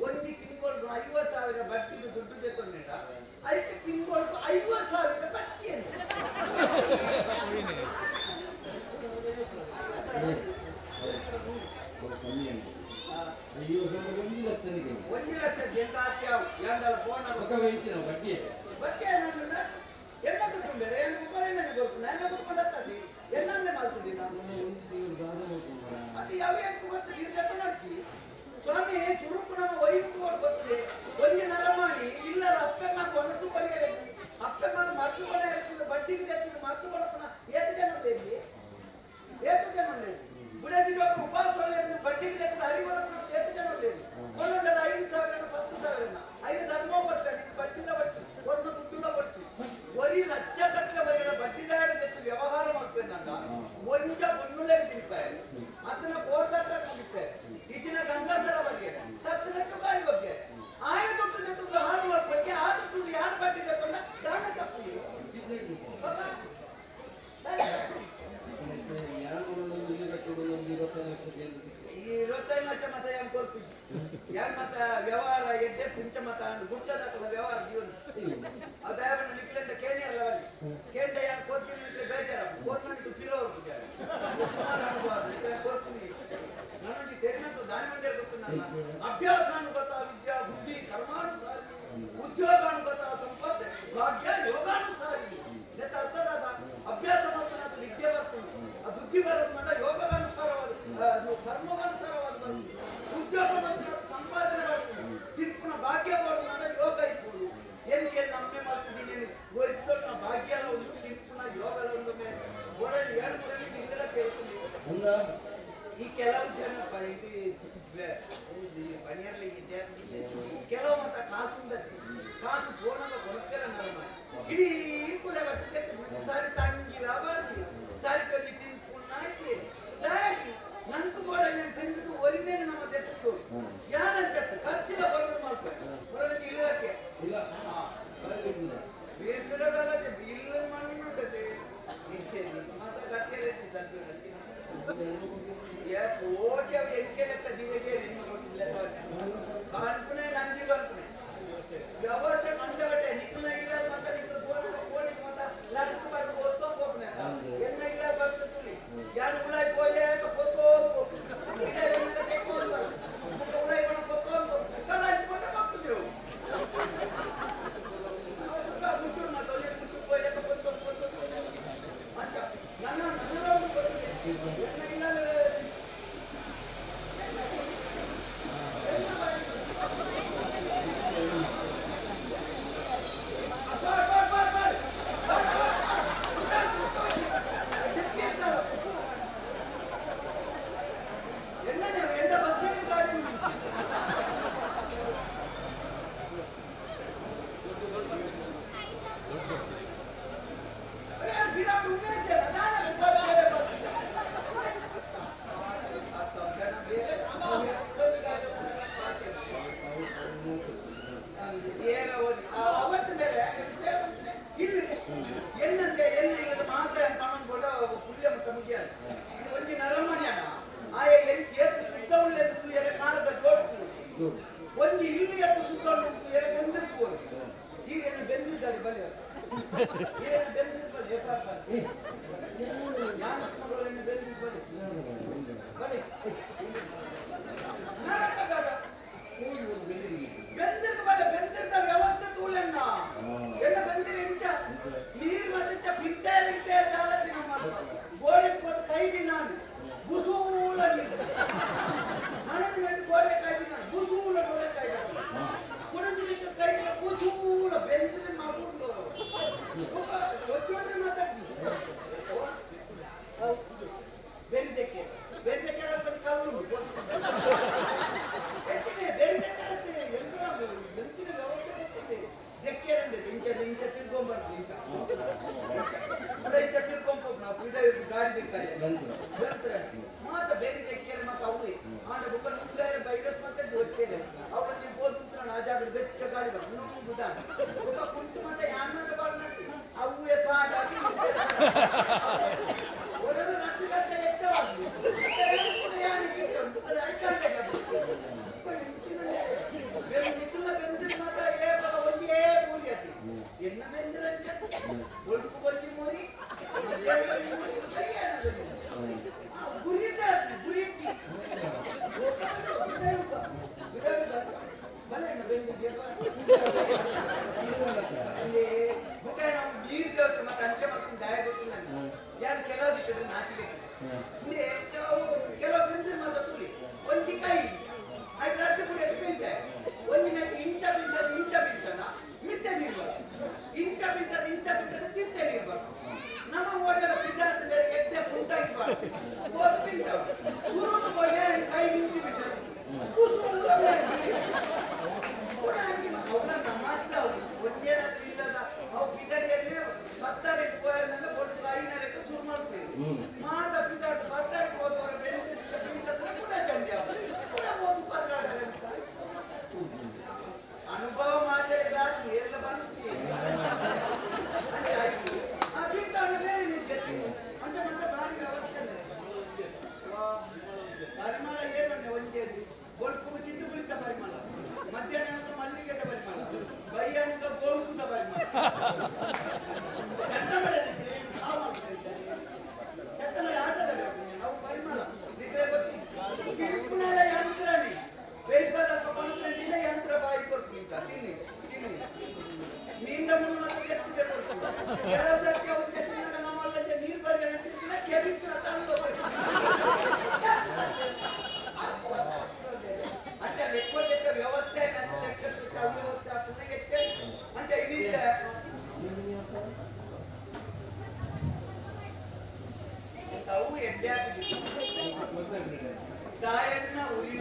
ಒಂಜಿ ತಿಂಗಳು 50,000 ಬಡ್ಡಿಗೆ ದುಡ್ಡು ತೆತ್ತೊಂಡ ಐಕೆ ತಿಂಗಳಿಗೆ 50,000 ಬಡ್ಡಿ. 1 ಲಕ್ಷ ಎಂದಲ್ಲ ಫೋನ್ ಬಡ್ಡಿ ಬಡ್ಡಿ ಎನ್ನ ದುಡ್ಡು ಬೇರೆ ಏನು ಕೊರೆ ಗೊತ್ತು ನಾನು ಬಿಟ್ಕೊಂಡು ಎನ್ನನ್ನೇ ಮಾಡ್ತಿದ್ದೀನಿ ನಾನು. ಅದು ಯಾವ ಗೊತ್ತು ನೀರು ನಡ್ಚಿ ಸ್ವಾಮಿ ಸುರುಕು ನಮ್ಮ ವೈದ್ಯ ಗೊತ್ತದೆ. ಒಂದು ನರಮಾಣಿ ಇಲ್ಲದ ಅಪ್ಪೆ ಮಗ ಒಣಸು ಕೊರಿಯಬೇಕು, ಅಪ್ಪೆ ಮಗ ಮರ್ತು ಕೊಡ ಬಡ್ಡಿಗೆ ತೆತ್ತಿದ ಮರ್ತು ಕೊಡಪ್ಪನ ಏತು ಜನ ಉಳ್ಳೇರಿ, ಏತು ಜನ ಉಳ್ಳೇರಿ ಬುಡದಿ ಜೋಕ ಉಪವಾಸ ಒಳ್ಳೆಯದು ಬಡ್ಡಿಗೆ ತೆತ್ತದ ಹರಿ ಕೊಡಪ್ಪನ ಏತು ಜನ ಉಳ್ಳೇರಿ. ಒಂದೊಂದಲ್ಲ 5,000 10,000 ಐದು ಧರ್ಮ ಬರ್ತಾರೆ ಬಡ್ಡಿಲ ಬಡ್ಡಿ ಒಂದು ದುಡ್ಡುಲ ಬಡ್ಡಿ ಒರಿ ಲಕ್ಷ ಕಟ್ಟಲೆ ಬೈರ ಬಡ್ಡಿದಾರ ತೆತ್ತು ವ್ಯವಹಾರ ಮಾಡ್ತೇನೆ ಒಂಜ ಪೊನ್ನುಲೆಗೆ ತಿನ್ಪಾರೆ ಅದನ್ನ ಕೋರ್ದಾಟ ಮುಗಿತಾರೆ ಇದಿನ ಗಂಗಾಸರ ಬಗ್ಗೆ ತತ್ತಿನ ಚುಗಾರಿ ಬಗ್ಗೆ ಆಯ ದುಡ್ಡು ತೆತ್ತು ಹಾಲು ಮಾಡ್ಕೊಳ್ಳಿ ಆ ದುಡ್ಡು ಯಾರು ಬಡ್ಡಿ ತೆತ್ತೊಂಡ ದಾನ ತಪ್ಪು. ಈ 25 ಲಕ್ಷ ಮತ ಏನು ಕೊಲ್ಪಿಜಿ ಯಾರು ಮತ ವ್ಯವಹಾರ ಎಡ್ಡೆ ಪುಂಚ ಮತ ಗುಟ್ಟದ ವ್ಯವಹಾರ ಜೀವನ ಅದಾವನ ನಿಕ್ಲೆಂತ ಕೇಣಿಯಲ್ಲ ಅಲ್ಲಿ ಕೇಂದ್ರ ಯಾರು ಕೊರ್ಪಿನ ನಿಕ್ಲೆ ಬೇಜಾರ ಕೋರ್ನ ನಿಕ್ಲೆ ಪಿರೋ ಸುಮಾರು ಅನುಭವ ಕೊರ್ಪಿನಿ ನನಗೆ ತೆರಿನಂತ ದಾನಿ ಮಂದಿರ ಗೊತ್ತು ನನ್ನ ಅಭ್ಯಾಸಾನುಗತ ವಿದ್ಯಾ ಬುದ್ಧಿ ಕರ್ಮಾನುಸಾರಿ ಉದ್ಯೋಗಾನುಗತ ಸಂಪತ್ತು ಭಾಗ್ಯ ಯೋಗಾನುಸಾರಿ ನೆತ್ತ ಅರ್ಥದಾದ ಅಭ್ಯಾಸ ಮಾಡ್ತಾನೆ ವಿದ್ಯೆ ಬರ್ತದೆ ಆ ಬುದ್ಧಿ ಬರೋದು ಯೋಗಗಾನುಸಾರವಾದ ಕರ್ಮಗಾನುಸಾರವಾದ ಬರ್ತದೆ ಉದ್ಯೋಗ ಮಾಡ್ತಾನೆ ಸಂಪಾದನೆ ಬರ್ತದೆ ತಿನ್ಪುನ ಭಾಗ್ಯ ಮಾಡೋದು ಯೋಗ ಇಪ್ಪುದು ಎನ್ಕೆ ನಮ್ಮೆ ಮಾಡ್ತಿದ್ದೀನಿ ಒರಿತ್ತೊಟ್ಟ ಭಾಗ್ಯಲ ಉಂಟು ತಿನ್ಪುನ ಯೋಗಲ ಉಂಟು ಮೇಲೆ ಒಡಲಿ ಎರಡು ಮುರಳಿ ಇದೆಲ್ಲ ಕೇಳ್ತೀನಿ. ಈ ಕೆಲವು ಜನ ಇದು ಪಣಿಯರ್ಲಿ ಕೆಲವು ಮತ ಕಾಸು ಉಂಡತಿ ಕಾಸು ಫೋನದ ಕೊರತೆರ ನರಮ ಇಡೀ ಕುಲಗಟ್ಟೆ ಸಾರಿ ತಂಗಿಲ ಬಾಡ್ದಿ ಸಾರಿ ಕಲ್ಲಿ ತಿನ್ಪುನ ಹಾಕಿ ದಾಗಿ ನಂಕು ಬೋಡ ತಿಂದಿದ್ದು ಒರಿನೇ ನಮ್ಮ ತೆತ್ತು ಯಾರಂತ ಖರ್ಚಿನ ಬರೋದು ಮಾಡ್ತಾರೆ ಹೊರಗೆ ಇಲ್ಲಕ್ಕೆ ಇಲ್ಲ ಇಲ್ಲ ಮಣ್ಣು ಮಾತ ಗಟ್ಟಿಯಲ್ಲಿ ಸದ್ದು ಕೋಟಿ ಅವು ಎಂಕೆ ಲೆಕ್ಕ ದಿವಗೆ ನಿಮ್ಮ ಕೊಟ್ಟಿಲ್ಲ ಕಾಣ್ಪುನೆ ನಂಜಿ ಕಾಣ್ಪುನೆ ವ್ಯವಸ್ಥೆ ಕಂಡಗಟ್ಟೆ ನಿಕ್ಕುನ ಇಲ್ಲ ಮತ್ತ ನಿಕ್ಕು ಫೋನ್ ಫೋನಿಗೆ ಮತ್ತ ಲಡಕ್ ಬರ್ದು ಒತ್ತೋ ಪೋಪುನೆ ಎನ್ನ ಇಲ್ಲ ಬರ್ತು ತುಳಿ ಯಾರು ಉಳಾಯಿ ಪೋಯ್ಲೆ ಪೊತ್ತೋ ಪೋಪು ಗಿಡ ಬೆನ್ನಕ ತೆಕ್ಕೋ ಬರು ಮುಖ ಉಳಾಯಿ ಪಣ ಪೊತ್ತೋ ಪೋಪು ಕಲ ಹಂಚ್ಕೊಂಡ ಬರ್ತದಿರು ಮುಟ್ಟು ಮಾತು ಮುಟ್ಟು ಪೋಯ್ಲೆ ಪೊತ್ತೋ ಪೊತ್ತೋ ಅಂತ ನನ್ನ ನನ್ನ ಗೊತ್ತಿದೆ ಎನ್ನ ಇಲ್ಲ. ಅವತ್ತು ಬೇರೆ ಇಲ್ಲಿ ಎನ್ನಂತೆ ಎನ್ನ ಇಲ್ಲದ ಮಾತ್ರ ಪಣನ್ ಕೂಡ ಪುಲ್ಯ ಮುತ್ತ ಮುಗಿಯ ಒಂಜಿ ನರಮಣ್ಯನ ಆಯ ಎಂಚ ಏತ್ ಶುದ್ಧ ಉಳ್ಳೇದು ತೂಯರೆ ಕಾಲದ ಜೋಡ್ಪು ಒಂಜಿ ಇಲ್ಲಿ ಎತ್ತು ಶುದ್ಧ ಉಂಟು ತೂಯರೆ ಬೆಂದಿರ್ತು ಈರೇನು ಬೆಂದಿರ್ಗಾಡಿ ಬಲಿ ಈರೇನು ಬೆಂದಿರ್ ಬಲಿ ಯಾನ ಬೆಂದಿರ್ ಬಲಿ ಬಲಿ ನರಕಗಾಲ ಬೆಂದಿರ್ದ ಬಡ ಬೆಂದಿರ್ದ ವ್ಯವಸ್ಥೆ ತೂಲೆಣ್ಣ ಎಣ್ಣ ಬೆಂದಿರ ಎಂಚ ನೀರು ಮತ್ತೆ ಪಿಂಟೇಲ್ ಇಂಟೇಲ್ ದಾಲಸಿ ನಮ್ಮ ಗೋಡೆ ಮತ್ತೆ ಕೈ ದಿನಾಂಡು ಬುಸೂಲ ನೀರು ನನಗೆ ಮೇಲೆ ಗೋಡೆ ಕೈ ದಿನ ಬುಸೂಲ ಗೋಡೆ ಕೈ ಕುಣದಿಲಿಕ್ಕೆ ಕೈ ದಿನ ಬುಸೂಲ ಬೆಂದಿರ ಮಗುಂಡು ಒತ್ತೊಡ್ರೆ ಮಾತಾಡ್ತೀನಿ ಬೆಂದಕ್ಕೆ ಬೆಂದಕ್ಕೆ ಕಲ್ಲು ಎಂಚಿನ ಬೇರೆ ದೆಕ್ಕರತ್ತೆ ಎಂತ ಎಂಚಿನ ವ್ಯವಸ್ಥೆ ಗೊತ್ತಿದೆ ದೆಕ್ಕೇರಂಡೆ ಇಂಚ ಇಂಚ ತಿರ್ಕೊಂಬರ್ದು ಇಂಚ ಅದ ಇಂಚ ತಿರ್ಕೊಂಡ್ ನಾವು ಪೂಜೆ ಗಾಡಿ ದೆಕ್ಕರೆ ಯಂತ್ರ ಮಾತ ಬೇರೆ ದೆಕ್ಕೇರ ಮಾತ ಅವು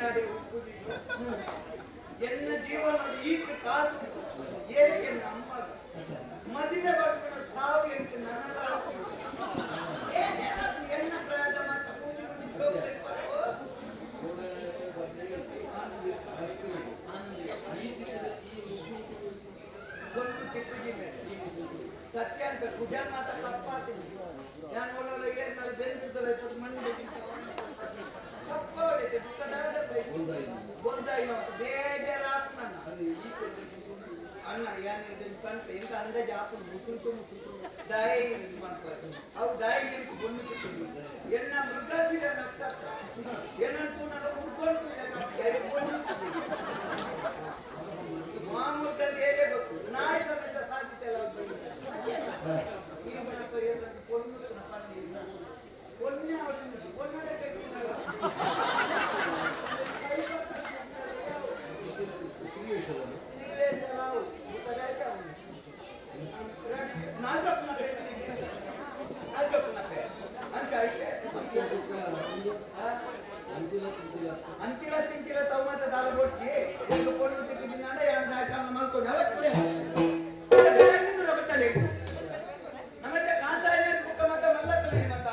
ಎನ್ನಡೆ ಉಪ್ಪುದಿಲ್ಲ ಎನ್ನ ಜೀವನ ಈತ ಕಾಸು ಏನಕ್ಕೆ ನಮ್ಮ ಮದುವೆ ಬರ್ಪಿನ ಸಾವು ಎಂತ ನನ್ನ ಎನ್ನ ಪ್ರಾಯದ ಮಾತ ಪೂಜೆ ಒಂದು ತಿಕ್ಕುಜಿಮೆ ಸತ್ಯ ಅಂತ ಪೂಜಾನ್ ಮಾತ ತಪ್ಪಾತೀನಿ ನಾನು ಒಳ್ಳೆ ಏನ್ ಮೇಲೆ ಬೆಂದಿದ್ದಲ್ಲ ಇಪ್ಪತ್ತು ಮಣ್ಣು ತಪ್ಪ ಹೊಡೈತೆ ಬುಕ್ಕದಾದ ಸೈ ಗೊಂದಾಯಿನ ಬೇಜಾರಾಪ್ ನನ್ನ ಅಣ್ಣ ಏನ್ ಪಂಪೆ ಇಂಕ ಅಂದಾಜು ಆಪುಂಡು ಮುಸುಂಟು ಮುಸುಂಟು ದಾಯಿ ಮನ್ಪು ಅವು ದಾಯಿ ಎಂಕ್ ಬೊಣ್ಣು ತಿಕ್ಕುಂಡು ಎನ್ನ ಮೃಗಶಿರ ನಕ್ಷತ್ರ ಏನಂತೂ ನನ್ನ ಮುರ್ಕೊಂಡು ಮಾಮೂಲು ತಂದು ಹೇಗೆ ಗೊತ್ತು ನಾಯಿ ಸಮೇತ ಸಾಧ್ಯತೆ ಈ ಮನಪ ಏನಂತ ಪೊಣ್ಣು ಪಂಡಿ ಪೊನ್ನೆ ಅವಳು ಪೊನ್ನಡೆ ಅಂಚಿಲ ತಿಂಚಿಲ ತೌಮತ ದಾಲ ಬೋಡ್ಸಿ ಒಂದು ಪೊಣ್ಣು ತಿಕ್ಕು ತಿನ್ನಂಡ ಯಾನ ದಾಯಕ ಮಲ್ಕೊಂಡು ಅವತ್ತು ರೊಕ್ಕತ್ತಂಡೆ ನಮ್ಮತ್ತೆ ಕಾಸಾಯ ಕುಕ್ಕ ಮತ್ತ ಮಲ್ಲಕ್ಕಲ್ಲಿ ಮತ್ತ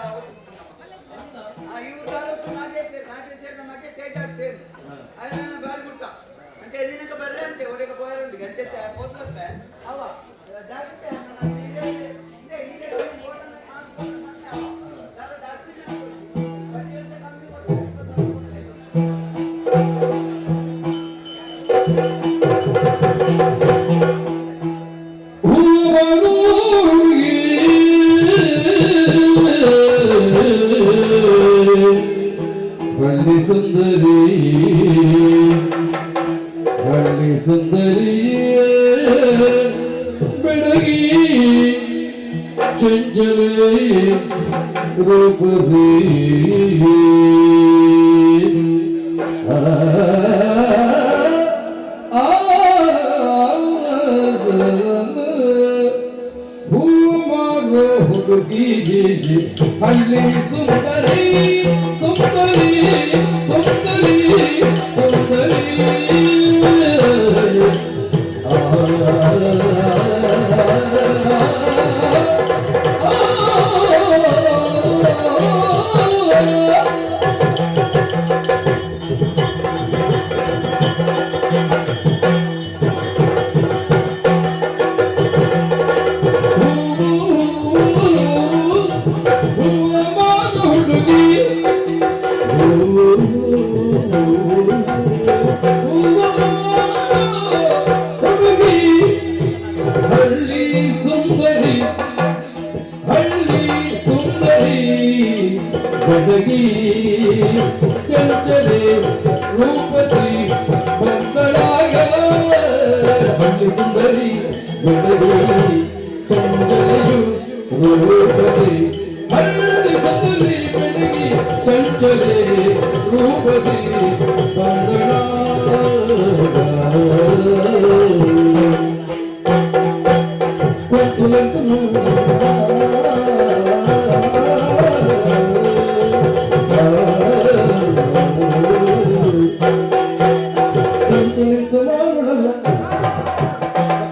ಆ ಇವು ತಾರತ್ತು ನಾಗೇಶ್ ನಾಗೇಶ್ ನಮಗೆ ತೇಜ ಸೇರಿ ಅಯ್ಯ ಬಾರಿ ಮುಟ್ಟ అంటే ನಿನಗೆ ಬರ್ರಂತೆ ಒಡೆಗೆ ಪೋಯರುಂಡು ಗಂಟೆ ಪೋತಪ್ಪೆ ಅವ ಜಾಗತೆ ಹಳ್ಳಿ ಸುಂದರಿ ಹಳ್ಳಿ ಸುಂದರಿ ಬೆಡಗಿ ಚಂಚಲೆ ರೂಪಸಿ ಆ ಹೂಮಾಗ ಹುಡುಗಿ ಹಳ್ಳಿ ಸುಂದರಿ ಸುಂದರಿ ಸುಂದರಿ ಸುಂದರಿ ಹುಡುಗಿ ಹಳ್ಳಿ ಸುಂದರಿ ಹಳ್ಳಿ ಸುಂದರಿ ಬದಗಿ ಚಂಚಲೆ ರೂಪಸಿ ಬಂದಳಾಗ ಹಳ್ಳಿ ಸುಂದರಿ ಬದಗಿ ಚಂಚಲೆಯು ರೂಪಸಿ ಹಳ್ಳಿ ಸುಂದರಿ ಬೆಡಗಿ ಚಂಚಲೆ ರೂಪಸಿ ಬಂದಳಾಗ ಕುಂತು ನಿಂತು ಮಾರುಳಲ್ಲ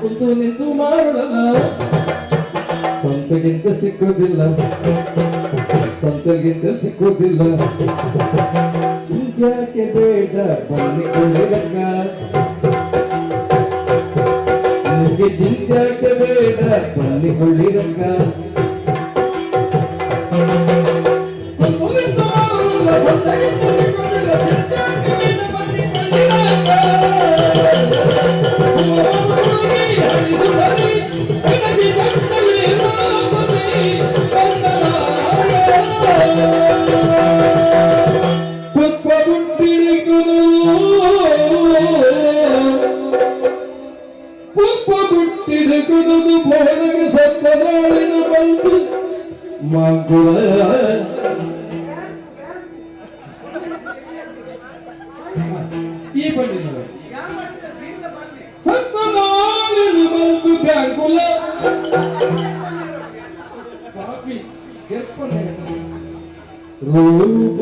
ಕುಂತು ನಿಂತು ಮಾರುಳಲ್ಲ ಸಂತೆಗಿಂತ ಸಿಕ್ಕೋದಿಲ್ಲ ಸಂತೆಗಿಂತ ಸಿಕ್ಕೋದಿಲ್ಲ ಚಿಂತ್ಯಾಕೆ ಬೇಡ ಬನ್ನಿ ಕೊಳ್ಳಿರಕ್ಕ ನಿಮಗೆ ಚಿಂತ್ಯಾಕೆ ಬೇಡ ಬನ್ನಿ ಕೊಳ್ಳಿರಕ್ಕ ಕುಂತು ನಿಂತು ಮಾರುಳಲ್ಲ ಸಂತೆಗಿಂತ ಸಿಕ್ಕೋದಿಲ್ಲ ಚಿಂತ್ಯಾಕೆ ಬೇಡ ಬನ್ನಿ ಕೊಳ್ಳಿರಕ್ಕ ಸತ್ತನಾಳಿನ ಬಂದು ಮಾಂಕುಳ ಈ ಬಂದಿದ್ದಾರೆ ಸತ್ತನಾಳಿನ ಬಂದು ಬ್ಯಾಂಕುಲ ಕಾಫಿ ಕೆಪ್ಪನೆ ರೂಪ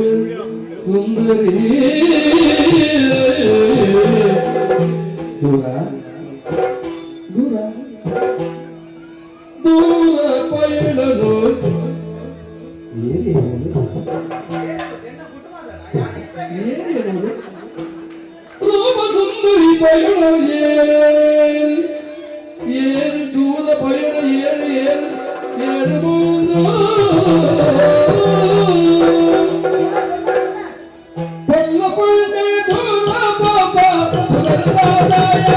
ಸುಂದರಿ. ರೂಪಸುಂದರಿ ಪಯಣ ಏರು ಏರು ದೂರ ಪಯಣ ಏರು ಏರು ಏರು ಪೊಲ್ಲ ಪೊಳ್ಳೆ ದೂರ ಪಾಪ ಪುನರ್ದಾಯ.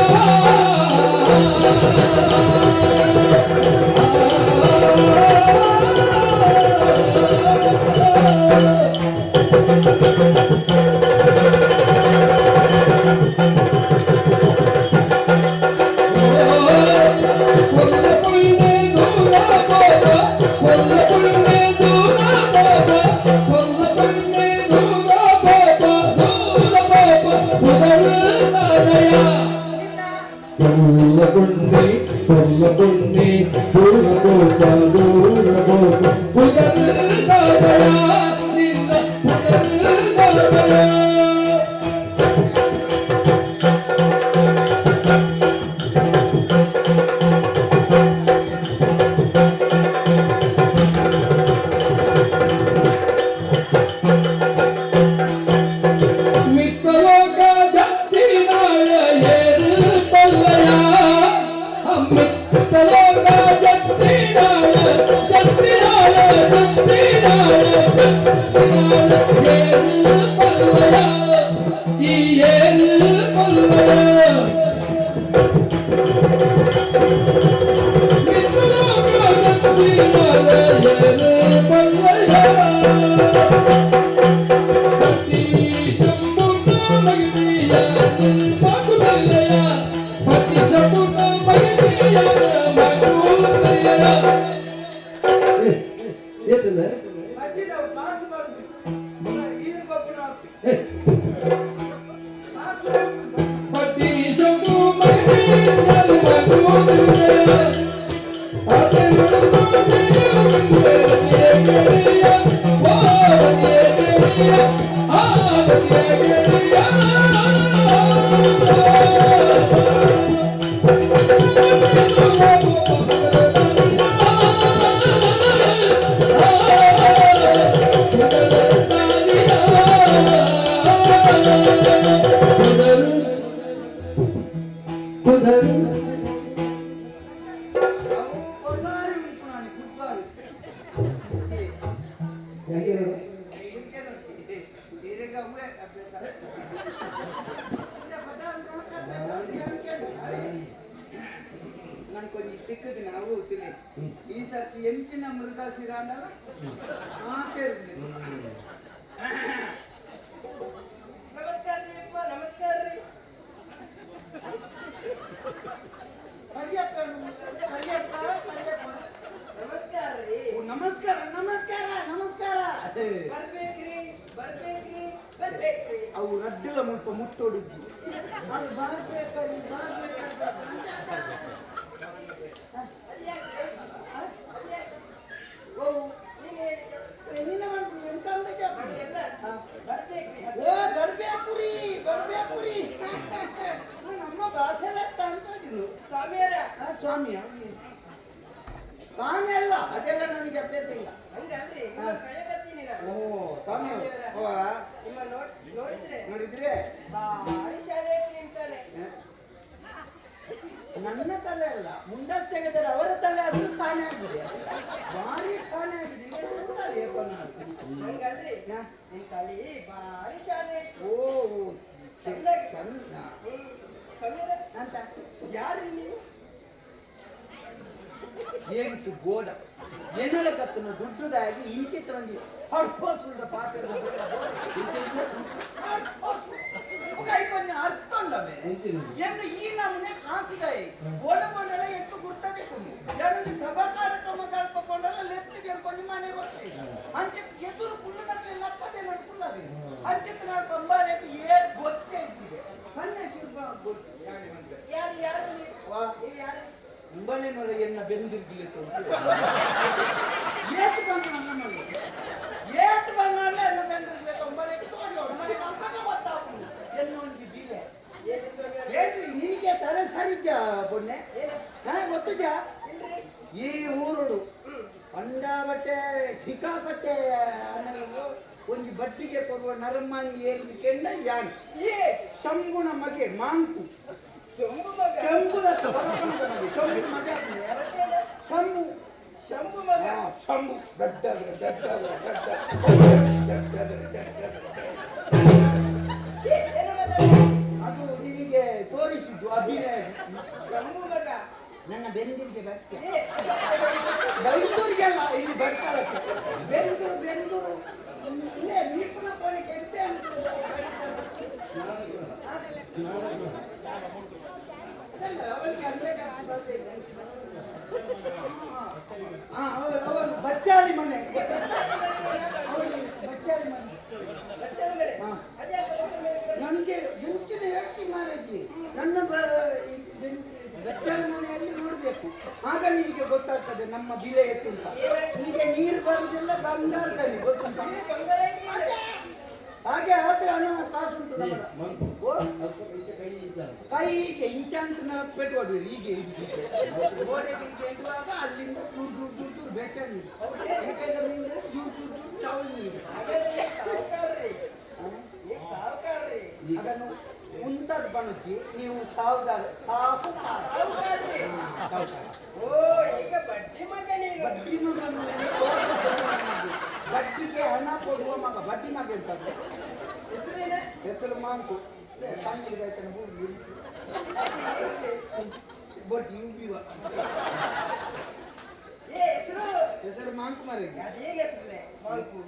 ಈ ಸರ್ತಿ ಎಂಚಿನ ಮೃಗಶಿರಾಂಡಲ ನಮಸ್ಕಾರ ರೀ ಅಪ್ಪ, ನಮಸ್ಕಾರ ರೀ. ಕರಿಯಪ್ಪ, ಕರಿಯಪ್ಪ, ಕರಿಯಪ್ಪ. ನಮಸ್ಕಾರ ರೀ. ನಮಸ್ಕಾರ, ನಮಸ್ಕಾರ, ನಮಸ್ಕಾರ. ಬರ್ಬೇಕ್ರಿ, ಬರ್ಬೇಕ್ರಿ, ಬರ್ಬೇಕ್ರಿ. ಅವು ರಡ್ಡಲ ಮುಲ್ಪ ಮುಟ್ಟೋಡಿದ್ದು ಅದು ಬರ್ಬೇಕರಿ, ಬರ್ಬೇಕರಿ. ಓ ಬರ್ಬೇಕು ರೀ, ಬರ್ಬೇಕು ರೀ. ನಮ್ಮ ಭಾಷೆದತ್ತ ಅಂತ ಸ್ವಾಮಿಯರ. ಸ್ವಾಮಿಯ ಸ್ವಾಮಿ ಅಲ್ಲ, ಅದೆಲ್ಲ ನಮಗೆ ಅಭ್ಯಾಸ ಇಲ್ಲ. ಹಂಗಲ್ರಿ. ಓ ಸ್ವಾಮಿ, ನಿಮ್ಮ ನೋಡಿದ್ರೆ ನೋಡಿದ್ರೆ ಭಾರಿ ಶಾಲೆ ನಿಮ್ ತಲೆ. ನನ್ನ ತಲೆ ಅಲ್ಲ, ಮುಂಡಾಸ್ ತೆಗೆದರೆ ಅವರ ತಲೆ ಆದ್ರೂ ಸಾನೆ ಆಗಿದೆ, ಭಾರಿ ಸಾನೆ ಆಗಿದೆ. ಹಂಗಲ್ರಿ, ನಿಮ್ ತಲೆ ಭಾರಿ ಶಾಲೆ. ಓ ಚಂದ ಚಂದ. ಸಮೀರ ಅಂತ ಯಾರು ನೀವು? ಏನಿತ್ತು ಗೋಡ ಎನ್ನಲ ಕತ್ತನ ದುಡ್ಡುದಾಗಿ ಇಂಚಿತ್ರೊಂಜಿ ಹರ್ಪೋಸುಲ್ದ ಪಾತ್ರ ಎನ್ನು ಈ ನಮೂನೆ ಕಾಸಿದಾಯಿ ಗೋಡ ಮಂಡಲ ಹೆಚ್ಚು ಗುರ್ತದೆ ಕುಂದು ಯಾರು ಸಭಾ ಕಾರ್ಯಕ್ರಮ ತಲ್ಪಕೊಂಡಲ್ಲ ಲೆತ್ತು ಗೆಲ್ಕೊಂಡು ಮನೆ ಗೊತ್ತಿಲ್ಲ ಅಂಚಿತ್ ಎದುರು ಕುಲ್ಲನಕ್ಕೆ ಲಕ್ಕದೆ ನಡ್ಕುಲ್ಲವಿ ಅಂಚಿತ್ ನಾನು ಬಂಬಾಳೆಗೆ ಏರ್ ಗೊತ್ತೇ ಇದ್ದಿದೆ ಮೊನ್ನೆ ಚುರ್ಬ ಗೊತ್ತು ಯಾರು ಯಾರು ವಾ ನೀವು ಯಾರು ಉಂಬಲೇನೋರ ಎನ್ನ ಬೆಂದಿರ್ಗಿಲ್ಲ. ಏತ್ ಬಂದ ನನ್ನ ಏತ್ ಬಂದಲ್ಲ ಎನ್ನ ಬೆಂದಿರ್ಗಿಲ್ಲ ಉಂಬಲೆ ತೋಜೋಡು ಮನೆಗೆ ಅಪ್ಪಗ ಗೊತ್ತಾಪು ಎನ್ನೊಂಜಿ ಬೀಲೆ ಹೇಳ್ರಿ. ನಿನಗೆ ತಲೆ ಸರಿಜ ಪೊನ್ನೆ ಹಾ ಗೊತ್ತುಜಾ? ಈ ಊರುಡು ಪಂಡಾಬಟ್ಟೆ ಸಿಕ್ಕಾಪಟ್ಟೆ ಅಣ್ಣನಿಗೆ ಒಂಜಿ ಬಡ್ಡಿಗೆ ಕೊಡುವ ನರಮಾನಿ ಏರಿನ ಕೆಂಡ ಯಾನ್ ಏ ಶಂಭುನ ಮಗೆ ಮಾಂಕು ಕೆಂಪುದತ್ತ ಬರಪಣದ ಮಗೆ ಕೆಂಪು ಮಗ ಶಂಭು ಶಂಭು ಮಗ ಶಂಭು ದಡ್ಡ ದಡ್ಡ ದಡ್ಡ ಅದು ನಿನಗೆ ತೋರಿಸಿದ್ದು ಅಭಿನಯ. ಶಂಭು ಮಗ ನನ್ನ ಬೆಂದಿರಿಗೆ ಬಚ್ಕೆ ಬೆಂದೂರಿಗೆಲ್ಲ ಇಲ್ಲಿ ಬರ್ತಾರಕ್ಕೆ ಬೆಂದೂರು ಬೆಂದೂರು ಇಲ್ಲೇ ಮೀಪುನ ಕೋಳಿಗೆ ಎಂತೆ ಅದಲ್ಲ ಅವಳಿಗೆ ಅಂದಾಜು ಭಾಷೆ ಇಲ್ಲ. ಹಾ, ಅವಳು ಅವಳು ಬಚ್ಚಾಲಿ ಮನೆ, ಅವಳಿಗೆ ಬಚ್ಚಾಲಿ ಮನೆ. ಬಚ್ಚಲ ಮನೆ. ಹಾ. ಅದ್ಯಾಕೆ ಬಚ್ಚಲ ಮನೆ? ನನಗೆ ಹೆಂಚಿನ ಹೇಳ್ತಿ ಮಾರಜ್ಜಿ, ನನ್ನ ಬಚ್ಚಾಲಿ ಮನೆಯಲ್ಲಿ ನೋಡಬೇಕು, ಆಗ ನಿಮಗೆ ಗೊತ್ತಾಗ್ತದೆ ನಮ್ಮ ಬೆಲೆ ಎಷ್ಟು ಅಂತ. ಈಗ ನೀರು ಬರುವುದಿಲ್ಲ, ಬಂಗಾರ ಕಣ್ಣಿ ಗೊತ್ತುಂಟ? ಬಂಗಾರ ಐತಿ. ಹಾಗೆ ಆತ ಹಣ ಕಾಸುಂಟು ನಮ್ಮದ. ಮಂಕು. ಓ, ಅಲ್ಪ ಇಂಚ ಕೈ ಇಂಚ ಅಂತ. ಕೈ ಹೀಗೆ ಇಂಚ ಅಂತ ನಾವು ಪೆಟ್ಟು ಹೊಡೆಯುವುದು, ಹೀಗೆ ಹೀಗೆ ಗೋಡೆಗೆ ಹೀಗೆ ಇಡುವಾಗ ಅಲ್ಲಿಂದ ದೂರ ದೂರ ದೂರ ದೂರ ಬೇಚ ನೀರು, ಈ ಕೈಯಿಂದ ನೀರು ದೂರ ದೂರ ದೂರ ಚಾವಲ್ ನೀರು. ಹಾಗಾದ್ರೆ ನೀವು ಸಾವ್ಕಾರ್ರಿ. ನೀವು ಸಾವ್ಕಾರ್ರಿ. ಅದನ್ನು ಉಂತದ ಬಣುಕಿ ನೀವು ಸಾವುದಾರ ಸಾಫು ಸಾವ್ಕಾರ್ರಿ. ಸಾವುಕಾರ. ಓ, ಈಗ ಬಡ್ಡಿ ಮಗ ನೀನು. ಬಡ್ಡಿ ಮಗನು ಬಡ್ಡಿಗೆ ಹಣ ಕೊಡುವ ಮಗ ಬಡ್ಡಿ ಮಗ ಎಂತ ಹೆಸರೇನ? ಹೆಸರು ಮಾಂಕು ಸಣ್ಣ ಬಡ್ಡಿ ಉಬ್ಬಿವ. ಏ ಹೆಸರು ಹೆಸರು ಮಾಂಕು ಮಾರಿಗೆ. ಅದೇನ್ ಹೆಸರಲ್ಲೇ? Monk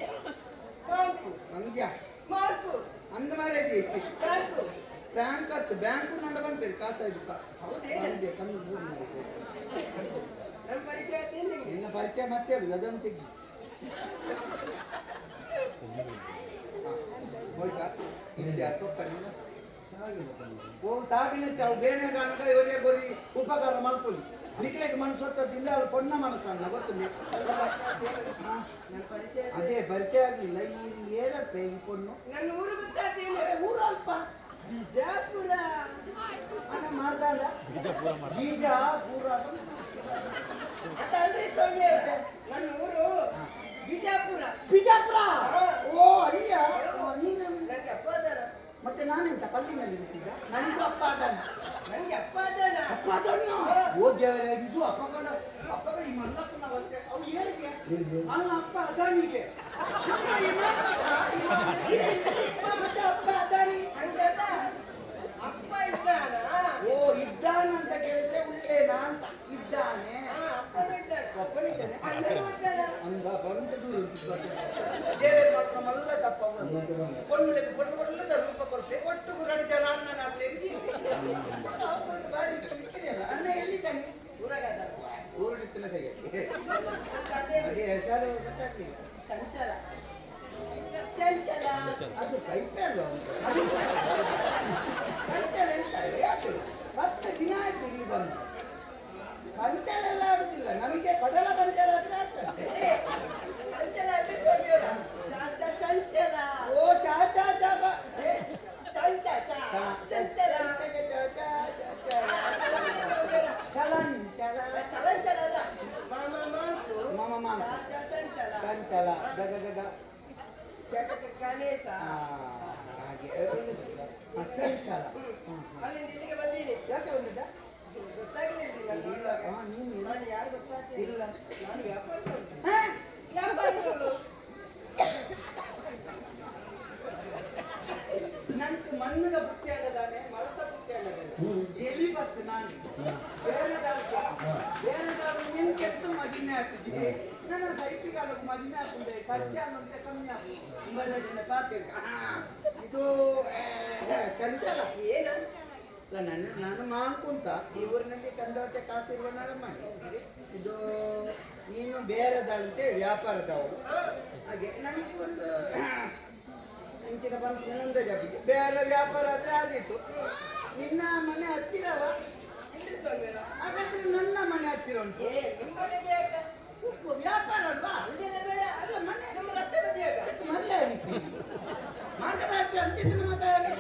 Monk. ಮಂಗ್ಯ. ಮಾಂಕು. ಅಂದ ಮಾರೇಜಿ. ಬ್ಯಾಂಕು. ಬ್ಯಾಂಕ್ ಅತ್ತು ಬ್ಯಾಂಕು ನಂಡ ಬಂಪೇರು ಕಾಸು ಇಡುತ್ತ. ಹೌದೇ? ಮಂಗ್ಯ ಕಮ್ಮಿ ಬೂರು ಮಾರೇಜಿ. ನನ್ನ ಪರಿಚಯ ಆಯ್ತೇನ್ ನಿಂಗೆ? ನಿನ್ನ ಪರಿಚಯ ಮತ್ತೆ ಹೇಳು, ಅದನ್ನು ತೆಗಿ. ಹೋಯ್ತಾ ಇದ್ಯಾ ಟೊಕ್ಕ ನೀನು? ಓ ತಾಗಿನಂತೆ ಅವು ಬೇನೆ ಕಾಣಕ ಇವರಿಗೆ ಗೊರಿ ಉಪಕಾರ ಮಲ್ಪುಲಿ ನಿಕ್ಲೆಗೆ ಮನಸ್ಸೊತ್ತದಿಂದ ಅವ್ರು ಪೊಣ್ಣ ಮನಸ್ಸನ್ನ ಗೊತ್ತುಂಟು. ನನ್ನ ಪರಿಚಯ ಆಯ್ತು. ಅದೇ ಪರಿಚಯ ಆಗ್ಲಿಲ್ಲ. ಈ ಏನಪ್ಪ ಈ ಪೊಣ್ಣು? ನನ್ನ ಊರು ಗೊತ್ತಾಗ್ತೇನು? ಏ, ಊರು ಅಲ್ಪ. ಬಿಜಾಪುರ. ಹಣ ಮಾಡ್ದಾಳ ಬೀಜಾಪುರ. ಅಲ್ರಿ ಸ್ವಾಮಿ ಅವ್ರೆ, ನನ್ನ ಊರು ಬಿಜಾಪುರ. ಬಿಜಾಪುರ. ಓ ಅಯ್ಯ, ಓ, ನೀನು ನನ್ಗೆ ಅಪ್ಪ ಅದಾನ. ಮತ್ತೆ ನಾನೆಂತ ಕಲ್ಲಿನಲ್ಲಿ ಹುಟ್ಟಿದ್ದ? ನನಗೂ ಅಪ್ಪ ಅದಾನ. ನನ್ಗೆ ಅಪ್ಪ ಅದಾನ. ಅಪ್ಪ ಅದಾನ. ಓ ದೇವರೇ, ಇದು ಅಪ್ಪಗಡ ಅಪ್ಪಗ ಈ ಮಲ್ಲಪ್ಪನ ಅವಸ್ಥೆ. ಅವ್ನು ಏರಿಗೆ ಅವನ ಅಪ್ಪ ಅದಾನಿಗೆ ಮತ್ತೆ ಅಪ್ಪ ಅದಾನಿ. ಹಂಗಲ್ಲ, ಅಪ್ಪ ಇದ್ದಾನ. ಓ ಇದ್ದಾನ ಅಂತ ಕೇಳಿದ್ರೆ ಉಳ್ಳೇನಾ ಅಂತ ಇದ್ದಾನೆ. ಹಾ, ಅಪ್ಪನೂ ಇದ್ದಾನೆ. ಒಬ್ಬನಿದ್ದಾನೆ. ಅಣ್ಣನೂ ಇದ್ದಾನ. ಅಂದ ಬಂತ ದೂರ ದೇವೇರ್ ಮಾತ್ರ ಮಲ್ಲ ತಪ್ಪ ಕೊಳ್ಳುಲೆಗೆ ಕೊಂಡು ಕೊಲ್ಲದ ರೂಪ ಕೊರತೆ ಒಟ್ಟು ಎರಡು ಜನ ಅಣ್ಣನಾಗ್ಲಿ ಅಂತ ಬಾರಿ ಇಟ್ಟಿರಲ್ಲ. ಅಣ್ಣ ಎಲ್ಲಿದ್ದಾನೆ? ಊರಾಗ ಅದಾನ. ಊರಿನ ಸೈಗೆ. ಅದೇ ಹೆಸರು ಗೊತ್ತಾಗ್ಲಿಲ್ಲ. ಚಂಚಲ ಚಂಚಲ. ಅದು ಪೈಪೆ ಅಲ್ವಾ ಅವ್ನು? ಕಂಚಲ ಎಂತ ಯಾಕೆ 10 ದಿನ ಆಯ್ತು ಇಲ್ಲಿ ಬಂದು ಕಂಚಲೆಲ್ಲ ಆಗುದಿಲ್ಲ ನಮಗೆ. ಕಡಲ ಕಂಚಲ ಆದ್ರೆ ಆಗ್ತದೆ. ಏ, ಚಂಚಲ ಅಲ್ರಿ ಸ್ವಾಮಿಯವರ, ಚ ಚ ಚಂಚಲ. ಓ ಚಾ ಚಾ ಚಾ ಕ. ಏ, ಚಂಚ ಚ ಚಂಚಲ. ಚ ಚ ಚ ಚ ಚ ಚ. ಚಲನ್ ಚಲ. ಚಲಂಚಲ ಅಲ್ಲ, ಮಾಮ ಮಾಂಕು. ಮಾಮ ಮಾಂಕು. ಚ ಚ ಚಂಚಲ. ಕಂಚಲ ಗಗ ಗಗ. ಚ ಚ ಚ ಗಣೇಶ. ಆ, ಹಾಗೆ ಒಳ್ಳೆದಿಲ್ಲ. ಆ, ಚಂಚಲ. ಹಾ, ಹಾ. ಅಲ್ಲಿಂದ ಇಲ್ಲಿಗೆ ಬಂದೀನಿ. ಯಾಕೆ ಬಂದಿದ್ದ? ಗೊತ್ತಾಗ್ಲಿಲ್ಲ ನಾನು ಇಲ್ಲ ನೋಡುವಾಗ. ಹಾ, ನೀನು ಇಲ್ಲ. ನಾನು ಯಾರು ಗೊತ್ತಾಗ್ಲಿಲ್ಲ. ಇಲ್ಲ. ನಾನು ವ್ಯಾಪಾರದವನು. ಹಾ? ವ್ಯಾಪಾರದವನು. ನಂಗೆ ಮಣ್ಣದ ಬುಟ್ಟಿ ಅಲ್ಲದಾನೆ, ಮರದ ಬುಟ್ಟಿ ಅಲ್ಲದಾನೆ. ಎಲಿ ಬತ್ತು ನಾನು ಬೇರೆದಾರ್ಗೆ ಬೇರೆದಾರು ನಿನ್ ಕೆತ್ತು ಮದಿಮೆ ಹಾಕಿದ್ದೀನಿ. ನನ್ನ ಸೈಪಿಗಾಲಕ್ಕೆ ಮದಿಮೆ ಹಾಕುಂಡೆ ಖರ್ಚು ಅನ್ನಂತೆ ಕಮ್ಮಿ ಹಾಕು ಬಳ್ಳದಿನ ಪಾತ್ರೆ. ಇದು ಚಂಚಲ. ಏನ? ಅಲ್ಲ, ನನ್ನ ನಾನು ಮಾಂಕುಂತ ಈ ಊರಿನಲ್ಲಿ ಕಂಡವಟ್ಟೆ ಕಾಸಿರುವ ನರಮಾಣಿ. ಇದು ನೀನು ಬೇರೆದಂತೆ ವ್ಯಾಪಾರದವರು. ಹಾಗೆ ನನಗೆ ಒಂದು ಅಂಚಿನ ಬಂತು ಇನ್ನೊಂದು ಜಾತಿಗೆ ಬೇರೆ ವ್ಯಾಪಾರ ಆದ್ರೆ ಆದೀತು. ನಿನ್ನ ಮನೆ ಹತ್ತಿರವ? ಇಲ್ರಿ ಸ್ವಾಮಿಯವರ. ಹಾಗಾದ್ರೆ ನನ್ನ ಮನೆ ಹತ್ತಿರ ಉಂಟು. ಏ, ನಿಮ್ಮ ಮನೆಗೆ ಯಾಕೆ? ಉಪ್ಪು ವ್ಯಾಪಾರ ಅಲ್ವಾ? ಅಲ್ಲೆಲ್ಲ ಬೇಡ. ಅಲ್ಲ ಮನೆ ನಮ್ಮ ರಸ್ತೆ ಬದಿ ಯಾಕೆ? ಚಿಕ್ಕ ಮಲ್ಲೆ ಮಾರ್ಗದರ್ಶಿ ಅಂಚಿನ ಮಾತಾಡಿ.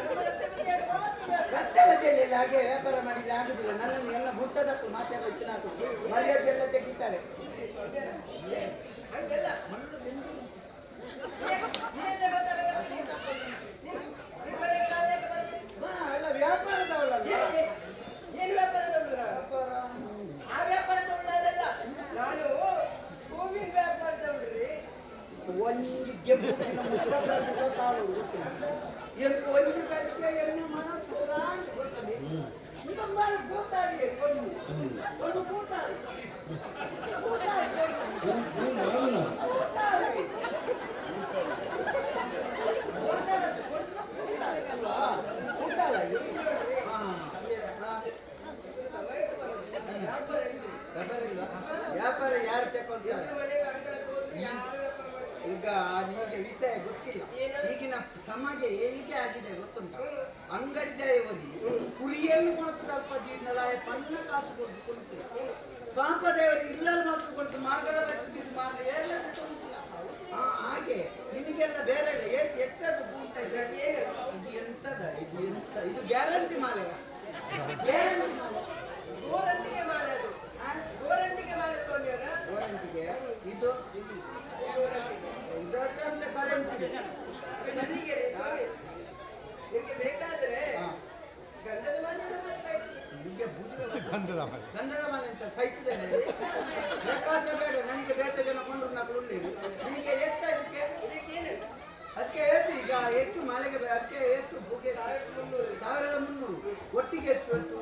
ನಮ್ಮ ರಸ್ತೆ ಬದಿ ಯಾಕೆ? ಮಾತ್ರ ವ್ಯಾಪಾರ. ರಸ್ತೆ ಬದಿಯಲ್ಲಿ ಎಲ್ಲ ಹಾಗೆ ವ್ಯಾಪಾರ ಮಾಡಿದ್ರೆ ಆಗುದಿಲ್ಲ. ನನ್ನನ್ನು ಎಲ್ಲ ಗುಟ್ಟದಕ್ಕೂ ಮಾತೆಲ್ಲ ಇತ್ತು ನಾಕು ಮರ್ಯಾದೆ ಎಲ್ಲ ತೆಗಿತಾರೆ. ಇಲ್ರಿ ಸ್ವಾಮಿಯವರ. ಹಂಗಲ್ಲ. ಮಣ್ಣು ಬೆಂದು ಏ, ಎನ್ನ ಮನಸ್ಸು ರಾಂಗ್ ಗೊತ್ತದೆ. ಇನ್ನೊಬ್ಬರು ಕೂತಾಡಿ ಕೊಂಡು ಒಂದು ಕೂತಾಡಿ ಕೂತಾಡಿ ಮಾರುನ ಕೂತಾಡಿ ವ್ಯಾಪಾರ ಯಾರು ತಗೊಳ್ತಾರೆ? ಈಗ ನಿಮಗೆ ವಿಷಯ ಗೊತ್ತಿಲ್ಲ. ಈಗಿನ ಸಮಾಜ ಹೇಗೆ ಆಗಿದೆ ಗೊತ್ತುಂಟ? ಅಂಗಡಿ ದೇವರಿ ಕುರಿಯನ್ನು ಕೊಡುತ್ತದಲ್ಪ ಜೀರ್ಣಲಾಯ ಪನ್ನ ಕಾಸು ಕೊಟ್ಟು ಕೊಡುತ್ತಿಲ್ಲ. ಪಾಪ ದೇವರು ಇಲ್ಲಲ್ಲಿ ಮಾತ್ರ ಕೊಟ್ಟು ಮಾರ್ಗದ ಬಟ್ಟಿದ್ದು ಮಾರ್ಗ ಎಲ್ಲ ಕೊಡುತ್ತಿಲ್ಲ. ಹಾಗೆ ನಿಮಗೆಲ್ಲ ಬೇರೆ ಇಲ್ಲ. ಎಷ್ಟದ್ದು ಉಂಟ ಇದು? ಎಂತದ ಇದು? ಎಂತ ಇದು? ಗ್ಯಾರಂಟಿ ಮಾಲೆ, ಗ್ಯಾರಂಟಿ ಮಾಲೆ. ಗೋರಂಟಿಗೆ ಮಾಲೆ ಅದು. ಗೋರಂಟಿಗೆ ಮಾಲೆ ಸ್ವಾಮಿಯವರ. ಗೋರಂಟಿಗೆ ಇದು ಇದರಂತ ಕರೆನ್ಸಿ ಇದೆ. ಮಲ್ಲಿಗೆ ರೀ ಸ್ವಾಮಿ. ನಿಮ್ಗೆ ಬೇಕಾದ್ರೆ ಗಂಧದ ಮಾಲೆ ಬೇಕಾಯ್ತು. ನಿಮಗೆ ಗಂಧದ ಮಾಲೆ, ಗಂಧದ ಮಾಲೆ ಅಂತ ಸೈಟ್ ಇದೆ. ಬೇಕಾದ್ರೆ ಬೇಡ, ನನಗೆ ಬೇರೆ ಜನ ಕೊಂಡ್ರು ನಾಲ್ಕು ಉಳ್ಳಿರು. ನಿನಗೆ ಎಷ್ಟು ಅದಕ್ಕೆ? ಇದಕ್ಕೇನು? ಅದಕ್ಕೆ ಎಷ್ಟು ಈಗ? ಎಷ್ಟು ಮಾಲೆಗೆ ಅದಕ್ಕೆ ಎಷ್ಟು ಬುಗೆ? 1300. 1300. ಒಟ್ಟಿಗೆ ಎಷ್ಟು ಎಷ್ಟು?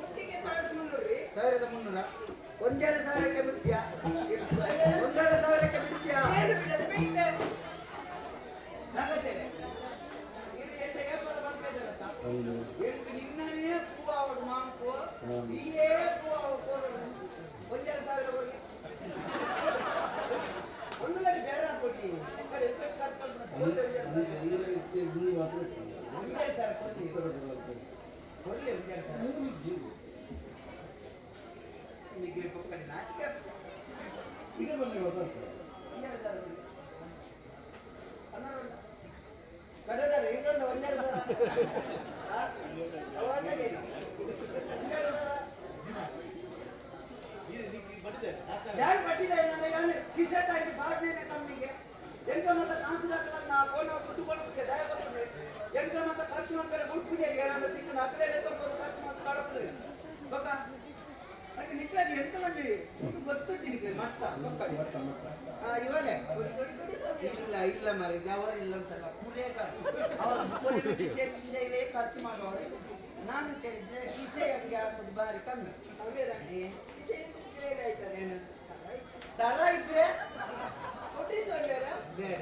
ಒಟ್ಟಿಗೆ 1300 ರೀ. 1300. 1,500ಕ್ಕೆ ಬಿಡ್ತೀಯಾ? 1,500ಕ್ಕೆ ಬಿಡ್ತೀಯಾ? ಏನು ಬಿಡದು, ಬಿಡ್ತೆ. ನಾಗತ್ತೇನೆ. ಇದು ಎಂತ ವ್ಯಾಪಾರ ಮಾಡ್ತಾ ಇದ್ದಾರತ್ತ? ಎಂಕ್ ನಿನ್ನನೇ ಪೂವ ಅವಡು ಮಾಂಕು ಈಯೇ ಪೂವ ಕೋರಡು. 1,500 ಹೋಗಿ ಒಂದು ಲಕ್ಷ ಬೇಡ ಕೊಟ್ಟಿ. 1,500 ಕೊಟ್ಟಿ ಕೊಡ್ಲಿ. 1,500 ನಿಗ್ಲಿ ಪಕ್ಕಡಿ ನಾಚಿಕೆ. ಇದೇ ಬಂದ್ರೆ ಗೊತ್ತಾಗ್ತದೆ. 1,500 ಕಡೆದಾರೆ ಇನ್ನೊಂದು 1,500. ಯಾರು ಬಡ್ಡಿದ ನನಗೆ ಕಿಸೆಟ್ ಆಗಿ ಬಾಡ್ನೇನೆ ಕಮ್ಮಿಗೆ. ಎಂತ ಮತ್ತೆ ಕಾಸು ದಾಖಲನ್ನ ಫೋನ್ ದುಡ್ಡು ಕೊಡಕ್ಕೆ ದಯ ಬರ್ತದೆ. ಎಂತ ಮತ್ತೆ ಖರ್ಚು ಮಾಡ್ತಾರೆ ಗುಡ್ಪುಜಾರಿ ಯಾರನ್ನ ತಿಕ್ಕೊಂಡು ಅಕಡೆ ತಗೊಂಡು ಖರ್ಚು ಮಾಡಿ ಕಾಡಪ್ಪದೆ ಬಕ್ಕ. ಅದಕ್ಕೆ ನಿಕ್ಲಾಗಿ ಎಂತ ಮಾಡಿ ಗೊತ್ತುಜ್ಜಿ ನಿಕ್ಲೆ ಮಟ್ಟ ಪಕ್ಕಡಿ. ಇವಳೆ ಇಲ್ಲ ಇಲ್ಲ ಮಾರೆ, ಅವರು ಇಲ್ಲ ಉಂಟಲ್ಲ ಕುರೇಗ ಅವರ ಕೊರಿನ ಕಿಸೆಯಿಂದ ಇಲ್ಲೇ ಖರ್ಚು ಮಾಡುವವರು. ನಾನು ಅಂತ ಹೇಳಿದ್ರೆ ಕಿಸೆ ಹಂಗೆ ಹಾಕೋದು ಬಾರಿ ಕಮ್ಮಿ. ಕಿಸೆ ಇಲ್ದಿದ್ರೆ ಏನಾಯ್ತದೆ? ಏನು ಸರ ಇದ್ರೆ ಕೊಟ್ರಿ ಸ್ವಾಮಿಯವರ. ಬೇಡ.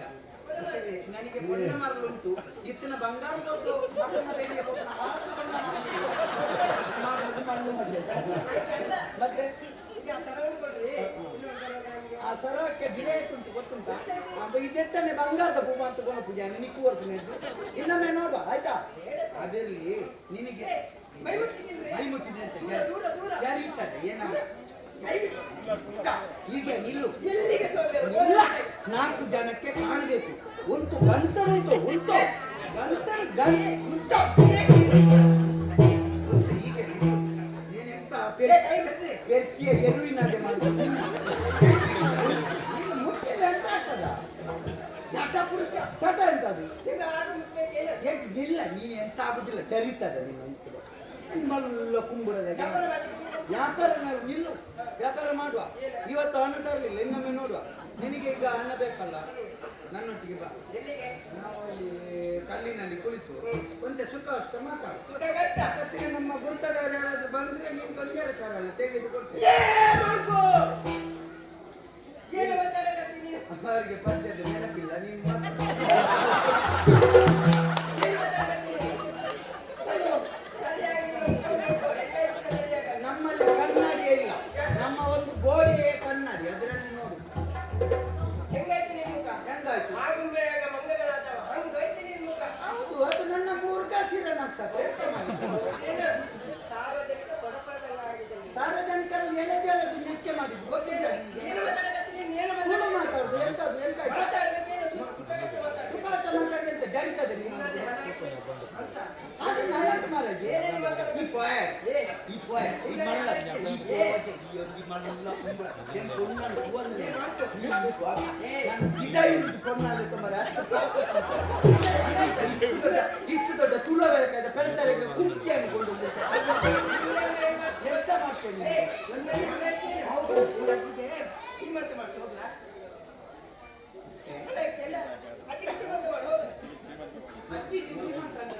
ಮತ್ತೆ ನನಗೆ ಪೊನ್ನ ಮರಳುಂಟು, ಇತ್ತಿನ ಬಂಗಾರ ಕೊಟ್ಟು ಮಕ್ಕಳ ಬೇರೆ ಕೊಟ್ಟು ಆತು ಬಣ್ಣ ಮಾಡೋದು ಮಣ್ಣು ಮಾಡಿದೆ. ಮತ್ತೆ ಈಗ ಆ ಸರವನ್ನು ಕೊಡ್ರಿ. ಇನ್ನೊಂದು ಆ ಸರಕ್ಕೆ ಬಿಳೆ ಉಂಟು ಗೊತ್ತುಂಟಾ? ಇದೆಟ್ಟನೆ ಬಂಗಾರದ ಹೂವು ಅಂತ ಪೂಜೆ ನಿಕ್ಕು ಬರ್ತೇನೆ. ಇನ್ನೊಮ್ಮೆ ನೋಡುವ, ಆಯ್ತಾ? ಅದರಲ್ಲಿ ನಿನಗೆ ಮೈ ಮುಟ್ಲಿಕ್ಕಿಲ್ರಿ? ಮೈ ಮುಟ್ಟಿದ್ರೆ ಅಂತ ದೂರ, ದೂರ, ದೂರ. ಜರೀತದೆ ಏನ ಹೀಗೆ ನಿಲ್ಲು. ಎಲ್ಲಿಗೆ ಸ್ವಾಮಿಯವರ? ಇಲ್ಲ, ನಾಲ್ಕು ಜನಕ್ಕೆ ಕಾಣಬೇಕು. ಉಂಟು ಗಂಟಲು ಉಂಟು ಉಂಟು ಗಂಟಲು ಗಂ ಉಂಟು ಉಂಟು ಹೀಗೆ ನಿಲ್ಲು. ನೀನೆಂತ ಪೆರ್ಚಿಯ ಎರುವಿನಾಗೆ ಮಾಡುದು? ನೀನು ಮುಟ್ಟಿದ್ರೆ ಎಂತ ಆಗ್ತದ? ಚಟ ಪುರುಷ. ಚಟ ಎಂತದು? ನಿಮ್ಗೆ ಆಡು ಮುಟ್ಬೇಕೇನು? ಇಲ್ಲ, ನೀನು ಎಂತ ಆಗುದಿಲ್ಲ, ಸರಿತದ ನಿನ್ನ ಮಲ್ಲ ಕುಂಬುಡದ ವ್ಯಾಪಾರ ಮಾಡ್ಲಿಕ್ಕೆ ವ್ಯಾಪಾರ ನಾವು ನಿಲ್ಲು, ವ್ಯಾಪಾರ ಮಾಡುವ. ಇವತ್ತು ಹಣ ತರಲಿಲ್ಲ, ಇನ್ನೊಮ್ಮೆ ನೋಡುವ. ನಿನಗೆ ಈಗ ಹಣ ಬೇಕಲ್ಲ, ನನ್ನೊಟ್ಟಿಗೆ ಬಾ. ಎಲ್ಲಿಗೆ? ನಾವು ಅಲ್ಲಿ ಕಲ್ಲಿನಲ್ಲಿ ಕುಳಿತು ಒಂದೇ ಸುಖ ಅಷ್ಟ ಮಾತಾಡು. ಸುಖ ಕಷ್ಟ. ಜೊತೆಗೆ ನಮ್ಮ ಗುರ್ತದವರು ಯಾರಾದ್ರೂ ಬಂದ್ರೆ ನೀನು ತೊಂದರೆ ಸರ್ ತೆಗೆದು ಕೊಡ್ತೇನೆ. ಏ ಮಾಡ್ಕೋ. ಏನು ಮಾತಾಡಕತ್ತೀನಿ? ಅವರಿಗೆ ಪದ್ಯದ ನೆನಪಿಲ್ಲ, ನೀನು ಮಾತಾಡು. ಏನು ಮಾತಾಡಕತ್ತೀನಿ? ಸರಿ, ಸರಿಯಾಗಿ ನಿನ್ನ ಮುಖ ನೋಡ್ಕೋ. ಹೆಂಗಾಯ್ತು ಸರಿಯಾಗಿ? ನಮ್ಮಲ್ಲಿ ಕನ್ನಡಿಯೇ ಇಲ್ಲ, ನಮ್ಮ ಒಂದು ಗೋಡೆಯೇ ಕನ್ನಡಿ, ಅದರಲ್ಲಿ ನೋಡು. ಹೆಂಗಾಯ್ತು ನಿನ್ ಮುಖ? ಹೆಂಗಾಯ್ತು? ಆಗುಂಬೆಯಾಗ ಮಂಗಗಳಾದವ ಹಂಗಾಯ್ತು ನಿನ್ ಮುಖ. ಹೌದು, ಅದು ನನ್ನ ಮೂರ್ಖ ಸಿರನಾಗ್ ಎಂತ ಮಾಡಿದ್ದು? ಏನು ಸಾರ್ವಜನಿಕ ಬಡಪಡಲಾಗಿದೆ. ಸಾರ್ವಜನಿಕರಲ್ಲಿ ಎಳೆದು ಎಳೆದು ನೆಕ್ಕೆ ಮಾಡಿದ್ದು ಗೊತ್ತಿಲ್ಲ ನಿಮ್ಗೆ? ಏನು ಮಾತಾಡಕತ್ತೀನಿ? ನೀನು ಏನು ಸುಳ್ಳು ಮಾತಾಡ ಮಾತಾಡುದು ಎಂತದ್ದು? ಎಂತ ಆಯ್ತು? ಮಾತಾಡ್ಬೇಕೇನು? ಸುಖ ಕಷ್ಟ ಮಾತಾಡು. ಸುಖ ಮಾತಾಡಿದ್ರೆ ಎಂತ ಜರಿತದೆ ನಿಮ್ಗೆ? ಅಂತ ಹಾಗೆ ನಾಯಕ ಮಾರಾಜ್. ಏನೇನು ಮಾತಾಡೋದು? ಈ ಪೋಯ್ ಏ. ಈ ಪೋಯ್ ಈ ಮಲ್ಲ ಈ ಪೋಜೆ ಈ ಒಂದು ಈ ಮಲ್ಲ ಕುಂಬಳ ಏನ್ ಕೊಣ್ಣಲು ಹೂವಂದ್ರೆ ನಾನು ಗಿಡ ಇರುದು ಕೊಣ್ಣಲು ಮಾರ್ರೆ, ಅಷ್ಟು ತಾಕತ್ತು ಉಂಟು. ಇಷ್ಟು ದೊಡ್ಡ ತುಳ ಬೆಳಕಾದ ಪೆಳ್ತಾರೆ ಕುರ್ತಿ ಅನ್ಕೊಂಡು ಎಂತ ಮಾಡ್ತೇನೆ? ಹೌದು, ಅಜ್ಜಿಗೆ ಸೀಮಂತ ಮಾಡ್ಸು ಹೋಗ್ಲಾ? ಅಲ್ಲ, ಅಜ್ಜಿಗೆ ಸೀಮಂತ ಮಾಡು ಹೋಗು. ಅಜ್ಜಿಗೆ ಸೀಮಂತ ಅಂದ್ರೆ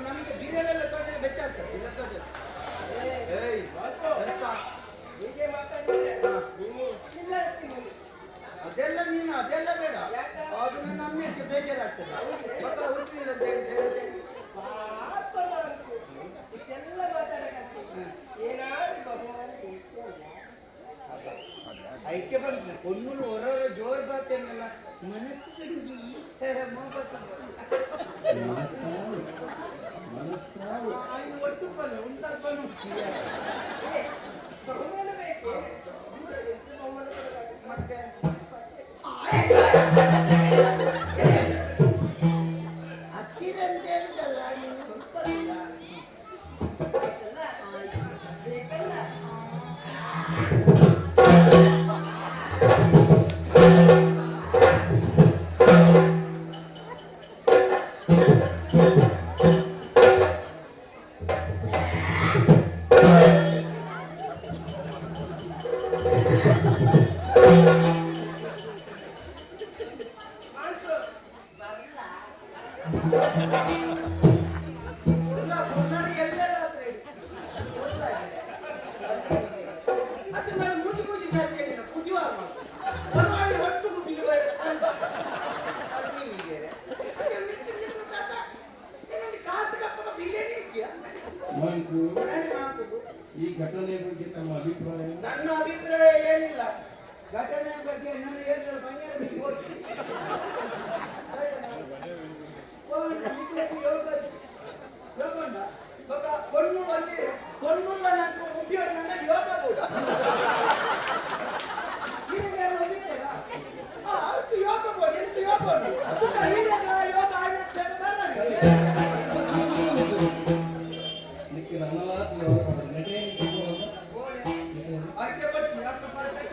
ನಮಗೆ ಬಿರಿಯಾನೆಲ್ಲ ತೋಟ ಬೆಚ್ಚ ಆಗ್ತದೆ ಇಲ್ಲ ತೋಟ. ಏಯ್ ಎಂತ? ಹೀಗೆ ಮಾತಾಡಿದ್ರೆ ನೀನು ಇಲ್ಲ ಅಂತೀನಿ. ಅದೆಲ್ಲ ನೀನು ಅದೆಲ್ಲ ಬೇಡ, ಅದನ್ನ ನಮಗೆ ಬೇಜಾರಾಗ್ತದೆ. ಮತ್ತೆ ಹುಟ್ಟಿಲ್ಲ ಅಂತ ಹೇಳಿ ಪಾಪ ಮಾಡು. ಇಷ್ಟೆಲ್ಲ ಮಾತಾಡಕ್ಕಾಗ್ತದೆ. ಏನಾದ್ರು ಬಹುಮಾನ ಇದೆಯಲ್ಲ? ಐಕೆ ಬಂದ ಕೊನ್ನೂರು ಹೊರವರ ಜೋರ್ ಬಾತೇನಲ್ಲ ಮನಸ್ಸಿಗೆ ಒಟ್ಟು ಬಲ್ಲ ಉಂಟು. ಏ, ಬಹುಮಾನ ಬೇಕು. ದೂರ ನಿಂತು ಬಹುಮಾನ ಕೊಡೋದಾಗ್ತದೆ. ಮತ್ತೆ ಹತ್ತಿರ ಅಂತ ಹೇಳಿದಲ್ಲ ನೀನು. ಸ್ವಲ್ಪ ದೂರ. ಆಯ್ತಲ್ಲ? ಬೇಕಲ್ಲ? ಮಾಂಕು, ಬರ್ಲಾ? ಎಲ್ಲ ಕೊನ್ನಡಿ ಎಲ್ಲೆಲ್ಲ ಹತ್ರ ಇಡಿ. ಮತ್ತೆ ನಾನು ಮೂತಿ ಮೂತಿ ಸರ್ತಿ ನೀನು ಕುದಿವಾರ ಒಂದು ಒಟ್ಟು ಕುದಿಗೆ ಬೇಡ. ಅದು ನೀನಿದ್ದೀರಿ. ಮತ್ತೆ ನಿಂತು ನಿಂತು ತಾತ, ನೀನೊಂದು ಕಾಸು ಕಪ್ಪದ ಬಿರಿಯಾನಿ ಇದೆಯಾ? ಮಾಂಕು, ನಾನೇ ಮಾಂಕು. ಈ ಘಟನೆಯ ಬಗ್ಗೆ ತಮ್ಮ ಅಭಿಪ್ರಾಯ? ನನ್ನ ಅಭಿಪ್ರಾಯ ಏನಿಲ್ಲ, ಘಟನೆ ಬಗ್ಗೆ ನಾನು ಏನು ಮನೆಯಲ್ಲಿ ಹೋಗಿ ಯೋಗಂಡ ಬೊಕ ಪೊಣ್ಣು ಒಂಜಿ ಪೊಣ್ಣುಲ್ಲ నాకు ಉಪಯೋಗ ನನ್ನ ಯೋಗ ಬೋಡ ನಿನಗೆ ಒಬ್ಬಿತ್ತಲ್ಲ ಆ ಅದಕ್ಕೆ ಯೋಗ ಬೋರ್ಡ್ ಎಂತ ಯೋಗ ಉಂಟು ಯೋಗ ಆಯ್ತು ಬರಲ್ಲ. ನಿಕ್ಕೆ ನನ್ನಲಾತ್ ಯೋಗ ನಟೆ. ಅಕ್ಕೆ ಬರ್ತೀನಿ ಅಷ್ಟು ಮಾಡ್ಬೇಕು.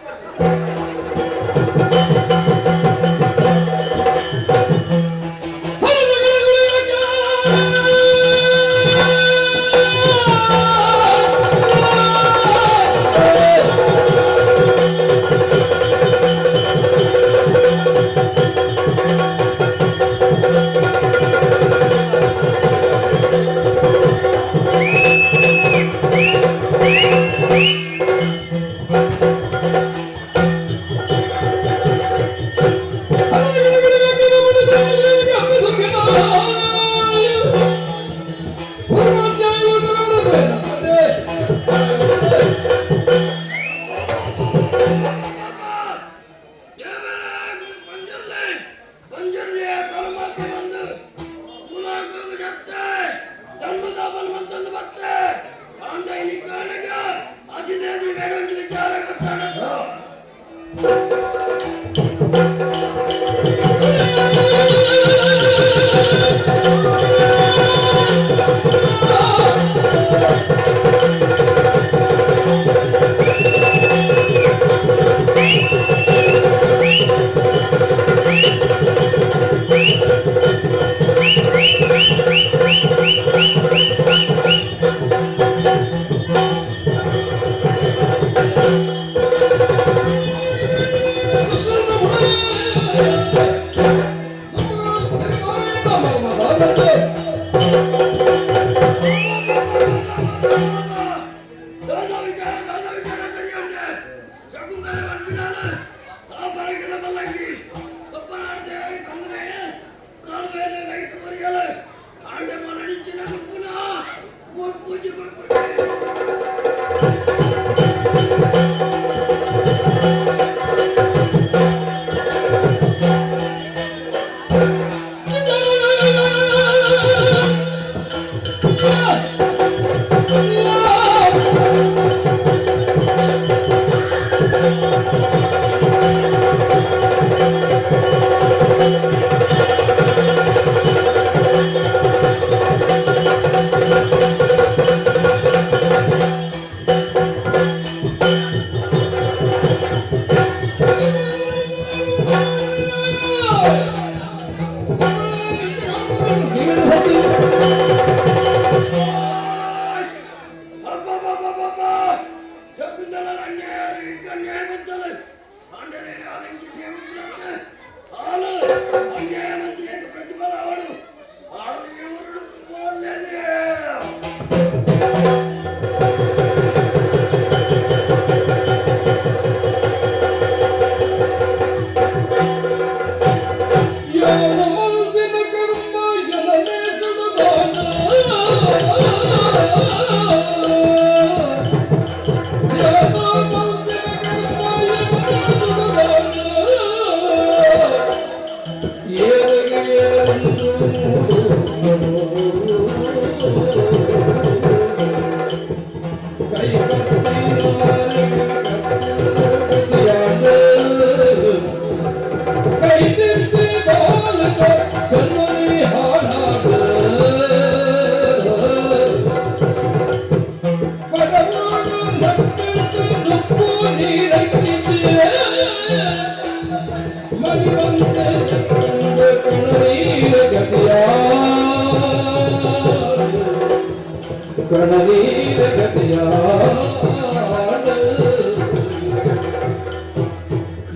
ಕಣನೀರ ಗತಿಯಾಡ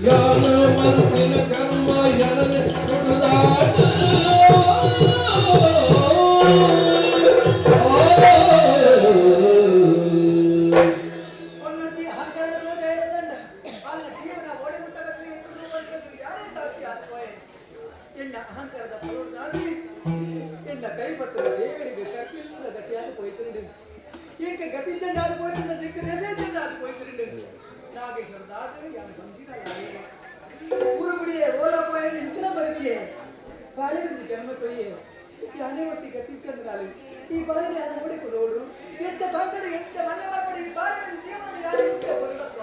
ಯಾನ ಮಂದಿನ ಕರ್ಮ ಯನನೆ ಸುಡುದಾಟ. ಒನ್ನೊಂದಿ ಅಹಂಕಾರದ ದೋಷ ಹೇಳದಂಡ ಅಲ್ಲ ಜೀವನ ಓಡಿ ಮುಟ್ಟಕತ್ತೆ ಎತ್ತದು ಒಳ್ಳೆದು ಯಾರೇ ಸಾಕ್ಷಿ ಆದ ಪೋಯೆ. ಎನ್ನ ಅಹಂಕಾರದ ಫಲವನ್ನಾಗಿ ಎನ್ನ ಕೈ ಬತ್ತದ ದೇವರಿಗೆ ಕರ್ಪಿಲ್ಲದ ಗತಿಯಾದ ಪೋಯ್ತಿರುಂಡು. ಏಕ ಗತಿ ಚಂದ ಆದ ಪೋಯ್ತಿರುಂಡ, ದಿಕ್ಕು ದೆಸೆ ಚಂದ ಆದ ಪೋಯ್ತಿರುಂಡು. ನಾಗೇಶ್ವರ ದಾದ ಯಾನು ಬಂಜಿನ ಊರು ಬಿಡಿಯೇ ಓಲ ಪೋಯೆ ಇಂಚಿನ ಬದುಕಿಯೇ ಬಾಳಿಗುಂಜಿ ಜನ್ಮ ತೊಯ್ಯೆ ಯಾನೇ ಒತ್ತಿ ಗತಿ ಚಂದ್ರಾಲು. ಈ ಬಾಳಿಗೆ ಯಾರು ಓಡಿ ಕೊಡೋಡು ಎಚ್ಚ ತಾಂಕಡೆ ಎಚ್ಚ ಮಲ್ಲೆ ಮಾಪಡಿ. ಈ ಬಾಳಿಗೆ ಜೀವನ ಯಾರು ಇಂಚ ಬರಡಪ್ಪ.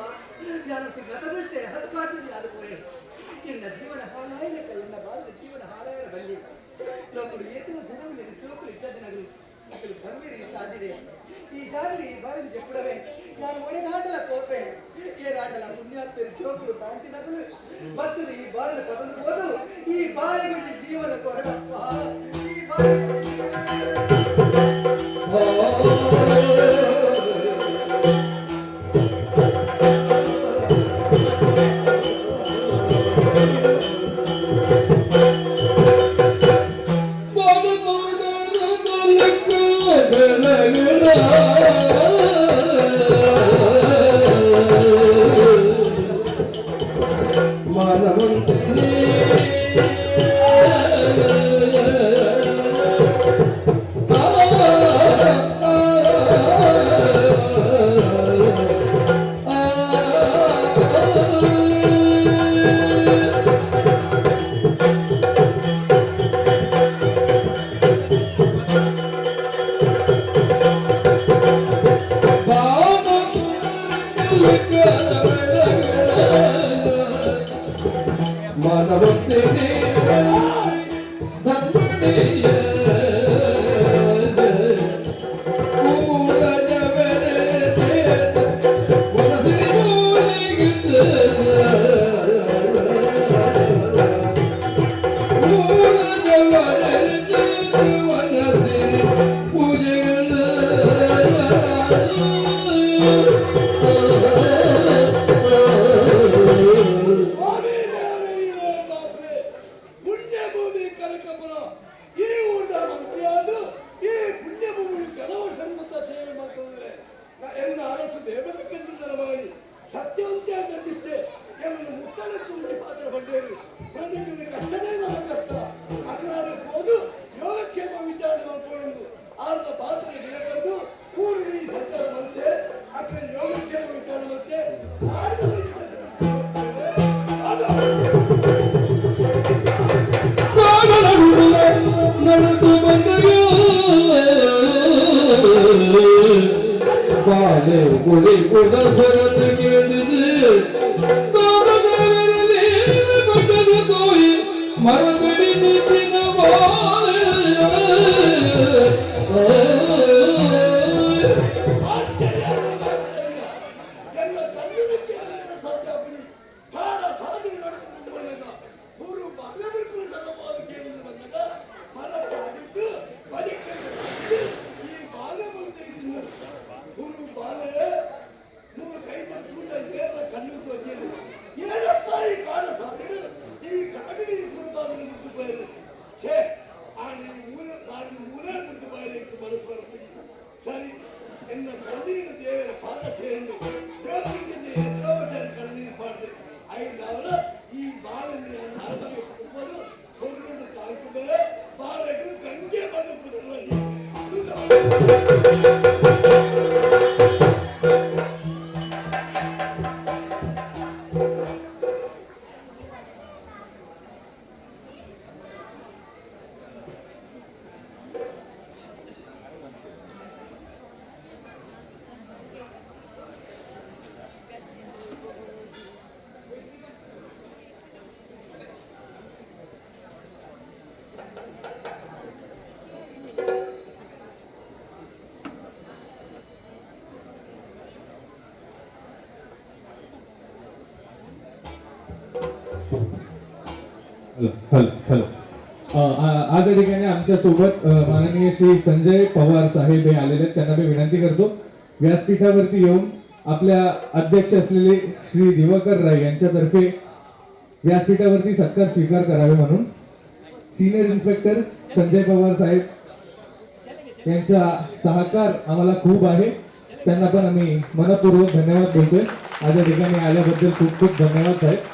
ಯಾರು ನತದೃಷ್ಟೆ ಹತ್ತು ಪಾಕಿದೆ ಯಾರು ಪೋಯೆ. ಎನ್ನ ಜೀವನ ಹಾಳಾಯ್ಲೆಕ್ಕ ಎನ್ನ ಬಾಳಿದ ಜೀವನ ಹಾಳಾಯರ ಬಲ್ಲಿ ಲೋಕುಡು ಏತೋ ಜನములు ಚೋಕುలు ಇಚ್ಚದಿನಗಳು ಅಸಲು ಬರ್ವಿರಿ ಸಾಧಿದೆ. ಈ ಜಾಗಡಿ ಈ ಬಾವಿನ ಜೆಪ್ಪುಡವೆ ನಾನು ಒಡೆಗಾಟಲ ಕೋಪೆ ಏರಾಟಲ ಪುಣ್ಯಾತ್ಮರು ಜೋಕುಲು ಕಾಂತಿನಗಲು ಬತ್ತದು ಈ ಬಾಲಿನ ಪದಲು ಬೋದು. ಈ ಬಾಳೆಗೊಂದು ಜೀವನ ಕೊರಡಪ್ಪ, ಈ ಬಾಳೆಗೊಂದು ಜೀವನ. ಸ್ವಾಮಿ ದೇವರೇ ಇರೋ ಕಾಪ್ರೆ. ಪುಣ್ಯಭೂಮಿ ಕನಕಪುರ ಈ ಊರ್ದ ಮಂತ್ರಿಯಾದ ಈ ಪುಣ್ಯಭೂಮಿ ಕೆಲವು ಷಣ್ಮುಖ ಸೇವೆ ಮಾಡ್ಕೊಂಡ್ರೆ ಎನ್ನ ಅರಸು ದೇವತಕ್ಕಂತ ಮಾಡಿ ಸತ್ಯವಂತೆ ಧರ್ಮಿಷ್ಠೆ ಎನ್ನನ್ನು ಮುಟ್ಟಲು ತೂಗಿ ಪಾತ್ರ ಪಡೆಯರು. ಪ್ರಜೆಗಳಿಗೆ ಕಷ್ಟನೇ ನಮ್ಮ ಕಷ್ಟ. ಅಕನಾಡ ಹೋದು ಯೋಗಕ್ಷೇಮ ವಿಚಾರಣೆ ಮಾಡ್ಕೊಂಡು ಆರ್ನ ಪಾತ್ರ ಬೆಳೆ ಊರು ಈ ಸಂಚಾರ ಮಂತೆ ಅಕಡೆ ಯೋಗಕ್ಷೇಮ ವಿಚಾರಣೆ ಮಂತೆ ಅದು ನಡೆದು ಬಂದೆಯೋ ಬಾಲೆ ಗುಡಿ ಕುಡ ಸರದು ಕೇಳಿದೆ ಪಟ್ಟದ ತೋಯಿ ಮರದಡಿ ನಿಂತಿನ ಬಾಲೆ. ಆಶ್ಚರ್ಯ ಪರಮಾಶ್ಚರ್ಯ. ಎಲ್ಲ ಕಣ್ಣಿನಕ್ಕೆ ನನ್ನ ಸಾಧ್ಯ ಬಿಡಿ ಕಾಡ ಸಾಧನೆ ನಡೆದು ಬಂದಾಗ ಊರು ಬಾಲಬಿರ್ಪುರ ಸಮವಾದ ಕೇಳಿ ಬಂದಾಗ ಮರ ಕಾಡಿಟ್ಟು ಬದುಕನ್ನು ಈ ಬಾಲೆ ಮುಂದೆ ಇದ್ದು ಊರು ಬಾಲೆ ನೂರು ಕೈ ತುಂಡ ಏರ್ಲ ಕಣ್ಣು ತೋಜಿರು. ಏನಪ್ಪ ಈ ಕಾಡ ಸಾಧನೆ ಈ ಕಾಡಿನ ಈ ಕುರುಬಾಲ ಮುಟ್ಟು ಪೋಯರು. ಛೇ, ಆಡಿ ಮೂಲ ನಾನು ಮೂಲ ಮುಟ್ಟು ಪೋಯರು ಮನಸ್ಸು ಬರ್ಪುಜಿ. ಸರಿ, ಎನ್ನ ಕಣ್ಣೀರು ದೇವರ ಪಾದ ಸೇರಿ ಯೋಗ್ಯದಿಂದ ಎತ್ತೋ ಸರಿ ಕಣ್ಣೀರು ಪಾಡ್ದೆ ಐದವರ ಈ ಬಾಳನ್ನು ಅರಮನೆ ಕುಟುಂಬದು ಹೊರಡು ತಾಲ್ಕು ಮೇಲೆ ಬಾಳೆಗೆ ಗಂಗೆ ಬಂದು ಪುದರ್ಲ. Hello, hello, hello. आज या ठिकाणी आमच्या सोबत माननीय श्री संजय पवार साहेब हे आलेले आहेत. त्यांना मी विनंती करतो व्यासपीठावरती येऊन आपल्या अध्यक्ष असलेले श्री दिवाकर राय यांच्यातर्फे व्यासपीठावरती सत्कार स्वीकार करावे म्हणून. सिनियर इन्स्पेक्टर संजय पवार साहेब यांचा सहकार आम्हाला खूप आहे. त्यांना पण आम्ही मनपूर्वक धन्यवाद बोलतोय. आज या ठिकाणी आल्याबद्दल खूप खूप धन्यवाद साहेब.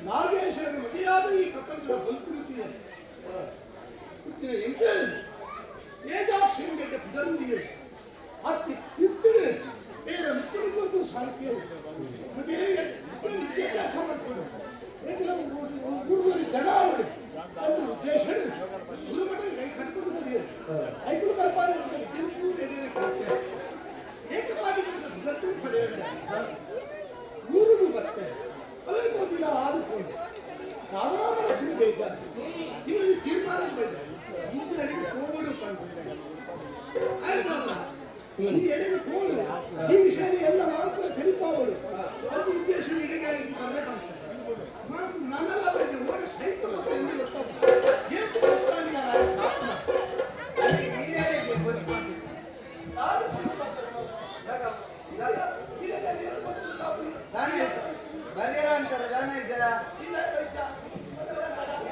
ನಾಗೇಶನ ಮಗೆಯಾದ ಈ ಪ್ರಪಂಚದ ಬಲ್ಪುರುತಿಯ ಹುಟ್ಟಿನ ಎಂಟು ತೇಜಾಕ್ಷೇಂದ್ರಕ್ಕೆ ಪುದರಂದಿಯು ಅತ್ತಿ ತಿರ್ತಿಡು ಬೇರೆ ಮುಕ್ಕಳು ಕೊರದು ಸಾಹಿತ್ಯ ಮತ್ತೆ ಎಟ್ಟು ವಿದ್ಯಾಭ್ಯಾಸ ಮಾಡಿಕೊಂಡು ಹುಡುಗರು ಜನ ಅವರು ನಮ್ಮ ಉದ್ದೇಶ ಗುರುಮಠ ಕೈ ಕಟ್ಕೊಂಡು ಹೋಗಿರು ಐಕುಲು ಕಲ್ಪಾನಿಸಿದ ವಿದ್ಯೆ ಏನೇನು ಕಲಿತೆ ಏಕಪಾದಿ ಪುದರ್ತು ಪಡೆಯಲ್ಲ ಊರಿಗೂ ಬತ್ತೆ ಅವೇ ದಿನ ಆದು ಹೋದೆ ದಾದಾ ಮನಸ್ಸಿಗೆ ಬೇಜಾರು ಇನ್ನೊಂದು ತೀರ್ಮಾನಕ್ಕೆ ಬೈದ ಮುಂಚಿನ ಅಡಿಗೆ ಕೋಡು ಕಂಡು ಆಯ್ತಾದ್ರ ಈ ಎಡೆಗೆ ಕೋಡು ಈ ವಿಷಯನ ಎಲ್ಲ ಮಾತ್ರ ತೆರಿಪಾವರು ಅದು ಉದ್ದೇಶ ಎಡೆಗೆ ಬರಲೇ ಬಂತ ಮಾತು ನನ್ನೆಲ್ಲ ಬಗ್ಗೆ ಓಡ ಸಹಿತ ಮತ್ತೆ ಎಂದು ಗೊತ್ತಾಗ ಏಕೆ ಗೊತ್ತಾಗಲಿ ಆತ್ಮ ಬರ್ಯರ ಅಂತಾರೆ ದಾಣ ಇದ್ದಾರಾ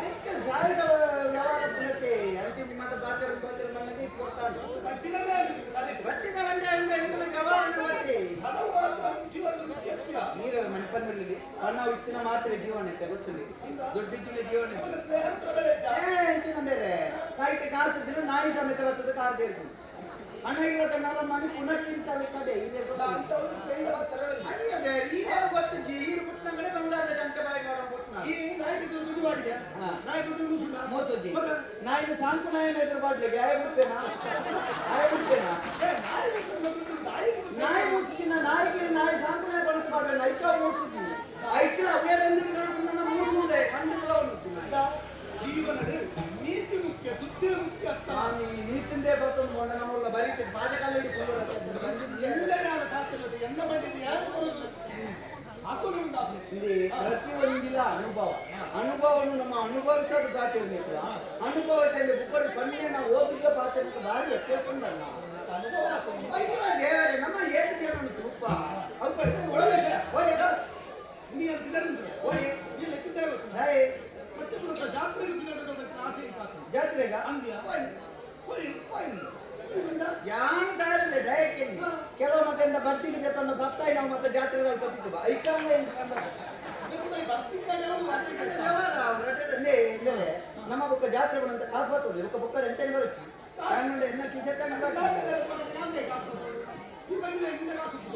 ಎಂಟು ಸಾವಿರ ವ್ಯವಹಾರ ಪುನಕ್ಕೆ ಅಂಚೆ ಮತ್ತೆ ಬಾತರ ಬಾತರ ಮಣ್ಣಗೆ ಇದು ಕೊಡ್ತಾನೆ ಬಟ್ಟಿದ ಬಂಡೆ ಹಂಗ ಎಂಕಲ ವ್ಯವಹಾರ ಮತ್ತೆ ನೀರರ ಮನ್ಪನ್ನಲ್ಲಿ ಹಣ ಇತ್ತಿನ ಮಾತ್ರ ಜೀವನ ಇತ್ತೆ ಗೊತ್ತಿಲ್ಲ ದೊಡ್ಡ ಇಜ್ಜುಳಿ ಜೀವನ ಇತ್ತು ಎಂಚಿನ ಬೇರೆ ಕಾಯ್ತೆ ಕಾಸಿದ್ರು ನಾಯಿ ಸಮೇತ ಬರ್ತದೆ ಕಾರ್ ದೇರ್ಕು ಹಣ ಇಲ್ಲ ತಣ್ಣಾಲ ಮಣಿ ಪುನಕ್ಕಿಂತ ಕಡೆ ಇಲ್ಲೇ ಅಯ್ಯ ಬೇರೆ ಈಗ ಗೊತ್ತು ನೀರು ಪುಟ್ನಂಗಡೆ ಬಂಗಾರದ ಚಮಚ ಬಾಯಿ ಮಾಡೋ ಪುಟ್ನ ಮೋಸೋಜಿ ನಾಯಿನ ಸಾಂಕು ನಾಯಿನ ಎದುರು ಬಾಡ್ಲಿಗೆ ಆಯ ಬಿಡ್ತೇನಾ ಆಯ ಬಿಡ್ತೇನಾ ನಾಯಿ ಮೂಸಿನ ನಾಯಿಗೆ ನಾಯಿ ಸಾಂಕು ನಾಯಿ ಬಡದು ಬಾಡ್ಲೆ ಐಕ ಮೂಸುಜಿ ಐಕ್ಲ ಅವೇ ಬಂದಿದ್ದು ಕಡೆ ನನ್ನ ಮೂಸುಂದೆ ಕಂಡುಗಳ ಜೀವನದ ನೀತಿ ಮುಖ್ಯ. ಬತ್ತೊಂದು ಕೊಂಡ ನಮ್ಮಲ್ಲ ಬರೀ ಪಾದಕಾಲ ಎಂದ ಯಾರು ಪಾತಿಲ್ಲದ ಎನ್ನ ಬಂದಿದ್ದು ಯಾರು ಬರುದು ಇಲ್ಲಿ ಪ್ರತಿಯೊಂದಿಲ್ಲ ಅನುಭವ ಅನುಭವವನ್ನು ನಮ್ಮ ಅನುಭವಿಸೋದು ಪಾತಿರ್ಲಿಲ್ಲ ಅನುಭವದಲ್ಲಿ ಬುಕ್ಕರು ಪನ್ನಿಯ ನಾವು ಓದಿದ್ದ ಪಾತಿರ್ಲಿಕ್ಕೆ ಭಾರಿ ವ್ಯತ್ಯಾಸ ಉಂಟಲ್ಲ ಅನುಭವ ಆತು. ಅಯ್ಯೋ ದೇವರೇ ನಮ್ಮ ಏತು ಜನನು ತೂಪ ಅವು ಒಳಗೆ ಓಡಿ ನೀನು ಯಾರು ಬಿದರಂದ್ರೆ ಓಡಿ ನೀನು ಲೆಕ್ಕಿದ್ದೇವೆ ಹಾಯ್ ಸತ್ಯಪುರದ ಜಾತ್ರೆಗೆ ಬಿದರ ಆಸೆ ಪಾತ್ರ ಜಾತ್ರೆಗ ಅಂದ್ಯಾ? ಹೋಯ್ ಹೋಯ್ ಹೋಯ್ ಹೋಯ್ ಯಾನು ದಾರಲ್ಲ ದಯಕ್ಕೆ ಕೆಲವು ಮತ್ತೆ ಎಂತ ಬರ್ತಿಗೆ ತನ್ನ ಬತ್ತಾಯಿ ನಾವು ಮತ್ತೆ ಜಾತ್ರೆದಲ್ಲಿ ಬತ್ತಿತ್ತು ಐಕಂಗ ಮೇಲೆ ನಮ್ಮ ಬುಕ್ಕ ಜಾತ್ರೆ ಬಂತ ಕಾಸು ಬರ್ತದೆ ಬುಕ್ಕ ಬುಕ್ಕಡೆ ಎಂತ ಬರುತ್ತೆ ತಾನು ಎನ್ನ ಕಿಸೆ ತಂಗ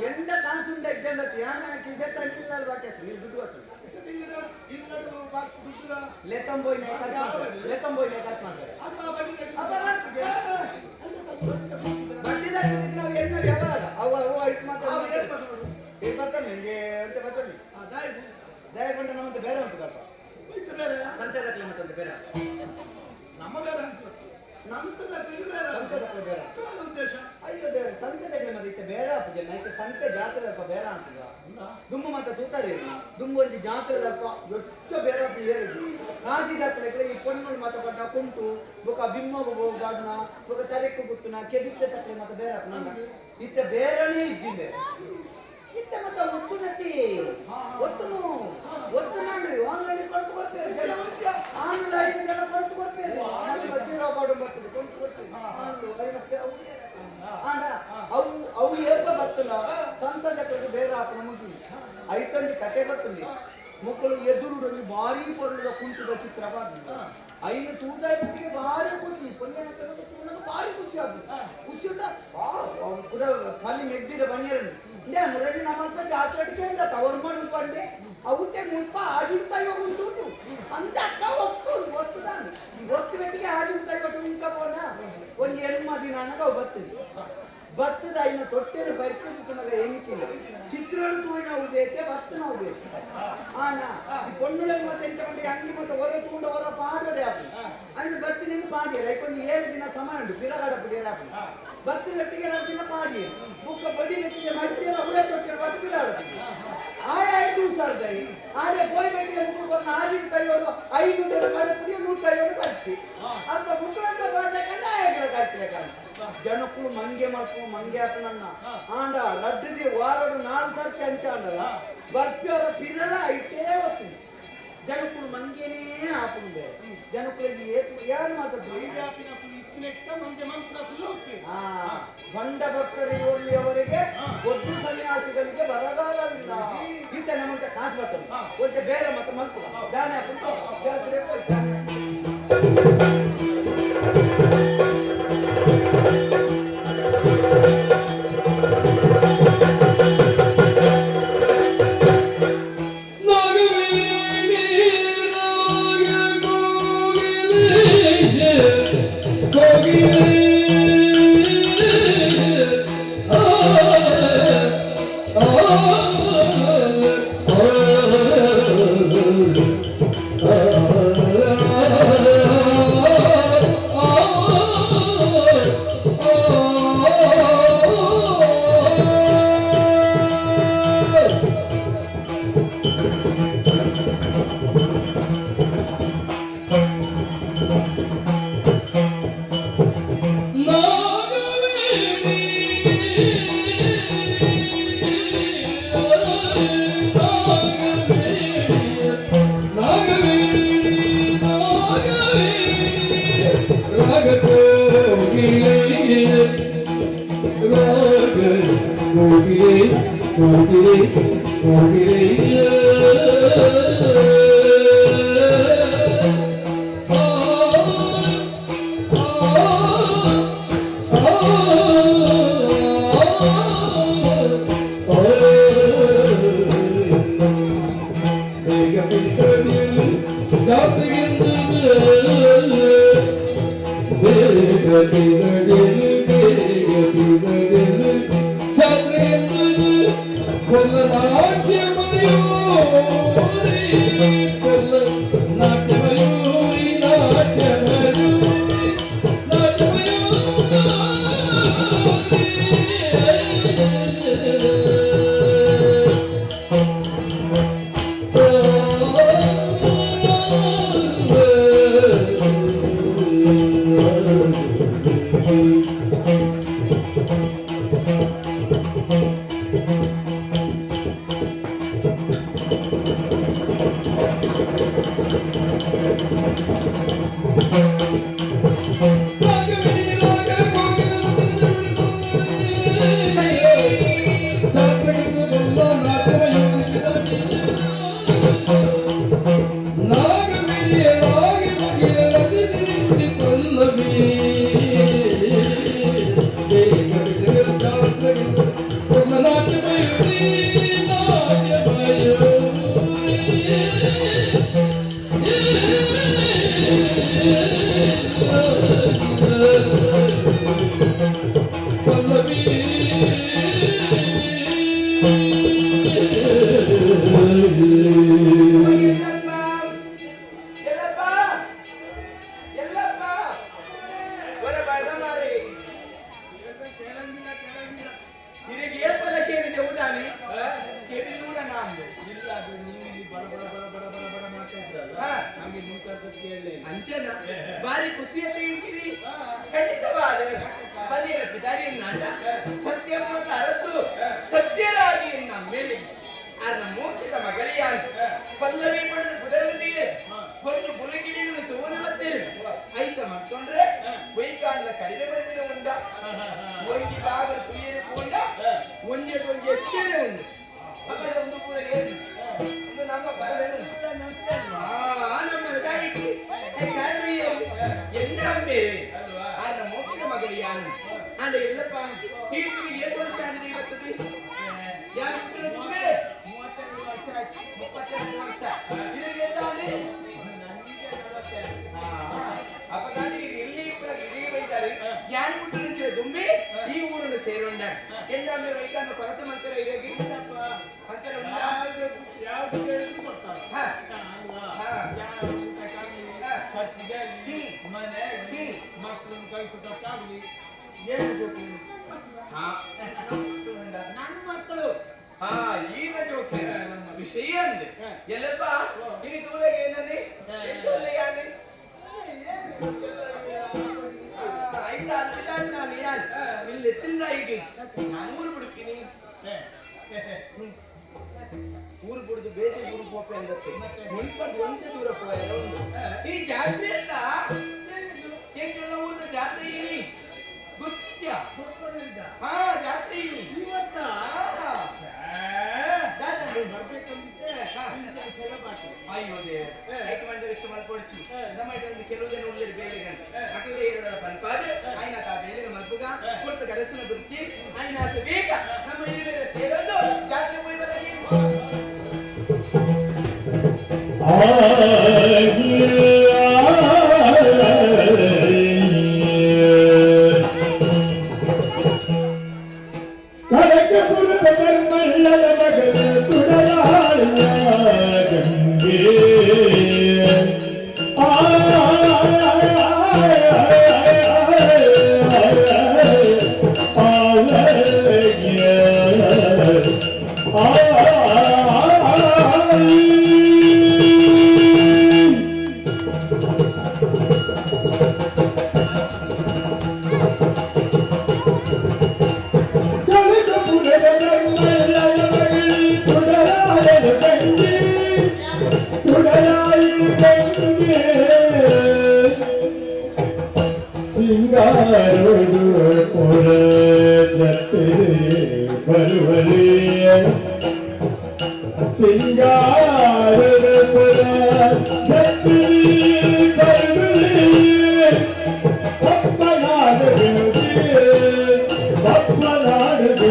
ಎಂಡ ಕಾಸು ಉಂಡ ಇದ್ದಂತ ಯಾಣ ಕಿಸೆ ತಂಗಿಲ್ಲ ಅಲ್ಲಿ ಬಾಕಿ ಆಗ್ತದೆ ಇಲ್ಲಿ ದುಡ್ಡು ಬರ್ತದೆ ಲೆತ್ತಂಬೋಯ್ ಖರ್ಚು ಮಾಡ್ತಾರೆ ಲೆತ್ತಂಬೋಯ್ ಖರ್ಚು ಮಾಡ್ತಾರೆ ಅಪ್ಪ ಬರ್ತದೆ. ಬಡ್ಡಿದಾಕಿದ್ರೆ ನಾವು ಎಣ್ಣ ವ್ಯವಹಾರ ಅವು ಅವು ಐಟ್ ಮಾತಾಡ ಇದು ಬರ್ತಾನೆ ನಿಮಗೆ ಅಂತ ಬರ್ತಾನೆ ದಯಗೊಂಡ ನಮ್ಮಂತ ಬೇರೆ ಉಂಟು ಕಲ್ಪ ಸಂತೆ ದಾಖಲೆ ಮತ್ತೊಂದು ಬೇರೆ ನಮ್ಮ ಬೇರೆ ಸಂತದ ಬೇರೆ ಸಂತೆ ದಾಖಲೆ ಬೇರೆ ಉದ್ದೇಶ ಅಯ್ಯೋ ದೇವ್ರೆ ಸಂತೆ ದಾಖಲೆ ಮತ್ತೆ ಇತ್ತೆ ಬೇರೆ ಆಪುಜೆ ನೈತೆ ಸಂತೆ ಜಾತ್ರೆ ದಲ್ಪ ಬೇರೆ ಆಗ್ತದ ದುಮ್ಮು ಮತ್ತೆ ತೂತಾರೆ ದುಮ್ಮು ಒಂಜಿ ಜಾತ್ರೆ ದಲ್ಪ ಎಚ್ಚ ಬೇರೆ ಆಪು ಏರಿದ್ದು ಕಾಜಿ ದಾಖಲೆಗಳ ಈ ಪೊಣ್ಣುಗಳು ಮಾತ ಪಡ್ಡ ಕುಂಟು ಬೊಕ ಬಿಮ್ಮ ಬಾಡ್ನ ಬೊಕ ತರೆಕ್ಕು ಗುತ್ತುನ ಕೆಬಿತ್ತೆ ತಕ್ಕಲೆ ಮತ್ತೆ ಬೇರೆ ಆಪು ಇತ್ತೆ ಬೇರೆನೇ ಇದ್ದಿಲ್ಲ ಇತ್ತೆ ಮತ್ತೆ ಒತ್ತು ನತ್ತಿ ಒತ್ತುನು ಒತ್ತು ನಾನ್ರಿ ಆನ್ಲೈನ್ ಕೊಂಡು ಕೊಡ್ತೇವೆ ಆನ್ಲೈನ್ ಜನ ಕೊಂಡು ಕೊಡ್ತೇವೆ ಜೀರೋ ಬಾಡು ಬರ್ತದೆ ಕೊಂಡು ಕೊಡ್ತೇವೆ ಆಂಡ ಅವು ಅವು ಏಪ ಬರ್ತಲ್ಲ ಸಂತ ಜಕ್ಕಳಿಗೆ ಬೇರೆ ಆಪನ ಮುಗಿ ಐತೊಂದು ಕತೆ ಬರ್ತದೆ ಮಕ್ಕಳು ಎದುರುಡಲ್ಲಿ ಭಾರಿ ಪೊರುಳ ಕುಂಟುದ ಚಿತ್ರ ಬಾರ್ದು ಐನು ತೂದಾಯಿಗೆ ಭಾರಿ ಖುಷಿ ಪೊನ್ನೆ ತೂನಗ ಭಾರಿ ಖುಷಿ ಆಗ್ತದೆ ಖುಷಿ ಉಂಟ ಕೂಡ ಪಲ್ಲಿ ಮೆದ್ದಿಡ ಬನ್ನಿರನ್ನು ಇಂದೇ ಮುರಳಿ ನಮ್ಮ ಜಾತ್ರೆ ಅಡಿಕೆ ತವರು ಮಣ್ಣು ಪಂಡೆ ಅವತ್ತೆ ಮುಲ್ಪ ಆಜಿಡ್ತಾಯೋ ಉಂಟು ಅಂತ ಅಕ್ಕ ಒತ್ತು ಒತ್ತು ನಾನು ಒತ್ತು ಬೆಟ್ಟಿಗೆ ಆಜಿಡ್ತಾಯೋ ಇಂಕ ಪೋನ ಒಂದು ಎಣ್ಮ ದಿನ ಅನ್ನಗ ಅವು ಬರ್ತದೆ ಬರ್ತದ ಇನ್ನು ತೊಟ್ಟೆಲು ಬರ್ತದೆ ಎಣಿಕಿಲ್ಲ ಚಿತ್ರಗಳು ತೂಯಿನ ಉದೇತೆ ಬರ್ತನ ಉದೇತೆ ಆನ ಈ ಪೊಣ್ಣುಳೆ ಮತ್ತೆ ಎಂತ ಮಂಡಿ ಅಂಗಿ ಮತ್ತೆ ಹೊರ ತೂಂಡ ಹೊರ ಪಾಡೋಡೆ ಆಪು ಅಂದ್ರೆ ಬತ್ತಿನ ಪಾಡಿಯಲ್ಲ ಒಂದು 7 ದಿನ ಸಮಯ ಉಂಟು ಪಿರಗಾಡ ಪುಡಿಯಲ್ಲ ಆಪು ಬತ್ತಿ ಗಟ್ಟಿಗೆ 2 ದಿನ ಪಾಡಿ ಬುಕ್ಕ ಬಡಿ ಬೆಟ್ಟಿಗೆ ಮಟ್ಟಿಯಲ್ಲ ಹುಳೆ ತೊಟ್ಟೆಲು ಬತ್ತು ಪಿರಾಡ ಆಯ ಆಯ್ತು ಹುಷಾರ್ದಾಯಿ ಆರೆ ಗೋಯ್ ಬೆಟ್ಟಿಗೆ ಮುಕ್ಕಳು ಕೊನ್ನ ಆಜಿನ ಕೈಯೋರು 5 ದಿನ ಕಡೆ ಪುಡಿಯ 150 ಕಟ್ಟಿ ಅಲ್ಪ ಮುಕ್ಕಳಂತ ಬಾಡ್ಬೇಕಂದ್ರೆ ಆಯಗಳ ಕಟ್ಟಿ ಜನಕ್ಕೂ ಮಂಗೆ ಮಲ್ಪು ಮಂಗೆ ಆತನನ್ನ ಆಂಡ ರಡ್ಡದಿ ವಾರಡು 4 ಸರ್ತಿ ಅಂಚಾಂಡಲ ಬರ್ಪಿಯವರ ಪಿರಲ ಇಟ್ಟೇ ಒತ್ತು ಜನಕ್ಕೂ ಮಂಗೇನೇ ಆಪುಂಡೆ ಜನಕ್ಕಳಿಗೆ ಏತು ಯಾರು ಮಾತಾಡ್ತಾರೆ ಆ ಬಂಡ ಭಕ್ತರು ಇವರಿಗೆ ಒದ್ದು ಸನ್ಯಾಸಿಗಳಿಗೆ ಬರಗಾಲವಿಲ್ಲ ಈತ ನಮ್ಮಂತ ಕಾಸು ಬರ್ತದೆ ಒಂತೆ ಬೇರೆ ಮತ್ತೆ ಮಲ್ಪು ದಾನ ಹಾಕೊಂಡು ಜಾತ್ರೆ ಹೋಗ್ತಾನೆ. ನಾಗವೇಣಿ ನಾಗ ಕೋಗಿಲೆ ಕೋಗಿಲೆ ಆ ಆ ಆ ನಾಗವೇಣಿ ನಾಗವೇಣಿ ನಾಗವೇಣಿ ರಾಗ ಕೋಗಿಲೆ ರಾಗ ಕೋಗಿಲೆ ಕೋಗಿಲೆ ಕೋಗಿಲೆ ಜವುದಾನಿ ಕೆವಿ ದೂರ ನಾನು. ಇಲ್ಲ, ಅದು ನೀವು ಇಲ್ಲಿ ಬಡ ಬಡ ಬಡ ಬಡ ಬಡ ಬಡ ಮಾಡ್ತಾ ಇದ್ರಲ್ಲ, ನಮ್ಗೆ ನೀವು ಕರ್ದದ್ದು ಕೇಳಲೇ ಇಲ್ಲ. ಅಂಚನ ಬಾರಿ ಖುಷಿಯತ್ತೆ ಇಂಕಿರಿ ಖಂಡಿತವಾದ ಬನ್ನಿರ ಪಿದಾಡಿಯನ್ನ ಅಂಡ ಸತ್ಯಮೂಲದ ಅರಸು ಸತ್ಯರಾಗಿಯನ್ನ ಮೇಲೆ ಅರ್ನ ಮೋಕ್ಷದ ಮಗಳಿಯಾಗಿ ಪಲ್ಲವಿ ಪಡೆದ ಕುದರದಿದೆ ಒಂದು ಬುಲಗಿಡಿಯನ್ನು ತೋನು ಬತ್ತೇನೆ ಐತ ಮತ್ತೊಂಡ್ರೆ ವೈಕಾಂಡ್ಲ ಕಡಿಮೆ ಬಂದಿನ ಉಂಡ ಒಂಜಿ ಬಾಗಲು ತುಯ್ಯರು ಪೋಂಡ ಒಂಜೆ ಒಂಜಿ ಎಚ್ಚೇನೆ ಉಂಡು ಅಕಡೆ ಒಂದು ಪೂರ ಏನು ಒಂದು ನಮ್ಮ ಬರವೇನು ನಮ್ಮ ತಾಯಿಗೆ ಕಾರಣ ಏನು ಎಲ್ಲ ಅಮ್ಮೇರೆ ಆರ್ನ ಮೋಕ್ಷದ ಮಗಳು ಯಾನು ಅಂಡ ಎಲ್ಲಪ್ಪ ತೀರ್ಪಿಗೆ ಏತು ವರ್ಷ ಆಗಿದೆ ಇವತ್ತು ಯಾರು ಹುಟ್ಟಿದ ತುಂಬೆ 32 ವರ್ಷ ಆಯ್ತು. 32 ವರ್ಷ ಇದಕ್ಕೆ ಎಂತ ಅಂದ್ರೆ ನನಗೆ 42. ಅಪಗಾದಿ ಎಲ್ಲಿ ಕೂಡ ಇಡೀ ಬೈತಾರೆ ಯಾರು ಮುಟ್ಟು ದುಂಬಿ ಈ ಊರನ್ನು ಸೇರೋಂಡ ಎಲ್ಲ ಮೇಲೆ ವೈಕಾಂತ ಕೊರತೆ ಮಾಡ್ತಾರೆ ಇದಾಗಿ ಅಂತಾರೆ ಉಂಟಾ? ಯಾವ್ದು ಕೇಳಿದ್ರು ಕೊಡ್ತಾರೆ. ಹಾ. ಅಲ್ವಾ? ಹಾ. ಯಾವ ಊಟಕ್ಕಾಗ್ಲಿ, ಹಾ. ಖರ್ಚಿಗೆ ಆಗ್ಲಿ, ಮನೆ ಆಗ್ಲಿ, ಮಕ್ಕಳನ್ನ ಕಳಿಸೋದಕ್ಕಾಗ್ಲಿ, ಏನು ಬೇಕು? ಹಾ. ನನ್ನ ಮಕ್ಕಳು. ಹಾ, ಈಗ ಜೋಕೆ ವಿಷಯ ಅಂದೆ ಎಲ್ಲಪ್ಪ ಇಲ್ಲಿ ತೂಲಾಗ ಏನನ್ನಿ ಹೆಚ್ಚು ಯಾನೆ ಐದು ಅರ್ಜಿದಾಡ್ ನಾನು ಯಾನ್ ಇಲ್ಲಿ ಎತ್ತಿಂದ ಈಗ ನಾನು ಊರು ಬಿಡುತ್ತೀನಿ. ಊರು ಬಿಡುದು ಬೇರೆ ಊರು ಪೋಪೆ ಅಂದತ್ತೆ ಮುನ್ಪಟ್ಟು ಒಂದೇ ದೂರ ಪೋಯ ಒಂದು ಇಲ್ಲಿ ಜಾತ್ರೆ ಅಲ್ಲ ಎಂಕೆಲ್ಲ ಊರದ ಜಾತ್ರೆ ಇಲ್ಲಿ ಗೊತ್ತಿದ್ಯಾ? ಹಾ, ಜಾತ್ರೆ ಇಲ್ಲಿ. ಇವತ್ತಾ? ಹಾ. ದಾದಾ ಬರ್ಬೇಕಂದಿದ್ದೆ. ಕೆಲಸ ಬಾಕಿ. ಅಯ್ಯೋ ದೇವ ಹೈಕಮಾಂಡ್ ವಿಷಯ ಮಲ್ಪೊಡ್ಚಿ ನಮ್ಮ ಒಂದು ಕೆಲವು ಜನ ಉಳ್ಳೇರು ಬೇಲೆಗನ್ ಅಕಲೆ ಏರಡ ಪನ್ಪಾದ ಆಯ್ನಾತ ಆ ಬೇಲೆಗ ಮಲ್ಪುಗ ಕುರ್ತು ಗಡಸುನ ಗುರ್ಚಿ ಆಯ್ನಾತ ಬೇಗ ನಮ್ಮ ಇರುವೇರ ಸೇರೋದು ಜಾತ್ರೆ ಪೋಯ್ಬಲ್ಲ. ಕನಕಪುರದ ಧರ್ಮಳ್ಳದ ಮಗನ ತುಡಲಾಳಿಯ ಗಂಗೆ ಆ ಕನಕಪುರದ ಧರ್ಮಳ್ಳದ ಮಗಳ ತುಡಲಾಳನ ಗಂಗೆ ತುಡಲಾಳು ಗಂಗೆ ಸಿಂಗಾರೋಡು ಪುರ ಜತೆ ಬರುವಳಿ ಸಿಂಗಾರದ ಪುರ ಜತೆ ಬರುವಳಿ ಪಪ್ಪನಾದ ಪಪ್ಪನಾದ ಸಿಂಗಾರಡು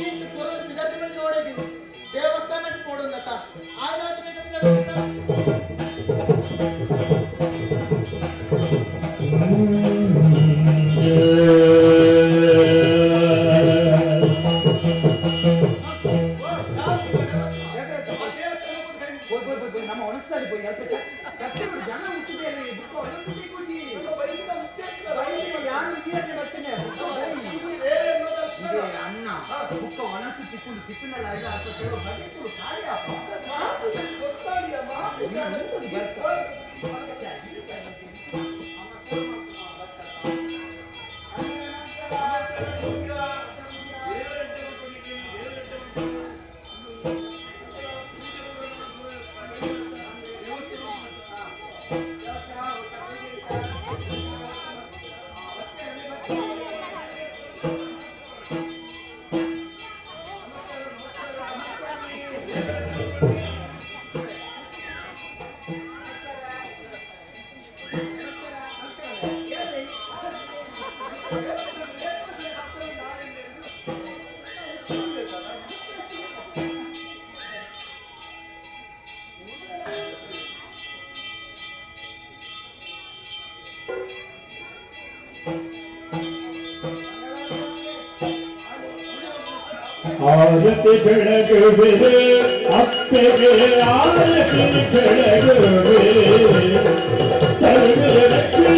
ಈತ ಪೊರಲು ಬಿದರ್ದಿನ ಜೋಡೆಗೆ ದೇವಸ್ಥಾನಕ್ಕೆ ಪೋಡುಂದತ ಆಯ್ನಾಟ ಬೇಕಂತ. ಪೋಯ್ ಪೋಯ್ ಪೋಯ್ ಪೋಯ್ ನಮ್ಮ ಒಣಸ್ತಾರೆ ಪೋಯ್ ಅಲ್ಪ ಚರ್ಚೆ ಬಿಡು ಜನ ಹುಟ್ಟಿದೆ ಅಲ್ಲಿ ಬುಕ್ಕ ಒಣಸ್ತಿ ಕೊಡಿ ಯಾರು ಇದೆಯೇ ಬರ್ತೇನೆ ಬುಕ್ಕ ಬೈ. ಇದೆ ಅನ್ನ ಬುಕ್ಕ ಒಣಸು ತಿಕ್ಕೊಂಡು ತಿಕ್ಕನಲ್ಲ ಇಲ್ಲ ಅಲ್ಪ ಕೆಲವು ಬಗೆ ಕೊಡು ಕಾರ್ಯ ಆರತಿ ಬೆಳಗುವೆ ಅಪ್ಪೆಗೆ ಆರತಿ ಬೆಳಗುವೆ ಸರ್ವ ಲಕ್ಷ್ಮೀ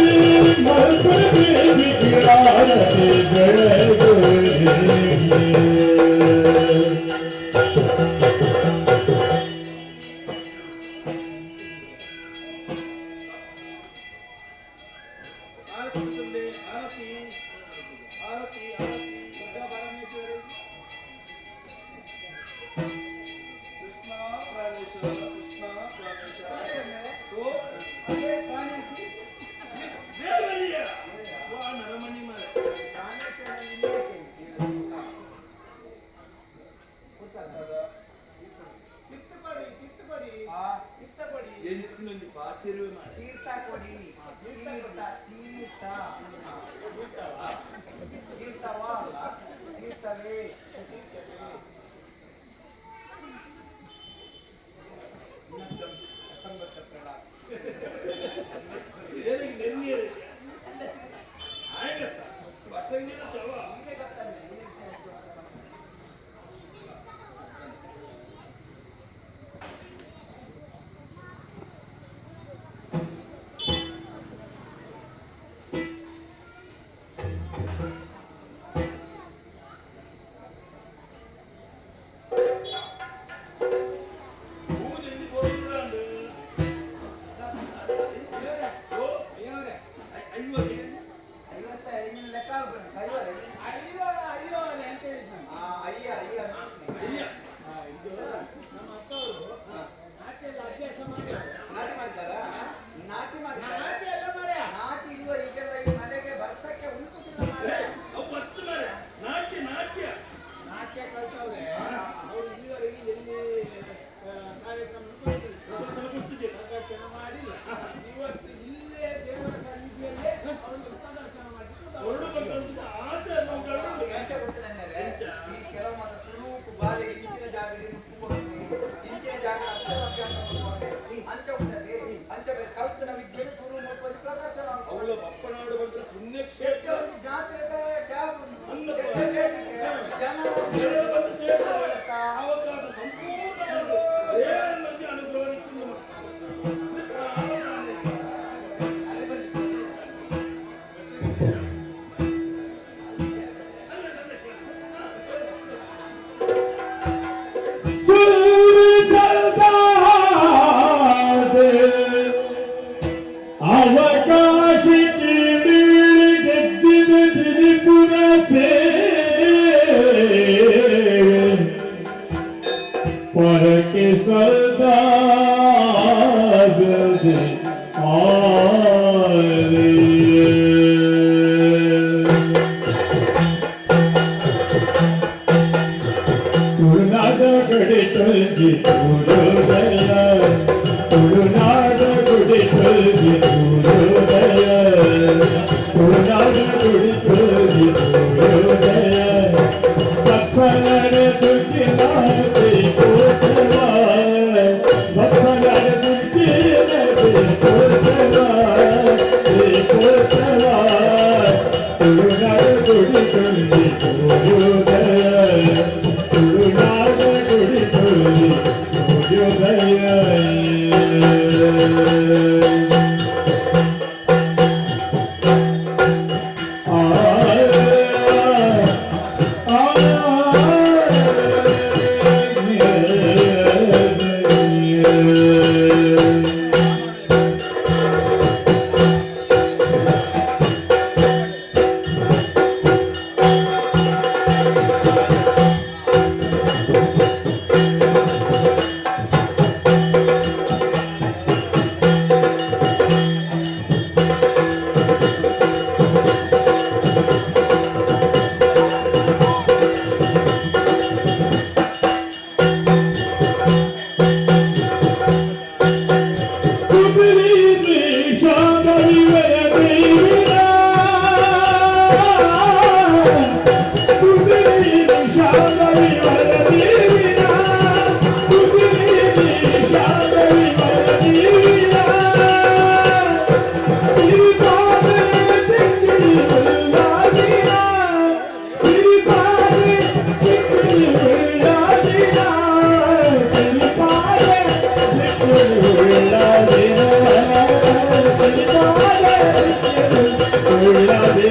ಮಲ್ಪದೇವಿಗೆ ಆರತಿ ಬೆಳಗುವೆ. ಆರತಿ ಆರತಿ ಆರತಿ ಆರತಿ. ಪರಮೇಶ್ವರಿ ಕೃಷ್ಣ ಪ್ರಾಣೇಶ ಕೃಷ್ಣ ಪ್ರಾಣೇಶ. ಓ ಅದೇ ಪ್ರಾಣೇಶ್. ದೇವರಿಯ ವಾ ನರಮಣಿ ಮರ. ತಿತ್ತುಪಡಿ ತಿತ್ತುಪಡಿ ತಿತ್ತಪಡಿ. ಎಂಚಿನಲ್ಲಿ ಪಾತಿರುವೆ ಮಾಡಿ. ತೀರ್ಥ ಕೊಡಿ, ತೀರ್ಥ ತೀರ್ಥ ತೀರ್ಥವಾ ತೀರ್ಥವೇ. ಏನಿಗೆ ನೆನ್ನಿಯರು ಆಯ್ಗತ್ತ ಬಟ್ಟಂಗಿನ ಚವ. ಪೂಜೆ ಕೊಡ್ತಾನೆ. ಅಯ್ಯೋ. ಐವತ್ತ ಐದು ಲೆಕ್ಕ ಹಾಕ್ಬೇಕು. ಐವತ್ತು. ಅಯ್ಯೋ ಅಯ್ಯೋ ಅಂತ ಹೇಳಿದ್ ನಾನು. ಆ, ಅಯ್ಯ ಅಯ್ಯ. ಅಯ್ಯ. ಇದು ನಮ್ಮ ಅಕ್ಕವರು ನಾಟ್ಯ ಎಲ್ಲ ಅಭ್ಯಾಸ ಮಾಡಿ. ನಾಟಿ ಮಾಡ್ತಾರಾ? ನಾಟಿ ಮಾಡ್ತಾರಾ? ನಾಟ್ಯ ಎಲ್ಲ ಮಾರ್ರೆ. ನಾಟಿ ಇಲ್ವ ಈಗೆಲ್ಲ ಈ ಮಳೆಗೆ ಬರ್ಸಕ್ಕೆ ಉಂಟುದಿಲ್ಲ ಮಾರ್ರೆ. ಅವು ಪತ್ತು ಮಾರ್ರೆ. ನಾಟ್ಯ ನಾಟ್ಯ. ನಾಟ್ಯ ಕಲ್ತವ್ರೆ ಅವರು ಇಲ್ಲಿವರೆಗೆ ಎಲ್ಲಿ ಕಾರ್ಯಕ್ರಮ ಗೊತ್ತಿಲ್ಲ. ಪ್ರದರ್ಶನ ಕೊಡ್ತಿದ್ದೆ. ಪ್ರದರ್ಶನ ಮಾಡಿಲ್ಲ. ಇವತ್ತು ಇಲ್ಲೇ ದೇವರ ಸನ್ನಿಧಿಯಲ್ಲೇ ಅವರು ಪ್ರದರ್ಶನ ಮಾಡಲಿಕ್ಕೆ ಹೊರಡು ಬಂದ ಆಸೆ ಮಕ್ಕಳು. ಎಂತ ಗೊತ್ತಿಲ್ಲ, ಈ ಕೆಲವು ಮಾತ್ರ ತುಳುಕು ಬಾಲಿಗೆ ಇಂಚಿನ ಜಾಗದಲ್ಲಿ ನುಪ್ಪು ಕೊಡುತ್ತೆ, ಇಂಚಿನ ಜಾಗ ಅಕ್ಷರ ಅಭ್ಯಾಸ ಮಾಡ್ಕೊಂಡೆ ಅಂಚ ಉಂಟದೆ ಅಂಚ ಬೇರೆ ಕಲ್ತನ ವಿದ್ಯೆ ತುಳು ಮಕ್ಕಳು ಪ್ರದರ್ಶನ ಮಾಡ್ತಾರೆ. ಅವಳ ಬಪ್ಪನಾಡು ಬಂದ್ರೆ ಪುಣ್ಯಕ್ಷೇತ್ರ. ಒಂದು ಜಾತ್ರೆದ ಜಾಗ ಒಂದು. ಅಂದಪ್ಪ. ಬೇಡಿಕೆ, ಜನರ ಜನರ ಬಂದು ಸೇರ್ತಾರೆ. ಅವಕಾಶ ಸಂಪೂರ್ಣವಾದ ದೇವರ ಮಧ್ಯೆ ಅನುಗ್ರಹ ನಿತ್ಯ. ಕೃಷ್ಣ ಪ್ರಾಣೇಶ. ಅವಕಾಶ ಗೆದ್ದಿದ ದಿರಿಪುರ ಸೇವೆ ಪರಕೆ ಸದಾ ತುಳುನಾಡ ಗುಡಿ ತೊಲ್ಜಿ ಸೂರ್ಯೋದಯ, ತುಳುನಾಡ ಗುಡಿ ತೊಲ್ಜಿ ಸೂರ್ಯೋದಯ, ತುಳುನಾಡ ಗುಡಿ ತೊಲ್ಜಿ ಸೂರ್ಯೋದಯ. ಬಪ್ಪನಡ ದುಡ್ಡಿನಾದೆ ಕೋಟವ, ಬಪ್ಪನಡ ದುಡ್ಡಿನಾದೆ ಕೋಟವ, ಕೋಟವ. ತುಳುನಾಡ ಗುಡಿ ತೊಲ್ಜಿ ಸೂರ್ಯೋದಯ, ತುಳುನಾಡ ಗುಡಿ ತೊಲ್ಜಿ ಸೂರ್ಯೋದಯ. ಆ ಆ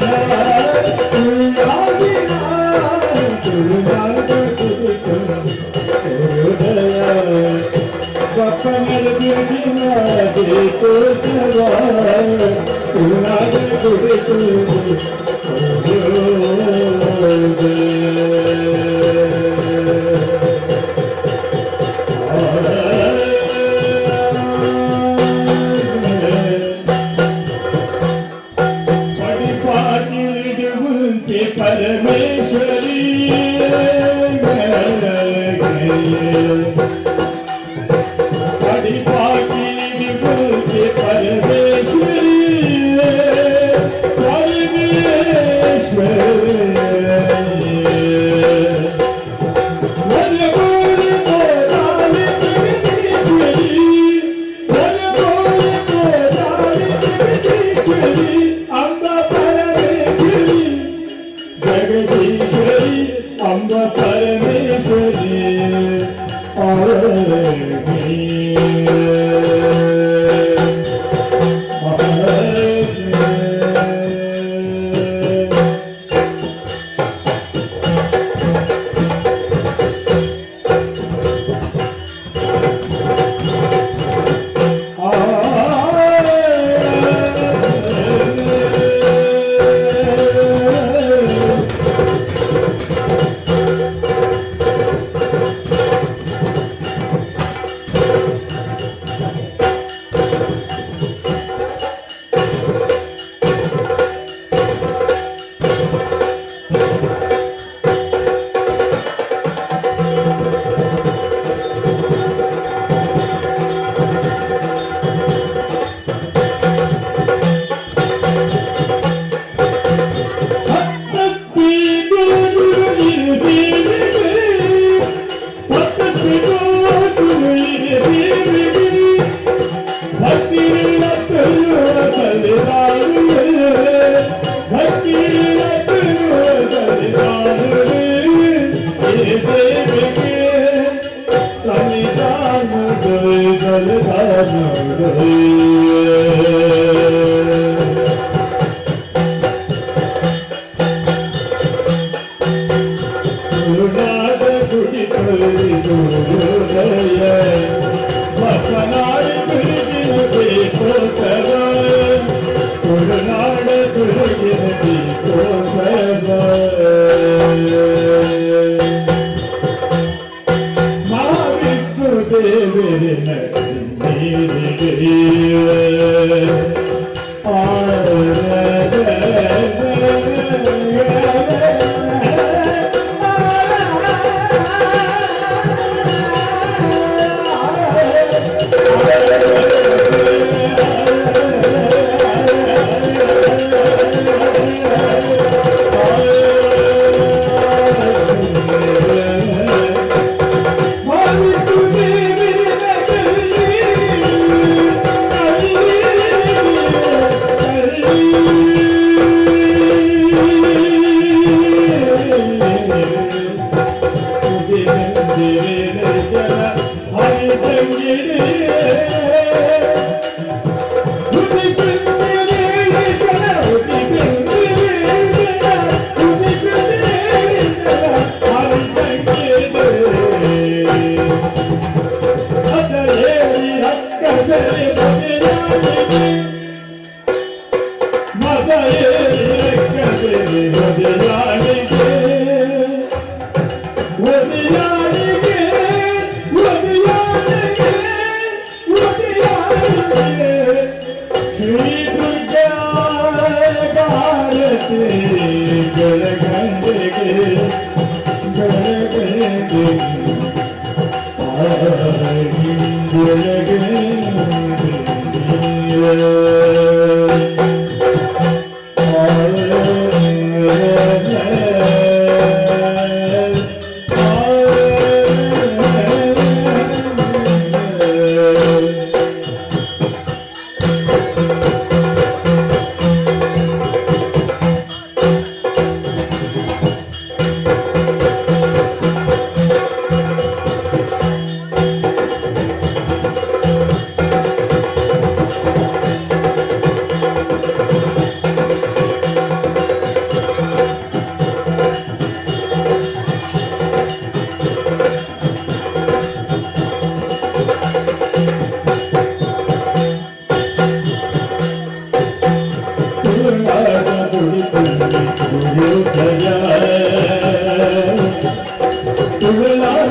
ತುಳುನಾಡ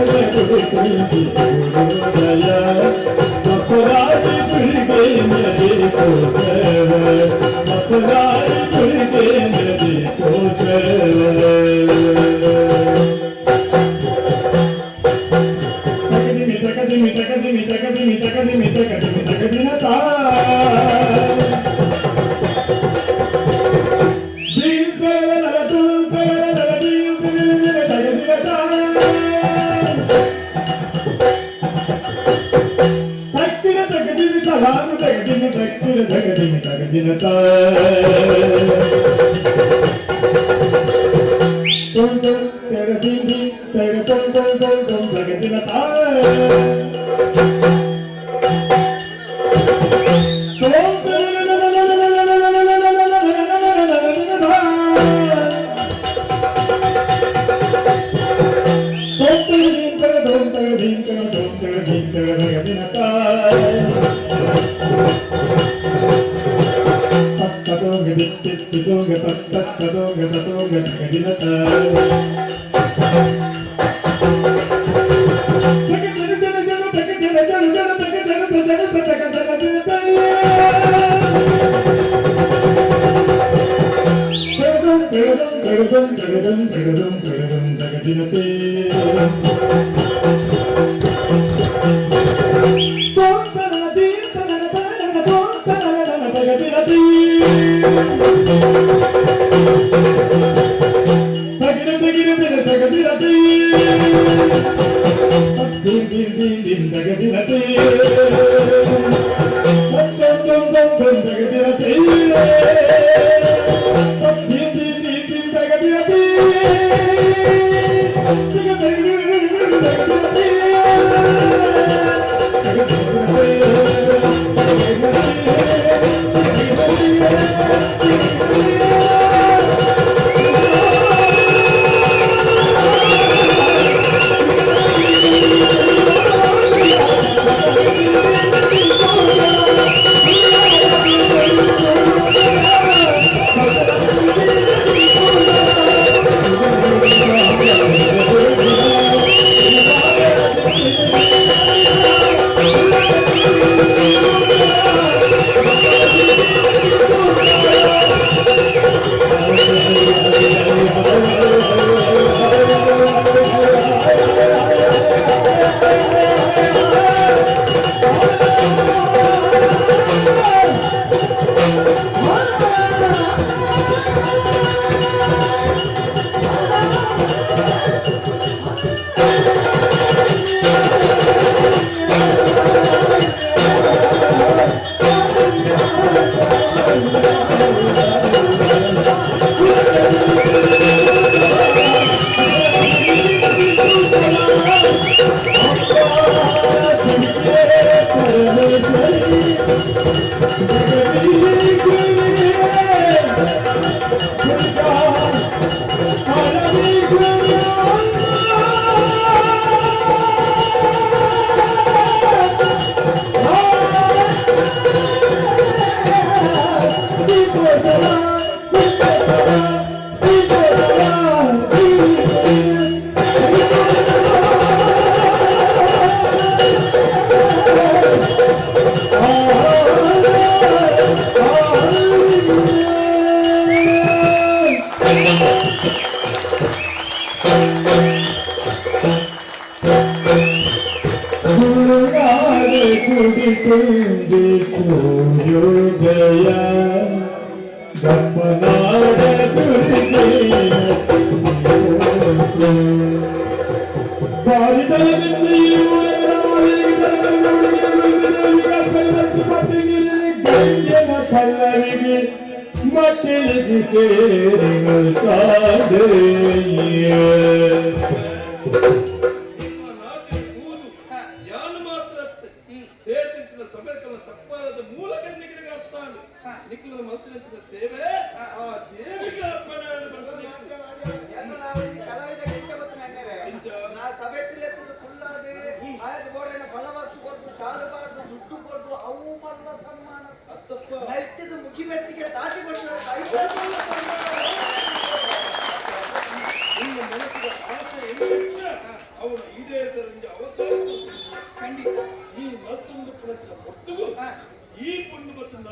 ಗುಡಿ ಸೂರ್ಯೋದಯ ಅಪರಾಧಿ ದುರ್ಗೆ ನದಿ ಕೋಸವ ಅಪರಾಧಿ ದುರ್ಗೆ ನದಿ ಕೋಸವ ತಕದಿಮಿ ತಕದಿಮಿ ತಕದಿಮಿ ತಕದಿಮಿ ತಕದಿಮಿ ತಕದಿಮಿ ತಕದಿನ ತಾ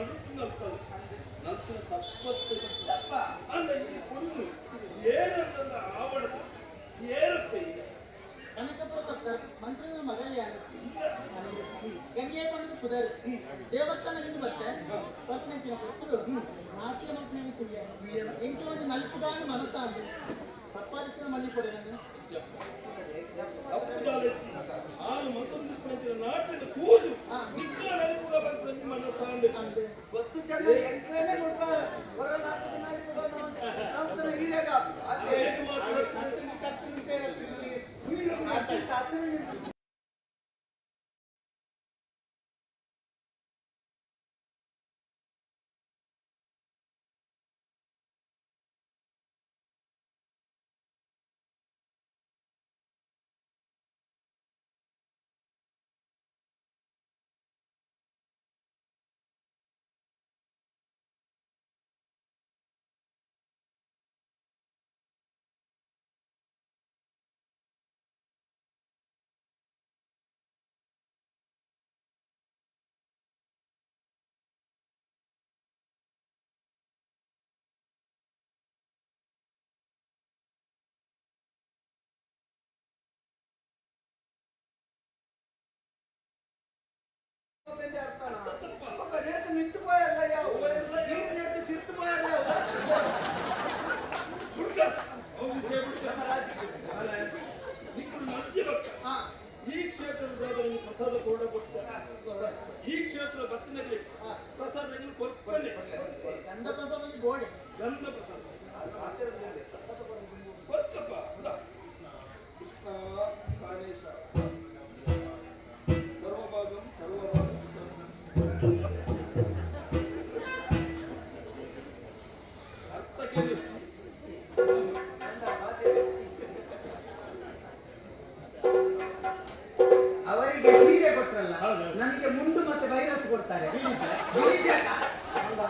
ನಡುಟ್ಟು ನಲ್ತಳು ನಲ್ತಿನ ತಪ್ಪತ್ತು ತಪ್ಪ ಅಂದ ಈ ಪೊಣ್ಣು ಏನಂತಂದ ಆವಡದ ಏರಪ್ಪ ಈಗ ಕನಕಪುರ ತಕ್ಕರ್ ಮಂತ್ರಿಗಳ ಮಗಲಿಯಾನು ಗಂಗೆ ಪಂಡಿತ ಪುದರ್ ದೇವಸ್ಥಾನದಿಂದ ಬರ್ತೆ ಪರ್ಪನೆಂಚಿನ ಕೊಟ್ಟು ನಾಟ್ಯ ಮಲ್ಪನೆ ತುಯ್ಯ ಎಂಕೆ ಒಂದು ನಲ್ಪುಗಾನು ಮನಸ್ಸಾಂದು ತಪ್ಪಾದಿತ್ತಿನ ಮಲ್ಲಿ ಕೊಡೆ ನಾನು ತಪ್ಪುದಾಲೆಚ್ಚಿ ಆನು ಮತ್ತೊಂದು ಪಂಚಿನ ನಾಟಿನ ಕೂದು ನಿಕ್ಕಲ ನಲ್ಪುಗ ಬಂತ ಮನಸ್ಸಾಂಡು ಅಂದು ಗೊತ್ತು ಜನ ಎಂಟ್ರೇನೆ ಮುಟ್ಟ ಹೊರ ನಾಲ್ಕು ದಿನ ನಂತರ ಹಿರಿಯಾಗ ಅದೇ ಹೇಗೆ ಮಾತು ಹಸಿರು. ಮಿತ್ತು ಪೋಯಲ್ಲ ಯಾವ ನೀರು ನೆಡ್ತು ತಿರ್ತು ಪೋಯಲ್ಲ. ಹುಡುಗ ಅವು ವಿಷಯ ಬಿಡ್ತ ಅಲ್ಲ ನಿಕ್ಕಲು ಮಧ್ಯ ಭಕ್ತ ಈ ಕ್ಷೇತ್ರದ ಪ್ರಸಾದ ಕೊಡ ಕೊಡ್ತ ಈ ಕ್ಷೇತ್ರ ಬತ್ತಿನಲ್ಲಿ ಪ್ರಸಾದ ಕೊರ್ಪಲ್ಲೆ. ಗಂಧ ಪ್ರಸಾದ ಗೋಡೆ. ಗಂಧ ಪ್ರಸಾದ ಕೊರ್ತಪ್ಪ. ಕೃಷ್ಣ ಪ್ರಾಣೇಶ ಸರ್ವಭಾಗಂ ಸರ್ವಭಾಗಂ ಅರ್ಥಕ್ಕೆ. ಅವರಿಗೆ ಸೀರೆ ಕೊಟ್ರಲ್ಲ, ನಮಗೆ ಮುಂಡು ಮತ್ತೆ ವೈರಸ್ ಕೊಡ್ತಾರೆ. ಹೌದಾ?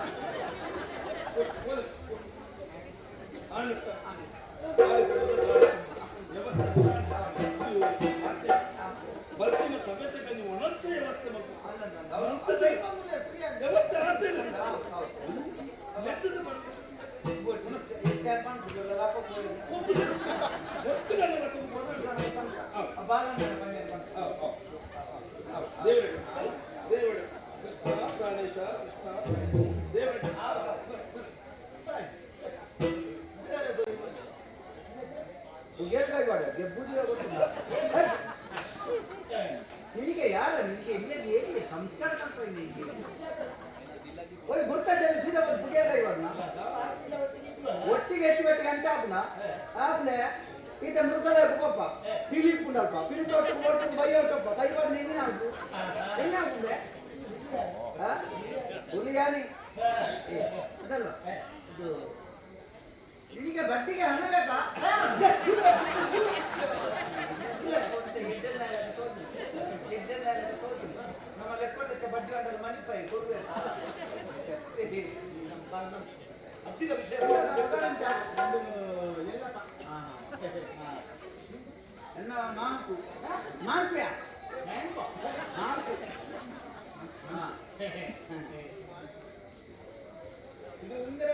ಬರ್ತಿನ ಸಭೆತಕ ನೀವು ಒಣತ್ತೆ ವ್ಯವಸ್ಥೆ ಮಲ್ಪು. ವ್ಯವಸ್ಥೆ ಆತೇನೆ ಎತ್ತದ ದೇವರೇ ದೇವರೇ ಕೃಷ್ಣ ಪ್ರಾಣೇಶ ಕೃಷ್ಣ ದೇವರೇ. ಗೊತ್ತಿಲ್ಲ ನಿನಗೆ. ಯಾರ ನಿನಗೆ ಇಲ್ಲಿ ಹೇಗೆ ಸಂಸ್ಕಾರ ಕಲ್ಪ ನಿನಗೆ? ಓಯ್ ಗುರ್ತಾಚಲ್ಲಿ ಸೀದಾ ಬಂದು ಪುಗೆಲ್ಲ ಇವಾಗ ಒಟ್ಟಿಗೆ ಹೆಚ್ಚು ಬೆಟ್ಟಿಗೆ ಅಂತ ಆಪ್ನ ಆಪ್ನೆ ಈಟ ಮೃಗದ ಪಪ್ಪ ಪಿಲಿ ಪುಂಡಲ್ಪ ಪಿಲಿ ತೋಟ ಒಟ್ಟು ಬೈ ಚೊಪ್ಪ ಕೈ ಮಾಡಿ ನಿನ್ನೆ ಆಯ್ತು ಎನ್ನ ಆಪುಂಡೆ ಹುಲಿಯಾನಿ ಅದಲ್ಲ ಇದು. ನಿನಗೆ ಬಡ್ಡಿಗೆ ಹಣ ಬೇಕಾ? ನಮ್ಮ ಲೆಕ್ಕೊಳ್ಳಕ್ಕೆ ಬಡ್ಡಿ ಅಂದ್ರೆ ಮಣಿಪಾಯಿ ಕೊಡುವೆ. ಅದ್ದಿದ ವಿಷಯ. ಎನ್ನ ಮಾಂಕು ಮಾಂಕುಯಾ ಮಾಂಕು. ಹಾ. ಇದು ಉಂಗುರ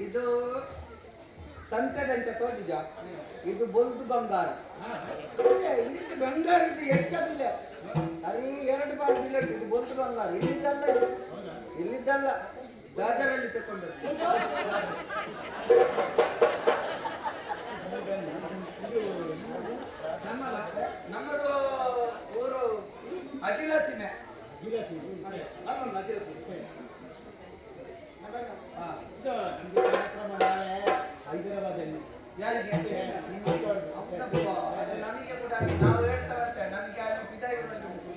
ಇದು ಸಂತದಂಚ ತೋಜಿಜ. ಇದು ಬೊಲ್ದು ಬಂಗಾರ. ಇದಕ್ಕೆ ಬಂಗಾರ ಇದು ಹೆಚ್ಚ ಬಿಲೆ ಅರಿ ಎರಡು ಬಾರ್ ಬಿಲೆ ಉಂಟು. ಇದು ಬೊಲ್ದು ಬಂಗಾರ. ಇಲ್ಲಿದ್ದಲ್ಲ, ಇದು ಇಲ್ಲಿದ್ದಲ್ಲ, ದಾದರಲ್ಲಿ ತಕೊಂಡದ್ದು. ನಮ್ಮ ನಮ್ಮದು ಊರು ಅಜಿಲ ಸೀಮೆ. ಅದೊಂದು ಅಜಿಲ ಸೀಮೆ. ಹೈದರಾಬಾದಲ್ಲಿ. ಯಾರಿಗೆ? ಹೌದಪ್ಪ, ಅದು ನಮಗೆ ಕೂಡ ನಾವು ಹೇಳ್ತಾ ಬರ್ತೇವೆ. ನಮಗೆ ಅಲ್ಲಿ ಪಿದಾಯಿರಲ್ಲಿ ಉಂಟು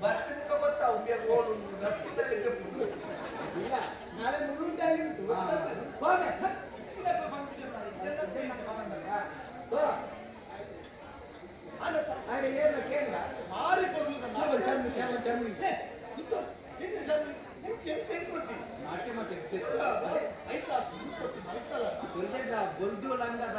ಬರ್ತಕ್ಕ ಗೊತ್ತಾ ಉಂಬೆ ಗೋಲ್ ಉಂಟು ಬರ್ತದಲ್ಲಿ. ಇಲ್ಲ, ನಾಳೆ ಮುರುಂಡಲ್ಲಿ ಉಂಟು. ಹೋಗಿ. ಹಾಗೆ ಏನು ಕೇಳ. ಮಾರಿ ಕೊಡುವುದನ್ನ ನಾಟ್ಯ ಮತ್ತೆ ಐದು ಬೊಲ್ದು ಲಂಗದ.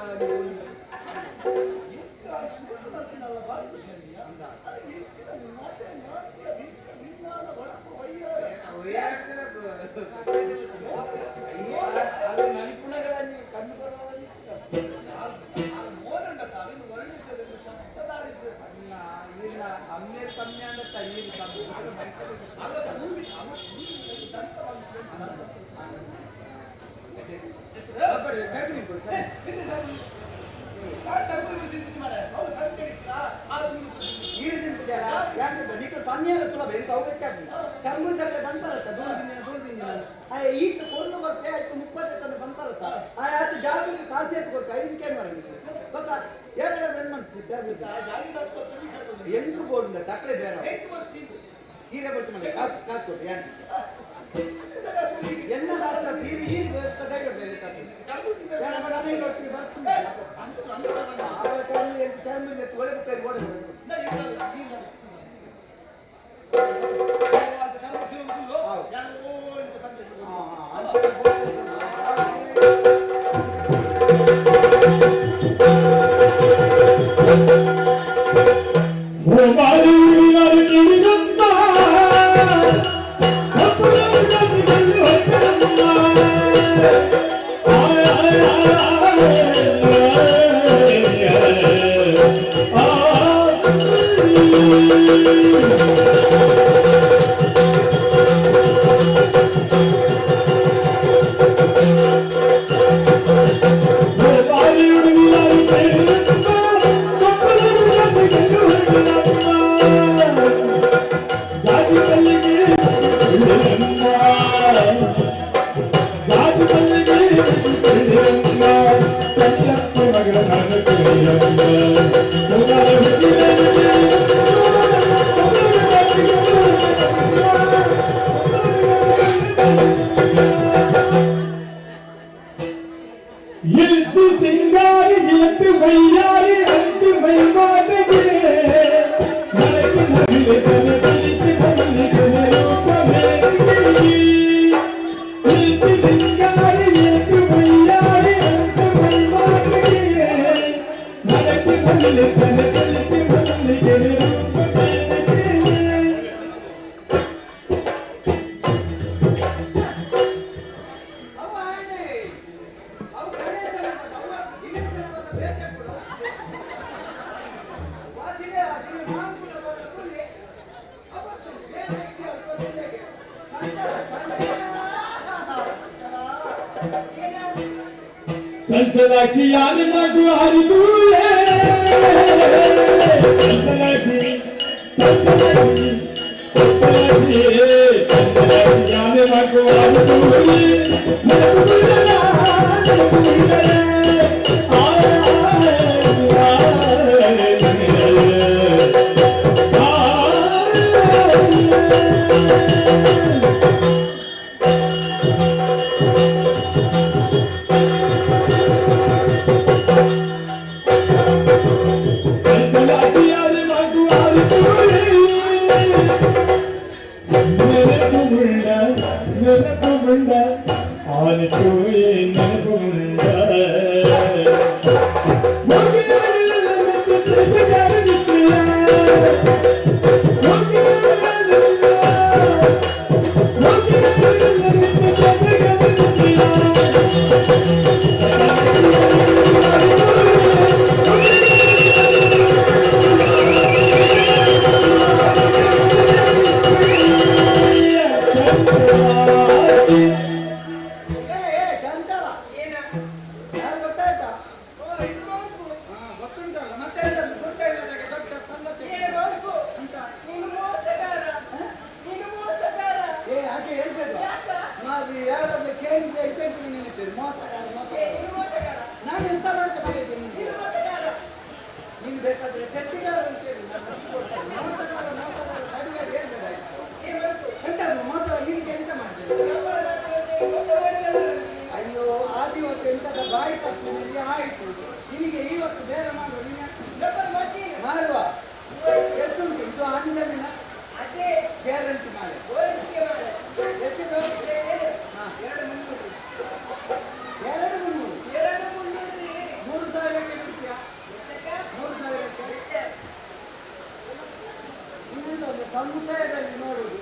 ಸಂಶಯದಲ್ಲಿ ನೋಡುವುದು.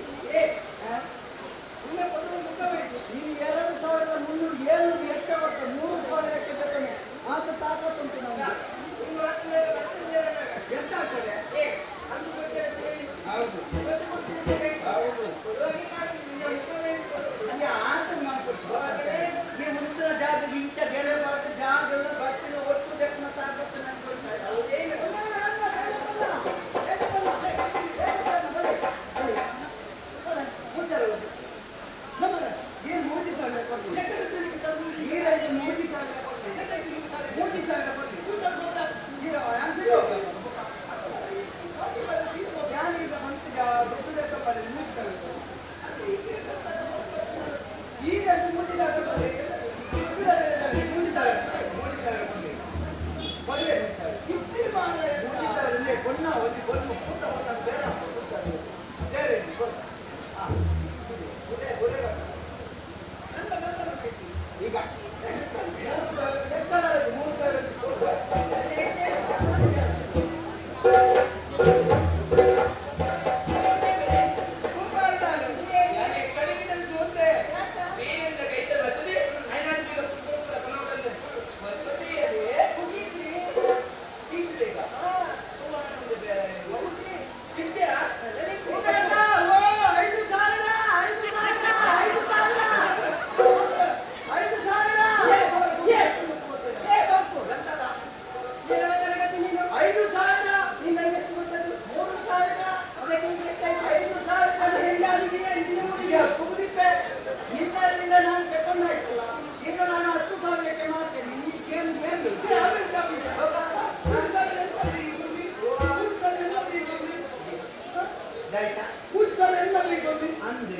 ಒಮ್ಮೆ ಕೊಡುವ ಮುಖ. 5,000. ನಿನ್ನ ಎಷ್ಟು ಗೊತ್ತದು? 3,000. ಅದಕ್ಕೆ ಎಷ್ಟಾಯ್ತು? 5,000. ಅದು ಹೆಂಗಾಗಿದೆ? ನಿನ್ನ ಮುಡಿಗೆ ಕುಗುದಿಪ್ಪೆ. ನಿನ್ನಿಂದ ನಾನು ತಕೊಂಡಾಯ್ತಲ್ಲ, ಈಗ ನಾನು 10,000ಕ್ಕೆ ಮಾಡ್ತೇನೆ. ನೀ ಕೇಳಿ ಕೇಳಿ. ಅಂದು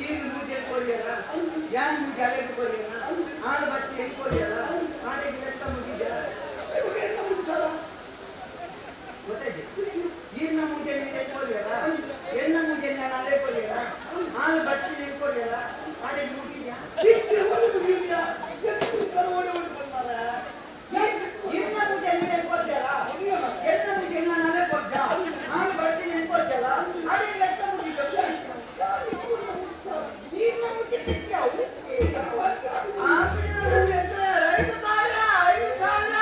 ಈಗ ಮೂಜೆ ಕೊರಿಯರ ಯಾನ್ ಮೂಜೆ ಅಲೆಗೆ ಕೊರಿಯರ ಆಳು ಬಚ್ಚಿ ಹೆಂಗ್ ಕೊರಿಯರ ಆಡೆಗೆ ಲೆಕ್ಕ ಮುಗಿದ ಗೊತ್ತಾಯ್ತು. ಈರ್ನ ಮೂಜೆ ನೀನೆ ಕೊರಿಯರ, ಎನ್ನ ಮೂಜೆ ನಾನು ಅಲೆ ಕೊರಿಯರ, ಆಳು ಬಚ್ಚಿ ನೀನು ಕೊರಿಯರ, ಆಡೆಗೆ ಮುಗಿದ್ಯಾ? ಈರ್ನ ಮೂಜೆ ನೀನೆ ಕೊರಿಯರ, ಎನ್ನ ಮೂಜೆ ನಾನು ಅಲೆ ಕೊರ್ಜ, ಆಳು ಬಚ್ಚಿ ನೀನು ಕೊರ್ಜಲ್ಲ, ಆಡೆಗೆ ಲೆಕ್ಕ ಮುಗಿದ. ಈರ್ನ ಮೂಜೆ ತೆಕ್ಕ್ಯ. 5,000, 5,000.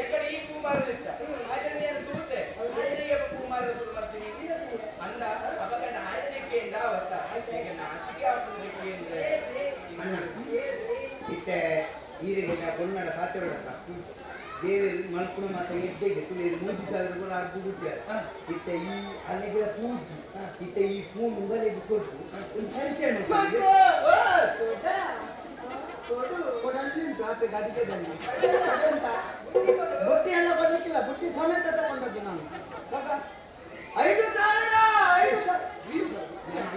ಎಕ್ಕಡೆ ಈ ಕುಮಾರದಿತ್ತ ಆಚರಣೆಯನ್ನು ತೂತೆ ಆಚರಣೆಯ ಕುಮಾರ ಶುರು ಮಾಡ್ತೀನಿ ಅಂದ ಅಪಗಡ ಆಡಲಿಕ್ಕೆ ಅವತ್ತ ಈಗ ನಾಚಿಕೆ ಆಪುದಕ್ಕೆ ಅಂದ್ರೆ ಇತ್ತೆ ಈರೆಗೆ ಕೊನ್ನಡ ಪಾತೆರಡಪ್ಪ ದೇವರು ಮಲ್ಪುಣ ಮಾತ ಎಡ್ಡೆಗೆ ತುಳಿಯರು 3,000 ಕೂಡ ಅರ್ಧ ಗುಡ್ಡ ಇತ್ತೆ ಈ ಅಲ್ಲಿಗೆ ಪೂಜಿ ಇತ್ತೆ ಈ ಪೂ ಉಂಗಲಿಗೆ ಕೊಟ್ಟು ಒಂದು ಪರಿಚಯ ಬುಟ್ಟಿ ಎಲ್ಲ ಕೊಡ್ಲಿಕ್ಕಿಲ್ಲ, ಬುಟ್ಟಿ ಸಮೇತ ತಗೊಂಡದ್ದು ನಾನು. 5,000, 5,000.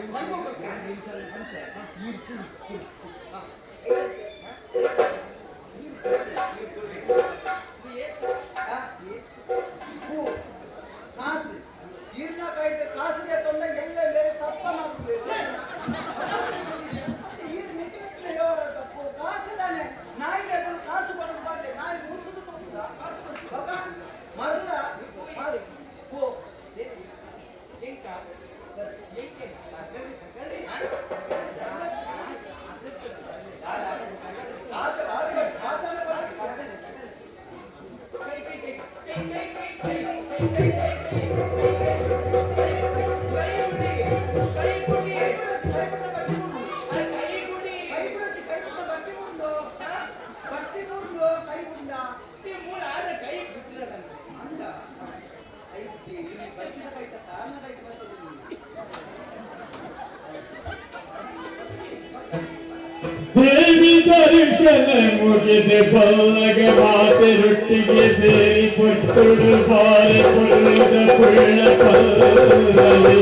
ಕಾಸು ಇರ್ನ ಕೈಟ್ ಕಾಸಿಗೆ ತೊಂದ ಎಲ್ಲ ಬೇರೆ ತಪ್ಪ ಮಾಡ್ತದೆ. ಈರ್ ಮಿತಿ ಮಿತಿ ವ್ಯವಹಾರ ತಪ್ಪು. ಕಾಸು ತಾನೆ ನಾಯಿಗೆ ಅದನ್ನು ಕಾಸು ಕೊಡೋದು ಬಾರ್ಲಿ ನಾಯಿ ಮುಸುದು ತಪ್ಪುದ ಮರಲ ಪೋ. ದೇವಿ ದರ್ಶನ ಮುಗಿದ ಬಲ್ಲಗ ಮಾತೆರೊಟ್ಟಿಗೆ ಸೇರಿ ಪುಟ್ಟುಡು ಬಾರಿ ಪುಳ್ಳುದ ಪುಳ್ಳ ಪಲ್ಲಲಿ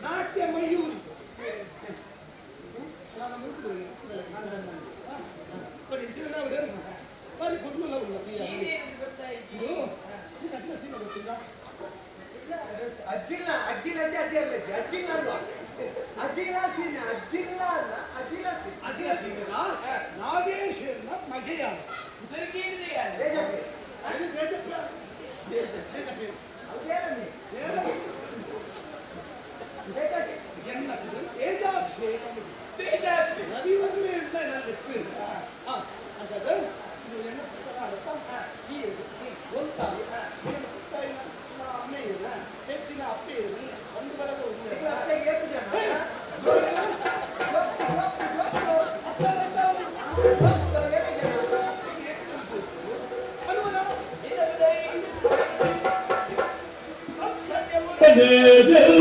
ನಾಟ್ಯ ಮಯೂರಿ ಅಜ್ಜಿಲ್ಲ ಅಜ್ಜಿಲ್ಲ ಅಜ್ಜಿ ಅಲ್ಲ ಅಜ್ಜಿಲ್ಲ ಅಲ್ವಾ ಅಜಿಲ ಸೀನ ಅಜ್ಜಿಲ್ಲ ಅಲ್ಲ ಅಜಿಲ ಸೀನ ಅಜಿಲ ಸೀನದ ನಾಗೇಶ್ವರನ ಮಗೆಯ ತೇಜಾಕ್ಷಿ ರವಿವರ್ಮೆ ಅಂತ ನನಗೆ ಅಂತದ್ದು ಇದು ಎಣ್ಣೆ ಈ ಒಂತಾಲು ಅಮ್ಮೆ ಇಲ್ಲ ಹೆಚ್ಚಿನ ಅಪ್ಪೆ ಇಲ್ಲ ಒಂದು ಬಲದ ಒಂದು Thank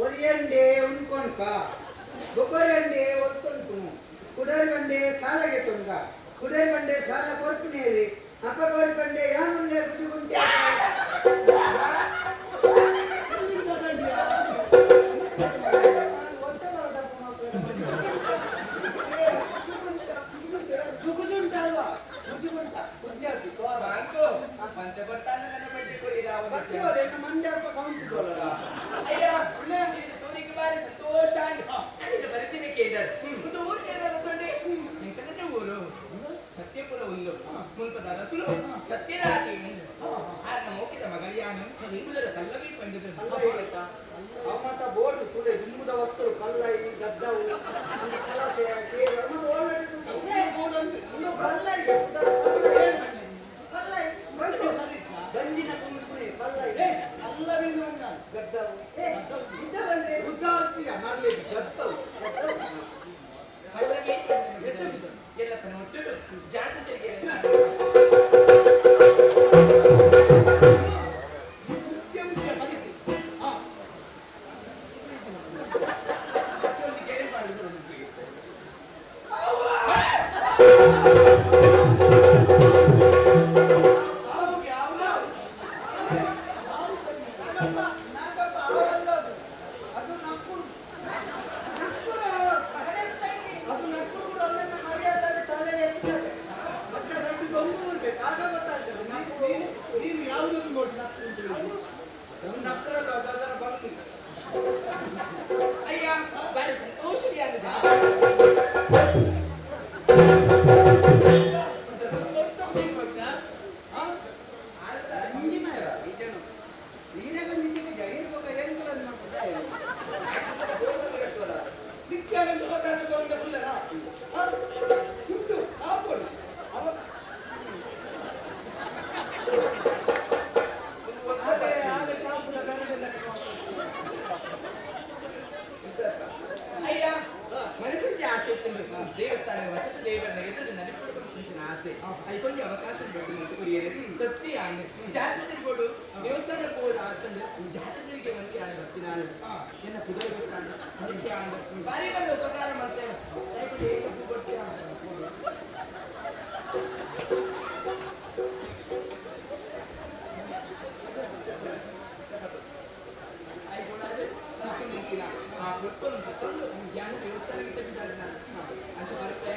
ಒರಿಯಂಡೆ ಉನ್ಕೊನ್ಕ ಬೊಕೊರಿಯಂಡೆ ಒತ್ತೊನ್ಕುನು ಕುಡರ್ಗಂಡೆ ಸಾಲಗೆ ತೊಂದ ಕುಡರ್ಗಂಡೆ ಸಾಲ ಕೊರ್ಪುನೇರಿ ಅಪಕೋರಿಕಂಡೆ ಯಾನುಲ್ಲೆ ಗುಜುಗುಂಟೆ. ಜುಗುಜುಂಟ ಅಲ್ವಾ, ಗುಜುಗುಂಟ ವಿದ್ಯಾರ್ಥಿ. ಬಾಂಕು ಪಂಚಗೊಟ್ಟಾನ ನನ್ನ ಬಡ್ಡಿ ಕೊರಿರಾವ. ಮಂಡ್ಯ ಕೌಂಟ್. ಅಯ್ಯ ಇದು ತೂನಿಗೆ ಬಾರಿ ಸಂತೋಷ ಅಂಡ್ ಪರಿಶೀಲನೆ ಕೇಂದ್ರ ಒಂದು ಊರು ಏನಾರ ತೊಂಡೆ ಎಂತದ ಊರು ಸತ್ಯಪುರ ಒಂದು ಮುನ್ಪದ ಅರಸುಲು ಸತ್ಯರಾಜಿ ಆರ್ನ ಮೋಕಿದ ಮಗಳಿಯಾನು ಉದರ ಪಲ್ಲವಿ ಪಂಡಿತ. ಅವಮತ ಬೋರ್ಡ್ ತುಡೆ ದುಂಬುದ ವಸ್ತುರು ಕಲ್ಲೈ ಗದ್ದವು ಕಲಸೆ ಸೇರು ಪಲ್ಲೈ ಪಲ್ಲೈ ಗಂಜಿನ ಕುಂಕುರಿ ಪಲ್ಲೈ ಗದ್ದವು ಗದ್ದವು. ಪಲ್ಲವಿ ಎಲ್ಲ ತನ್ನ ಹುಟ್ಟುದು ಜಾತಿ ತೆರಿಗೆ. ಅದು ನಕ್ಕುರು ನಕ್ಕುರು ಅದು ನಕ್ಕುರು ಕೂಡ ಅಲ್ಲೆಲ್ಲ ಮರ್ಯಾದೆ ತಲೆ ಎತ್ತುತ್ತದೆ ಮತ್ತೆ రెండు ದೊಂಬು ಬರ್ಬೇಕು, ಆಗ ಗೊತ್ತಾಗ್ತದೆ ನಕ್ಕುರು. ನೀನು ಯಾವುದನ್ನು ನೋಡಿ ನಕ್ಕು ಅಂತ ಹೇಳಿದ್ದು? ಅದು ನಕ್ಕರಲ್ಲ, ಅದು ಅದರ ಬಂದು. ಅಯ್ಯ ಬಾರಿ ಸಂತೋಷವಿಯಾಗಿದೆ. ನಿತ್ಯಾನಂದ ಅವಕಾಶ ಬರಂತ ಪುಲ್ಲರ ಉಂಟು ಆಪೋಡು ಅವ. ಅಯ್ಯ ಮನಸ್ಸಿಗೆ ಆಸೆ ಇತ್ತು ದೇವಸ್ಥಾನ ವಸತಿ ದೇವರನ್ನ ಎದುರು ನಡಿಪುಡು ಆಸೆ ಐಕೊಂದು ಅವಕಾಶ ಬೇಕು ಅಂತ ಕುರಿಯರೆ ಸತ್ಯ ಆನೆ ಜಾತ್ರೆ ತಿರ್ಗೋಡು ದೇವಸ್ಥಾನ ಹೋದ ಅಂತಂದ್ರೆ ಜಾತ್ರೆ ತಿರುಗಿ ನನಗೆ ಯಾರು ಬರ್ತೀನಿ ಎನ್ನ ಕುದುರೆ ಗೊತ್ತಾಂಡ ಪರೀಕ್ಷೆ ಆಂಡ ಬಾರಿ ಬಂದ ಉಪಕಾರ ಮಾಡ್ತೇನೆ ದಯವಿಟ್ಟು ಹೇಗೆ ಕೊಡ್ತೀರಾ? ಆ ಪುಷ್ಪನ ತಂದು ಯಾರು ದೇವಸ್ಥಾನಕ್ಕೆ ತೆಗೆದಾರೆ ಅಂತ ಬರುತ್ತೆ.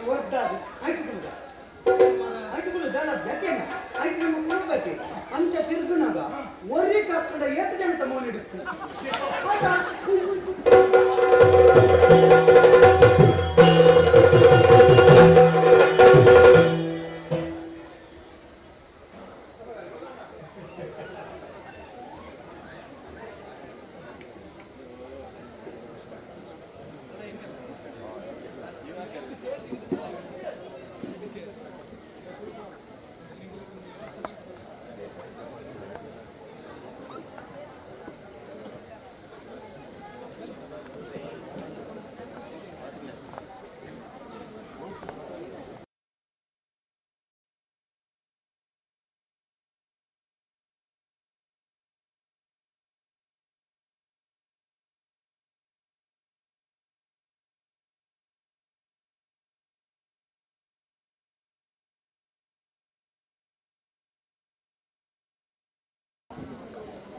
ದೇವಸ್ಥಾನ ಅಂಚ ತಿರುಗುನಾಗ ಒರಿ ಕಾಕಂಡ ಏತ್ ಜನ ತಮ್ಮ ಹಿಡಿತು. ಆಯ್ತಾ?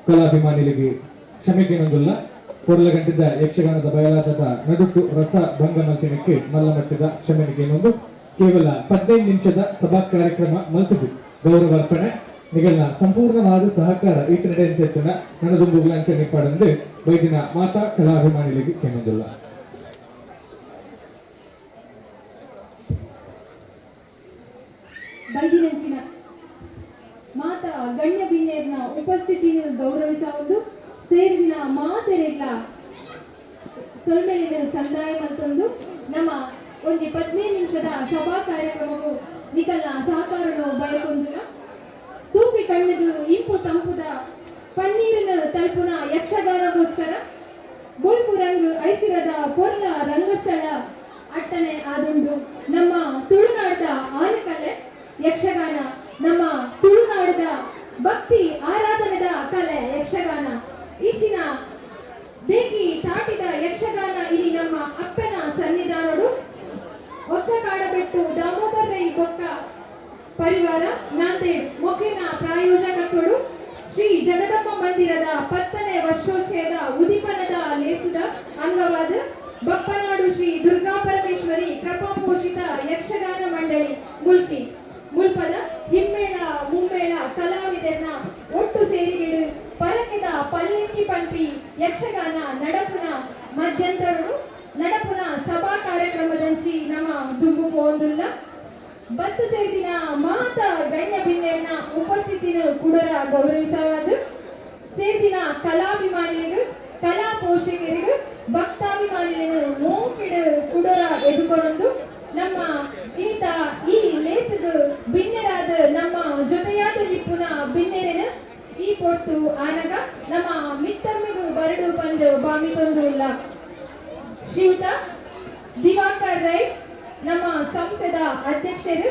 ಕಲಾಭಿಮಾನಿಗಳಿಗೆ ಕ್ಷಮೆಗೇನೊಂದುಲ್ಲ. ಕೊಡಲಗಂಟಿದ್ದ ಯಕ್ಷಗಾನದ ಬಯಲಾಟದ ನಡುಟು ರಸ ಭಂಗ ಮಲ್ತಿನಕ್ಕೆ ಮಲ್ಲ ಮಟ್ಟದ ಕ್ಷಮೆನಿಗೇನೊಂದು. ಕೇವಲ 15 ನಿಮಿಷದ ಸಭಾ ಕಾರ್ಯಕ್ರಮ ಮಲ್ತದು ಗೌರವಾರ್ಪಣೆ ನಿಗಲ್ನ ಸಂಪೂರ್ಣವಾದ ಸಹಕಾರ ಈತನಡೆ ಅಂಚೆತ್ತನ ನನದೊಂದು ಅಂಚೆ ನಿಪ್ಪಾಡಂದು ವೈದ್ಯನ ಮಾತಾ ಕಲಾಭಿಮಾನಿಗಳಿಗೆ ಕೇನೊಂದುಲ್ಲ. ಬೈದಿನಂಚಿನ ಮಾತಾ ಗಣ್ಯ ಬಿನ್ನೇರ್ನ ಉಪಸ್ಥಿತಿಯನ್ನು ಗೌರವಿಸುವುದು ಸೇರಿನ ಮಾತೆರೆಲ್ಲ ಸೊಲ್ಮೆಲಿನ ಸಂದಾಯ ಮತ್ತೊಂದು ನಮ್ಮ ಒಂದು 15 ನಿಮಿಷದ ಸಭಾ ಕಾರ್ಯಕ್ರಮವು ನಿಕಲ್ನ ಸಹಕಾರನು ಬಯಕೊಂದಿನ ತೂಪಿ ಕಣ್ಣದು ಇಂಪು ತಂಪುದ ಪನ್ನೀರಿನ ತಲುಪುನ ಯಕ್ಷಗಾನಗೋಸ್ಕರ ಬೊಲ್ಪು ರಂಗ್ ಐಸಿರದ ಪೊರ್ಲ ರಂಗಸ್ಥಳ ಅಟ್ಟಣೆ ಆದುಂಡು. ನಮ್ಮ ತುಳುನಾಡದ ಆನೆಕಲೆ ಯಕ್ಷಗಾನ, ನಮ್ಮ ತುಳುನಾಡದ ಭಕ್ತಿ ಆರಾಧನೆದ ಕಲೆ ಯಕ್ಷಗಾನ. ಈಚಿನ ದೇಕಿ ತಾಟಿದ ಯಕ್ಷಗಾನ ಇಲ್ಲಿ ನಮ್ಮ ಅಪ್ಪನ ಸನ್ನಿಧಾನಡು ಒಕ್ಕ ಕಾಡಬೆಟ್ಟು ದಾಮೋದರ ರೈ ಬೊಕ್ಕ ಪರಿವಾರ ನಾಂದೇಡ್ ಮೊಕ್ಲಿನ ಪ್ರಾಯೋಜಕತ್ವಡು ಶ್ರೀ ಜಗದಮ್ಮ ಮಂದಿರದ 10ನೇ ವರ್ಷೋಚ್ಚಯದ ಉದಿಪನದ ಲೇಸದ ಅಂಗವಾದ ಬಪ್ಪನಾಡು ಶ್ರೀ ದುರ್ಗಾ ಪರಮೇಶ್ವರಿ ಕೃಪಾಪೋಷಿತ ಯಕ್ಷಗಾನ ಮಂಡಳಿ ಮುಲ್ಕಿ ಮುಲ್ಪದ ಹಿಮ್ಮೇಳ ಮುಮ್ಮೇಳ ಕಲಾವಿದರನ್ನ ಒಟ್ಟು ಸೇರಿಗಿಡು ಪರಕೆದ ಪಲ್ಲಿಂಕಿ ಪಂಪಿ ಯಕ್ಷಗಾನ ನಡಪುನ ಮಧ್ಯಂತರಡು ನಡಪುನ ಸಭಾ ಕಾರ್ಯಕ್ರಮದಂಚಿ ನಮ್ಮ ದುಂಬು ಪೋಂದುಲ್ಲ. ಬತ್ತು ಸೇರಿದಿನ ಮಾತ ಗಣ್ಯ ಬಿನ್ನೆರ್ನ ಉಪಸ್ಥಿತಿನ ಕುಡರ ಗೌರವಿಸವಾದ ಸೇರಿದಿನ ಕಲಾಭಿಮಾನಿಗಳು, ಕಲಾ ಪೋಷಕರಿಗೂ, ಭಕ್ತಾಭಿಮಾನಿಗಳನ್ನು ಮೋಕಿಡು ಕುಡರ ಎದುಕೊರೊಂದು ನಮ್ಮ ಈತ ಈ ಲೇಸುಗು ಬಿನ್ನೆರಾದ ನಮ್ಮ ಜೊತೆಯಾದ ಜಿಪ್ಪುನ ಬಿನ್ನೆರೆನ ಈ ಪೊಟ್ಟು ಆನಗ ನಮ್ಮ ಮಿತ್ತರ್ಮಿಗು ಬರಡು ಬಂದು ಬಾಮಿತೊಂದು ಇಲ್ಲ. ಶ್ರೀಯುತ ದಿವಾಕರ್ ರೈ ನಮ್ಮ ಸಂಸ್ಥೆದ ಅಧ್ಯಕ್ಷರು,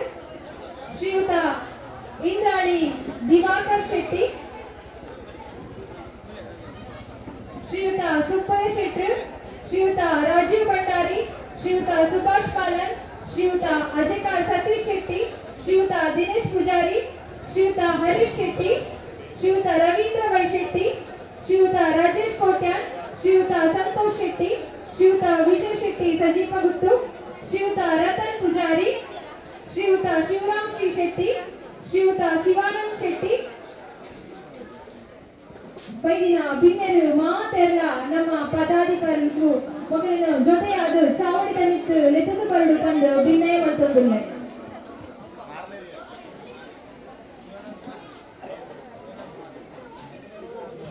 ಶ್ರೀಯುತ ಇಂದ್ರಾಣಿ ದಿವಾಕರ್ ಶೆಟ್ಟಿ, ಶ್ರೀಯುತ ಸುಪ್ಪಯ್ಯ ಶೆಟ್ಟರ್, ಶ್ರೀಯುತ ರಾಜೀವ್ ಭಂಡಾರಿ, ಶ್ರೀಯುತ ಸುಭಾಷ್ ಪಾಲನ್, ಶ್ರೀಯುತ ಅಜಕ ಸತೀಶ್ ಶೆಟ್ಟಿ, ಶ್ರೀಯುತ ದಿನೇಶ್ ಪೂಜಾರಿ, ಶ್ರೀಯುತ ಹರೀಶ್ ಶೆಟ್ಟಿ, ಶ್ರೀಯುತ ರವೀಂದ್ರ ವೈ ಶೆಟ್ಟಿ, ಶ್ರೀಯುತ ರಾಜೇಶ್ ಕೋಟ್ಯಾನ್, ಶ್ರೀಯುತ ಸಂತೋಷ್ ಶೆಟ್ಟಿ, ಶ್ರೀಯುತ ವಿಜಯ್ ಶೆಟ್ಟಿ ಸಜೀಪ ಗುತ್ತು, ಶ್ರೀಯುತ ರತನ್ ಪೂಜಾರಿ, ಶ್ರೀಯುತ ಶಿವರಾಮ್ ಶ್ರೀ ಶೆಟ್ಟಿ, ಶ್ರೀಯುತ ಶಿವಾನಂದ್ ಶೆಟ್ಟಿ. ಬೈದಿನ ಬಿನ್ನೆರು ಮಾತೆಲ್ಲ ನಮ್ಮ ಪದಾಧಿಕಾರಿಗಳು ಮಗನ ಜೊತೆಯಾದ ಚಾವಡಿದ ನಿತ್ತು ಲೆತ್ತದು ಬರಡು ಬಂದು ಬಿನ್ನಯ ಮತ್ತೊಂದಿಲ್ಲ.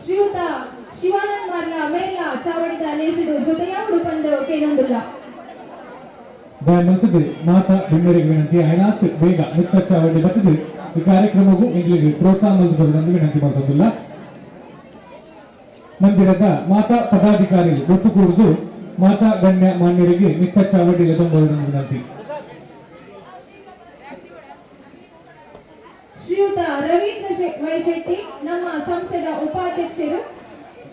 ಶ್ರೀಯುತ ಶಿವಾನಂದ್ ಮಾರ್ಲ ಮೇರ್ಲ ಚಾವಡಿದ ಲೇಸಿಡು ಜೊತೆಯಾವಡು ಬಂದು ಕೇನೊಂದಿಲ್ಲ. ಮಲ್ತದ್ದು ಮಾತಾ ಬಿನ್ನೆರಿಗೆ ವಿನಂತಿ ಐನಾತ್ ಬೇಗ ಮುತ್ತ ಚಾವಡಿ ಬರ್ತದೆ ಈ ಕಾರ್ಯಕ್ರಮಕ್ಕೂ ಎಂಗ್ಲಿಗೆ ಪ್ರೋತ್ಸಾಹ ಮಲ್ತದ್ದು ವಿನಂತಿ ಮಾಡ್ತೊಂದಿಲ್ಲ. ಮಂದಿರದ ಮಾತಾ ಪದಾಧಿಕಾರಿ ಒಟ್ಟು ಕೂಡುದು ಮಾತಾ ಗಣ್ಯ ಮಾನ್ಯರಿಗೆ ಮಿತ್ತ ಚಾವಡಿ ವಿನಂತಿ. ಶ್ರೀಯುತ ರವೀಂದ್ರ ವೈ ಶೆಟ್ಟಿ ನಮ್ಮ ಸಂಸ್ಥೆದ ಉಪಾಧ್ಯಕ್ಷರು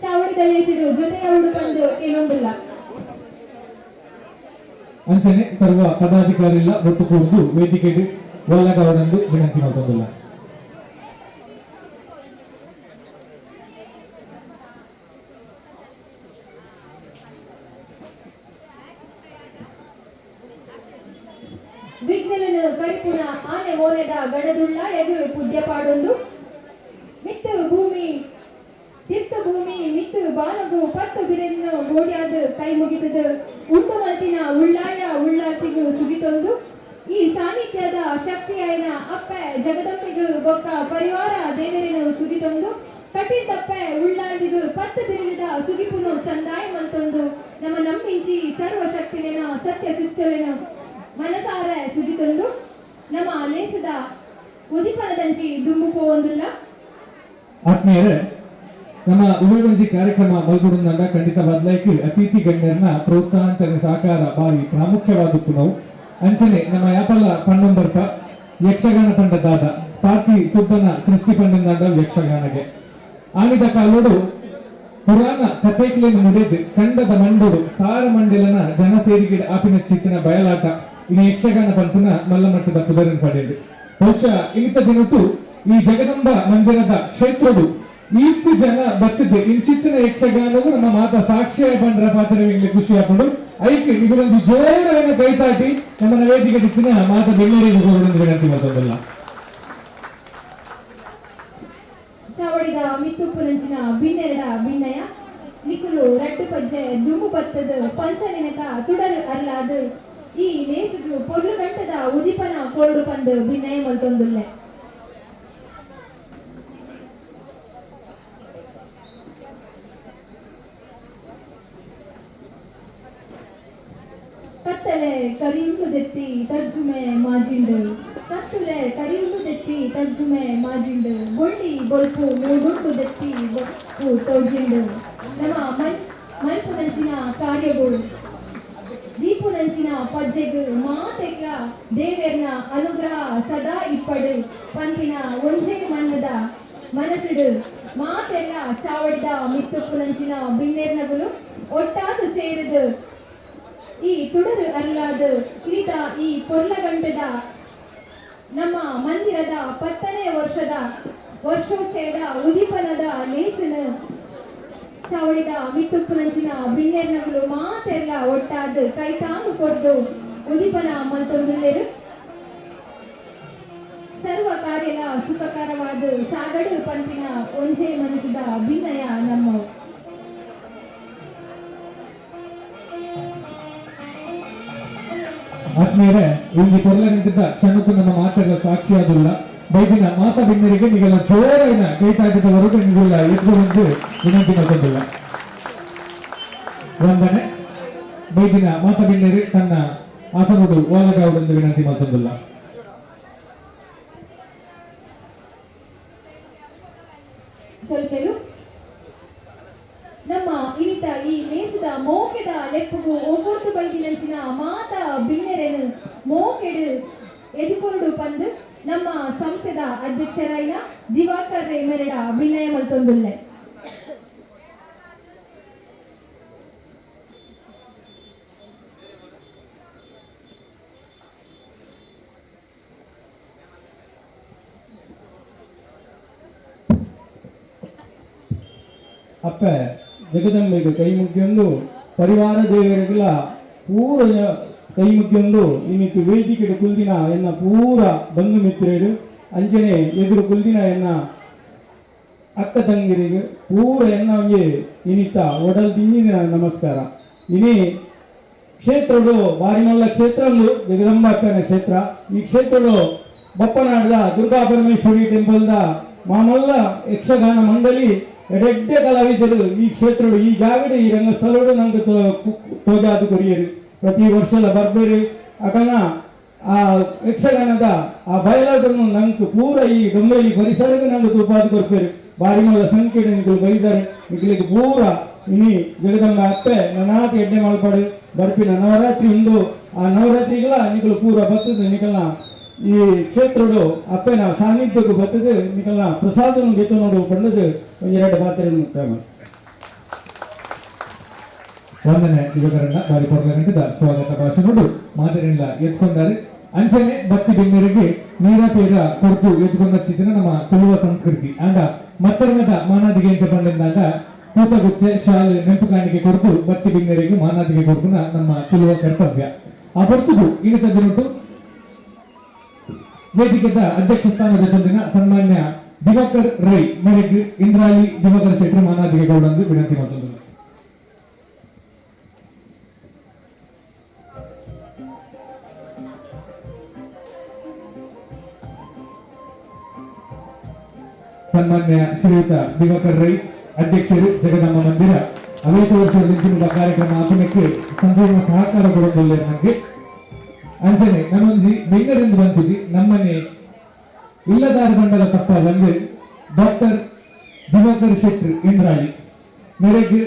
ಚಾವಡಿದಲ್ಲಿ ಜೊತೆಯವರು ಬಂದು ಏನೊಂದಿಲ್ಲ. ಅಂಚನೆ ಸರ್ವ ಪದಾಧಿಕಾರಿಲ್ಲ ಒಟ್ಟು ಕೂಡುದು ವೇದಿಕೆಗೆ ಒಲ್ಲಗವರೆಂದು ವಿನಂತಿ ಮಾಡ್ತೊಂದಿಲ್ಲ. ವಿಘ್ನಲನು ಕರಿಪುಣ ಆನೆ ಮೋನೆದ ಗಣದುಳ್ಳ ಎದುರು ಪುಡ್ಯ ಪಾಡೊಂದು ಮಿತ್ತು ಭೂಮಿ ತಿತ್ತು ಭೂಮಿ ಮಿತ್ತು ಬಾನಗು ಪತ್ತು ಬಿರೆನ್ನು ಗೋಡ್ಯಾದ ಕೈ ಮುಗಿತದ ಉಂಟು ಮಲ್ತಿನ ಉಳ್ಳಾಯ ಉಳ್ಳಾತಿಗು ಸುಗಿತೊಂದು ಈ ಸಾನ್ನಿಧ್ಯದ ಶಕ್ತಿಯಾಯಿನ ಅಪ್ಪೆ ಜಗದಂಬಿಗು ಬೊಕ್ಕ ಪರಿವಾರ ದೇವರಿನ ಸುಗಿತೊಂದು ಕಟ್ಟಿದ್ದಪ್ಪೆ ಉಳ್ಳಾದಿಗು ಪತ್ತು ಬಿರಿದ ಸುಗಿಪುನು ಸಂದಾಯ ಮಲ್ತೊಂದು ನಮ್ಮ ನಮ್ಮಿಂಚಿ ಸರ್ವಶಕ್ತಿಲಿನ ಸತ್ಯ ಸುತ್ತಲಿನ ಮನಸಾರ ಸುಗಿತೊಂದು ನಮ್ಮ ಲೇಸದ ಉದಿಪನದಂಚಿ ದುಂಬು ಪೋವೊಂದುಲ್ಲ. ಆತ್ಮೀಯರೇ, ನಮ್ಮ ಉಭಯವಂಜಿ ಕಾರ್ಯಕ್ರಮ ಮಲ್ಗುಡುಂದಂಡ ಖಂಡಿತ ಬದಲಾಯಿಕೆ ಅತಿಥಿ ಗಣ್ಯರನ್ನ ಪ್ರೋತ್ಸಾಹ ಸಹಕಾರ ಬಾರಿ ಪ್ರಾಮುಖ್ಯವಾದದ್ದು. ನಾವು ಅಂಚನೆ ನಮ್ಮ ಯಾಪಲ್ಲ ಪಣ್ಣಂಬರ್ಪ ಯಕ್ಷಗಾನ ತಂಡದಾದ ಪಾರ್ತಿ ಸುಬ್ಬನ ಸೃಷ್ಟಿ ಪಂಡಂದಾಂಡ ಯಕ್ಷಗಾನಗೆ ಆನಿದ ಕಾಲೋಡು ಪುರಾಣ ಕಥೆಕ್ಲೇನು ಮುಡಿದು ಕಂಡದ ಮಂಡೋಡು ಸಾರ ಮಂಡಲನ ಜನ ಸೇರಿಗೆ ಆಪಿನ ಚಿತ್ತಿನ ಬಯಲಾಟ ಇನ್ನು ಯಕ್ಷಗಾನ ಪಂಪುನ ಮಲ್ಲ ಮಟ್ಟದ ಪುದರನ್ ಪಡೆದು ಬಹುಶಃ ಇನ್ನಿತ ದಿನಟ್ಟು ಈ ಜಗದಂಬ ಮಂದಿರದ ಕ್ಷೇತ್ರಡು ಈತ್ ಜನ ಬತ್ತಿದ್ದೆ ಇಂಚಿತ್ತಿನ ಯಕ್ಷಗಾನವು ನಮ್ಮ ಮಾತಾ ಸಾಕ್ಷಿಯ ಪಂಡ್ರ ಪಾತ್ರಗಳಿಗೆ ಖುಷಿ ಹಾಕೊಂಡು ಐಕ್ ನಿಗುಲೊಂದು ಜೋರಾದ ಕೈತಾಟಿ ನಮ್ಮ ವೇದಿಕೆ ದಿಕ್ಕಿನ ಮಾತಾ ಬೆಳ್ಳರಿಗೆ ಹೋಗೋದು ವಿನಂತಿ ಮಾಡ್ತದಲ್ಲ. ಚಾವಡಿದ ಮಿತ್ತುಪ್ಪುನಂಚಿನ ಬಿನ್ನೆರಡ ಬಿನ್ನಯ ನಿಕುಲು ರಡ್ಡು ಪಜ್ಜೆ ದುಂಬು ಬತ್ತದ ಪಂಚನೆನಕ ತುಡರು ಅರ್ಲಾದ್ ಈ ಲೇಸುಗು ಪೊರ್ಲು ಗಂಟದ ಉದಿಪನ ಕೊರಡು ಪಂದು ಬಿನ್ನಯ ಮಲ್ತೊಂದುಲ್ಲೆ. ಕತ್ತಲೆ ಕರಿಯುಂಡು ದೆತ್ತಿ ತರ್ಜುಮೆ ಮಾಜಿಂಡು, ಕತ್ತಲೆ ಕರಿಯುಂಡು ದೆತ್ತಿ ತರ್ಜುಮೆ ಮಾಜಿಂಡು, ಬೊಳ್ಳಿ ಬೊಲ್ಪು ಮೂಡುಂಡು ದೆತ್ತಿ ಬೊಲ್ಪು ತೋಜಿಂಡು. ನಮ್ಮ ಮಲ್ಪುನಂಚಿನ ಕಾರ್ಯಗಳು ದೀಪುನಂಚಿನ ಪಜ್ಜೆಗು ಮಾತೆಗ್ಲ ದೇವೆರ್ನ ಅನುಗ್ರಹ ಸದಾ ಇಪ್ಪಡು ಪನ್ಪಿನ ಒಂಜೆ ಮನ್ನದ ಮನಸ್ಸಿಡು ಮಾತೆಲ್ಲ ಚಾವಡಿದ ಮಿತ್ತುಪ್ಪುನಂಚಿನ ಬಿನ್ನೆರ್ನಗುಲು ಒಟ್ಟಾದ ಸೇರಿದು ಈ ತುಡರು ಅರ್ಲಾದ ಇರಿತ ಈ ಪೊರ್ಲಗಂಟದ ನಮ್ಮ ಮಂದಿರದ 10ನೇ ವರ್ಷದ ವರ್ಷೋಚ್ಚಯದ ಉದೀಪನದ ಲೇಸಿನ ಚಾವಡಿದ ಮಿತ್ತುಪ್ಪುನಂಚಿನ ಬಿನ್ನೆರ್ನಗುಲು ಮಾತೆಲ್ಲ ಒಟ್ಟಾದ ಕೈತಾಂಗು ಕೊರ್ದು ಉದೀಪನ ಮಲ್ತೊಂದುಲ್ಲೆರು. ಸರ್ವ ಕಾರ್ಯಲ ಸುಖಕರವಾದ ಸಾಗಡು ಪಂಪಿನ ಒಂಜೆ ಮನಸ್ಸಿದ ಬಿನ್ನಯ ನಮ್ಮ. ಆತ್ಮೀಯರೇ, ಇಲ್ಲಿ ಕೊರಲ ನಿಂತಿದ್ದ ಕ್ಷಣಕ್ಕೂ ನಮ್ಮ ಮಾತೆಗಳ ಸಾಕ್ಷಿಯಾದಿಲ್ಲ. ಬೈದಿನ ಮಾತಾ ಬಿನ್ನರಿಗೆ ನೀವೆಲ್ಲ ಜೋರಾಗಿನ ಕೈತಾಕಿದವರೆಗೂ ನೀವೆಲ್ಲ ಎದ್ದು ಬಂದು ವಿನಂತಿ ಮಾಡ್ಕೊಂಡಿಲ್ಲ. ವಂದನೆ. ಬೈದಿನ ಮಾತಾ ಬಿನ್ನರಿ ತನ್ನ ಆಸನದು ಓಲಗಾವುದೆಂದು ವಿನಂತಿ ಮಾಡ್ಕೊಂಡಿಲ್ಲ. ಸ್ವಲ್ಪಲು ನಮ್ಮ ಇನಿತ ಈ ಲೇಸದ ಮೋಕೆದ ಲೆಪ್ಪುಗು ಒಬ್ಬೊರ್ತು ಬೈದಿನಂಚಿನ ಮಾತಾ ಬಿನ್ನೆರೆನು ಮೋಕೆಡು ಎದುಕೊರಡು ಪಂದು ನಮ್ಮ ಸಂಸ್ಥೆದ ಅಧ್ಯಕ್ಷರಾಯಿನ ದಿವಾಕರ್ ರೈ ಮೆರಡ ವಿನಯ ಮಲ್ತೊಂದುಲ್ಲೆ. ಅಪ್ಪ ಜಗದಂಬೆಗೆ ಕೈ ಮುಗಿಯೊಂದು ಪರಿವಾರ ದೇವರಿಗೆಲ್ಲ ಪೂರ ಕೈ ಮುಗಿಯೊಂದು ಇನ್ನಿತ್ತು ವೇದಿಕೆ ಕುಲ್ದಿನ ಎನ್ನ ಪೂರ ಬಂಧು ಮಿತ್ರರು ಅಂಜನೆ ಎದುರು ಕುಲ್ದಿನ ಎನ್ನ ಅಕ್ಕ ತಂಗಿರಿಗೆ ಪೂರ ಎನ್ನ ಒಂಜಿ ಇನಿತ ಒಡಲ್ ತಿಂಜಿದಿನ ನಮಸ್ಕಾರ. ಇನಿ ಕ್ಷೇತ್ರಡು ಬಾರಿಮಲ್ಲ ಕ್ಷೇತ್ರ ಒಂದು ಜಗದಂಬಾಕ್ಕನ ಕ್ಷೇತ್ರ. ಈ ಕ್ಷೇತ್ರಡು ಬಪ್ಪನಾಡ್ದ ದುರ್ಗಾ ಪರಮೇಶ್ವರಿ ಟೆಂಪಲ್ದ ಮಾಮಲ್ಲ ಯಕ್ಷಗಾನ ಮಂಡಳಿ ಎಡೆಡ್ಡೆ ಕಲಾವಿದರು ಈ ಕ್ಷೇತ್ರಡು ಈ ಜಾಗಡೆ ಈ ರಂಗಸ್ಥಳಡು ನಂಗೆ ತೋಜಾದು ಕೊರಿಯರು ಪ್ರತಿ ವರ್ಷಲ ಬರ್ಬೇರು. ಅಕಲ್ನ ಆ ಯಕ್ಷಗಾನದ ಆ ಬಯಲಾಟನ್ನು ನಂಗೆ ಪೂರ ಈ ಡೊಂಬೇಲಿ ಪರಿಸರಕ್ಕೆ ನಂಗೆ ತೂಪಾದು ಕೊರ್ಪೇರು. ಬಾರಿಮಲ್ಲ ಸಂಖ್ಯೆ ನಿಂಕುಲು ಬೈದಾರೆ ನಿಕ್ಲಿಗೆ ಪೂರ ಇನಿ ಜಗದಂಬ ಅಪ್ಪೆ ನನಾತಿ ಎಡ್ಡೆ ಮಲ್ಪಾಡು ಬರ್ಪಿನ ನವರಾತ್ರಿ ಉಂಡು. ಆ ನವರಾತ್ರಿಗಳ ನಿಕಲು ಪೂರ ಬತ್ತದ ನಿಕಲ್ನ ಈ ಕ್ಷೇತ್ರಡು ಅಪ್ಪೆನ ಸಾನ್ನಿಧ್ಯಕ್ಕೂ ಬರ್ತದೆ ನಿಕಲ್ನ ಪ್ರಸಾದನು ಗೆತ್ತು ನೋಡು ಪಂಡದು ಒಂದೆರಡು ಪಾತ್ರೆ ಮುಕ್ತಾಯ. ವಂದನೆ ಯುವಕರನ್ನ ಬಾರಿ ಕೊಡಲಾಗಿದ್ದ ಸ್ವಾಗತ ಭಾಷಣ ಮಾದರಿಲ್ಲ ಎತ್ಕೊಂಡಾರೆ. ಅಂಚನೆ ಬತ್ತಿ ಬಿನ್ನರಿಗೆ ನೀರ ಪೇರ ಕೊರ್ದು ಎತ್ಕೊಂಡ ಚಿತ್ರ ನಮ್ಮ ತುಳುವ ಸಂಸ್ಕೃತಿ ಅಂಡ ಮತ್ತರ್ಮದ ಮಾನಾದಿಗೆ ಎಂಚ ಪಂಡಂದಾಗ ಕೂತಗುಚ್ಚೆ ಶಾಲೆ ನೆಂಪು ಕಾಣಿಕೆ ಕೊರ್ದು ಬತ್ತಿ ಬಿನ್ನರಿಗೆ ಮಾನಾದಿಗೆ ಕೊರ್ದುನ ನಮ್ಮ ತುಳುವ ಕರ್ತವ್ಯ. ಆ ಬರ್ತುಗು ಇನಿತ ದಿನಟ್ಟು ವೇದಿಕೆದ ಅಧ್ಯಕ್ಷ ಸ್ಥಾನದ ಬಂದಿನ ಸನ್ಮಾನ್ಯ ದಿವಾಕರ್ ರೈ ಮೇರೆಗೆ ಇಂದ್ರಾಳಿ ದಿವಾಕರ್ ಶೆಟ್ಟರ್ ಮಾನಾದಿಗೆ ಗೌಡಂದು ವಿನಂತಿ ಮಾಡ್ತದ್ದು. ಸನ್ಮಾನ್ಯ ಶ್ರೀಯುತ ದಿವಾಕರ್ ರೈ ಅಧ್ಯಕ್ಷರು ಜಗದಾಂಬ ಮಂದಿರ ಅನೇಕ ವರ್ಷದಿಂದ ಕಾರ್ಯಕ್ರಮ ಆತನಕ್ಕೆ ಸಂಪೂರ್ಣ ಸಹಕಾರ ಕೊಡೋದಿಲ್ಲ ನಮಗೆ. ಅಂಚನೆ ನನ್ನೊಂಜಿ ಬೆಂಗರಿಂದ ಬಂಪುಜಿ ನಮ್ಮನೆ ಇಲ್ಲದಾರ ಮಂಡಲ ತಪ್ಪ ಬಂದು ಡಾಕ್ಟರ್ ದಿವಾಕರ್ ಶೆಟ್ಟರ್ ಇಂದ್ರಾಳಿ ಮೇರೆಗೆ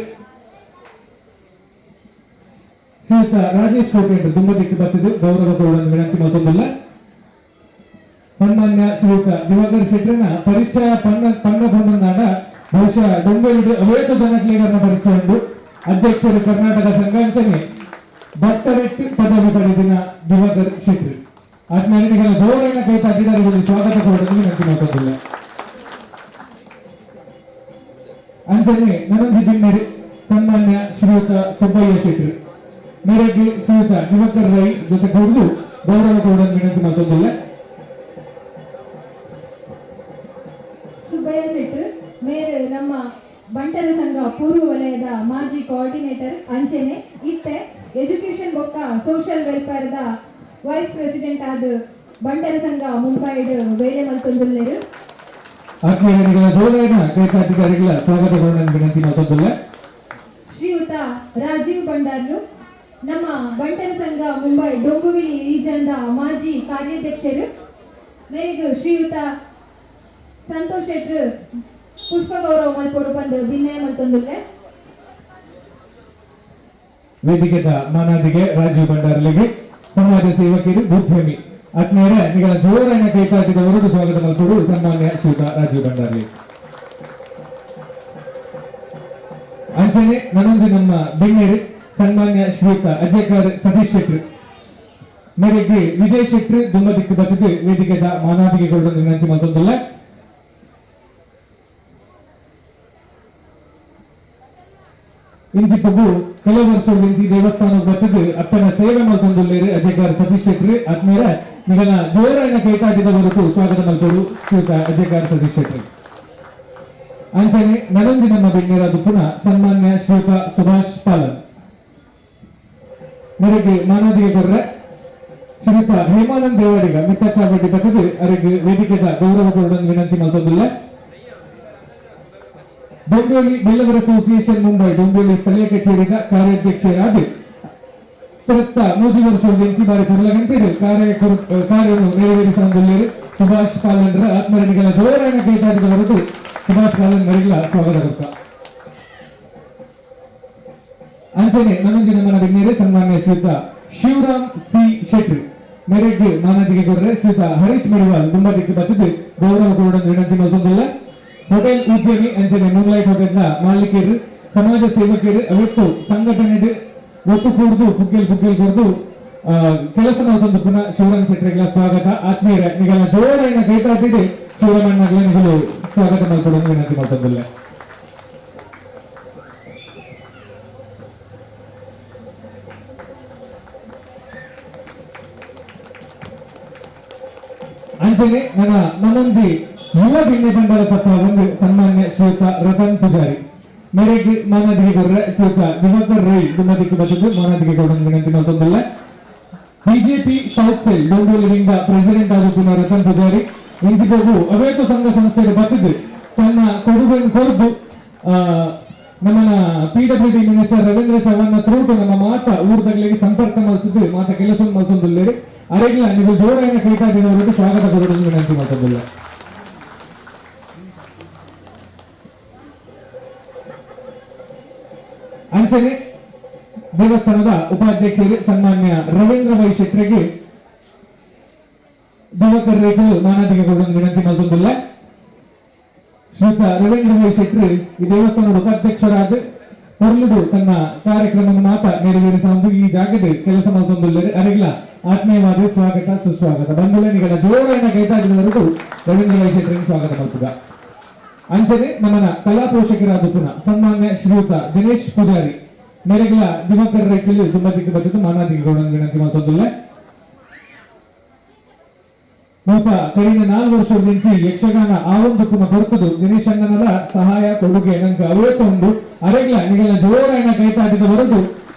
ಶ್ರೀಯುತ ರಾಜೇಶ್ ಕೋಟೆ ದುಂಬದಿಕ್ಕೆ ಬತ್ತಿದ್ದು ಗೌರವ ಕೊಡುವ ವಿನಂತಿ ಮತ್ತೊಂದಿಲ್ಲ. ಸನ್ಮಾನ್ಯ ಶ್ರೀಯುತ ದಿವಾಕರ್ ಶೆಟ್ಟರ್ನ ಪರಿಚಯ ಪಣ್ಣ ಪಣ್ಣ ಪಣ್ಣಂದಾಗ ಬಹುಶಃ ಡೊಂಬೆಲಿಡು ಅವೇತ ಜನಕ್ಲೇಗರ್ನ ಪರಿಚಯ ಉಂಟು. ಅಧ್ಯಕ್ಷರು ಕರ್ನಾಟಕ ಸಂಘಾಂಚನೆ ಡಾಕ್ಟರೇಟ್ ಪದವಿ ಪಡೆದಿನ ದಿವಾಕರ್ ಶೆಟ್ಟರ್ ಆತ್ಮೀಯರಿಗೆ ಜೋರನ್ನ ಕೈ ತಾಕಿದರೆ ಸ್ವಾಗತ ಕೊಡೋದನ್ನು ವಿನಂತಿ ಮಾಡ್ಕೊಂಡಿಲ್ಲ. ಅಂಚನೆ ನನಂಜಿ ಬಿನ್ನೆರ್ ಸನ್ಮಾನ್ಯ ಶ್ರೀಯುತ ಸುಬ್ಬಯ್ಯ ಶೆಟ್ರು ಮೇರೆಗೆ ಶ್ರೀಯುತ ದಿವಾಕರ್ ರೈ ಜೊತೆ ಕೂಡಿದು ಗೌರವ ಕೊಡೋದು ವಿನಂತಿ ಮಲ್ತೊಂದುಲ್ಲೆ. ಸುಬ್ಬಯ್ಯ ಶೆಟ್ರು ಮೇರು ನಮ್ಮ ಬಂಟರ ಸಂಘ ಪೂರ್ವ ವಲಯದ ಮಾಜಿ ಕೋಆರ್ಡಿನೇಟರ್ ಅಂಚೆನೆ ಇತ್ತೆ ಎಜುಕೇಶನ್ ಬೊಕ್ಕ ಸೋಷಿಯಲ್ ವೆಲ್ಫೇರ್ದ ವೈಸ್ ಪ್ರೆಸಿಡೆಂಟ್ ಆದ ಬಂಟರ ಸಂಘ ಮುಂಬೈಡ್ ವೇಲೆ ಮಲ್ತೊಂದುಲ್ಲೆರು. ಆತ್ಮೀಯರಿಗಳ ಜೋರಾಯಿನ ಕೈತಾಟಿಗಾರಿಗಳ ಸ್ವಾಗತ ಕೊಡೋಣ ವಿನಂತಿ ಮಲ್ತೊಂದುಲ್ಲೆ. ಶ್ರೀಯುತ ರಾಜೀವ್ ಭಂಡಾರ್ಲು ನಮ್ಮ ಬಂಟರ ಸಂಘ ಮುಂಬೈ ಡೊಂಬುವಿಲಿ ರೀಜನ್ದ ಮಾಜಿ ಕಾರ್ಯಾಧ್ಯಕ್ಷರು ಮೇರೆಗೆ ಶ್ರೀಯುತ ಸಂತೋಷ್ ಶೆಟ್ರು ಪುಷ್ಪ ಗೌರವ ಮಲ್ಪೊಡು ಪಂದ್ ಬಿನ್ನಯ ಮಲ್ತೊಂದುಲ್ಲೆ. ವೇದಿಕೆದ ಮಾನಾದಿಗೆ ರಾಜೀವ್ ಭಂಡಾರ್ಲಿಗೆ ಸಮಾಜ ಸೇವಕರು ಉದ್ಯಮಿ ಆತ್ಮೀಯರೇ ನಿಗಳ ಜೋರಾಯಿನ ಕೈತಾಟಿದವರೆಗೂ ಸ್ವಾಗತ ಮಲ್ಪೊಡು ಸನ್ಮಾನ್ಯ ಶ್ರೀಯುತ ರಾಜೀವ್ ಭಂಡಾರ್ಲಿ. ಅಂಚನೆ ನನೊಂಜಿ ನಮ್ಮ ಬಿನ್ನೆರು ಸನ್ಮಾನ್ಯ ಶ್ರೀಯುತ ಅಜಯಕರ್ ಸತೀಶ್ ಶೆಟ್ರು ಮೇರೆಗೆ ವಿಜಯ್ ಶೆಟ್ರು ದುಮ್ಮದಿಕ್ಕು ಬತ್ತಿದ್ದು ವೇದಿಕೆದ ಮಾನಾದಿಗೆ ಕೊಡೋದು ವಿನಂತಿ ಮಲ್ತೊಂದುಲ್ಲೆ. ಇಂಚಿಪ್ಪಗು ಕೆಲವು ವರ್ಷ ಇಂಚಿ ದೇವಸ್ಥಾನ ಬತ್ತಿದ್ದು ಅಪ್ಪನ ಸೇವೆ ಮಲ್ತೊಂದುಲ್ಲೇರು ಅಜಯಕರ್ ಸತೀಶ್ ಶೆಟ್ರು. ಆತ್ಮೀಯರ ನಿಗಲ ಜೋರಾಯಿನ ಕೈತಾಟಿದವರೆಗೂ ಸ್ವಾಗತ ಮಲ್ತೊಡು ಶ್ರೀಯುತ ಅಜಯಕರ್ ಸತೀಶ್ ಶೆಟ್ರು. ಅಂಚನೆ ನನೊಂಜಿ ನಮ್ಮ ಬಿನ್ನೆರಾದ ಪುನಃ ಸನ್ಮಾನ್ಯ ಶ್ರೀಯುತ ಸುಭಾಷ್ ಪಾಲನ್ ಮೇರೆಗೆ ಮಾನಾದಿಗೆ ಕೊರ್ರೆ ಶ್ರೀಯುತ ಹೇಮಾನಂದ್ ದೇವಾಡಿಗ ಮಿತ್ತಚಾವಡಿ ಬತ್ತಿದ್ದು ಅರೆಗೆ ವೇದಿಕೆದ ಗೌರವ ಕೊರಡನ್ನು ವಿನಂತಿ ಮಲ್ತೊಂದುಲ್ಲೆ. ಡೊಂಬಿವಲಿ ಬಿಲ್ಲವರ ಅಸೋಸಿಯೇಷನ್ ಮುಂಬೈ ಡೊಂಬಿವಲಿ ಸ್ಥಳೀಯ ಕಚೇರಿದ ಕಾರ್ಯಾಧ್ಯಕ್ಷರಾದ ಪ್ರತ್ತ ಮೂಜಿ ವರ್ಷ ಬೆಂಚಿ ಬಾರಿ ಪುರ್ಲಗಂಟೆಡು ಕಾರ್ಯವನ್ನು ನೆರವೇರಿಸೊಂದುಲ್ಲೇರು ಸುಭಾಷ್ ಪಾಲನ್ರ ಆತ್ಮರಣಿಗಳ ಜೋರಾಯಿನ ಕೈತಾಟಿದ ಹೊರತು ಸುಭಾಷ್ ಪಾಲನ್ ಮರಿಗಳ ಸ್ವಾಗತ ಕೊಡ್ತ. ಅಂಚನೆ ನನೊಂಜಿ ನಮ್ಮನ ಬಿನ್ನೇರೆ ಸನ್ಮಾನ್ಯ ಶ್ರೀಯುತ ಶಿವರಾಮ್ ಸಿ ಶೆಟ್ರು ಮೇರೆಗೆ ಮಾನಾದಿಗೆ ಕೊರ್ರೆ ಶ್ರೀಯುತ ಹರೀಶ್ ಮಡಿವಾಲ್ ದುಂಬದಿಕ್ಕೆ ಬತ್ತಿದ್ದು ಗೌರವ ಕೊರಡನ್ನು ವಿನಂತಿ ಮಲ್ತೊಂದುಲ್ಲೆ. ಹೋಟೆಲ್ ಉದ್ಯಮಿ ಅಂಚನೆ ಮೂನ್ಲೈಟ್ ಹೋಟೆಲ್ನ ಮಾಲೀಕರು ಸಮಾಜ ಸೇವಕರು ಅವತ್ತು ಸಂಘಟನೆ ಒಟ್ಟು ಕೂಡ್ದು ಪುಗ್ಗೆಲ್ ಪುಗ್ಗೆಲ್ ಕೊರ್ದು ಕೆಲಸ ಮಲ್ತೊಂದು ಪುನಃ ಶಿವರಾಮ್ ಶೆಟ್ಟರಿಗಳ ಸ್ವಾಗತ. ಆತ್ಮೀಯರ ನಿಗಲ ಜೋರಾಯಿನ ಕೈತಾಟಿಡು ಶಿವರಾಮಣ್ಣಗಳ ನಿಗಲು ಸ್ವಾಗತ ಮಲ್ಕೊಡನ್ನು ವಿನಂತಿ ಮಲ್ತೊಂದುಲ್ಲೆ. ಅಂಚನೆ ನನ್ನ ನಮ್ಮೊಂಜಿ ಯುವ ಬಿಣ್ಣೆ ಬಂಡಲ ಪಕ್ಕ ಒಂದು ಸನ್ಮಾನ್ಯ ಶ್ರೀಯುತ ರತನ್ ಪೂಜಾರಿ ಮೇರೆಗೆ ಮಾನಾದಿಗೆ ಕೊರ್ರೆ ಶ್ರೀಯುತ ದಿವಾಕರ್ ರೈ ದುಮ್ಮದಿಕ್ಕೆ ಬತ್ತಿದ್ದು ಮಾನಾದಿಗೆ ಕೊಡನ್ನು ವಿನಂತಿ ಮಲ್ತೊಂದುಲ್ಲೆ. BJP south cell Dombivli wing president ಆದ ಪುನಃ ರತನ್ ಪೂಜಾರಿ ಇಂಚಿಗೋಗು ಅವೇತು ಸಂಘ ಸಂಸ್ಥೆಗೆ ಬತ್ತಿದ್ದು ತನ್ನ ಕೊಡುಗೆಯನ್ನು ಕೊರದು ನಮ್ಮನ PWD minister Ravindra Chavan throat ನಮ್ಮ ಮಾತ ಊರ್ದಗಳಿಗೆ ಸಂಪರ್ಕ ಮಲ್ತಿದ್ದು ಮಾತ ಕೆಲಸ ಮಲ್ತೊಂದುಲ್ಲೇರು. ಅರೆಗಿಲ್ಲ ನೀವು ಜೋರಾಯಿನ ಕೈತಾಟಿದವರಿಗೆ ಸ್ವಾಗತ ಕೊಡೋದನ್ನು ವಿನಂತಿ ಮಲ್ತೊಂದುಲ್ಲೆ. ಅಂಚನೆ ದೇವಸ್ಥಾನದ ಉಪಾಧ್ಯಕ್ಷರು ಸನ್ಮಾನ್ಯ ರವೀಂದ್ರ ವೈ ಶೆಟ್ಟರಿಗೆ ದಿವಾಕರ್ ರೇಖಲು ಮಾನಾದಿಗೆ ಕೊಡೋದು ವಿನಂತಿ ಮಲ್ತೊಂದುಲ್ಲೆ. ಶ್ರೀಯುತ ರವೀಂದ್ರ ವೈ ಶೆಟ್ಟರು ಈ ದೇವಸ್ಥಾನದ ಉಪಾಧ್ಯಕ್ಷರಾದ ಹೊರಲುಡು ತನ್ನ ಕಾರ್ಯಕ್ರಮ ಮಾತ ನೆರವೇರಿಸುವ ಈ ಜಾಗದ ಕೆಲಸ ಮಲ್ತೊಂದುಲ್ಲೇರು. ಅರೆಗಿಲ ಆತ್ಮೀಯವಾದ ಸ್ವಾಗತ ಸುಸ್ವಾಗತ ಬಂಧುಗಳ ಜೋರಾಯಿನ ಕೈತಾಟಿದವರೆಗೂ ರವೀಂದ್ರ ವೈ ಶೆಟ್ಟರಿಗೆ ಸ್ವಾಗತ ಮಲ್ತದ. ಅಂಚನೆ ನಮ್ಮನ ಕಲಾ ಪೋಷಕರಾದ ಪುನಃ ಸನ್ಮಾನ್ಯ ಶ್ರೀಯುತ ದಿನೇಶ್ ಪೂಜಾರಿ ಮೇರೆಗಳ ದಿವಾಕರ್ ರೇಖೆಯಲ್ಲಿ ದುಮ್ಮದಿಕ್ಕೆ ಬತ್ತಿದ್ದು ಮಾನಾದಿಗೆ ಗೌಡನ ವಿನಂತಿ ಮಲ್ತೊಂದುಲ್ಲೆ. ಮೂಪ ಕರಿನ 4 ವರ್ಷ నుంచి ಯಕ್ಷಗಾನ ಆ ಒಂದು ಪುನಃ ಬರ್ತದು ದಿನೇಶ್ ಅಣ್ಣನರ ಸಹಾಯ ಕೊಡುಗೆ ನಂಗೆ ಅವತ್ತು ಉಂಡು. ಅರೆಗ್ಲ ನಿಗಲ ಜೋರಾಯಿನ ಕೈತಾಟಿದ ಹೊರತು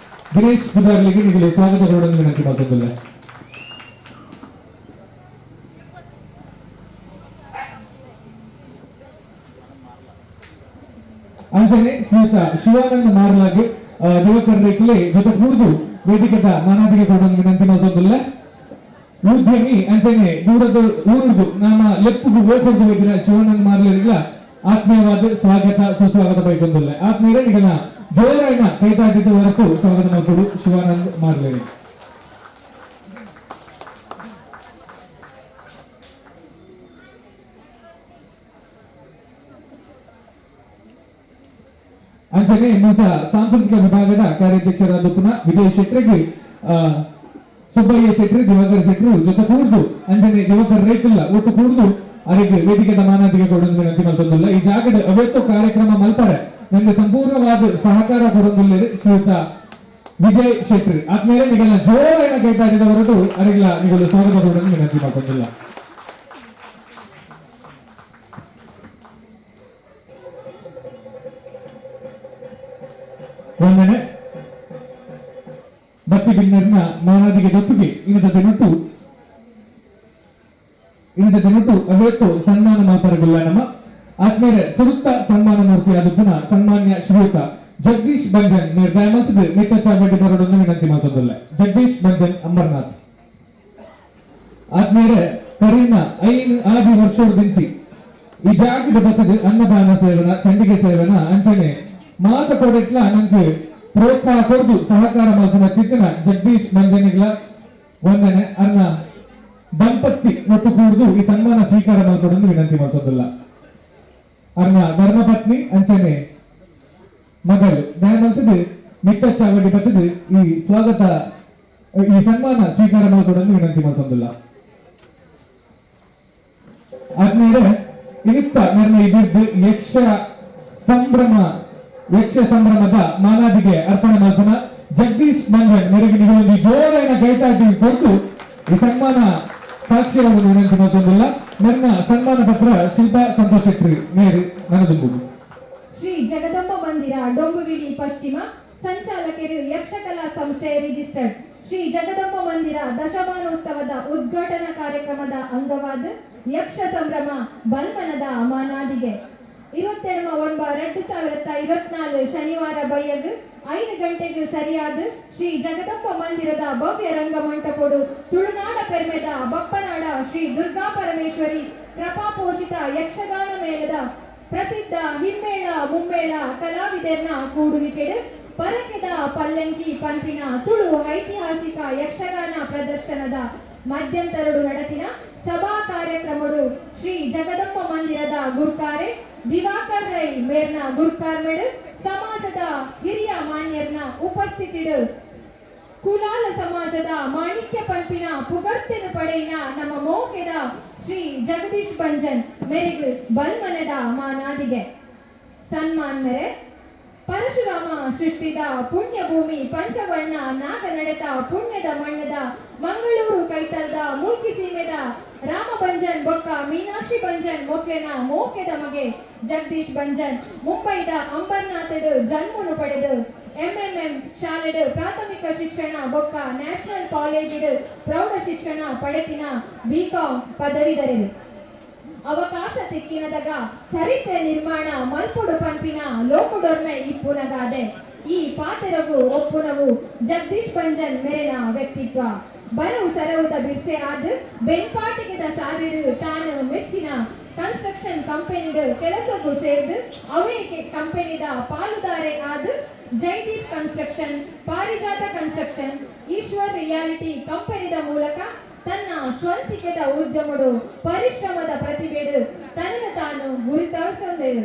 ದಿನೇಶ್ ಪೂಜಾರ್ಲಿಗೆ ನಿಗಲು ಸ್ವಾಗತ ಗೌಡನ ವಿನಂತಿ ಮಲ್ತೊಂದುಲ್ಲೆ. ಅಂಚನೆ ಶ್ರೀಯುತ ಶಿವಾನಂದ ಮಾರ್ಲಾಗ್ ದಿವಾಕರ್ ರೇಖಲೆ ಜೊತೆ ಕೂಡ್ದು ವೇದಿಕೆದ ಮಾನಾದಿಗೆ ಕೊಡೋದು ವಿನಂತಿ ಮಲ್ತೊಂದುಲ್ಲೆ. ಉದ್ಯಮಿ ಅಂಚನೆ ದೂರದ ಊರುದು ನಮ್ಮ ಲೆಪ್ಪುಗು ಓಕೊರ್ದು ಹೋಗಿನ ಶಿವಾನಂದ ಮಾರ್ಲರಿಗಳ ಆತ್ಮೀಯವಾದ ಸ್ವಾಗತ ಸುಸ್ವಾಗತ ಬೈಕೊಂದುಲ್ಲೆ. ಆತ್ಮೀಯರೇ ನಿಗಲ ಜೋರಾಯಿನ ಕೈತಾಟಿದ ಹೊರತು ಸ್ವಾಗತ ಮಲ್ಪೊಡು ಶಿವಾನಂದ್ ಮಾರ್ಲೇರಿ. ಅಂಚನೆ ಮೂತ ಸಾಂಸ್ಕೃತಿಕ ವಿಭಾಗದ ಕಾರ್ಯಾಧ್ಯಕ್ಷರಾದ ಪುನಃ ವಿಜಯ್ ಶೆಟ್ಟರಿಗೆ ಸುಬ್ಬಯ್ಯ ಶೆಟ್ಟರು ದಿವಾಕರ್ ಶೆಟ್ಟರು ಜೊತೆ ಕೂಡ್ದು ಅಂಚನೆ ದಿವಾಕರ್ ರೇಖಲ್ಲ ಒಟ್ಟು ಕೂಡ್ದು ಅವರಿಗೆ ವೇದಿಕೆದ ಮಾನಾದಿಗೆ ಕೊಡೋದು ವಿನಂತಿ ಮಲ್ತೊಂದುಲ್ಲೆ. ಈ ಜಾಗದ ಅವೆತ್ತೋ ಕಾರ್ಯಕ್ರಮ ಮಲ್ಪರೆ ನಂಗೆ ಸಂಪೂರ್ಣವಾದ ಸಹಕಾರ ಕೊರೊಂದುಲ್ಲೆರ್ ಶ್ರೀಯುತ ವಿಜಯ್ ಶೆಟ್ಟಿ. ಆದ್ಮೇಲೆ ನಿಗಲ ಜೋರಾಯಿನ ಕೈತಾಡಿದ ಹೊರಟು ಅರಿಗ್ಲ ನಿಗಲು ಸ್ವಾಗತ ಕೊಡಲು ವಿನಂತಿ ಮಾಡ್ಕೊಂಡಿಲ್ಲ. ವಂದನೆ. ಬತ್ತಿ ಬಿನ್ನರ್ನ ಮಾನಾದಿಗೆ ದೊತ್ತುಗೆ ಇನ್ನದ ದಿನಟ್ಟು ಇನ್ನದ ದಿನಟ್ಟು ಅವತ್ತು ಸನ್ಮಾನ ಮಾತಾಡಗುಲ್ಲ ನಮ್ಮ ಆತ್ಮೇಲೆ ಸುರುತ್ತ ಸನ್ಮಾನ ಮೂರ್ತಿ ಆದ ಸನ್ಮಾನ್ಯ ಶ್ರೀಯುತ ಜಗದೀಶ್ ಬಂಜನ್ ಮೇರ್ ದಯಮಲ್ತದ ಮಿತ್ತ ಚಾವಡಿ ಬರೋಡೊಂದು ವಿನಂತಿ ಮಾತೊಂದುಲ್ಲ. ಜಗದೀಶ್ ಬಂಜನ್ ಅಂಬರ್ನಾಥ್. ಆತ್ಮೇಲೆ ಕರೀನ 5 ವರ್ಷದಿಂಚಿ ಈ ಜಾಗದ ಬತ್ತದ ಅನ್ನದಾನ ಸೇವನ, ಚಂಡಿಗೆ ಸೇವನ ಅಂಚನೆ ಮಾತ ಕೊಡಟ್ಲ ನಂಗೆ ಪ್ರೋತ್ಸಾಹ ಕೊರ್ದು ಸಹಕಾರ ಮಲ್ಪುನ ಚಿಕ್ಕನ ಜಗದೀಶ್ ಮಂಜನಿಗ್ಲ ವಂದನೆ. ಅನ್ನ ದಂಪತಿ ಒಟ್ಟು ಕೂಡ್ದು ಈ ಸನ್ಮಾನ ಸ್ವೀಕಾರ ಮಲ್ಪಡೊಂದು ವಿನಂತಿ ಮಾಡ್ತದಲ್ಲ. ಅರ್ನ ಧರ್ಮಪತ್ನಿ ಅಂಚನೆ ಮಗಳು ದಯಮಲ್ತದ ಮಿತ್ತ ಚಾವಡಿ ಬತ್ತದ ಈ ಸ್ವಾಗತ ಈ ಸನ್ಮಾನ ಸ್ವೀಕಾರ ಮಲ್ಪಡೊಂದು ವಿನಂತಿ ಮಾಡ್ತದಲ್ಲ. ಆದ್ಮೇಲೆ ನಿಮಿತ್ತ ನನ್ನ ಇದಿದ್ದು ಯಕ್ಷ ಸಂಭ್ರಮ ಯಕ್ಷ ಸಂಭ್ರಮದ ಮಾನಾದಿಗೆ ಅರ್ಪಣೆ ಮಲ್ಪನ ಜಗದೀಶ್ ಮಂಜನ್ ಮೇರೆಗೆ ನೀವು ಜೋರಾಯಿನ ಕೈತಾಟಿ ಕೊಟ್ಟು ಈ ಸನ್ಮಾನ ಸಾಕ್ಷಿಯನ್ನು ವಿನಂತಿ ಮಾಡ್ತೊಂದಿಲ್ಲ. ನನ್ನ ಸನ್ಮಾನ ಪತ್ರ ಶಿಲ್ಪಾ ಸಂತೋಷ್ ಶೆಟ್ಟಿ ಮೇರು ನನದುಂಬುದು. ಶ್ರೀ ಜಗದಂಬ ಮಂದಿರ, ಡೊಂಬುವಿಲಿ ಪಶ್ಚಿಮ. ಸಂಚಾಲಕರು ಯಕ್ಷಕಲಾ ಸಂಸ್ಥೆ ರಿಜಿಸ್ಟರ್ಡ್. ಶ್ರೀ ಜಗದಂಬ ಮಂದಿರ ದಶಮಾನೋತ್ಸವದ ಉದ್ಘಾಟನಾ ಕಾರ್ಯಕ್ರಮದ ಅಂಗವಾದ ಯಕ್ಷ ಸಂಭ್ರಮ ಬಲ್ಮನದ ಮಾನಾದಿಗೆ 27/9/2024 ಶನಿವಾರ ಬಯ್ಯಗ್ 5 ಗಂಟೆಗೆ ಸರಿಯಾದ ಶ್ರೀ ಜಗದಂಬ ಮಂದಿರದ ಭವ್ಯ ರಂಗಮಂಟಪೊಡು ತುಳುನಾಡ ಪೆರ್ಮೆದ ಬಪ್ಪನಾಡ ಶ್ರೀ ದುರ್ಗಾ ಪರಮೇಶ್ವರಿ ಕೃಪಾಪೋಷಿತ ಯಕ್ಷಗಾನ ಮೇಳದ ಪ್ರಸಿದ್ಧ ಹಿಮ್ಮೇಳ ಮುಮ್ಮೇಳ ಕಲಾವಿದರ್ನ ಕೂಡುವಿಕೆಡು ಪರಕೆದ ಪಲ್ಲಂಕಿ ಪಂಪಿನ ತುಳು ಐತಿಹಾಸಿಕ ಯಕ್ಷಗಾನ ಪ್ರದರ್ಶನದ ಮಧ್ಯಂತರಡು ನಡತಿನ ಸಭಾ ಕಾರ್ಯಕ್ರಮಡು ಶ್ರೀ ಜಗದಂಬ ಮಂದಿರದ ಗುರ್ಕಾರೆ ದಿವಾಕರ್ ರೈ ಮೇರ್ನ ಗುರ್ಕಾರ್ಮೆಡು ಸಮಾಜದ ಹಿರಿಯ ಮಾನ್ಯರ್ನ ಉಪಸ್ಥಿತಿಡು ಕುಲಾಲ ಸಮಾಜದ ಮಾಣಿಕ್ಯ ಪಂಪಿನ ಪುಗರ್ತೆನು ಪಡೆಯಿನ ನಮ್ಮ ಮೋಕೆದ ಶ್ರೀ ಜಗದೀಶ್ ಬಂಜನ್ ಮೇರೆಗೆ ಬಲ್ಮನದ ಮಾನಾದಿಗೆ ಸನ್ಮಾನ್ ಮೇರೆ ಪರಶುರಾಮ ಸೃಷ್ಟಿದ ಪುಣ್ಯಭೂಮಿ ಪಂಚವರ್ಣ ನಾಗ ನಡೆತ ಪುಣ್ಯದ ಮಣ್ಣದ ಮಂಗಳೂರು ಕೈತಲ್ದ ಮುಲ್ಕಿ ಸೀಮೆದ ರಾಮ ಬಂಜನ್ ಬೊಕ್ಕ ಮೀನಾಕ್ಷಿ ಬಂಜನ್ ಮೊಕ್ಲೆನ ಮೋಕೆದ ಮಗೆ ಜಗದೀಶ್ ಬಂಜನ್ ಮುಂಬೈದ ಅಂಬರ್ನಾಥಡ್ ಜನ್ಮನು ಪಡೆದು ಎಂಎಂಎಂ ಶಾಲೆಡ್ ಪ್ರಾಥಮಿಕ ಶಿಕ್ಷಣ ಬೊಕ್ಕ ನ್ಯಾಷನಲ್ ಕಾಲೇಜಿಡ್ ಪ್ರೌಢ ಶಿಕ್ಷಣ ಪಡೆತಿನ ಬಿಕಾಂ ಪದವೀಧರರು. ಅವಕಾಶ ತಿಕ್ಕಿನದಗ ಚರಿತ್ರೆ ನಿರ್ಮಾಣ ಮಲ್ಪುಡು ಪಂಪಿನ ಲೋಕುಡೊರ್ಮೆ ಇಪ್ಪುನಗಾದೆ ಈ ಪಾತೆರಗು ಒಪ್ಪುನವು ಜಗದೀಶ್ ಬಂಜನ್ ಮೇರೆನ ವ್ಯಕ್ತಿತ್ವ. ಬರವು ಸರವುದ ಬಿರ್ಸೆ ಆದ್ ಬೆನ್ಪಾಟಿಗೆದ ಸಾವಿರು ತಾನು ಮೆಚ್ಚಿನ ಕನ್ಸ್ಟ್ರಕ್ಷನ್ ಕಂಪನಿಡ್ ಕೆಲಸಕ್ಕೂ ಸೇರ್ದು ಅವೇ ಕಂಪನಿದ ಪಾಲುದಾರೆ ಆದ್ Jaideep construction, Parijata construction, Eshwar realty ಕಂಪನಿದ ಮೂಲಕ ತನ್ನ ಸ್ವಂತಿಕೆದ ಉದ್ಯಮಡು ಪರಿಶ್ರಮದ ಪ್ರತಿಭೆಡು ತನ್ನ ತಾನು ಗುರಿತಾಸಂದೇಳು.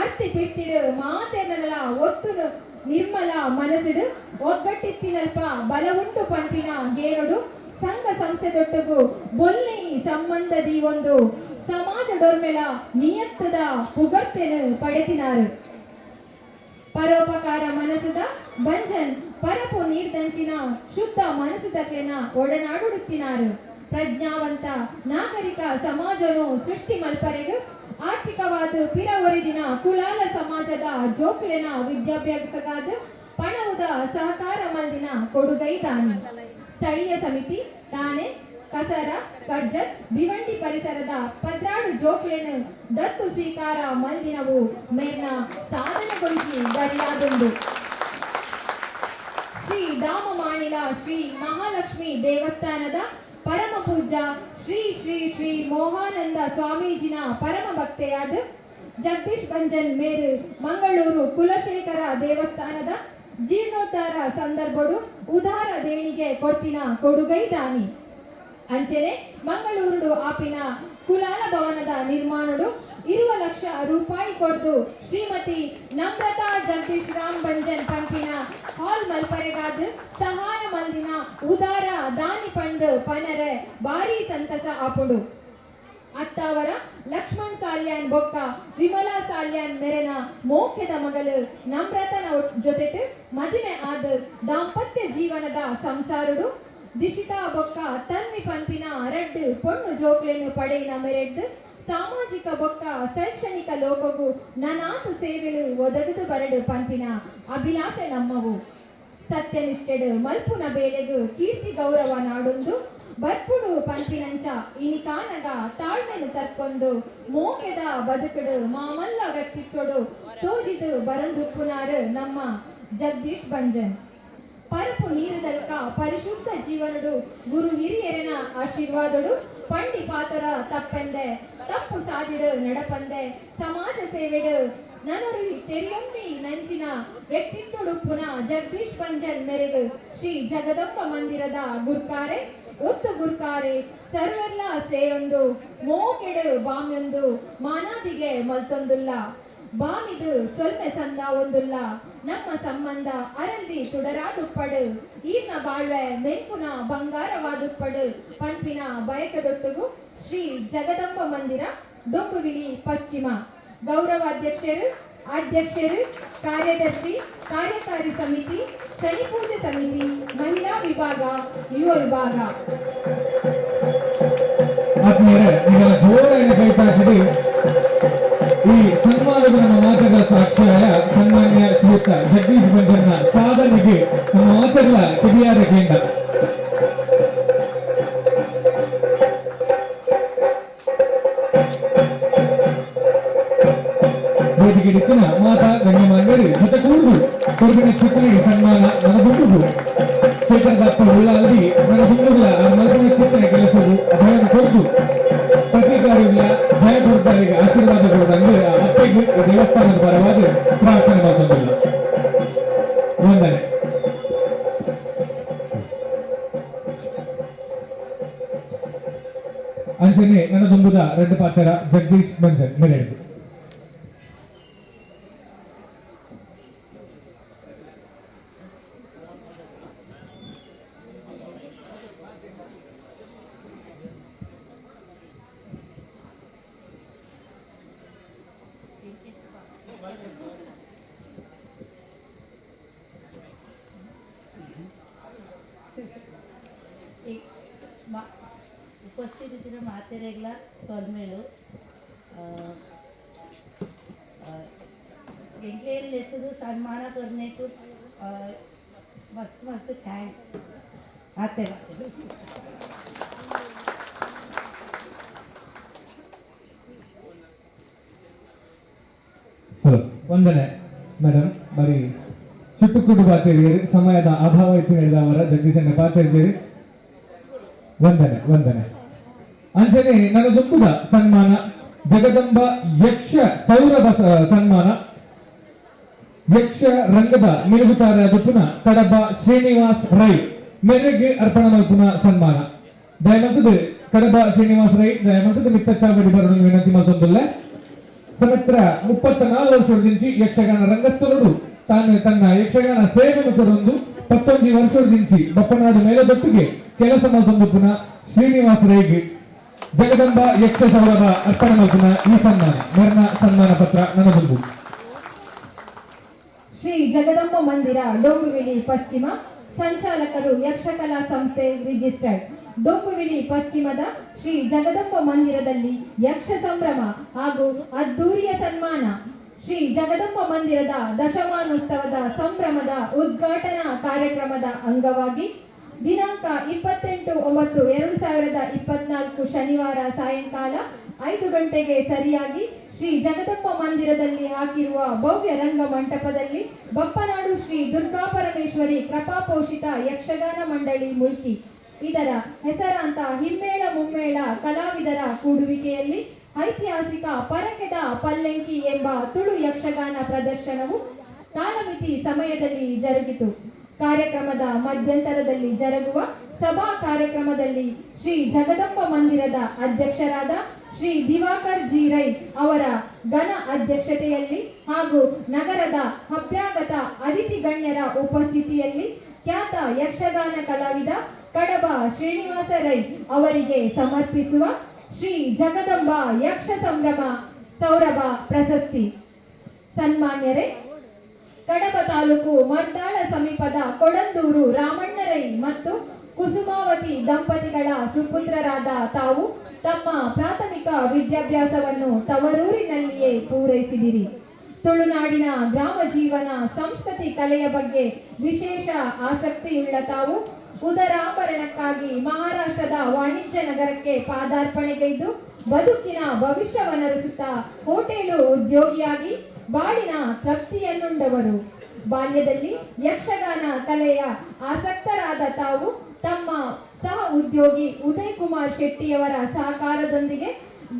ಅರ್ತಿ ಪಿಟ್ಟಿಡು ಮಾತೆನಲ ಒತ್ತುನು ನಿರ್ಮಲ ಮನಸ್ಸಿಡು ಒಗ್ಗಟ್ಟಿತ್ತಿನಲ್ಪ ಬಲವುಂಟು ಪಂಪಿನ ಗೇನುಡು ಸಂಘ ಸಂಸ್ಥೆ ದೊಟ್ಟಗು ಬೊಲ್ನೆ ಸಂಬಂಧದಿ ಒಂದು ಸಮಾಜ ಡೊರ್ಮೆಲ ನಿಯತ್ತದ ಪುಗರ್ತೆನು ಪಡೆತಿನಾರು. ಪರೋಪಕಾರ ಮನಸ್ಸುದ ಬಂಜನ್ ಪರಪು ನೀರ್ದಂಚಿನ ಶುದ್ಧ ಮನಸ್ಸುದಕ್ಲೆನ ಒಡನಾಡುತ್ತಿನಾರು. ಪ್ರಜ್ಞಾವಂತ ನಾಗರಿಕ ಸಮಾಜನು ಸೃಷ್ಟಿ ಮಲ್ಪರೆಗು ಆರ್ಥಿಕವಾದ ಪಿರ ಒರಿದಿನ ಕುಲಾಲ ಸಮಾಜದ ಜೋಕ್ಲೆನ ವಿದ್ಯಾಭ್ಯಾಸಗಾದ ಪಣವುದ ಸಹಕಾರ ಮಲ್ದಿನ ಕೊಡುಗೈದಾನಿ. ಸ್ಥಳೀಯ ಸಮಿತಿ ತಾನೆ ಕಸರ ಕಡ್ಜತ್ ಭಿವಂಡಿ ಪರಿಸರದ 12 ಜೋಕ್ಲೆನು ದತ್ತು ಸ್ವೀಕಾರ ಮಲ್ದಿನವು ಮೇರ್ನ ಸಾಧನೆಗೊಳಿಸಿ ಗರಿಯಾದುಂಡು. ಶ್ರೀ ದಾಮಮಾಣಿಲ ಶ್ರೀ ಮಹಾಲಕ್ಷ್ಮಿ ದೇವಸ್ಥಾನದ ಪರಮ ಪೂಜ್ಯ ಶ್ರೀ ಶ್ರೀ ಶ್ರೀ ಮೋಹಾನಂದ ಸ್ವಾಮೀಜಿನ ಪರಮ ಭಕ್ತೆಯಾದ ಜಗದೀಶ್ ಬಂಜನ್ ಮೇರು ಮಂಗಳೂರು ಕುಲಶೇಖರ ದೇವಸ್ಥಾನದ ಜೀರ್ಣೋದ್ಧಾರ ಸಂದರ್ಭಡು ಉದಾರ ದೇಣಿಗೆ ಕೊಡ್ತಿನ ಕೊಡುಗೈ ದಾನಿ. ಅಂಚನೆ ಮಂಗಳೂರು ಆಪಿನ ಕುಲಾಲ ಭವನದ ನಿರ್ಮಾಣಡು 20 ಲಕ್ಷ ರೂಪಾಯಿ ಕೊಡ್ದು ಶ್ರೀಮತಿ ನಮ್ರತಾ ಜಗದೀಶ್ ರಾಮ್ ಬಂಜನ್ ಪಂಪಿನ ಹಾಲ್ ಮಲ್ಪರೆಗಾದ ಸಹಾಯ ಮಲ್ದಿನ ಉದಾರ ದಾನಿ ಪಂಡ್ ಪನರೆ ಭಾರಿ ಸಂತಸ ಆಪುಂಡು. ಅತ್ತಾವರ ಲಕ್ಷ್ಮಣ್ ಸಾಲ್ಯಾನ್ ಬೊಕ್ಕ ವಿಮಲಾ ಸಾಲ್ಯಾನ್ ಮೆರೆನ ಮೋಕೆದ ಮಗಲು ನಮ್ರತನ ಜೊತೆಟ್ ಮದಿಮೆ ಆದ ದಾಂಪತ್ಯ ಜೀವನದ ಸಂಸಾರುಡು ದಿಶಿತಾ ಬೊಕ್ಕ ತನ್ವಿ ಪನ್ಪಿನ ರಡ್ಡು ಪೊಣ್ಣು ಜೋಕ್ಲೆನು ಪಡೆಯಿನ ಮೆರೆಡ್ದು ಸಾಮಾಜಿಕ ಬೊಕ್ಕ ಶೈಕ್ಷಣಿಕ ಲೋಕಗು ನನಾತ್ ಸೇವೆಲು ಒದಗದು ಬರಡು ಪನ್ಪಿನ ಅಭಿಲಾಷೆ ನಮ್ಮವು. ಸತ್ಯನಿಷ್ಠೆಡು ಮಲ್ಪುನ ಬೇಲೆಗು ಕೀರ್ತಿ ಗೌರವ ನಾಡೊಂದು ಬರ್ಪುಡು ಪನ್ಪಿನಂಚ ಇನಿಕಾನಗ ತಾಳ್ಮೆನು ತರ್ಕೊಂದು ಮೋಕೆದ ಬದುಕುಡು ಮಾಮಲ್ಲ ವ್ಯಕ್ತಿತ್ವಡು ತೋಜಿದು ಬರಂದುಪ್ಪುನಾರು ನಮ್ಮ ಜಗದೀಶ್ ಬಂಜನ್. ಪರಪು ನೀರುದಲ್ಕ ಪರಿಶುದ್ಧ ಜೀವನಡು ಗುರು ಹಿರಿಯರನ ಆಶೀರ್ವಾದಡು ಪಂಡಿ ಪಾತರ ತಪ್ಪೆಂದೆ ತಪ್ಪು ಸಾದಿಡು ನಡಪಂದೆ ಸಮಾಜ ಸೇವೆಡು ನನರು ತೆರಿಯೊಮ್ಮಿ ನಂಚಿನ ವ್ಯಕ್ತಿತ್ವಡುಪ್ಪುನ ಜಗದೀಶ್ ಬಂಜನ್ ಮೆರೆದು ಶ್ರೀ ಜಗದಂಬ ಮಂದಿರದ ಗುರ್ಕಾರೆ ಒತ್ತು ಗುರ್ಕಾರೆ ಸರ್ವೆಲ್ಲ ಸೇರೊಂದು ಮೋಕೆಡು ಬಾಮ್ಯೊಂದು ಮಾನಾದಿಗೆ ಮಲ್ತೊಂದುಲ್ಲ ಬಾಮಿದು ಸೊಲ್ಮೆ ಸಂದ ಒಂದುಲ್ಲ ನಮ್ಮ ಸಂಬಂಧ ಅರಲ್ದಿ ತುಡರಾದುಪ್ಪಡು ಈರ್ನ ಬಾಳ್ವೆ ಮೆಂಕುನ ಬಂಗಾರವಾದುಪ್ಪಡು ಪನ್ಪಿನ ಬಯಕದೊಟ್ಟುಗು ಶ್ರೀ ಜಗದಂಬ ಮಂದಿರ ಡೊಂಬುವಿಲಿ ಪಶ್ಚಿಮ. ಗೌರವಾಧ್ಯಕ್ಷರು, ಅಧ್ಯಕ್ಷರು, ಕಾರ್ಯದರ್ಶಿ, ಕಾರ್ಯಕಾರಿ ಸಮಿತಿ, ಶನಿ ಪೂಜೆ ಸಮಿತಿ, ಮಹಿಳಾ ವಿಭಾಗ, ಯುವ ವಿಭಾಗ. ಆತ್ಮೀಯರೇ, ನೀವೆಲ್ಲ ಜೋರಾಗಿ ಕೈ ತಾಕಿಡಿ. ಈ ಸನ್ಮಾನದ ನಮ್ಮ ಮಾತುಗಳ ಸಾಕ್ಷ್ಯ ಸನ್ಮಾನ್ಯ ಶ್ರೀಯುತ ಜಗದೀಶ್ ಬಂಜನ್ನ ಸಾಧನೆಗೆ ನಮ್ಮ ಮಾತುಗಳ ಕಿವಿಯಾದ ಕೇಂದ್ರ. ವೇದಿಕೆ ಮಾತಾ ಗಣ್ಯಮಾನ್ಯರು ಜೊತೆ ಕೂಡುದು ಕೊರಗಿನ ಚಿತ್ರನಿಗೆ ಸನ್ಮಾನ ನನ್ನ ಹುಟ್ಟುದು ಕ್ಷೇತ್ರದ ಉಳ್ಳಾಲದಿ ನನ್ನ ಹುಟ್ಟುಗಳ ಮಲ್ಪನ ಚಿತ್ರನ ಕೆಲಸವು ಅಭಯನ ಕೊರದು ಪ್ರತಿಕಾರಿಗಳ ಜಯ ಕೊಡ್ತಾರಿಗೆ ಆಶೀರ್ವಾದ ಕೊಡದಂಗೆ ಅತ್ತೆಗೆ ದೇವಸ್ಥಾನದ ಪರವಾಗಿ ಪ್ರಾರ್ಥನೆ ಮಾಡ್ಕೊಂಡಿಲ್ಲ. ವಂದನೆ. ಅಂಚನೆ ನನ್ನ ದುಂಬುದ ರೆಡ್ಡು ಪಾತ್ರ ಜಗದೀಶ್ ಬಂಜನ್ ಮೇಲೆ. ಉಪಸ್ಥಿತಿನ ಮಾತೆರೆಗ್ಲ ಸೊಲ್ಮೇಲು ಎಂಕ್ಲೇನ್ ಲೆತ್ತದು ಸನ್ಮಾನ करनेक मस्त मस्त thanks आते. ಹಲೋ, ವಂದನೆ ಮೇಡಮ್. ಬರೀ ಚುಟ್ಟುಕುಡು ಪಾತಿರಿ, ಸಮಯದ ಅಭಾವ ಇತ್ತು ಹೇಳಿದ ಅವರ ಜಗದೀಶನ ಪಾತಿರಿದ್ದೀರಿ. ವಂದನೆ ವಂದನೆ. ಅಂಚನೆ ನನ್ನ ದುಂಬುದ ಸನ್ಮಾನ ಜಗದಂಬ ಯಕ್ಷ ಸೌರಭ ಸನ್ಮಾನ ಯಕ್ಷ ರಂಗದ ಮಿನುಗುತಾರ ಪುನಃ ಕಡಬ ಶ್ರೀನಿವಾಸ್ ರೈ ಮೆರೆಗೆ ಅರ್ಪಣ ಮಲ್ಪುನ ಸನ್ಮಾನ. ದಯಮಂತದ ಕಡಬ ಶ್ರೀನಿವಾಸ್ ರೈ ದಯಮಂತದ ಮಿತ್ತಚಾವಡಿ ಬರಲು ವಿನಂತಿ ಮಲ್ತೊಂದುಲ್ಲೆ. ಸಮತ್ರ 34 ವರ್ಷದಿಂಚಿ ಯಕ್ಷಗಾನ ರಂಗಸ್ಥಳಡು ತಾನು ತನ್ನ ಯಕ್ಷಗಾನ ಸೇವೆಯನ್ನು ಕೊರೊಂದು 19 ವರ್ಷದಿಂಚಿ ಬಪ್ಪನಾಡು ಮೇಲದೊಟ್ಟಿಗೆ ಕೆಲಸ ಮಲ್ತೊಂದು ಪುನಃ ಶ್ರೀನಿವಾಸ ರೈಗೆ ಜಗದಂಬ ಯಕ್ಷ ಸೌರಭ ಅರ್ಪಣ ಮಲ್ಪುನ ಈ ಸನ್ಮಾನ ಮೆರ್ನ ಸನ್ಮಾನ ಪತ್ರ ನನಗೊಂದು. ಶ್ರೀ ಜಗದಂಬ ಮಂದಿರ ಡೊಂಬುವಿಲಿ ಪಶ್ಚಿಮ ಸಂಚಾಲಕರು ಯಕ್ಷಕಲಾ ಸಂಸ್ಥೆ ರಿಜಿಸ್ಟರ್ಡ್. ಡೊಂಬುವಿಲಿ ಪಶ್ಚಿಮದ ಶ್ರೀ ಜಗದಂಬ ಮಂದಿರದಲ್ಲಿ ಯಕ್ಷ ಸಂಭ್ರಮ ಹಾಗೂ ಅದ್ದೂರಿಯ ಸನ್ಮಾನ. ಶ್ರೀ ಜಗದಂಬ ಮಂದಿರದ ದಶಮಾನೋತ್ಸವದ ಸಂಭ್ರಮದ ಉದ್ಘಾಟನಾ ಕಾರ್ಯಕ್ರಮದ ಅಂಗವಾಗಿ ದಿನಾಂಕ 28/9/2024 ಶನಿವಾರ ಸಾಯಂಕಾಲ 5 ಗಂಟೆಗೆ ಸರಿಯಾಗಿ ಶ್ರೀ ಜಗದಂಬ ಮಂದಿರದಲ್ಲಿ ಹಾಕಿರುವ ಭವ್ಯ ರಂಗ ಮಂಟಪದಲ್ಲಿ ಬಪ್ಪನಾಡು ಶ್ರೀ ದುರ್ಗಾ ಪರಮೇಶ್ವರಿ ಕೃಪಾಪೋಷಿತ ಯಕ್ಷಗಾನ ಮಂಡಳಿ ಮುಲ್ಕಿ ಇದರ ಹೆಸರಾಂತ ಹಿಮ್ಮೇಳ ಮುಮ್ಮೇಳ ಕಲಾವಿದರ ಕೂಡುವಿಕೆಯಲ್ಲಿ ಐತಿಹಾಸಿಕ ಪರಕೆದ ಪಲ್ಲೆಂಕಿ ಎಂಬ ತುಳು ಯಕ್ಷಗಾನ ಪ್ರದರ್ಶನವು ಕಾಲಮಿತಿ ಸಮಯದಲ್ಲಿ ಜರುಗಿತು. ಕಾರ್ಯಕ್ರಮದ ಮಧ್ಯಂತರದಲ್ಲಿ ಜರುಗುವ ಸಭಾ ಕಾರ್ಯಕ್ರಮದಲ್ಲಿ ಶ್ರೀ ಜಗದಂಬ ಮಂದಿರದ ಅಧ್ಯಕ್ಷರಾದ ಶ್ರೀ ದಿವಾಕರ್ ಜಿ ರೈ ಅವರ ಘನ ಅಧ್ಯಕ್ಷತೆಯಲ್ಲಿ ಹಾಗೂ ನಗರದ ಅಭ್ಯಾಗತ ಅತಿಥಿ ಗಣ್ಯರ ಉಪಸ್ಥಿತಿಯಲ್ಲಿ ಖ್ಯಾತ ಯಕ್ಷಗಾನ ಕಲಾವಿದ ಕಡಬ ಶ್ರೀನಿವಾಸ ರೈ ಅವರಿಗೆ ಸಮರ್ಪಿಸುವ ಶ್ರೀ ಜಗದಂಬ ಯಕ್ಷ ಸಂಭ್ರಮ ಸೌರಭ ಪ್ರಶಸ್ತಿ. ಸನ್ಮಾನ್ಯರೇ, ಕಡಬ ತಾಲೂಕು ಮರ್ದಾಳ ಸಮೀಪದ ಕೊಳಂದೂರು ರಾಮಣ್ಣರೈ ಮತ್ತು ಕುಸುಮಾವತಿ ದಂಪತಿಗಳ ಸುಪುತ್ರರಾದ ತಾವು ತಮ್ಮ ಪ್ರಾಥಮಿಕ ವಿದ್ಯಾಭ್ಯಾಸವನ್ನು ತವರೂರಿನಲ್ಲಿಯೇ ಪೂರೈಸಿದಿರಿ. ತುಳುನಾಡಿನ ಗ್ರಾಮ ಜೀವನ, ಸಂಸ್ಕೃತಿ, ಕಲೆಯ ಬಗ್ಗೆ ವಿಶೇಷ ಆಸಕ್ತಿಯುಳ್ಳ ತಾವು ಉದರಾಭರಣಕ್ಕಾಗಿ ಮಹಾರಾಷ್ಟ್ರದ ವಾಣಿಜ್ಯ ನಗರಕ್ಕೆ ಪಾದಾರ್ಪಣೆಗೈದು ಬದುಕಿನ ಭವಿಷ್ಯವನ್ನರಸುತ್ತಾ ಹೋಟೆಲು ಉದ್ಯೋಗಿಯಾಗಿ ಬಾಳಿನ ತೃಪ್ತಿಯನ್ನುಂಡವರು. ಬಾಲ್ಯದಲ್ಲಿ ಯಕ್ಷಗಾನ ಕಲೆಯ ಆಸಕ್ತರಾದ ತಾವು ತಮ್ಮ ಸಹ ಉದ್ಯೋಗಿ ಉದಯ್ ಕುಮಾರ್ ಶೆಟ್ಟಿಯವರ ಸಹಕಾರದೊಂದಿಗೆ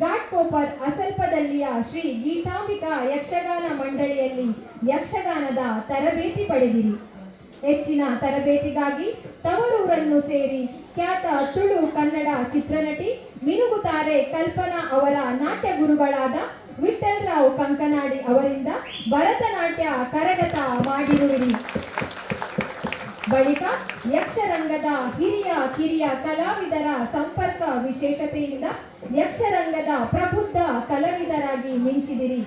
ಘಾಟ್ಕೋಪರ್ ಅಸಲ್ಪದಲ್ಲಿಯ ಶ್ರೀ ಗೀತಾಂಬಿಕಾ ಯಕ್ಷಗಾನ ಮಂಡಳಿಯಲ್ಲಿ ಯಕ್ಷಗಾನದ ತರಬೇತಿ ಪಡೆದಿರಿ. ಹೆಚ್ಚಿನ ತರಬೇತಿಗಾಗಿ ತವರೂರನ್ನು ಸೇರಿ ಖ್ಯಾತ ತುಳು ಕನ್ನಡ ಚಿತ್ರನಟಿ ಮಿನುಗುತಾರೆ ಕಲ್ಪನಾ ಅವರ ನಾಟ್ಯ ಗುರುಗಳಾದ ವಿಠಲ್ ರಾವ್ ಕಂಕನಾಡಿ ಅವರಿಂದ ಭರತನಾಟ್ಯ ಕರಗತ ಮಾಡಿರುವಿರಿ. ಬಳಿಕ ಯಕ್ಷರಂಗದ ಹಿರಿಯ ಕಿರಿಯ ಕಲಾವಿದರ ಸಂಪರ್ಕ ವಿಶೇಷತೆಯಿಂದ ಯಕ್ಷರಂಗದ ಪ್ರಬುದ್ಧ ಕಲಾವಿದರಾಗಿ ಮಿಂಚಿದಿರಿ.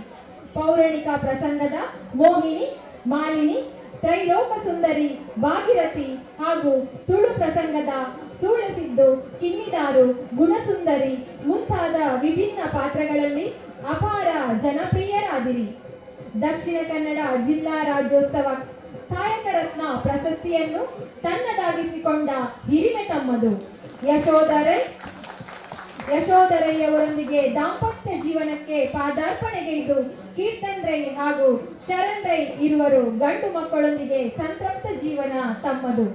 ಪೌರಾಣಿಕ ಪ್ರಸಂಗದ ಮೋಹಿನಿ, ಮಾಲಿನಿ, ತ್ರೈಲೋಕ ಸುಂದರಿ, ಭಾಗಿರಥಿ ಹಾಗೂ ತುಳು ಪ್ರಸಂಗದ ಸೂಳಸಿದ್ದು, ಕಿನ್ನಿದಾರು, ಗುಣಸುಂದರಿ ಮುಂತಾದ ವಿಭಿನ್ನ ಪಾತ್ರಗಳಲ್ಲಿ ಅಪಾರ ಜನಪ್ರಿಯರಾದಿರಿ. ದಕ್ಷಿಣ ಕನ್ನಡ ಜಿಲ್ಲಾ ರಾಜ್ಯೋತ್ಸವ ಕಾಯಕರತ್ನ ಪ್ರಶಸ್ತಿಯನ್ನು ತನ್ನದಾಗಿಸಿಕೊಂಡ ಹಿರಿಮೆ ತಮ್ಮದು. ಯಶೋಧರೈಯವರೊಂದಿಗೆ ದಾಂಪತ್ಯ ಜೀವನಕ್ಕೆ ಪಾದಾರ್ಪಣೆಗೈದು ಕೀರ್ತನ್ ರೈ ಹಾಗೂ ಶರಣ್ ರೈ ಇರುವರು ಗಂಡು ಮಕ್ಕಳೊಂದಿಗೆ ಸಂತೃಪ್ತ ಜೀವನ ತಮ್ಮದು.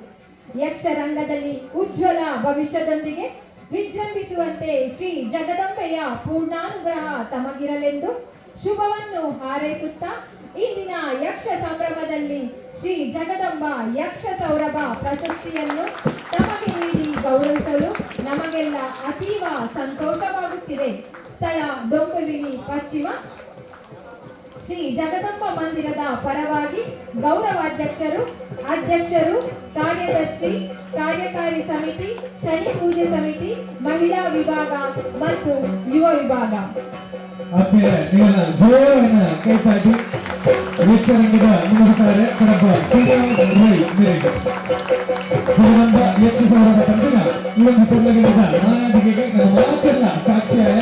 ಯಕ್ಷರಂಗದಲ್ಲಿ ಉಜ್ವಲ ಭವಿಷ್ಯದೊಂದಿಗೆ ವಿಜೃಂಭಿಸುವಂತೆ ಶ್ರೀ ಜಗದಂಬೆಯ ಪೂರ್ಣಾನುಗ್ರಹ ತಮಗಿರಲೆಂದು ಶುಭವನ್ನು ಹಾರೈಸುತ್ತಾ ಇಂದಿನ ಯಕ್ಷ ಸಂಭ್ರಮದಲ್ಲಿ ಶ್ರೀ ಜಗದಂಬ ಯಕ್ಷ ಸೌರಭ ಪ್ರಶಸ್ತಿಯನ್ನು ತಮಗೆ ನೀಡಿ ಗೌರವಿಸಲು ನಮಗೆಲ್ಲ ಅತೀವ ಸಂತೋಷವಾಗುತ್ತಿದೆ. ಸ್ಥಳ ಡೊಂಬಿವಿಲಿ ಪಶ್ಚಿಮ ಶ್ರೀ ಜಗದಂಬ ಮಂದಿರದ ಪರವಾಗಿ ಗೌರವಾಧ್ಯಕ್ಷರು, ಅಧ್ಯಕ್ಷರು, ಕಾರ್ಯದರ್ಶಿ, ಕಾರ್ಯಕಾರಿ ಸಮಿತಿ, ಶನಿ ಪೂಜೆ ಸಮಿತಿ, ಮಹಿಳಾ ವಿಭಾಗ ಮತ್ತು ಯುವ ವಿಭಾಗ. ಯಕ್ಷರಂಗದ ಮುಗಿಸುತ್ತಾರೆ ಕಡಬ ಶ್ರೀನಿವಾಸ ರೈ ಮೇರೆಗೆ. ಜಗದಂಬ ಯಕ್ಷ ಸೌರಭ ಪಂಪಿನ ಈ ಒಂದು ಪೊರ್ಲಗಿರದ ಮಾನಾದಿಗೆಗೆ ನನ್ನ ಮಾತೆಲ್ಲ ಸಾಕ್ಷಿಯಾಯ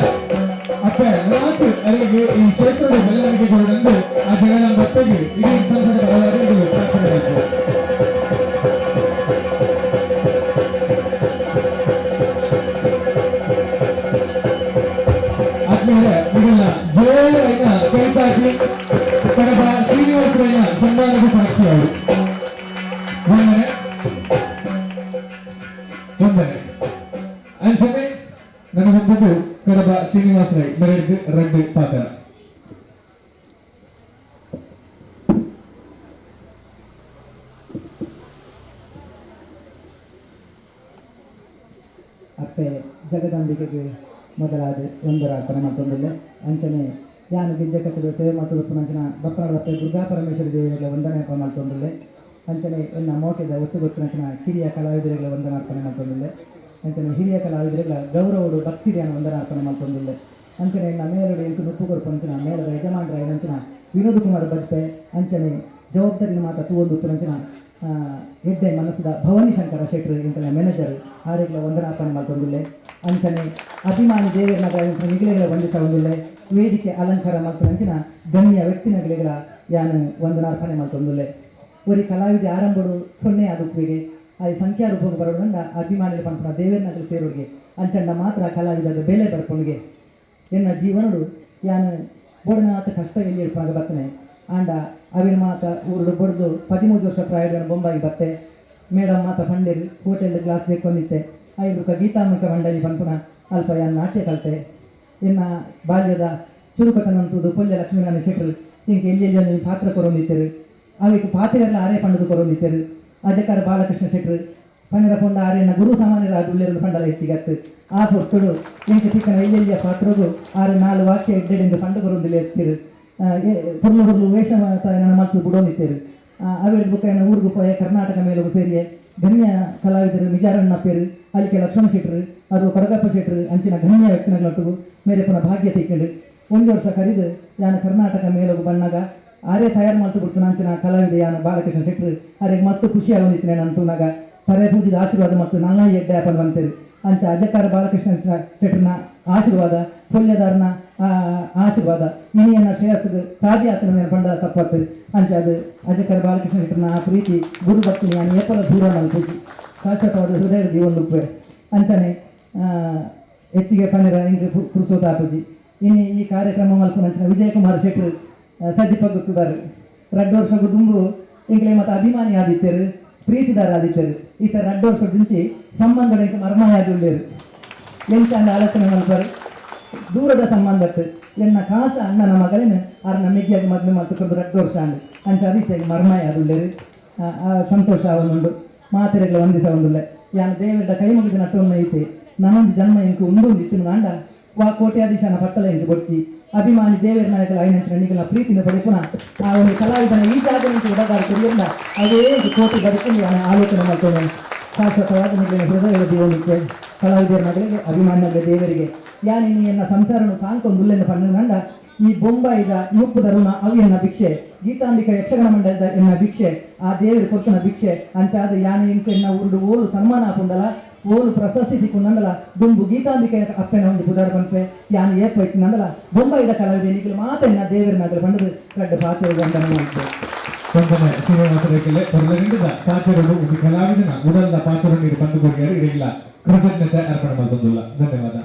ಅಪ್ಪ ನಾಲ್ಕು ಅರಿಗೆ ಈ ಕ್ಷೇತ್ರದ ಬೆಲ್ಲರಿಗೆ ಕೊಡಲೆಂದು ಆ ಜಗದಂಬತ್ತೆಗೆ ಇಡೀ ಸಂಸದ ಪರವಾಗಿ ಪ್ರಾರ್ಥನೆ ಮಾಡ್ತಾರೆ. ಆದ್ಮೇಲೆ ಇದೆಲ್ಲ ಜೋರಾಯಿನ ಕೈತಾಕಿ ಕಡಬ ಶ್ರೀನಿವಾಸರಯ್ಯ ಸನ್ಮಾನದ ಸಾಕ್ಷಿಯಾದರು. ವಂದನೆ ವಂದನೆ. ಅಂಚನೆ ನನಗೊಂದು ಕಡಬ ಶ್ರೀನಿವಾಸ ರೈ ಮೆರೆದು ರಡ್ಡು ಪಾತ್ರ. ಅಪ್ಪೆ ಜಗದಂಬಿಕೆಗೆ ಮೊದಲಾದ ಒಂದರ ಅರ್ಪಣೆ ಮಾಡ್ತೊಂದಿಲ್ಲ. ಅಂಚನೆ ಯಾನು ಗಿಜ್ಜೆ ಕಟ್ಟದ ಸೇವೆ ಮಾಡ್ತದ ಪುನಂಚನ ಬಪ್ಪನಾಡದಪ್ಪೆ ದುರ್ಗಾ ಪರಮೇಶ್ವರಿ ದೇವಿಗಳ ವಂದನೆ ಅರ್ಪಣೆ ಮಾಡ್ತೊಂದಿಲ್ಲ. ಅಂಚನೆ ಎನ್ನ ಮೋಕೆದ ಒತ್ತು ಗೊತ್ತಿನಂಚನ ಕಿರಿಯ ಕಲಾವಿದರುಗಳ ವಂದನೆ ಅರ್ಪಣೆ ಮಾಡ್ತೊಂದಿಲ್ಲ. ಅಂಚನೆ ಹಿರಿಯ ಕಲಾವಿದರುಗಳ ಗೌರವಡು ಭಕ್ತಿದಾನ ವಂದನೆ ಅರ್ಪಣೆ ಮಾಡ್ತೊಂದಿಲ್ಲ. ಅಂಚನೆ ಎನ್ನ ಮೇಲುಡು ಎಂಟು ನುಪ್ಪು ಕೊರ್ಪಂಚನ ಮೇಲದ ಯಜಮಾನರ ಏನಂಚನ ವಿನೋದ್ ಕುಮಾರ್ ಬಜ್ಪೆ ಅಂಚನೆ ಜವಾಬ್ದಾರಿನ ಮಾತ ತೂವೊಂದು ಉಪ್ಪುನಂಚನ ಎಡ್ಡೆ ಮನಸ್ಸದ ಭವಾನಿ ಶಂಕರ ಶೆಟ್ರು ಇಂತನ ಮ್ಯಾನೇಜರ್ ಆರೆಗ್ಲ ವಂದನಾರ್ಪಣೆ ಮಾಡ್ತೊಂದಿಲ್ಲ. ಅಂಚನೆ ಅಭಿಮಾನಿ ದೇವರನಗ ನಿಗಲೆಗಳ ವಂದಿಸೊಂದಿಲ್ಲ. ವೇದಿಕೆ ಅಲಂಕಾರ ಮಾಡ್ತೊಂಚಿನ ಗಣ್ಯ ವ್ಯಕ್ತಿನಗಲಿಗಳ ಯಾನು ವಂದನಾರ್ಪಣೆ ಮಾಡ್ತೊಂದಿಲ್ಲ. ಒರಿ ಕಲಾವಿದೆ ಆರಂಭಡು ಸೊನ್ನೆ ಆದುಪ್ಪಿಗೆ ಆ ಸಂಖ್ಯಾ ರೂಪಕ್ಕೆ ಬರೋದ್ರಿಂದ ಅಭಿಮಾನಿಗಳು ಪನ್ಪುನ ದೇವೇರ್ನಗಲು ಸೇರೋರಿಗೆ ಅಂಚಂಡ ಮಾತ್ರ ಕಲಾವಿದ ಬೆಲೆ ಬರ್ಪುಣಿಗೆ. ಎನ್ನ ಜೀವನಡು ಯಾನು ಬೋಡನಾಥ ಕಷ್ಟ ಎಲ್ಲಿ ಹೇಳ್ಪುನಾಗ ಬರ್ತನೆ ಆಂಡ ಅವಿನ ಮಾತ ಊರುಡು ಬಡ್ದು 13 ವರ್ಷ ಪ್ರಾಯದ ಬೊಂಬಾಯಿ ಬತ್ತೆ. ಮೇಡಮ್ ಮಾತ ಪಂಡೇರು ಹೋಟೆಲ್ ಗ್ಲಾಸ್ ಬೇಕು ಐದು ಗೀತಾಂಬಿಕ ಮಂಡಳಿ ಪನ್ಪುನ ಅಲ್ಪ ಯಾನ್ ನಾಟ್ಯ ಕಲ್ತೆ. ಎನ್ನ ಬಾಲ್ಯದ ಚುರುಕತನಂತುದು ಪೊಲ್ಯ ಲಕ್ಷ್ಮೀನಾರಾಯಣ ಶೆಟ್ರು ಇಂಕೆ ಎಲ್ಲಿ ಎಲ್ಲಿ ಪಾತ್ರ ಕೊರೊಂದಿತ್ತರು ಅವಿಕ್ ಪಾತ್ರೆಲ್ಲ ಆರೇ ಪಂಡದು ಕೊರೊಂದಿತ್ತರು. ಅಜಕಾರ ಬಾಲಕೃಷ್ಣ ಶೆಟ್ರು ಪನ್ನೆರ ಪೊಂಡ ಆರೇನ ಗುರು ಸಾಮಾನ್ಯರ ಉಳ್ಳೆರಡು ಪಂಡಲ ಹೆಚ್ಚಿಗತ್ತು ಆ ಪೊರ್ತುಡು ಇಂಕೆ ಚಿಕ್ಕನ ಎಲ್ಲೆಲ್ಲಿಯ ಪಾತ್ರಗು ಆರು ನಾಲು ವಾಕ್ಯ ಎಡ್ಡೆಡೆಂದು ಪಂಡು ಕೊರೊಂದಿಲ್ಲ ಎತ್ತಿರು ಪೊರ್ಲು ಪೊರ್ಲು ವೇಷ ನನ್ನ ಮಲ್ತು ಬಿಡೋಂದಿತ್ತೇರು. ಅವೆಡ್ ಬುಕ್ಕ ಊರುಗು ಪೋಯೆ ಕರ್ನಾಟಕ ಮೇಲಗು ಸೇರಿಯೆ. ಗಣ್ಯ ಕಲಾವಿದರು ಮಿಜಾರಣ್ಣ ಪೇರು ಅಲ್ಲಿಗೆ ಲಕ್ಷ್ಮಣ ಶೆಟ್ರು ಅದು ಕೊಡಗಪ್ಪ ಶೆಟ್ರು ಅಂಚಿನ ಗಣ್ಯ ವ್ಯಕ್ತಿನಗಳೊಟ್ಟಿಗೂ ಮೇರೆ ಪುನಃ ಭಾಗ್ಯ ತಿಕ್ಕಂಡು ಒಂದು ವರ್ಷ ಕರಿದು ಯಾನು ಕರ್ನಾಟಕ ಮೇಲಗು ಬಣ್ಣಗ ಆರೇ ತಯಾರು ಮಾಡ್ತು ಬಿಡ್ತು ಅಂಚಿನ ಕಲಾವಿದ ಯಾನು ಬಾಲಕೃಷ್ಣ ಶೆಟ್ರು ಆರೆ ಮಸ್ತ್ ಖುಷಿ ಆಗೊಂಡಿತ್ತು ನಾನು ತೂನಾಗ ಪರೆ ಪೂಜಿದ ಆಶೀರ್ವಾದ ಮತ್ತು ನನ್ನ ಎಡ್ಡೆ ಅಪ್ಪನ ಬಂತೇರಿ ಅಂಚ ಅಜಕಾರ ಬಾಲಕೃಷ್ಣ ಶೆಟ್ಟರ್ನ ಆಶೀರ್ವಾದ ಪೊಲ್ಯದಾರನ ಆಶೀರ್ವಾದ ಇನಿಯನ್ನ ಶ್ರೇಯಸ್ಸಿಗೆ ಸಾಧ್ಯ ಆತನ ಪಂಡ ತಪ್ಪತ್ತು ಅಂಚ ಅದು ಅಜಕಾರ ಬಾಲಕೃಷ್ಣ ಶೆಟ್ಟರ್ನ ಆ ಪ್ರೀತಿ ಗುರು ಭಕ್ತಿ ನಾನು ಏಪಲ ದೂರ ಮಲ್ಪೂಜಿ ಶಾಶ್ವತವಾದ ಹೃದಯದ ಜೀವನ ಅಂಚನೆ ಹೆಚ್ಚಿಗೆ ಪನ್ನಿರ ಇಂಕ್ ಕುರುಸೋತ ಆಪುಜಿ ಇನಿ ಈ ಕಾರ್ಯಕ್ರಮ ಮಲ್ಪುನಂಚಿನ ವಿಜಯಕುಮಾರ್ ಶೆಟ್ಟರು ಸಜ್ಜಿಪ ಗೊತ್ತಿದ್ದಾರೆ ರಡ್ಡು ವರ್ಷ ದುಂಬು ಇಂಕ್ಲೆ ಮತ್ತು ಅಭಿಮಾನಿ ಆದಿತ್ಯರು ಪ್ರೀತಿದಾರ ಆದಿತ್ಯರು ಈತ ರಡ್ಡು ವರ್ಷ ದಿಂಚಿ ಸಂಬಂಧ ಮರ್ಮಾಯ ಆದುಳ್ಳೇರು ಎಂಚ ಅಂದ ಆಲೋಚನೆ ಮಲ್ಪರು ದೂರದ ಸಂಬಂಧತ್ತು ಎನ್ನ ಕಾಸ ಅಣ್ಣನ ಮಗಳೇನು ಆರ್ನ ಮಿಗ್ಗಿಯಾಗಿ ಮದುವೆ ಮಾಡ್ತಕೊಂಡು ರಡ್ಡು ವರ್ಷ ಅಂಡು ಅಂಚ ಆದಿತ್ಯಗೆ ಮರ್ಮಾಯ ಆದುಳ್ಳೇರು ಸಂತೋಷ ಅವನುಂಡು ಮಾತೆರೆಗಳ ವಂದಿಸ ಒಂದುಳ್ಳೆ ಯಾನ್ ದೇವರ ಕೈ ಮುಗಿದ ನಟ್ಟೊಮ್ಮೆ ಐತೆ ನಾನೊಂದು ಜನ್ಮ ಇಂಕು ಉಂಡು ಇತ್ತು ನಾಂಡ ವಾ ಕೋಟ್ಯಾಧೀಶನ ಪಟ್ಟಲ ಇಂಕು ಬೊಚ್ಚಿ ಅಭಿಮಾನಿ ದೇವರ ನಾಯಕರ ಐನಂಚಿನ ನಿಗಲ ಪ್ರೀತಿನ ಪಡೆಪುನ ಆ ಒಂದು ಕಲಾವಿದನ ಈ ಜಾಗ ನಿಂತು ಉಡಗಾರ ಕೊರಿಯಲ್ಲ ಅದೇ ಕೋಟಿ ಬದುಕು ನಾನು ಆಲೋಚನೆ ಮಾಡ್ತೇನೆ. ಶಾಶ್ವತವಾದ ನಿಗಲಿನ ಹೃದಯದ ಜೀವನಕ್ಕೆ ಕಲಾವಿದರ ಮಗಳಿಗೆ ಅಭಿಮಾನಿಗಳ ದೇವರಿಗೆ ಯಾನಿ ನೀ ಎನ್ನ ಸಂಸಾರನು ಸಾಂಕೊಂದುಲ್ಲೆಂದು ಪಣ್ಣು ಈ ಬೊಂಬಾಯಿದ ಮುಪ್ಪುದ ಋಣ ಅವು ಎನ್ನ ಭಿಕ್ಷೆ ಗೀತಾಂಬಿಕ ಯಕ್ಷಗಾನ ಮಂಡಲದ ಎನ್ನ ಭಿಕ್ಷೆ ಆ ದೇವರು ಕೊರ್ತನ ಭಿಕ್ಷೆ ಅಂಚಾದ ಯಾನೆ ಇಂಕು ಎನ್ನ ಉರುಡು ಓಲು ಸನ್ಮಾನ ಆಪುಂಡಲ ಓಲು ಪ್ರಶಸ್ತಿ ತಿಕ್ಕು ದುಂಬು ಗೀತಾಂಬಿಕೆ ಅಪ್ಪೆನ ಒಂದು ಬುಧಾರ ಪನ್ಪೆ ಯಾನು ಏಪೈತು ನಂದಲ ಬೊಂಬಾಯಿದ ಕಲಾವಿದ ನಿಖಿಲ್ ಮಾತ ಎನ್ನ ದೇವರ ನಗರ ಪಂಡದು ರಡ್ಡ ಪಾತ್ರ ವಂದನೆ ಮಾಡ್ತೇವೆ. ವಂದನೆ ಶ್ರೀನಿವಾಸರೆಗೆ ಹೊರಲಿಂದ ಪಾತ್ರರು ಒಂದು ಕಲಾವಿದನ ಉಡಲ್ದ ಪಾತ್ರ ನೀರು ಬಂದು ಕೊಟ್ಟಿದ್ದಾರೆ ಇಡೀ ಕೃತಜ್ಞತೆ ಅರ್ಪಣೆ ಮಾಡ್ತೊಂದಿಲ್ಲ. ಧನ್ಯವಾದ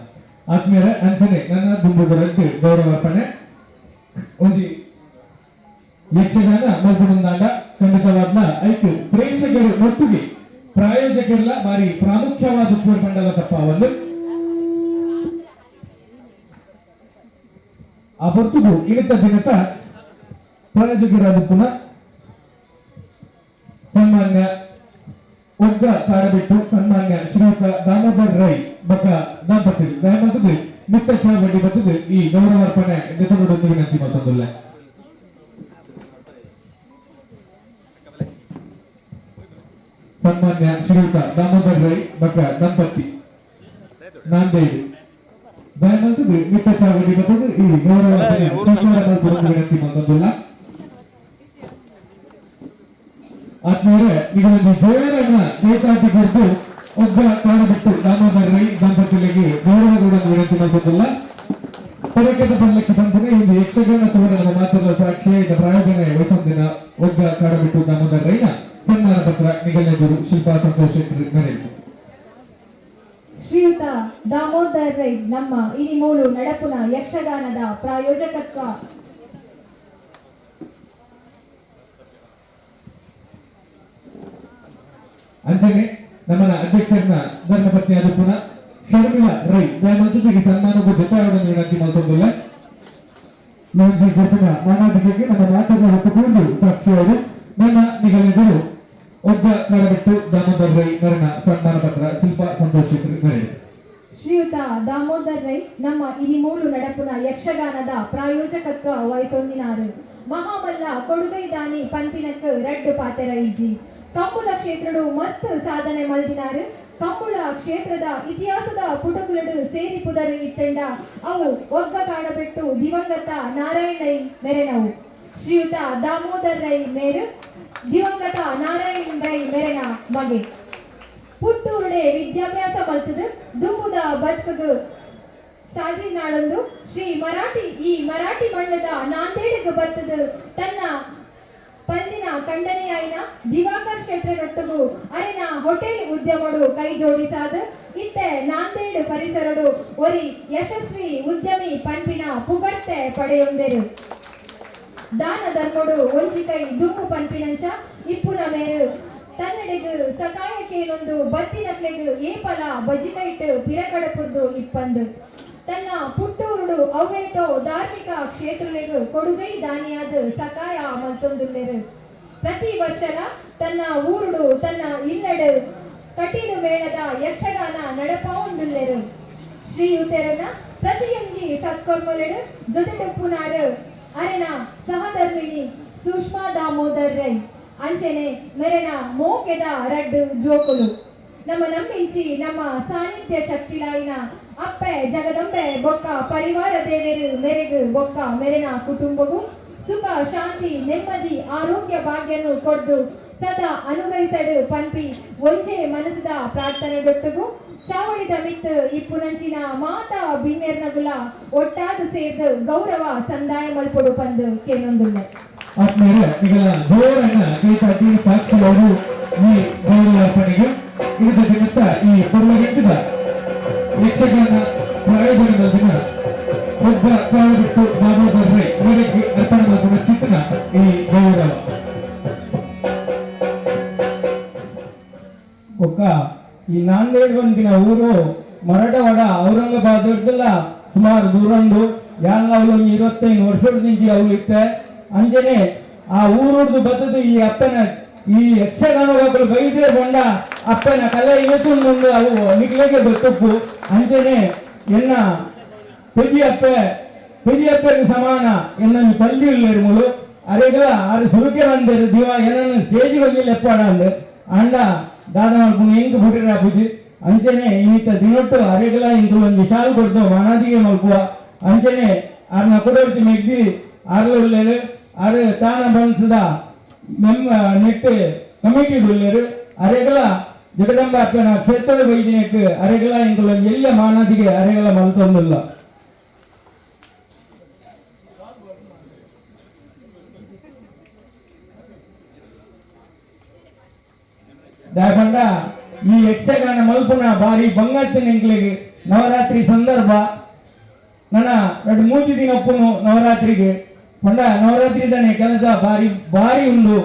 ಆತ್ಮೀಯರ. ಅಂಚನೆ ನನ್ನ ದುಂಬುಗರಂತೆ ಗೌರವಾರ್ಪಣೆ ಒಂದು ಯಕ್ಷಗಾನ ಮಲ್ಪುನಂದಾಗ ಖಂಡಿತವಾದ ಐಕು ಪ್ರೇಕ್ಷಕರು ಒಟ್ಟಿಗೆ ಪ್ರಾಯೋಜಕರೆಲ್ಲ ಬಾರಿ ಪ್ರಾಮುಖ್ಯವಾದ ಮಂಡಲ ತಪ್ಪಾವಲ್ಲು ಆ ಹೊರತುಗು ಇಳಿತ ದಿನತ ಪ್ರಾಯೋಜಕರಾದ ಪುನಃ ಸನ್ಮಾನ್ಯ ಒಗ್ಗ ಕಾರಬಿಟ್ಟು ಸನ್ಮಾನ್ಯ ಶ್ರೀಯುತ ದಾಮೋದರ್ ರೈ ಬಕ್ಕ ದಂಪತಿ ದಯಮಾತದ್ದು ಮಿತ್ತ ಚಾವಡಿ ಬರ್ತದೆ ಈ ಗೌರವಾರ್ಪಣೆ ಜೊತೆಗೂಡೊಂದು ವಿನಂತಿ ಮತ್ತೊಂದಿಲ್ಲ. ಸನ್ಮಾನ್ಯ ಶ್ರೀಯುತ ದಾಮೋದರ್ ರೈ ಬಕ್ಕ ದಂಪತಿ ನಾಂದೇಡು ದಯಮಾತದ್ದು ಮಿತ್ತ ಚಾವಡಿ ಬರ್ತದೆ ಈ ಗೌರವಾರ್ಪಣೆ ಸ್ವೀಕಾರ ಮಲ್ಪೊಡೊಂದು ವಿನಂತಿ ಮತ್ತೊಂದಿಲ್ಲ. ಆತ್ಮೀಯರೇ, ಈಗ ಒಂದು ಜೋರನ್ನ ನೇತಾಟಿ ಕೊಟ್ಟು ಒಬ್ಬ ಕಾಣಬಿಟ್ಟು ದಾಮೋದರ್ ರೈ ದಂಪತಿಗಳಿಗೆ ಗೌರವ ವಿನಂತಿ ಮಾಡ್ಬೋದಲ್ಲ. ಪರಕದ ಪಲ್ಲಕ್ಕಿ ಬಂದರೆ ಒಂದು ಯಕ್ಷಗಾನ ತೋರಣದ ಮಾತುಗಳ ಸಾಕ್ಷಿ ಇದರ ಪ್ರಾಯೋಜನೆ ವಹಿಸೊಂದಿನ ಒಬ್ಬ ಕಾಡಬಿಟ್ಟು ದಾಮೋದರ್ ರೈನ ಸನ್ಮಾನ ಪತ್ರ ನಿಗಲೆದುರು ಶಿಲ್ಪಾ ಸಂತೋಷ್ ಶೆಟ್ಟಿ ನಡೆಯಿತು. ಶ್ರೀಯುತ ದಾಮೋದರ್ ರೈ ನಮ್ಮ ಇನಿಮೂಳು ನಡಪುನ ಯಕ್ಷಗಾನದ ಪ್ರಾಯೋಜಕತ್ವ ಅಂಚನೆ ನಮ್ಮನ ಅಧ್ಯಕ್ಷರನ್ನ ಧರ್ಮಪತ್ನಿ ಆದ ಪುನಃ ಶರ್ಮಿಳಾ ರೈ ದಯಮಾಡಿ ಸನ್ಮಾನಕ್ಕೂ ಜೊತೆಯಾಗನ್ನು ವಿನಂತಿ ಮಾಡ್ಕೊಂಡಿಲ್ಲ. ಲೋನ್ಜಿ ಗುರುತಿನ ಮಾನಾಧಿಕೆಗೆ ನಮ್ಮ ಮಾತನ್ನು ಒಪ್ಪಿಕೊಂಡು ಸಾಕ್ಷಿಯಾಗಿ ನನ್ನ ನಿಗಲೆದುರು ಒಬ್ಬ ಕರಬಿಟ್ಟು ದಾಮೋದರ್ ರೈ ಮರಣ ಸನ್ಮಾನ ಪತ್ರ ಶಿಲ್ಪಾ ಸಂತೋಷ್ ಶೆಟ್ಟಿ. ಶ್ರೀಯುತ ದಾಮೋದರ್ ರೈ ನಮ್ಮ ಇನಿಮೂಳು ನಡಪುನ ಯಕ್ಷಗಾನದ ಪ್ರಾಯೋಜಕತ್ವ ವಹಿಸೊಂದಿನಾರು ಮಹಾಮಲ್ಲ ಕೊಡುಗೈದಾನಿ ಪಂಪಿನಕ್ ರಡ್ಡು ಪಾತೆರ ಇಜ್ಜಿ ಕಂಬುಳ ಕ್ಷೇತ್ರಡು ಮಸ್ತ್ ಸಾಧನೆ ಮಲ್ದಿನಾರು ಕಂಬುಳ ಕ್ಷೇತ್ರದ ಇತಿಹಾಸದ ಪುಟಗುಲಡು ಸೇರಿ ಪುದರು ಇತ್ತಂಡ ಅವು ಒಗ್ಗ ಕಾಡಬೆಟ್ಟು ದಿವಂಗತ ನಾರಾಯಣ ರೈ ಮೆರೆನವು. ಶ್ರೀಯುತ ದಾಮೋದರ್ ರೈ ಮೇರು ದಿವಂಗತ ನಾರಾಯಣ ರೈ ಮೆರೆನ ಮಗೆ ಪುಟ್ಟೂರುಡೆ ವಿದ್ಯಾಭ್ಯಾಸ ಮಲ್ತದು ದುಂಬುದ ಬದುಕುದು ಸಾದಿನಾಡೊಂದು ಶ್ರೀ ಮರಾಠಿ ಈ ಮರಾಠಿ ಮಣ್ಣದ ನಾಂದೇಡಕ್ಕೆ ಬತ್ತದು ತನ್ನ ಪಂದಿನ ಖಂಡನೆಯಾಯಿನ ದಿವಾಕರ್ ಶೆಟ್ಟರೊಟ್ಟುಗು ಅರೆನ ಹೋಟೆಲ್ ಉದ್ಯಮಡು ಕೈ ಜೋಡಿಸಾದ ಇತ್ತೆ ನಾಂದೇಡು ಪರಿಸರಡು ಒರಿ ಯಶಸ್ವಿ ಉದ್ಯಮಿ ಪನ್ಪಿನ ಪುಗರ್ತೆ ಪಡೆಯೊಂದೆರು. ದಾನ ಧರ್ಮಡು ಒಂಜಿ ಕೈ ದುಂಬು ಪನ್ಪಿನಂಚ ಇಪ್ಪುನ ಮೇರು ತನ್ನಡೆಗು ಸಕಾಯಕ್ಕೇನೊಂದು ಬತ್ತಿನಕ್ಲೆಗು ಏಪಲ ಬಜಿಕೈಟ್ ಪಿರಕಡಪುರ್ದು ಇಪ್ಪಂದು ತನ್ನ ಪುಟ್ಟೂರುಡು ಅವ್ವೇತೋ ಧಾರ್ಮಿಕ ಕ್ಷೇತ್ರಲೆಗು ಕೊಡುಗೈ ದಾನಿಯಾದ ಸಕಾಯ ಮಲ್ತೊಂದುಲ್ಲೆರು. ಪ್ರತಿ ವರ್ಷಲ ತನ್ನ ಊರುಡು ತನ್ನ ಇಲ್ಲಡು ಕಟೀಲು ಮೇಳದ ಯಕ್ಷಗಾನ ನಡಪಾವುಂದುಲ್ಲೆರು. ಶ್ರೀಯುತೆರನ ಪ್ರತಿಯೊಂಜಿ ಸತ್ಕರ್ಮಲೆಡು ಜೊತೆಟೊಪ್ಪುನಾರು ಅರೆನ ಸಹಧರ್ಮಿಣಿ ಸುಷ್ಮಾ ದಾಮೋದರ್ ರೈ. ಅಂಚನೆ ಮೆರೆನ ಮೋಕೆದ ರಡ್ಡು ಜೋಕುಲು ನಮ್ಮ ನಮ್ಮಿಂಚಿ ನಮ್ಮ ಸಾನ್ನಿಧ್ಯ ಶಕ್ತಿಲಾಯಿನ ಅಪ್ಪೆ ಜಗದಂಬೆ ಬೊಕ್ಕ ಪರಿವಾರ ದೇವರು ಮೆರೆಗು ಬೊಕ್ಕ ಮೆರೆನ ಕುಟುಂಬಗೂ ಸುಖ ಶಾಂತಿ ನೆಮ್ಮದಿ ಆರೋಗ್ಯ ಭಾಗ್ಯನು ಕೊಡ್ದು ಸದಾ ಅನುಗ್ರಹಿಸಡು ಪನ್ಪಿ ಒಂಜೆ ಮನಸ್ಸದ ಪ್ರಾರ್ಥನೆ ದೊಟ್ಟುಗು ಚಾವಡಿದ ಮಿತ್ ಇಪ್ಪುನಂಚಿನ ಮಾತಾ ಬಿನ್ನೆರ್ನಗುಲ ಒಟ್ಟಾದ ಸೇರ್ದು ಗೌರವ ಸಂದಾಯ ಮಲ್ಪೊಡು ಪಂದು ಕೇನೊಂದುಲ್ಲ. ಆತ್ಮೀಯರೇ, ಈಗೆಲ್ಲ ಜೋರನ್ನ ಕೈತಾಟಿ ಸಾಕ್ಷಿಯವರು ಈ ಗೌರವಾರ್ಪಣೆಗೆ ಇದರ ನಿಮಿತ್ತ ಈ ಪೂರ್ವಗಂಟದ ಯಕ್ಷಗಾನ ಪ್ರಾಯೋಜನದ ದಿನ ಒಬ್ಬ ಕಾಲಬಿಟ್ಟು ದಾಮೋದರ್ ರೈ ಇವರಿಗೆ ಅರ್ಪಣೆ ಮಾಡಿದ ಚಿತ್ರ ಈ ಗೌರವ. ಒಕ್ಕ ಈ ನಾಂದೇಡ್ ಒಂದಿನ ಊರು ಮರಾಠವಾಡ ಔರಂಗಾಬಾದ್ ಸುಮಾರು ದೂರಂಡು ಯಾನ್ ಅವಳು ಒಂಜಿ 25 ವರ್ಷದ ಅವಳು ಇತ್ತೆ. ಅಂಜನೆ ಆ ಊರುಡ್ದು ಬತ್ತದು ಈ ಅಪ್ಪನ ಈ ಯಕ್ಷಗಾನವಾಗಲು ಬೈದ್ರೆ ಬೊಂಡ ಅಪ್ಪನ ಕಲೆ ಏತುಂಡು ಅವು ನಿಕ್ಲೆಗೆ ಗೊತ್ತುಪ್ಪು. ಅಂಜನೆ ಎನ್ನ ಪೆದಿಯಪ್ಪೆ ಪೆದಿಯಪ್ಪೆಗೆ ಸಮಾನ ಎನ್ನ ಪಲ್ದಿ ಉಲ್ಲೇರು ಮುಳು ಅರೆಗಳ ಆರು ಸುರುಕೆ ಬಂದೇರು ದಿವ ಏನನ್ನು ಸ್ಟೇಜ್ ಒಂಜಿ ಲೆಪ್ಪಾಡ ಅಂದು ಅಂಡ ದಾದ ಮಲ್ಪುನು ಎಂಕ್ ಬುಡಿರ ಬುದ್ಧಿ. ಅಂಚನೆ ಇನ್ನಿತ ದಿನೊಟ್ಟು ಅರೆಗಳ ಇಂಕುಲು ಒಂಜಿ ಶಾಲ್ ಕೊಡ್ದು ಮಾನಾದಿಗೆ ಮಲ್ಪುವ. ಅಂಚನೆ ಆರ್ನ ಕುಡೋರ್ತಿ ಮೆಗ್ದಿ ಆರ್ಲ ಉಲ್ಲೇರು ಆರು ತಾನ ಬನ್ಸದ ಮೆಮ್ ನೆಟ್ ಕಮಿಟಿ ಉಲ್ಲೇರು ಅರೆಗಳ ಜಗದಂಬ ಅಪ್ಪನ ಕ್ಷೇತ್ರದ ಬೈದಿನಕ್ಕೆ ಅರೆಗಳ ಇಂಕುಲು ಒಂಜಿ ಎಲ್ಲ ಮಾನಾದಿಗೆ ಅರೆಗಳ ಮಲ್ತೊಂದುಲ್ಲ. ದಾಖಂಡ ಈ ಯಕ್ಷಗಾನ ಮಲ್ಪುನ ಬಾರಿ ಬಂಗತ್ತಿನ ಎಂಕ್ಲೆಗ್ ನವರಾತ್ರಿ ಸಂದರ್ಭ ನನ್ನ ಎರಡು ಮೂಜಿ ದಿನ ಒಪ್ಪುನು ನವರಾತ್ರಿಗೆ ಪಂಡ ನವರಾತ್ರಿ ತಾನೆ ಕೆಲಸ ಬಾರಿ ಬಾರಿ ಉಂಡು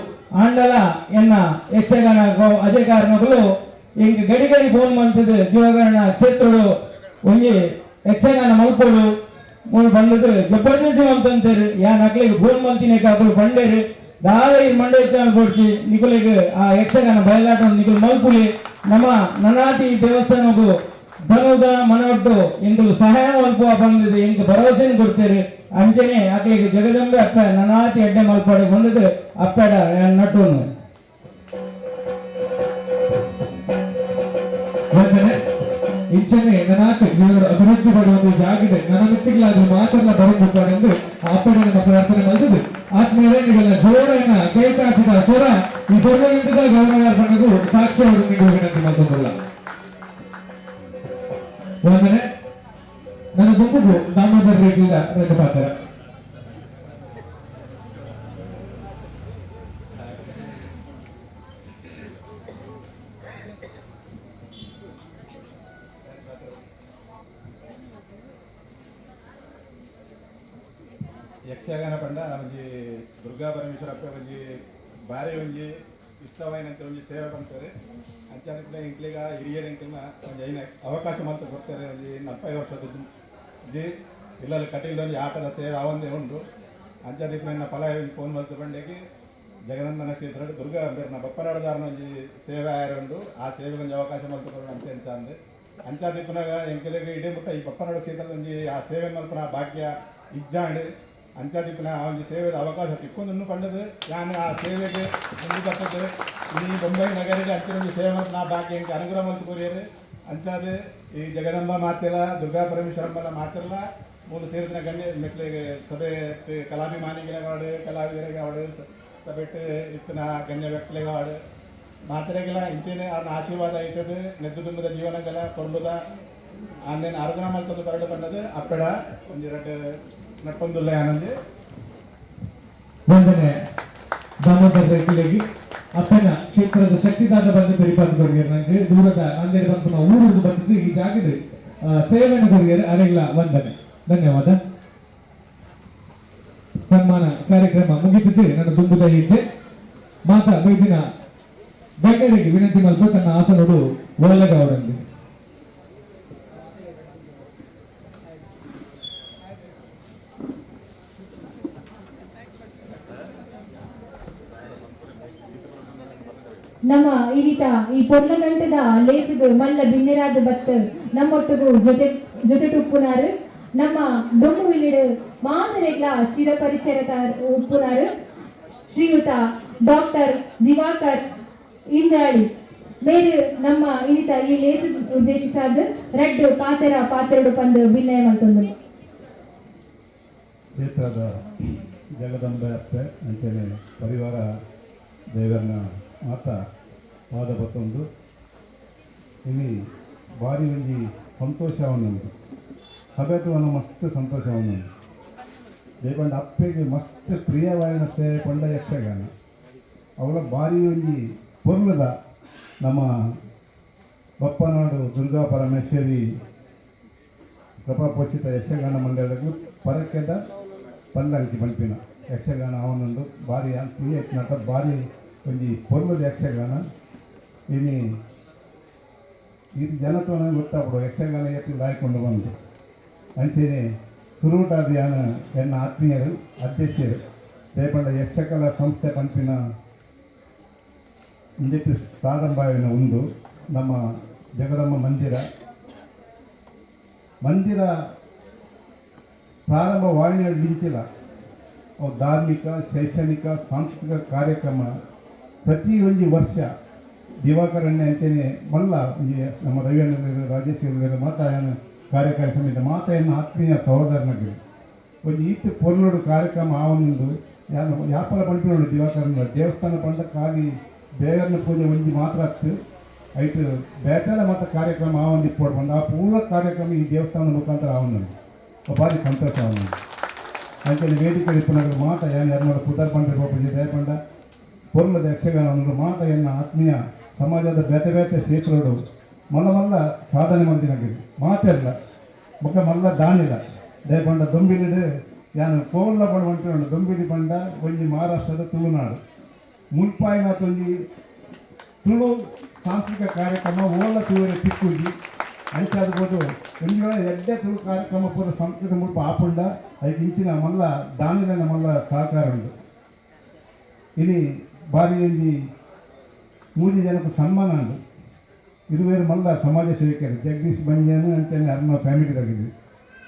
ಆಂಡಲ ಎನ್ನ ಯಕ್ಷಗಾನ ಅದೇ ಕಾರಣಗಳು ಎಂಕ್ ಗಡಿ ಗಡಿ ಫೋನ್ ಮಂತದ ಜೀವಗಣ ಕ್ಷೇತ್ರಡು ಒಂಜಿ ಯಕ್ಷಗಾನ ಮಲ್ಪೊಡು ಮೂಲು ಬಂದದ್ದು ಜಬರ್ದಸ್ತಿ ಮಲ್ತಂತೇರು ಯಾ ನಕ್ಲೆಗ್ ಫೋನ್ ಮಲ್ತಿನ ಕಾಕುಲು ಬಂಡೇರು ದಾದ ಈ ಮಂಡೆ ಕೊಡ್ತಿ ನಿಕುಲೆಗ್ ಆ ಯಕ್ಷಗಾನ ಬಯಲಾಟ ನಿಕುಲು ಮಲ್ಪುಲಿ ನಮ್ಮ ನನಾತಿ ದೇವಸ್ಥಾನಕ್ಕೂ ಧನುದ ಮನೊಟ್ಟು ಎಂಕುಲು ಸಹಾಯ ಮಲ್ಪುವ ಬಂದಿದೆ ಎಂಕ್ ಭರವಸೆಯನ್ನು ಕೊಡ್ತೇವೆ. ಅಂಚನೆ ಅಕ್ಲೆಗ್ ಜಗದಂಬೆ ಅಪ್ಪ ನನಾತಿ ಅಡ್ಡೆ ಮಲ್ಪಾಡೆ ಬಂದದ್ದು ಅಪ್ಪಡ ನಟುನು. ವಂದನೆ. ಇಂಚನೆ ನನಾತ್ ಇವರು ಅಭಿವೃದ್ಧಿ ಪಡುವ ಜಾಗಿದೆ ನನ್ನ ಮಿತ್ತಿಗಳಾದ್ರೂ ಮಾತ್ರ ಬರಬೇಕಾರೆಂದು ಅಪ್ಪಡೆ ನಮ್ಮ ಪ್ರಾರ್ಥನೆ ಮಾಡಿದ್ದು. ಆತ್ಮೀಯರೇ, ನೀವೆಲ್ಲ ಜೋರನ್ನ ಕೈ ತಾಕಿದ ಸ್ವರ ಈ ಪೂರ್ವಗಂಟದ ಗೌರವಾರ್ಪಣೆಗೂ ಸಾಕ್ಷಿ ಅವರು ನೀವು ವಿನಂತಿ ಮಾಡಿಕೊಂಡಿಲ್ಲ. ವಂದನೆ. ನನ್ನ ಗುಂಪುಗೂ ದಾಮೋದರ್ ರೆಡ್ಡಿಯ ರೆಡ್ಡಿ ಪಾತ್ರ. ಯಕ್ಷಗಾನ ಪಂಡ ಒಂಜಿ ದುರ್ಗಾ ಪರಮೇಶ್ವರ ಅಪ್ಪ ಒಂಜಿ ಬಾರಿ ಒಂಜಿ ಇಷ್ಟವಾಯಿನಂತ ಒಂಜಿ ಸೇವೆ ಪನ್ಪೆರ್. ಅಂಚಾನೆ ಇಂಕ್ಲೆಗ ಹಿರಿಯರ್ ಎಂಕಲ್ನ ಒಂಜಿ ಐನ ಅವಕಾಶ ಮಲ್ತ್ ಕೊಡ್ತಾರೆ. ಒಂಜಿ 45 ವರ್ಷದ ಒಂಜಿ ಇಲ್ಲಲ್ಲಿ ಕಟೀಲ್ದ ಒಂಜಿ ಆಟದ ಸೇವೆ ಆವಂದೇ ಉಂಡು. ಅಂಚಾನೆ ಎನ್ನ ಫಲ ಫೋನ್ ಮಲ್ತ್ ಪಂಡೆಗೆ ಜಗದಂಬನ ಕ್ಷೇತ್ರ ದುರ್ಗಾ ಅಂಬೆರ್ನ ಬಪ್ಪನಾಡುದಾರನ ಒಂಜಿ ಸೇವೆ ಆಯರ ಉಂಡು. ಆ ಸೇವೆಗೆ ಒಂಜಿ ಅವಕಾಶ ಮಲ್ತ್ ಕೊಡೋಣ ಅಂಚೆ ಅಂಚ ಅಂದ್ ಅಂಚಾದಿಪ್ಪುನಾಗ ಎಂಕಲೆಗ್ ಇಡೀ ಮುಟ್ಟ ಈ ಬಪ್ಪನಾಡು ಕ್ಷೇತ್ರದ ಒಂಜಿ ಆ ಸೇವೆ ಮಲ್ಪುನ ಭಾಗ್ಯ ಇಜ್ಜಾಂಡ್. ಅಂಚಾದಿಪ್ಪುನ ಆ ಒಂಜಿ ಸೇವೆದ ಅವಕಾಶ ತಿಕ್ಕೊಂದನ್ನು ಪಂಡದು ಯಾನ್ ಆ ಸೇವೆಗೆ ಮುಂದೆ ತಪ್ಪದು ಈ ಬೊಂಬೈ ನಗರಿಗೆ ಅಂಚಿನ ಒಂಜಿ ಸೇವೆ ಮಲ್ಪುನ ಆ ಭಾಗ್ಯ ಎಂಕ್ ಅನುಗ್ರಹ ಮಲ್ತ್ ಕೊರಿಯೆರ್. ಅಂಚಾದ್ ಈ ಜಗದಂಬ ಮಾತೆಲ ದುರ್ಗಾ ಪರಮೇಶ್ವರಂಬಲ ಮಾತೆಲ್ಲ ಮೂಲು ಸೇರಿದಿನ ಗಣ್ಯ ಮೆಕ್ಲೆಗ್ ಸಭೆ ಕಲಾಭಿಮಾನಿಗಳಿಗೆ ಆವಡ್ ಕಲಾವಿದರಿಗೆ ಆವಡ್ ಸಭೆಟ್ ಇತ್ತಿನ ಗಣ್ಯ ವ್ಯಕ್ತಿಗಳಿಗೆ ಆವಡ್ ಮಾತೆರೆಗೆಲ ಇಂಚೆನೆ ಆರ್ನ ಆಶೀರ್ವಾದ ಐತದ ನೆದ್ದು ತುಂಬದ ಜೀವನಗೆಲ ಕೊರ್ಲುದ ಆಂದೇನು ಆರಾಧನಾ ಮಲ್ತೊಂದು ಬರಡು ಬಂದದು ಅಪ್ಪೆಡ ಒಂಜಿ ರಡ್ಡ್ ನಟ್ಟೊಂದುಲ್ಲ ಯಾನೊಂಜಿ. ವಂದನೆ ದಾಮೋದರ್ ರೆಡ್ಡಿಲೆಗಿ. ಅಪ್ಪನ ಕ್ಷೇತ್ರದ ಶಕ್ತಿದಾದ ಬಂದು ಪರಿಪಾತ ಕೊರಿಯರ್ ನಂಗೆ ದೂರದ ನಾಂದೇಡ್ ಬಂದು ಊರುದು ಬಂದಿದ್ದು ಈ ಜಾಗದ ಸೇವೆಯನ್ನು ಕೊರಿಯರ್ ಅರೆಗಳ ವಂದನೆ ಧನ್ಯವಾದ. ಸನ್ಮಾನ ಕಾರ್ಯಕ್ರಮ ಮುಗಿತಿದ್ದು ನನ್ನ ದುಂಬುದ ಹೆಜ್ಜೆ ಮಾತಾ ಬೈದಿನ ಗಣ್ಯರಿಗೆ ವಿನಂತಿ ಮಲ್ಪ ತನ್ನ ಆಸನೋಡು ಒಳಗ ಅವರಲ್ಲಿ. ನಮ್ಮ ಈತ ಈ ಪೊರ್ಲಗಂಟದ ಲೇಸುಗು ಮಲ್ಲ ಬಿನ್ನೆರಾದ ಬತ್ತ ನಮ್ಮೊಟ್ಟುಗು ಜೊತೆ ಜೊತೆ ಉಪ್ಪುನಾರು ನಮ್ಮ ದೊಮ್ಮು ಇಲ್ಲಿಡು ಮಾದರೆಗ್ಲ ಚಿರಪರಿಚಯತ ಉಪ್ಪುನಾರು ಶ್ರೀಯುತ ಡಾಕ್ಟರ್ ದಿವಾಕರ್ ಇಂದ್ರಾಳಿ ಮೇರು ನಮ್ಮ ಇನಿತ ಈ ಲೇಸ್ ಉದ್ದೇಶಿಸಾದ ರಡ್ಡ್ ಪಾತೆರ ಪಾತೆರಡು ಪಂದ್ ವಿನಯ ಮಲ್ತೊಂದು. ಕ್ಷೇತ್ರದ ಜಗದಂಬೆ ಅಪ್ಪೆ ಅಂಚನೆ ಪರಿವಾರ ದೇವರನ ಮಾತ ಪಾದ ಬತ್ತೊಂದು ಇನಿ ಬಾರಿ ಒಂಜಿ ಸಂತೋಷವನ್ನುಂಟು. ಸಭೆತುವನ ಮಸ್ತ್ ಸಂತೋಷವನ್ನುಂಟು. ದೇಪಂಡ ಅಪ್ಪೆಗೆ ಮಸ್ತ್ ಪ್ರಿಯವಾಯಿನ ಸೇವೆ ಪಂಡ ಯಕ್ಷಗಾನ. ಅವಳ ಬಾರಿ ಒಂಜಿ ಪೊರ್ಲದ ನಮ್ಮ ಬಪ್ಪನಾಡು ದುರ್ಗಾ ಪರಮೇಶ್ವರಿ ಕೃಪಾಪೋಷಿತ ಯಕ್ಷಗಾನ ಮಂಡಳಗೂ ಪರಕೆದ ಪಲ್ಲಂಕಿ ಪನ್ಪಿನ ಯಕ್ಷಗಾನ ಅವನೊಂದು ಬಾರಿ ಪ್ರಿಯ ನಟ ಬಾರಿ ಒಂಜಿ ಪೊರ್ಲದ ಯಕ್ಷಗಾನ. ಇನಿ ಇದು ಜನತ್ವನ ಗೊತ್ತಾಪಡು ಯಕ್ಷಗಾನ ಎತ್ತಿ ಲಾಯ್ಕೊಂಡು ಬಂದು ಅಂಚೆನೆ ಸುರೂಟಾದ ಯಾನ ಎನ್ನ ಆತ್ಮೀಯರು ಅಧ್ಯಕ್ಷರು ದೇಪಂಡ ಯಕ್ಷಕಲಾ ಸಂಸ್ಥೆ ಪನ್ಪಿನ ಇಂದೆಟ್ಟು ಪ್ರಾರಂಭವಿನ ಉಂದು ನಮ್ಮ ಜಗದಮ್ಮ ಮಂದಿರ ಮಂದಿರ ಪ್ರಾರಂಭ ವಾಹಿನಿ ಮಿಂಚಿಲ್ಲ. ಅವು ಧಾರ್ಮಿಕ, ಶೈಕ್ಷಣಿಕ, ಸಾಂಸ್ಕೃತಿಕ ಕಾರ್ಯಕ್ರಮ ಪ್ರತಿ ಒಂಜಿ ವರ್ಷ ದಿವಾಕರಣ್ಯ ಅಂಚನೆ ಮಲ್ಲ ಒಂಜಿ ನಮ್ಮ ರವಿಯಣ್ಣರು, ರಾಜೇಶ್ ಮಾತಾಯನ ಕಾರ್ಯಕಾರಿ ಸಮಿತಿ ಮಾತಾಯನ ಆತ್ಮೀಯ ಸಹೋದರನಗರಿ ಒಂಜಿ ಈತ್ ಪೊರ್ಲುಡು ಕಾರ್ಯಕ್ರಮ ಆವೊಂದು. ಯಾನು ಯಾಪಲ ಪಂಪಿನೋಡು ದಿವಾಕರನ ದೇವಸ್ಥಾನ ಪಂಡ ಖಾಲಿ ದೇವರನ ಪೂಜೆ ಒಂಜಿ ಮಾತ್ರ ಅತ್ತು ಐಟ್ ಬೇತೆಲ ಮಾತ ಕಾರ್ಯಕ್ರಮ ಆವೊಂದು ಇಪ್ಪೊಡು ಪಂಡ ಆ ಪೂರ ಕಾರ್ಯಕ್ರಮ ಈ ದೇವಸ್ಥಾನದ ಮುಖಾಂತರ ಆವೊಂದು ಭಾರಿ ಸಂತೋಷ ಆವೊಂದು. ಅಂಚನೆ ವೇದಿಕೆ ಇಪ್ಪುನಗ ಮಾತ ಯಾನ್ ಯಾರ್ನೋಡ ಪುದರ್ ಪಂಡ್ರೆ ಪೋಪುಜಿ. ದಯಪಂಡ ಪೊರ್ಲದ ಯಕ್ಷಗಾನ ಮಾತ ಎನ್ನ ಆತ್ಮೀಯ ಸಮಾಜದ ಬೇತೆ ಬೇತೆ ಕ್ಷೇತ್ರಡು ಮಲ್ಲ ಮಲ್ಲ ಸಾಧನೆ ಮಲ್ದಿನಗರಿ ಮಾತೆಲ್ಲ ಬೊಕ್ಕ ಮಲ್ಲ ದಾನಿಲ. ದಯಪಂಡ ದೊಂಬಿಲಿಡ್ ಯಾನು ಕೋಲ್ಲ ಪಂಡ ಪಂಡ ದೊಂಬಿಲಿ ಪಂಡ ಒಂಜಿ ಮಹಾರಾಷ್ಟ್ರದ ತುಳುನಾಡು ಮುಲ್ಪಾಯಿನಾತ್ ಒಂಜಿ ತುಳು ಸಾಂಸ್ಕೃತಿಕ ಕಾರ್ಯಕ್ರಮ ಓಲ ತೂವರೆ ತಿಕ್ಕುಜಿ. ಅಂಚಾದ್ಬೋದು ಒಂಜಿ ವೇಳೆ ಎಡ್ಡೆ ತುಳು ಕಾರ್ಯಕ್ರಮ ಪೂರ ಸಂಸ್ಕೃತಿ ಮುಲ್ಪ ಆಪುಂಡ ಐಕ್ ಇಂಚಿನ ಮಲ್ಲ ದಾನಿಲನ ಮಲ್ಲ ಸಹಕಾರ ಉಂಡು. ಇನಿ ಬಾರಿ ಒಂಜಿ ಮೂಜಿ ಜನಕ್ಕೆ ಸನ್ಮಾನ ಉಂಡು. ಇರುವೇರು ಮಲ್ಲ ಸಮಾಜ ಸೇವಕರು ಜಗದೀಶ್ ಬಂಜಾನು ಅಂಚನೆ ಅರ್ನ ಫ್ಯಾಮಿಲಿ ತಗಿದ್ವಿ.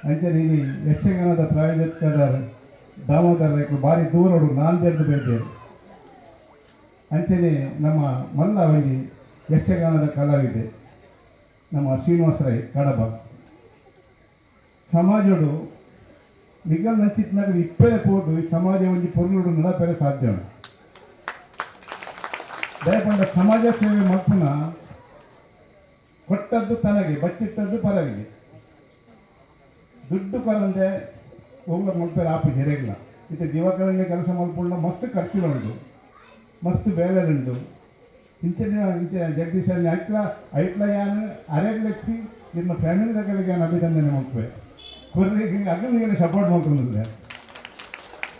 ಅಂಚನೆ ಇಲ್ಲಿ ಯಕ್ಷಗಾನದ ಪ್ರಾಯೋಜಕರ ದಾಮೋದರ ರೈಕುಲು ಭಾರಿ ದೂರಡು ನಾಂದೇಡ್ದು ಬೈದೇರು. ಅಂಚನೆ ನಮ್ಮ ಮಲ್ಲ ಒಂಜಿ ಯಕ್ಷಗಾನದ ಕಲಾವಿದೆ ನಮ್ಮ ಶ್ರೀನಿವಾಸ ರೈ ಕಡಬ. ಸಮಾಜಡು ನಿಗಲ್ ನಂಚಿತ್ನಾಗ ಇಪ್ಪೇ ಪೋದು ಈ ಸಮಾಜ ಒಂಜಿ ಪೊರ್ಲುಡು ನಡಪೆರೆ ಸಾಧ್ಯ ಉಂಟು. ದಯಪಂಡ ಸಮಾಜ ಸೇವೆ ಮಲ್ಪುನ ಕೊಟ್ಟದ್ದು ತನಗೆ, ಬಚ್ಚಿಟ್ಟದ್ದು ಪರರಿಗೆ. ದುಡ್ಡು ಕೊರಂದೆ ಒವ್ವ ಮಲ್ಪೆರೆ ಆಪು ಜೆರೆಗಿಲ್ಲ. ಇತ್ತೆ ದಿವಾಕರಣ್ಯ ಕೆಲಸ ಮಲ್ಪುಂಡ ಮಸ್ತ್ ಖರ್ಚುಲು ಉಂಟು, ಮಸ್ತ್ ಬೇಲೆಲುಂಡು. ಇಂಚನೆ ಇಂಚ ಜಗದೀಶ್ ಐಟ್ಲ ಐಟ್ಲ ಯಾನ್ ಅರೆಗ್ ಲಚ್ಚಿ ಇನ್ನ ಫ್ಯಾಮಿಲಿ ದಗಲಿಗೆ ಯಾನ್ ಅಭಿನಂದನೆ ಮಲ್ಪುವೆ. ಕೊರ್ರಿಗೆ ಅಗಲಿಗೆ ಸಪೋರ್ಟ್ ಮಲ್ತೊಂದುಲ್ಲೆ.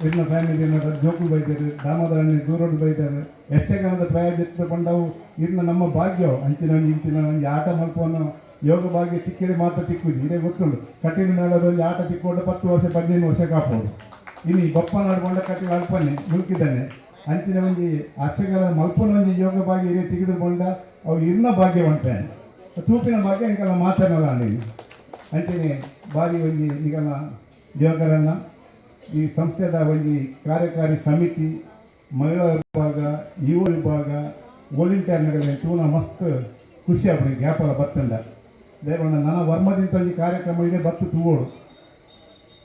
ಇನ್ನ ಫ್ಯಾಮಿಲಿ ಜೋಕುಲು ಬೈದಾರೆ, ದಾಮೋದರಣ್ಣೆ ದೂರೋಡು ಬೈದಾರೆ. ಯಕ್ಷಗಾನದ ಪ್ರಾಯೋಜಿತ ಪಂಡವು ಇರ್ನ ನಮ್ಮ ಭಾಗ್ಯ. ಅಂಚಿನ ಒಂಜಿ ಇಂಚಿನ ಒಂಜಿ ಆಟ ಮಲ್ಪುವನು ಯೋಗ ಭಾಗ್ಯ ತಿಕ್ಕಿದ್ರೆ ಮಾತ್ರ ತಿಕ್ಕುಜಿ. ಇದೇ ಗೊತ್ತುಂಡು, ಕಟೀಲು ಮೇಳದ ಒಂಜಿ ಆಟ ತಿಕ್ಕೊಂಡು 10 ವರ್ಷ 15 ವರ್ಷ ಕಾಪೋಡು. ಇನ್ನು ಬೊಪ್ಪನಾಡು ಪಂಡ ಕಟೀಲು ಅಲ್ಪನೆ ಮುಲ್ಕಿದ್ದಾನೆ. ಅಂಚಿನ ಒಂಜಿ ಯಕ್ಷಗಾನ ಮಲ್ಪನ ಒಂಜಿ ಯೋಗ ಭಾಗ್ಯ ಇದೇ ತೆಗೆದುಕೊಂಡ ಅವು ಇರ್ನ ಭಾಗ್ಯ ಉಂಟೆ ತೂಪಿನ ಭಾಗ್ಯ ಇಂಕಲ್ಲ ಮಾತಾಡಲ್ಲ. ನೀನು ಅಂಚನೆ ಬಾರಿ ಒಂಜಿ ನಿಗಮ ದಿವಾಕರಣ್ಣ ಈ ಸಂಸ್ಥೆದ ಒಂಜಿ ಕಾರ್ಯಕಾರಿ ಸಮಿತಿ, ಮಹಿಳಾ ವಿಭಾಗ, ಯುವ ವಿಭಾಗ, ವಾಲಂಟಿಯರ್ನಗಲೆ ತೂನ ಮಸ್ತ್ ಖುಷಿ ಆಪುಂಡು ಗ್ಯಾಪಲ ಬತ್ತಂಡ. ದೇವಣ್ಣ ನನ್ನ ವರ್ಮದಿಂತ ಒಂಜಿ ಕಾರ್ಯಕ್ರಮ ಇದೆ ಬತ್ತು ತೂವೋಡು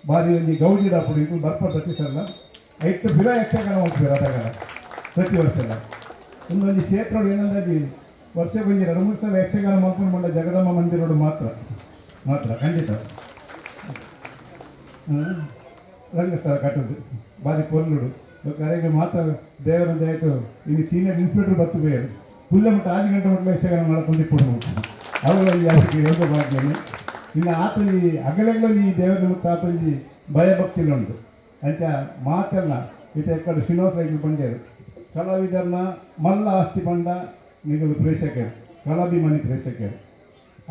ಬಾರಿ ಒಂಜಿ ಗೌಜಿಡ್ ಆಪುಂಡು. ಇಂಕುಲು ಬರ್ಪ ಪ್ರತಿ ಸಲ ಐಟ್ ಬಿರ ಯಕ್ಷಗಾನ ಮಲ್ಪುವೆರ್ ಅದಗಲ ಪ್ರತಿ ವರ್ಷದ ಒಂದೊಂಜಿ ಕ್ಷೇತ್ರಡು ಏನಂದಾಜಿ ವರ್ಷಕ್ಕೊಂಜಿ 2-3 ಸಲ ಯಕ್ಷಗಾನ ಮಲ್ಪುಂಡು ಪಂಡ ಜಗದಮ್ಮ ಮಂದಿರೋಡು ಮಾತ್ರ ಮಾತ್ರ ಖಂಡಿತ. ರಂಗಸ್ಥಳ ಕಟ್ಟುದು ಬಾರಿ ಪೊರ್ಲುಡು ಕರೆಗೆ ಮಾತ್ರ ದೇವರ ದಯಟು. ಇನ್ನು ಸೀನಿಯರ್ ಇನ್ಸ್ಪೆಕ್ಟರ್ ಬತ್ತು ಬೇರು ಪುಲ್ಲೆ ಮಟ್ಟ 6 ಗಂಟೆ ಮಟ್ಟ ಯಕ್ಷಗಾನ ಮಾಡ್ಕೊಂಡು ಇಪ್ಪುಡು ಅವುಗಳಲ್ಲಿ ಅವರಿಗೆ ಯೋಗ ಭಾಗ್ಯನೆ. ಇನ್ನು ಆತೊಂಜಿ ಅಗಲೆಗ್ಲೊಂಜಿ ಈ ದೇವರ ಮತ್ತು ಆತೊಂಜಿ ಭಯಭಕ್ತಿಲು ಉಂಟು. ಅಂಚ ಮಾತೆಲ್ಲ ಇತ್ತೆ ಎಕ್ಕಡೆ ಶ್ರೀನಿವಾಸ ರೈಕುಲು ಬಂಡೇರು ಕಲಾವಿದರ್ನ ಮಲ್ಲ ಆಸ್ತಿ ಪಂಡ ನಿಗಲು ಪ್ರೇಕ್ಷಕರು, ಕಲಾಭಿಮಾನಿ ಪ್ರೇಕ್ಷಕರು.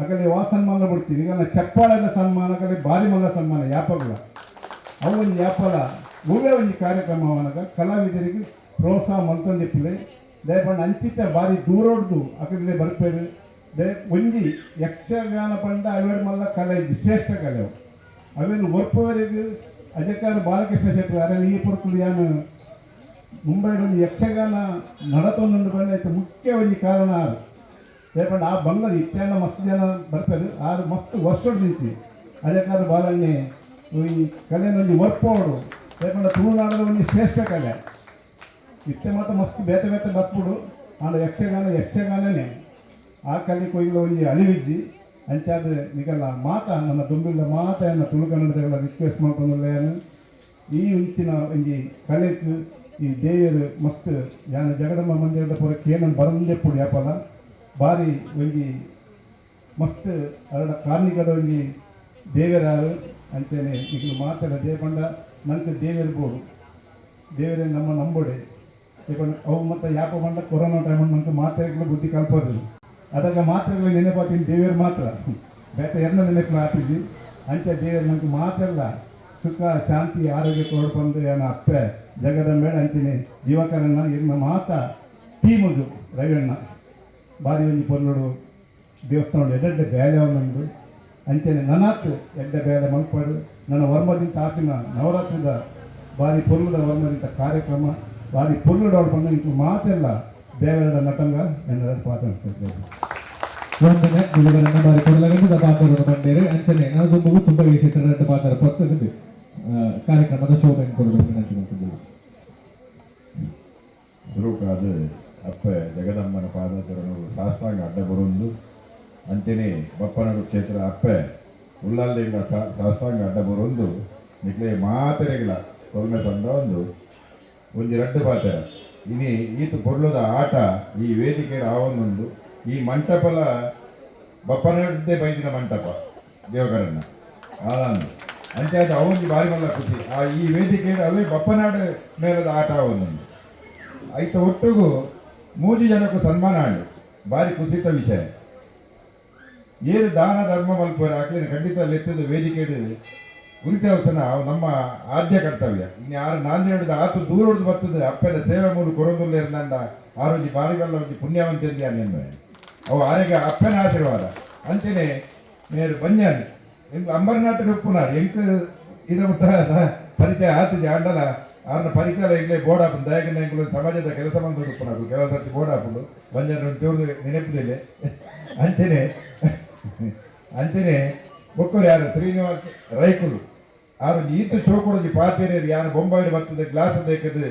ಅಗಲೆ ವಾ ಸನ್ಮಾನ ಬಿಡ್ತೀವಿ ಈಗ ಚಪ್ಪಾಳದ ಸನ್ಮಾನ ಅಗಲೆ ಭಾರಿ ಮಲ್ಲ ಸನ್ಮಾನ ಯಾಪಗಲ ಅವು ಒಂಜಿ ಯಾಪಲ ಒವ್ವೇ ಒಂಜಿ ಕಾರ್ಯಕ್ರಮವನಗ ಕಲಾವಿದರಿಗೆ ಪ್ರೋತ್ಸಾಹ ಮಲ್ತೊಂದಿಪ್ಪುಲೆ. ದಯಪಂಡ ಅಂಚಿತ ಭಾರಿ ದೂರೊಡ್ದು ಅಕಲೆ ಬರ್ಪೇರು. They ಒಂಜಿ ಯಕ್ಷಗಾನ ಪಂಡ ಅವೇರ್ ಮಲ್ಲ ಕಲೆ ಇಜ್ಜಿ, ಶ್ರೇಷ್ಠ ಕಲೆ ಅವು. ಅವೇನು ಒರ್ಪುವರೆಗೆ ಅಜಕಾರ ಬಾಲಕೃಷ್ಣ ಶೆಟ್ಟಿ ಅರೆ ಈ ಪೊರ್ತುಲು ಯಾನು ಮುಂಬೈಡ್ ಒಂದು ಯಕ್ಷಗಾನ ನಡತೊಂದುಂಡು ಪಂಡ ಐತ ಮುಖ್ಯ ಒಂಜಿ ಕಾರಣ ಆರು ಪಂಡ ಆ ಬಂಗ್ಲದ ಇತ್ತೆಣ್ಣ ಮಸ್ತ್ ಜನ ಬರ್ಪೆರ್ ಆರು ಮಸ್ತ್ ವರ್ಷೊಡು ನಿಂಚಿ ಅಜಕಾರ ಬಾಲಣ್ಣೆ ಈ ಕಲೆನೊಂಜಿ ಒರ್ಪೋಡು ಪಂಡ ತುಳುನಾಡದ ಒಂಜಿ ಶ್ರೇಷ್ಠ ಕಲೆ ಇತ್ತೆ ಮಾತ್ರ ಮಸ್ತ್ ಬೇತೆ ಬೇತೆ ಬತ್ಪುಡು ಆಂಡ ಯಕ್ಷಗಾನ ಯಕ್ಷಗಾನನೇ ಆ ಕಲೆ ಕೊಯ್ಲ ಒಂಜಿ ಅಳಿವಿಜ್ಜಿ ಅಂಚಾದ ನಿಗಲ್ಲ ಮಾತ ನನ್ನ ದುಂಬಿಲ್ಲ ಮಾತ ಎನ್ನ ತುಳು ಕನ್ನಡದಗಳ ರಿಕ್ವೆಸ್ಟ್ ಮಾಡ್ಕೊಂಡುಲ್ಲೇನು ಈ ಇಂಚಿನ ಒಂಜಿ ಕಲೆಕ್ ಈ ದೇವರು ಮಸ್ತ್ ಯಾನ ಜಗದಂಬ ಮಂದಿರದ ಪೂರ ಕೇನನ್ ಬರಂದೆಪ್ಪುಡು ಯಾಪಲ ಬಾರಿ ಒಂಜಿ ಮಸ್ತ್ ಅರಡ ಕಾರ್ಣಿಕದ ಒಂಜಿ ದೇವರಾರು ಅಂಚನೆ ನಿಗಲು ಮಾತೆಲ್ಲ ದೇಪಂಡ ನಂಗೆ ದೇವರು ಬೋಡು ದೇವರೇ ನಮ್ಮ ನಂಬೋಡೆ ಯಾಕಂದ್ರೆ ಅವು ಮತ್ತು ಯಾಪ ಬಂಡ ಕೊರೋನಾ ಟೈಮ್ ನಂಗೆ ಮಾತ್ರೆಗಳು ಬುದ್ಧಿ ಕಲ್ಪೋದು ಅದಾಗ ಮಾತ್ರೆಗಳು ನೆನಪಾತೀನಿ ದೇವರು ಮಾತ್ರ ಬೇತೆ ಎನ್ನ ನೆನಪು ಆತಿದ್ವಿ ಅಂಚ ದೇವರು ನಂಗೆ ಮಾತೆಲ್ಲ ಸುಖ ಶಾಂತಿ ಆರೋಗ್ಯ ಕೊಡು ಬಂದು ಏನ ಅಪ್ಪೆ ಜಗದಂಬೇಡ ಅಂತೀನಿ ದಿವಾಕರಣ್ಣ ಇರ್ನ ಮಾತ ಟೀಮುದು ರವಿಯಣ್ಣ ಬಾರಿ ಒಂಜಿ ಪೊರ್ಲುಡು ದೇವಸ್ಥಾನ ಎಡ್ಡೆಡ್ಡೆ ಬೇಲೆ ಒಂದೊಂದು ಅಂಚನೆ ನನಾತ್ ಎಡ್ಡೆ ಬೇಲೆ ಮಲ್ಪಾಡು ನನ್ನ ವರ್ಮದಿಂದ ಆಪಿನ ನವರಾತ್ರಿದ ಬಾರಿ ಪೊರ್ಲುದ ವರ್ಮದಿಂದ ಕಾರ್ಯಕ್ರಮ ಬಾರಿ ಪೊರ್ಲುಡು ಬಂದು ಇಂಟು ಮಾತೆಲ್ಲ ದೇವರ ನಟಂಗ ಎನ್ನರ ಪಾತ್ರ ವಂದನೆ ಗುರುಗಳನ್ನ ಬಾರಿ ಕೊಡಲಾಗದು ಪಾತ್ರವನ್ನು ಬಂದೇರು ಅಂಚನೆ ನಾವು ದುಂಬುಗು ತುಂಬ ವಿಶೇಷ ಪಾತ್ರ ಪೊರ್ತದ್ದು ಕಾರ್ಯಕ್ರಮದ ಶೋಭೆ ಕೊಡಬೇಕು ವಿನಂತಿ ಮಾಡ್ತಿದ್ದೇವೆ. ಸುರುಕಾದ ಅಪ್ಪೆ ಜಗದಂಬನ ಪಾದಚರಣು ಸಾಷ್ಟಾಂಗ ಅಡ್ಡ ಬರುಂದು ಅಂಚನೆ ಬಪ್ಪನಡು ಕ್ಷೇತ್ರ ಅಪ್ಪೆ ಉಳ್ಳಾಲ್ದಿಗಳ ಸಾಷ್ಟಾಂಗ ಅಡ್ಡ ಬರುಂದು ನಿಕ್ಲೆ ಮಾತೆರೆಗಿಲ ಕೊಲ್ಮೆ ತಂದ ಒಂದು ಒಂಜಿ ರಡ್ಡು ಪಾತೆರ ಇನಿ ಈತು ಪೊರ್ಲುದ ಆಟ ಈ ವೇದಿಕೆ ಆವೊಂದುಂಡು ಈ ಮಂಟಪಲ ಬಪ್ಪನಡ್ಡೆ ಬೈದಿನ ಮಂಟಪ ದೇವಕರಣ್ಣ ಆನಂದ್ ಅಂಚಾದ ಅವೊಂಜಿ ಬಾರಿ ಮಲ್ಲ ಖುಷಿ ಆ ಈ ವೇದಿಕೆ ಅವೇ ಬಪ್ಪನಾಡು ಮೇಲದ ಆಟ ಆವೊಂದುಂಡು ಐತ ಒಟ್ಟುಗು ಮೂಜಿ ಜನಕ್ಕೂ ಸನ್ಮಾನ ಆಂಡು ಬಾರಿ ಕುಸಿತ ವಿಷಯ ಏರು ದಾನ ಧರ್ಮ ಮಲ್ಪುವರ ಆಕ್ಲೇನು ಖಂಡಿತ ಲೆತ್ತದ ವೇದಿಕೆ ಗುರಿತವಸನ ನಮ್ಮ ಆದ್ಯ ಕರ್ತವ್ಯ ಇನ್ನು ಯಾರು ನಾಂದಿನಡಿದ ಆತು ದೂರ ಹೊಡೆದು ಬರ್ತದೆ ಅಪ್ಪನ ಸೇವೆ ಮೂಡು ಕೊರೊಂದುಲ್ಲ ಇರ್ದಂಡ ಆರೋಜಿ ಬಾರಿ ಬಲ್ಲ ಒಂಜಿ ಪುಣ್ಯವಂತೆಂದು ನೆನ್ವೆ ಅವು ಆರೆಗೆ ಅಪ್ಪನ ಆಶೀರ್ವಾದ ಅಂಚನೆ ಮೇರು ಬಂಜಾನ್ ಎಂಕ್ ಅಂಬರ್ನಾಥ ಉಪ್ಪುನಾರ್ ಎಂಕ್ ಇದ ಮುಟ್ಟ ಪರಿಚಯ ಆತಿಜಿ ಆಂಡಲ ಆರ್ನ ಪರಿಚಯ ಎಂಗ್ಲೇ ಬೋರ್ಡ್ ಆಪುಂಡು ದಯಕಂಡ ಎಂಕುಲು ಸಮಾಜದ ಕೆಲಸ ಬಂದು ಉಪ್ಪುನಾಕು ಕೆಲವು ಸರ್ತಿ ಬೋರ್ಡ್ ಆಪುಂಡು ಬಂಜಾನ್ ಒಂಚೂರು ನೆನಪುದಿಲ್ಲ ಅಂಚನೆ ಅಂಚನೆ ಬೊಕ್ಕರು ಯಾರು ಶ್ರೀನಿವಾಸ್ ರೈಕುಲು ಆರು ಈತ ಶೋಕೊಡೊಂಜಿ ಪಾತೆರೇರು ಯಾರು ಬೊಂಬಾಯಿಡ್ ಬರ್ತದೆ ಗ್ಲಾಸ್ ದೇಕದು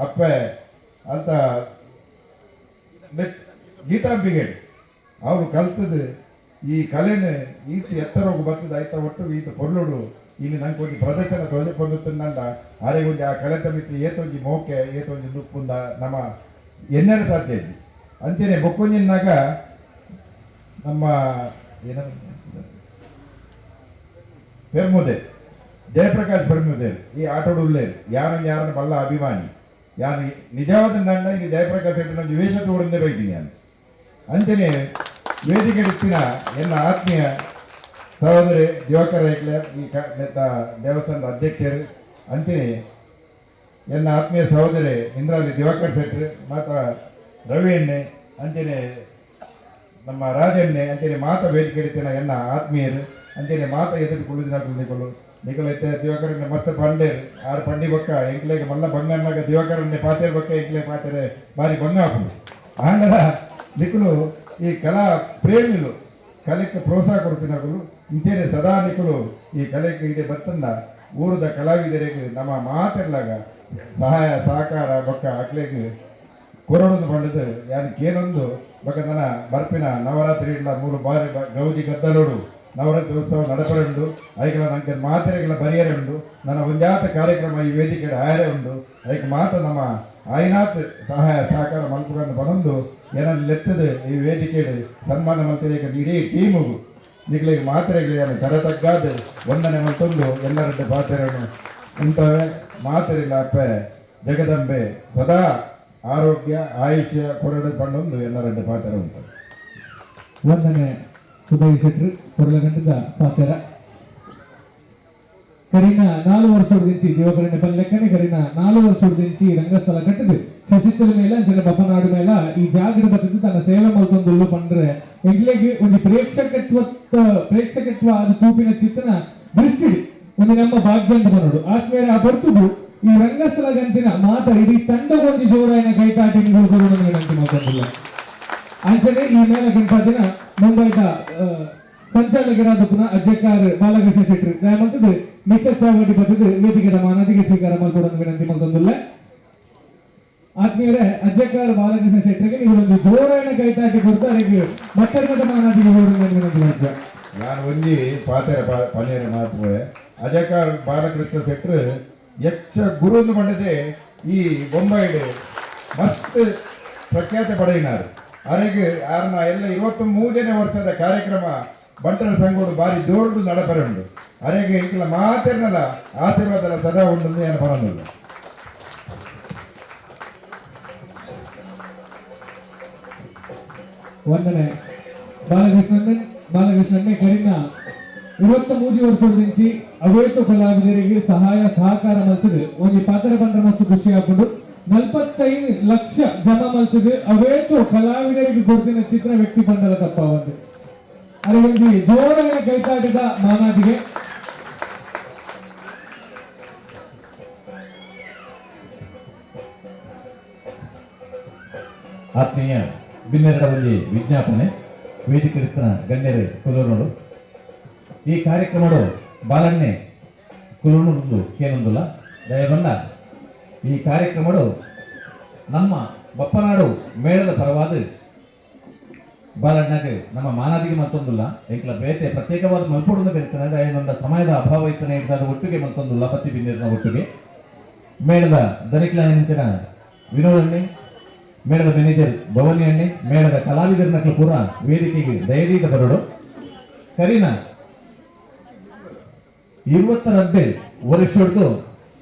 ಅಪ್ಪೆ ಅಂತ ಗೀತಾಂಬಿಗೇಡ್ ಅವರು ಕಲ್ತದು ಈ ಕಲೆನ ಈತ ಎತ್ತರೋಗು ಬರ್ತದೆ ಆಯ್ತಾ ಒಟ್ಟು ಈತ ಪೊರ್ಲುಡು ಇಲ್ಲಿ ನಂಗೆ ಒಂಜಿ ಪ್ರದರ್ಶನ ತೋಜಕೊಂಡುತ್ತಂಡ ಆರೆಗೆ ಒಂಜಿ ಆ ಕಲೆ ತಮಿತಿ ಏತೊಂಜಿ ಮೋಕೆ ಏತೊಂಜಿ ನುಪ್ಪುಂದ ನಮ್ಮ ಎನ್ನೆರ ಸಾಧ್ಯ ಇದ್ದಿ ಅಂಚನೆ ಬೊಕ್ಕೊಂಜಿನಾಗ ನಮ್ಮ ಏನ ಪೆರ್ಮುದೆ ಜಯಪ್ರಕಾಶ್ ಪೆರ್ಮುದೆ ಈ ಆಟೋಡು ಉಳ್ಳೇರು ಯಾರನ್ನು ಯಾರನ್ನು ಬಲ್ಲ ಅಭಿಮಾನಿ ಯಾನು ನಿಜವಾದ ನಂಡ ಇಲ್ಲಿ ಜಯಪ್ರಕಾಶ್ ಒಂಜಿ ವೇಷ ತೋಡಂದೇ ಬೈತೀನಿ ನಾನು ಅಂಚನೆ ವೇದಿಕೆ ಇತ್ತಿನ ಎನ್ನ ಆತ್ಮೀಯ ಸಹೋದರಿ ದಿವಾಕರ್ ರೈಕ್ಲೆ ಈ ದೇವಸ್ಥಾನದ ಅಧ್ಯಕ್ಷರು ಅಂಚನೆ ಎನ್ನ ಆತ್ಮೀಯ ಸಹೋದರಿ ಇಂದ್ರಾದಿ ದಿವಾಕರ್ ಶೆಟ್ರು ಮಾತ ರವಿ ಎಣ್ಣೆ ಅಂಚನೆ ನಮ್ಮ ರಾಜಣ್ಣೆ ಅಂಚನೆ ಮಾತ ವೇದಿಕೆ ಇಡ್ತಿನ ಎನ್ನ ಆತ್ಮೀಯರು ಅಂಚನೆ ಮಾತ ಎದುರು ಕುಳ್ಳಿದಿನ ನಿಕಲು ನಿಕಲೈತೆ ದಿವಾಕರಣ್ಣ ಮಸ್ತ್ ಪಂಡೇರು ಆರು ಪಂಡಿ ಬೊಕ್ಕ ಎಂಕ್ಲೆಗ್ ಮಲ್ಲ ಬಂಗನ್ನಾಗ ದಿವಾಕರಣ್ಣೆ ಪಾತೇರ್ ಬೊಕ್ಕ ಎಂಕ್ಲೆ ಪಾತೇರೆ ಬಾರಿ ಬಂಗ ಆಪುಂಡು ಆಂಡಲ ನಿಕುಲು ಈ ಕಲಾ ಪ್ರೇಮಿಲು ಕಲೆಕ್ಕೆ ಪ್ರೋತ್ಸಾಹ ಕೊಡ್ತಿನಕುಲು ಇಂಚೇನೆ ಸದಾ ನಿಕುಲು ಈ ಕಲೆಗೆ ಇಡೀ ಬತ್ತಂದ ಊರದ ಕಲಾವಿದರಿಗೆ ನಮ್ಮ ಮಾತೆಲ್ಲಾಗ ಸಹಾಯ ಸಹಕಾರ ಬೊಕ್ಕ ಅಕ್ಲೆಗ್ ಕೊರೊಡೊಂದು ಪಂಡದು ಯಾನ್ ಕೇನೊಂದು ಬೊಕ್ಕ ನನ ಬರ್ಪಿನ ನವರಾತ್ರಿ ಇಡ್ಲ ಮೂಲು ಬಾರಿ ಗೌಜಿ ಗದ್ದಲೋಡು ನವರಾತ್ರಿ ಉತ್ಸವ ನಡಪರುಂಡು ಐಕಲ ನಂಗೆ ಮಾತೆರೆಗಳ ಬರಿಯರೆ ಉಂಡು ನನ್ನ ಒಂಜಾತ ಕಾರ್ಯಕ್ರಮ ಈ ವೇದಿಕೆ ಆಯರೆ ಉಂಡು ಐಕ್ ಮಾತ ನಮ್ಮ ಆಯ್ನಾಥ್ ಸಹಾಯ ಸಹಕಾರ ಮಲ್ಪುಗಂದು ಬನೊಂದು ಏನನ್ನು ಲೆತ್ತದು ಈ ವೇದಿಕೆ ಸನ್ಮಾನ ಮಲ್ತಿರೇಕ ಇಡೀ ಟೀಮುಗು ನಿಕ್ಲೆಗ್ ಮಾತ್ರೆಗಳು ತರತಗ್ಗಾದ ವಂದನೆ ಮಲ್ತೊಂದು ಎಲ್ಲರಡ್ಡ ಪಾತೆರನು ಇಂಥವೇ ಮಾತೆರಿಲ್ಲ ಅಪ್ಪೆ ಜಗದಂಬೆ ಸದಾ ಆರೋಗ್ಯ ಆಯುಷ್ಯ ಕೊರಡು ಪಂಡೊಂದು ಎಲ್ಲರಡ್ಡ ಪಾತೆರ ಉಂಟು. ವಂದನೆ ಸುಭಾಷ್ ಶೆಟ್ರು ಕೊರಲಗಂಟದ ಪಾತೆರ ಕರಿನ 4 ವರ್ಷ ದಿಂಚಿ ದಿವಾಕರಣ್ಯ ಪಲ್ಲೆಕ್ಕನೆ ಕರಿನ 4 ವರ್ಷ ದಿಂಚಿ ರಂಗಸ್ಥಳ ಕಟ್ಟದು ಶಶಿತಲ ಮೇಲ ಅಂಚನೆ ಬಪ್ಪನಾಡು ಮೇಲ ಈ ಜಾಗೃತ ಬತ್ತಿದ್ದು ತನ್ನ ಸೇವೆ ಮಲ್ತೊಂದುಳ್ಳು ಪಂಡ್ರೆ ಎಂಕ್ಲೆಗ್ ಒಂಜಿ ಪ್ರೇಕ್ಷಕತ್ವ ಅದು ತೂಪಿನ ಚಿತ್ತನ ದೃಷ್ಟಿ ಒಂದು ನಮ್ಮ ಭಾಗ್ಯ ಅಂತ ಬನ್ನೋಡು ಆತ್ಮೇಲೆ ಆ ಬರ್ತುದು ಈ ರಂಗಸ್ಥಳ ಗಂತಿನ ಮಾತ ಇಡೀ ತಂಡಗೊಂಜಿ ಜೋರಾಯಿನ ಕೈತಾಟಿ ವಿನಂತಿ ಮಲ್ತೊಂದುಲ್ಲ. ಅಂಚನೆ ಈ ಮೇಳ ಗಣಪತಿನ ಮುಂಬೈದ ಸಂಚಾಲಕರಾದ ಪುನಃ ಅಜ್ಜಕ್ಕಾರ್ ಬಾಲಕೃಷ್ಣ ಶೆಟ್ಟರ್ ದಯಮಲ್ತದ್ದು ಮಿತ್ತ ಚಾವಡಿ ಬತ್ತದು ವೇದಿಕೆದ ಮಾನದಿಗೆ ಸ್ವೀಕಾರ ಮಲ್ಪೊಡೊಂದು ವಿನಂತಿ ಮಲ್ತೊಂದುಲ್ಲ. ಆತ್ಮೀಯರೇ, ಅಜ್ಜಕ್ಕಾರ್ ಬಾಲಕೃಷ್ಣ ಶೆಟ್ಟರ್ಗೆ ನೀವು ಒಂದು ಜೋರಾಯಿನ ಕೈತಾಟಿ ಕೊಡ್ತಾ ಅದಕ್ಕೆ ಮತ್ತರ್ಮದ ಮಾನಾದಿಗೆ ಹೋಗುವ ವಿನಂತಿ ಮಾಡ್ತಾರೆ. ನಾನು ಒಂಜಿ ಪಾತೆರ ಪನ್ನೇರ ಮಾತ್ರೆ ಅಜಕಾರ್ ಬಾಲಕೃಷ್ಣ ಶೆಟ್ಟರ್ ಯಕ್ಷ ಗುರುಂದು ಪಂಡದೆ ಈ ಬೊಂಬೈಡ್ ಮಸ್ತ್ ಪ್ರಖ್ಯಾತ ಪಡೆಯಿನಾರು. ಅರೆಗ್ ಆರ್ನ ಎಲ್ಲ 23ನೇ ವರ್ಷದ ಕಾರ್ಯಕ್ರಮ ಬಂಟರ ಸಂಘೋಡು ಬಾರಿ ಜೋರುಡು ನಡಪರೆ ಉಂಡು. ಅರೆಗ್ ಇಂಕ್ಲ ಮಾತೆರ್ನಲ ಆಶೀರ್ವಾದಲ ಸದಾ ಉಂಡು ಏನು ಪರೊಂದುಲ್ಲ. ವಂದನೆ ಬಾಲಕೃಷ್ಣನ್. ಬಾಲಕೃಷ್ಣನ್ನೇ ಕರಿನ 23 ವರ್ಷದಿಂಚಿ ಅವೇತು ಕಲಾವಿದರಿಗೆ ಸಹಾಯ ಸಹಕಾರ ಮಲ್ತದೆ. ಒಂಜಿ ಪಾತ್ರ ಬಂದ್ರ ಮಸ್ತ್ ಖುಷಿ ಆಪುಂಡು. 45 ಲಕ್ಷ ಜಮಾ ಮಲ್ತದೆ ಅವೇತು ಕಲಾವಿದರಿಗೆ ಕೊಡ್ತಿನ ಚಿತ್ರ ವ್ಯಕ್ತಿ ಬಂದಲ ತಪ್ಪ ಒಂದು ಅರೆ ಒಂಜಿ ಜೋರಾಯಿನ ಕೈತಾಟದ ಮಾನಾದಿಗೆ. ಆತ್ಮೀಯ ಬಿನ್ನೆರಡ ಒಂಜಿ ವಿಜ್ಞಾಪನೆ ವೇದಿಕೆ ಗಣ್ಯರು ಕುಲೂರುನೋಡು ಈ ಕಾರ್ಯಕ್ರಮಡು ಬಾಲಣ್ಣೆ ಕುಲೂರುಂದು ಕೇನೊಂದುಲ್ಲ ದಯಬಂಡ ಈ ಕಾರ್ಯಕ್ರಮಡು ನಮ್ಮ ಬಪ್ಪನಾಡು ಮೇಳದ ಪರವಾದ ಬಾಲಣ್ಣಗೆ ನಮ್ಮ ಮಾನಾದಿಗೆ ಮತ್ತೊಂದುಲ್ಲ ಎಂಕ್ಲ ಬೇತೆ ಪ್ರತ್ಯೇಕವಾದ ಮಲ್ಪೊಡುಂದು ಬೆರ್ತನೆ ದಯನೊಂದ ಸಮಯದ ಅಭಾವ ಇತ್ತನೆ ಇಡ್ದಾದ ಒಟ್ಟಿಗೆ ಮತ್ತೊಂದುಲ್ಲ ಪತ್ತಿ ಬಿನ್ನೆರನ ಒಟ್ಟಿಗೆ ಮೇಳದ ದನಿಕ್ಲ ನಿಂಚಿನ ವಿನೋದಣ್ಣೆ, ಮೇಳದ ಮ್ಯಾನೇಜರ್ ಭವಾನಿ ಅಣ್ಣೆ, ಮೇಳದ ಕಲಾವಿದರನ್ನ ಪೂರ ವೇದಿಕೆಗೆ ದಯದೀದ ಬರಡು. ಕರೀನಾ 22 ವರ್ಷದ್ದು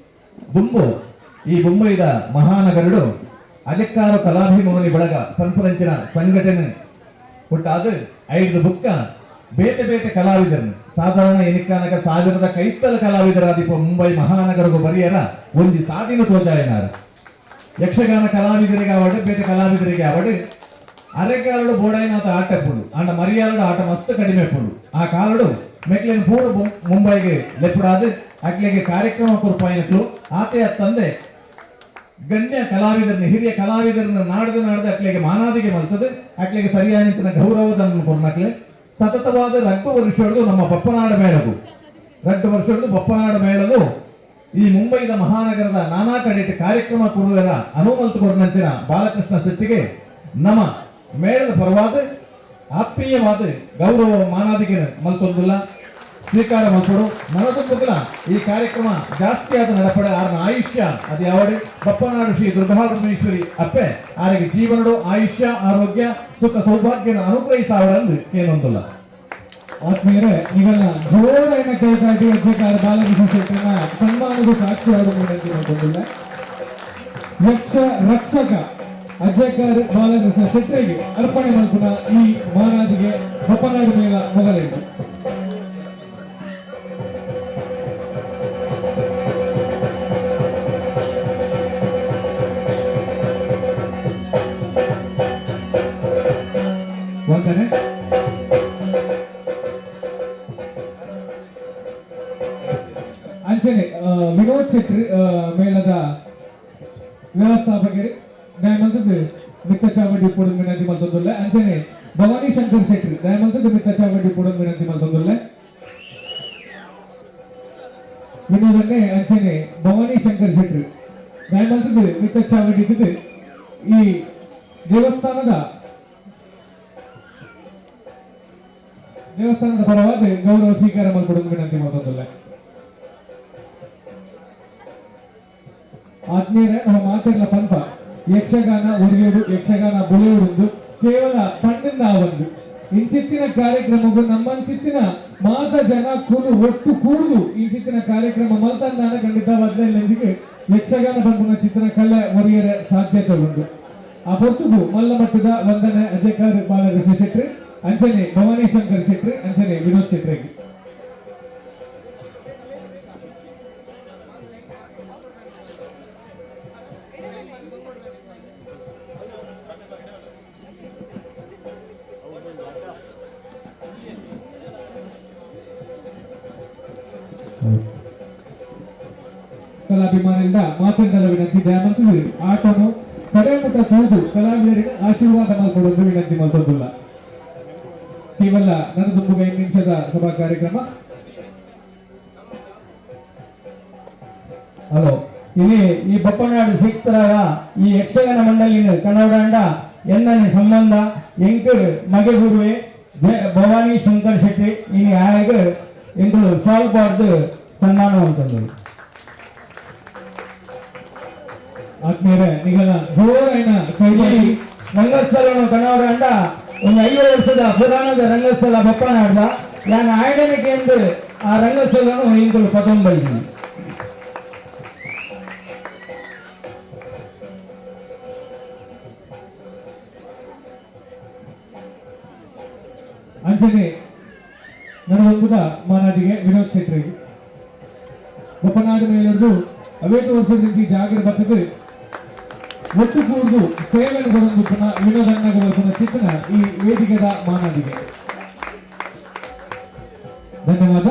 ದುಂಬು ಈ ಬೊಂಬೈದ ಮಹಾನಗರಡು ಅಜಕ್ಕಾರ ಕಲಾಭಿಮಾನಿ ಬಳಗ ಪನ್ಪುರಂಚಿನ ಸಂಘಟನೆ ಒಟ್ಟಾದ 5 ಬುಕ್ಕ ಬೇತೆ ಬೇತೆ ಕಲಾವಿದರನ್ನು ಸಾಧಾರಣ ಎನಿಕಾನಕ ಸಾವಿರದ ಕೈತ್ತಲ ಕಲಾವಿದರಾದಿಪ ಮುಂಬೈ ಮಹಾನಗರಗು ಬರಿಯರ ಒಂಜಿ ಸಾಧಿನ ತೋಜಾಯನಾರ. ಯಕ್ಷಗಾನ ಕಲಾವಿದರಿಗೆ ಆವಡು ಬೇತೆ ಕಲಾವಿದರಿಗೆ ಆವಡು ಅರೆಗಾಲಡು ಬೋಡೈನಾಥ ಆಟ ಪುಂಡು ಅಂಡ ಮರಿಯಾಲಡು ಆಟ ಮಸ್ತ್ ಕಡಿಮೆ ಪುಂಡು. ಆ ಕಾಲಡು ಮೆಕ್ಲೆನ್ ಪೂರ ಮುಂಬೈಗೆ ಲೆಪ್ಪುಡಾದ ಅಕ್ಲೆಗೆ ಕಾರ್ಯಕ್ರಮ ಕೊರ್ಪಾಯಿನಕ್ಲು ಆತೆಯ ತಂದೆ ಗಣ್ಯ ಕಲಾವಿದರನ್ನ ಹಿರಿಯ ಕಲಾವಿದರನ್ನ ನಾಡ್ದು ನಾಡ್ದು ಅಕ್ಲೆಗೆ ಮಾನಾದಿಗೆ ಮಲ್ತದೆ ಅಕ್ಲೆಗೆ ಸರಿಯಾದ ಗೌರವದನ್ನು ಕೊರ್ನಕ್ಲೆ ಸತತವಾದ 2 ವರ್ಷದ್ದು ನಮ್ಮ ಬಪ್ಪನಾಡ ಮೇಳವು 2 ವರ್ಷದ್ದು ಬಪ್ಪನಾಡ ಮೇಳವು ಈ ಮುಂಬೈದ ಮಹಾನಗರದ ನಾನಾ ಕಡೆ ಕಾರ್ಯಕ್ರಮ ಕೊಡುವರ ಅನುಮಲ್ತು ಕೊರ್ನಂಚಿನ ಬಾಲಕೃಷ್ಣ ಶೆಟ್ಟಿಗೆ ನಮ್ಮ ಮೇಳದ ಪರವಾದ ಆತ್ಮೀಯವಾದ ಗೌರವ ಮಾನಾದಿಗೆ ಮಲ್ತೊಂದುಲ್ಲ ಸ್ವೀಕಾರ ಮಲ್ಪಡು. ನನದೊಂದುಲ ಈ ಕಾರ್ಯಕ್ರಮ ಜಾಸ್ತಿ ಆದ ನಡಪಡೆ ಆರ್ನ ಆಯುಷ್ಯ ಅದು ಯಾವಡೆ ಬಪ್ಪನಾಡು ಶ್ರೀ ದುರ್ಗಾಪರಮೇಶ್ವರಿ ಅಪ್ಪೆ ಆರಿಗೆ ಜೀವನಡು ಆಯುಷ್ಯ ಆರೋಗ್ಯ ಸುಖ ಸೌಭಾಗ್ಯನ ಅನುಗ್ರಹಿಸಾವಡಂದು ಏನೊಂದುಲ್ಲ. ಆತ್ಮೀಯರೇ, ಇವೆಲ್ಲ ಜೋರಾಯಿನ ಕೈತಾಟಿ ಅಧ್ಯಕಾರ ಬಾಲಕೃಷ್ಣ ಶೆಟ್ಟರ್ನ ಸನ್ಮಾನದ ಸಾಕ್ಷಿಯಾದ ವಿನಂತಿ ಮಾಡಿಕೊಂಡಿಲ್ಲ. ಯಕ್ಷ ರಕ್ಷಕ ಅಜ್ಜಕಾರ ಬಾಲಕೃಷ್ಣ ಶೆಟ್ಟರಿಗೆ ಅರ್ಪಣೆ ಮಲ್ಪುನ ಈ ಮಾನಾದಿಗೆ ಬಪ್ಪನಾಡು ಮೇಳ ಮೊದಲೈತು. ವಂದನೆ. ಅಂಚನೆ ವಿನೋದ್ ಶೆಟ್ಟಿ ಮೇಳದ ವ್ಯವಸ್ಥಾಪಕರು ದಯಮಲ್ತದ್ದು ಮಿತ್ತ ಚಾವಡಿ ಪೂಡನ್ ವಿನಂತಿ ಮಲ್ತೊಂದುಲ್ಲ. ಅಂಚನೆ ಭವಾನಿ ಶಂಕರ್ ಶೆಟ್ಟಿ ದಯಮಲ್ತದ್ದು ಮಿತ್ತ ಚಾವಡಿ ಪೂಡನ್ ವಿನಂತಿ ಮಲ್ತೊಂದುಲ್ಲ. ವಿನೋದನ್ನೇ ಅಂಚನೆ ಭವಾನಿ ಶಂಕರ್ ಶೆಟ್ಟಿ ದಯಮಲ್ತದ್ದು ಮಿತ್ತ ಚಾವಡಿ ಈ ದೇವಸ್ಥಾನದ ಪರವಾದ ಗೌರವ ಸ್ವೀಕಾರ ಮಲ್ಪೊಡೊಂದು ವಿನಂತಿ ಮಲ್ತೊಂದುಲ್ಲ. ಆತ್ಮೀಯರೇ, ನಮ್ಮ ಮಾತಿರ್ಲ ಪಂಪ ಯಕ್ಷಗಾನ ಉರಿಯೋಡು ಯಕ್ಷಗಾನ ಬುಳೆಯುವುದು ಕೇವಲ ಪಂಡಿಂದ ಒಂದು ಇಂಚಿತ್ತಿನ ಕಾರ್ಯಕ್ರಮಕ್ಕೂ ನಮ್ಮಂಚಿತ್ತಿನ ಮಾತ ಜನ ಕೂಡು ಒಟ್ಟು ಕೂಡುದು ಇಂಚಿತ್ತಿನ ಕಾರ್ಯಕ್ರಮ ಮಲ್ತಂದಾನ ಖಂಡಿತವಾದ ಯಕ್ಷಗಾನ ಪಂಪುನ ಚಿತ್ರ ಕಲೆ ಒರಿಯರ ಸಾಧ್ಯತೆ ಉಂಟು. ಆ ಪೊರ್ತುಗು ಮಲ್ಲ ಮಟ್ಟದ ವಂದನೆ ಅಜಯಕಾರ್ ಬಾಲಕೃಷ್ಣ ಶೆಟ್ಟಿ, ಅಂಚನೆ ಭವಾನಿ ಶಂಕರ್ ಶೆಟ್ಟಿ, ಅಂಚನೆ ವಿನೋದ್ ಶೆಟ್ಟಿ. ಕಲಾಭಿಮಾನಿಯಿಂದ ಮಾತಂಡಲ ವಿನಂತಿ ದಯಮಂತ್ರಿ ಆಟನು ಕಡೆಮುಟ ತೂದು ಕಲಾವಿದರಿಗೆ ಆಶೀರ್ವಾದ ಮಾಡಿಕೊಡೋದು ವಿನಂತಿ ಮಾಡ್ತದಿಲ್ಲ. ಕೇವಲ ನನ್ನ ತುಂಬುಗ 5 ನಿಮಿಷದ ಸಭಾ ಕಾರ್ಯಕ್ರಮ. ಹಲೋ, ಇಲ್ಲಿ ಈ ಬಪ್ಪನಾಡು ಸಿಕ್ತರಾಗ ಈ ಯಕ್ಷಗಾನ ಮಂಡಳಿನ ಕನ್ನಡಾಂಡ ಎನ್ನನೆ ಸಂಬಂಧ ಎಂಕ್ ಮಗೆ ಗುರುವೆ ಭವಾನಿ ಶಂಕರ್ ಶೆಟ್ಟಿ ಇನಿ ಆಯಗ ಎಂಕುಲು ಸಾಲ್ ಬಾರ್ದು ಸನ್ಮಾನ ಅಂತಂದರು. ಆತ್ಮೀಯರೇ, ನಿಗಲ ಜೋರಾಯಿನ ಕೈಲಿ ರಂಗಸ್ಥಳವನ್ನು ಕನ್ನಡಾಂಡ ಒಂದು 50 ವರ್ಷದ ಪುರಾಣದ ರಂಗಸ್ಥಳ ಬಪ್ಪನಾಡ್ದ ಯಾನ್ ಆಯನಕ್ಕೆ ಎಂದು ಆ ರಂಗಸ್ಥಳವನ್ನು ಎಂಕುಲು ಪತೊಂಬೈದಿ. ಅಂಚನೆ ನನಗೊಂಬುದ ಮಾನಾದಿಗೆ ವಿನೋದ್ ಶೆಟ್ಟರಿಗೆ ಬಪ್ಪನಾಡು ಮೇಲೊಂದು ಅವೇತು ವರ್ಷದಿಂದ ಜಾಗರ ಬರ್ತದೆ ಒಟ್ಟು ಕೂರ್ದು ಸೇವೆಯನ್ನು ಕೊಡೊಂದು ಪುನಃ ವಿನೋದಣ್ಣಗ ಬರ್ಪುನ ಚಿತ್ರಣ ಈ ವೇದಿಕೆದ ಮಾನಾದಿಗೆ ಧನ್ಯವಾದ.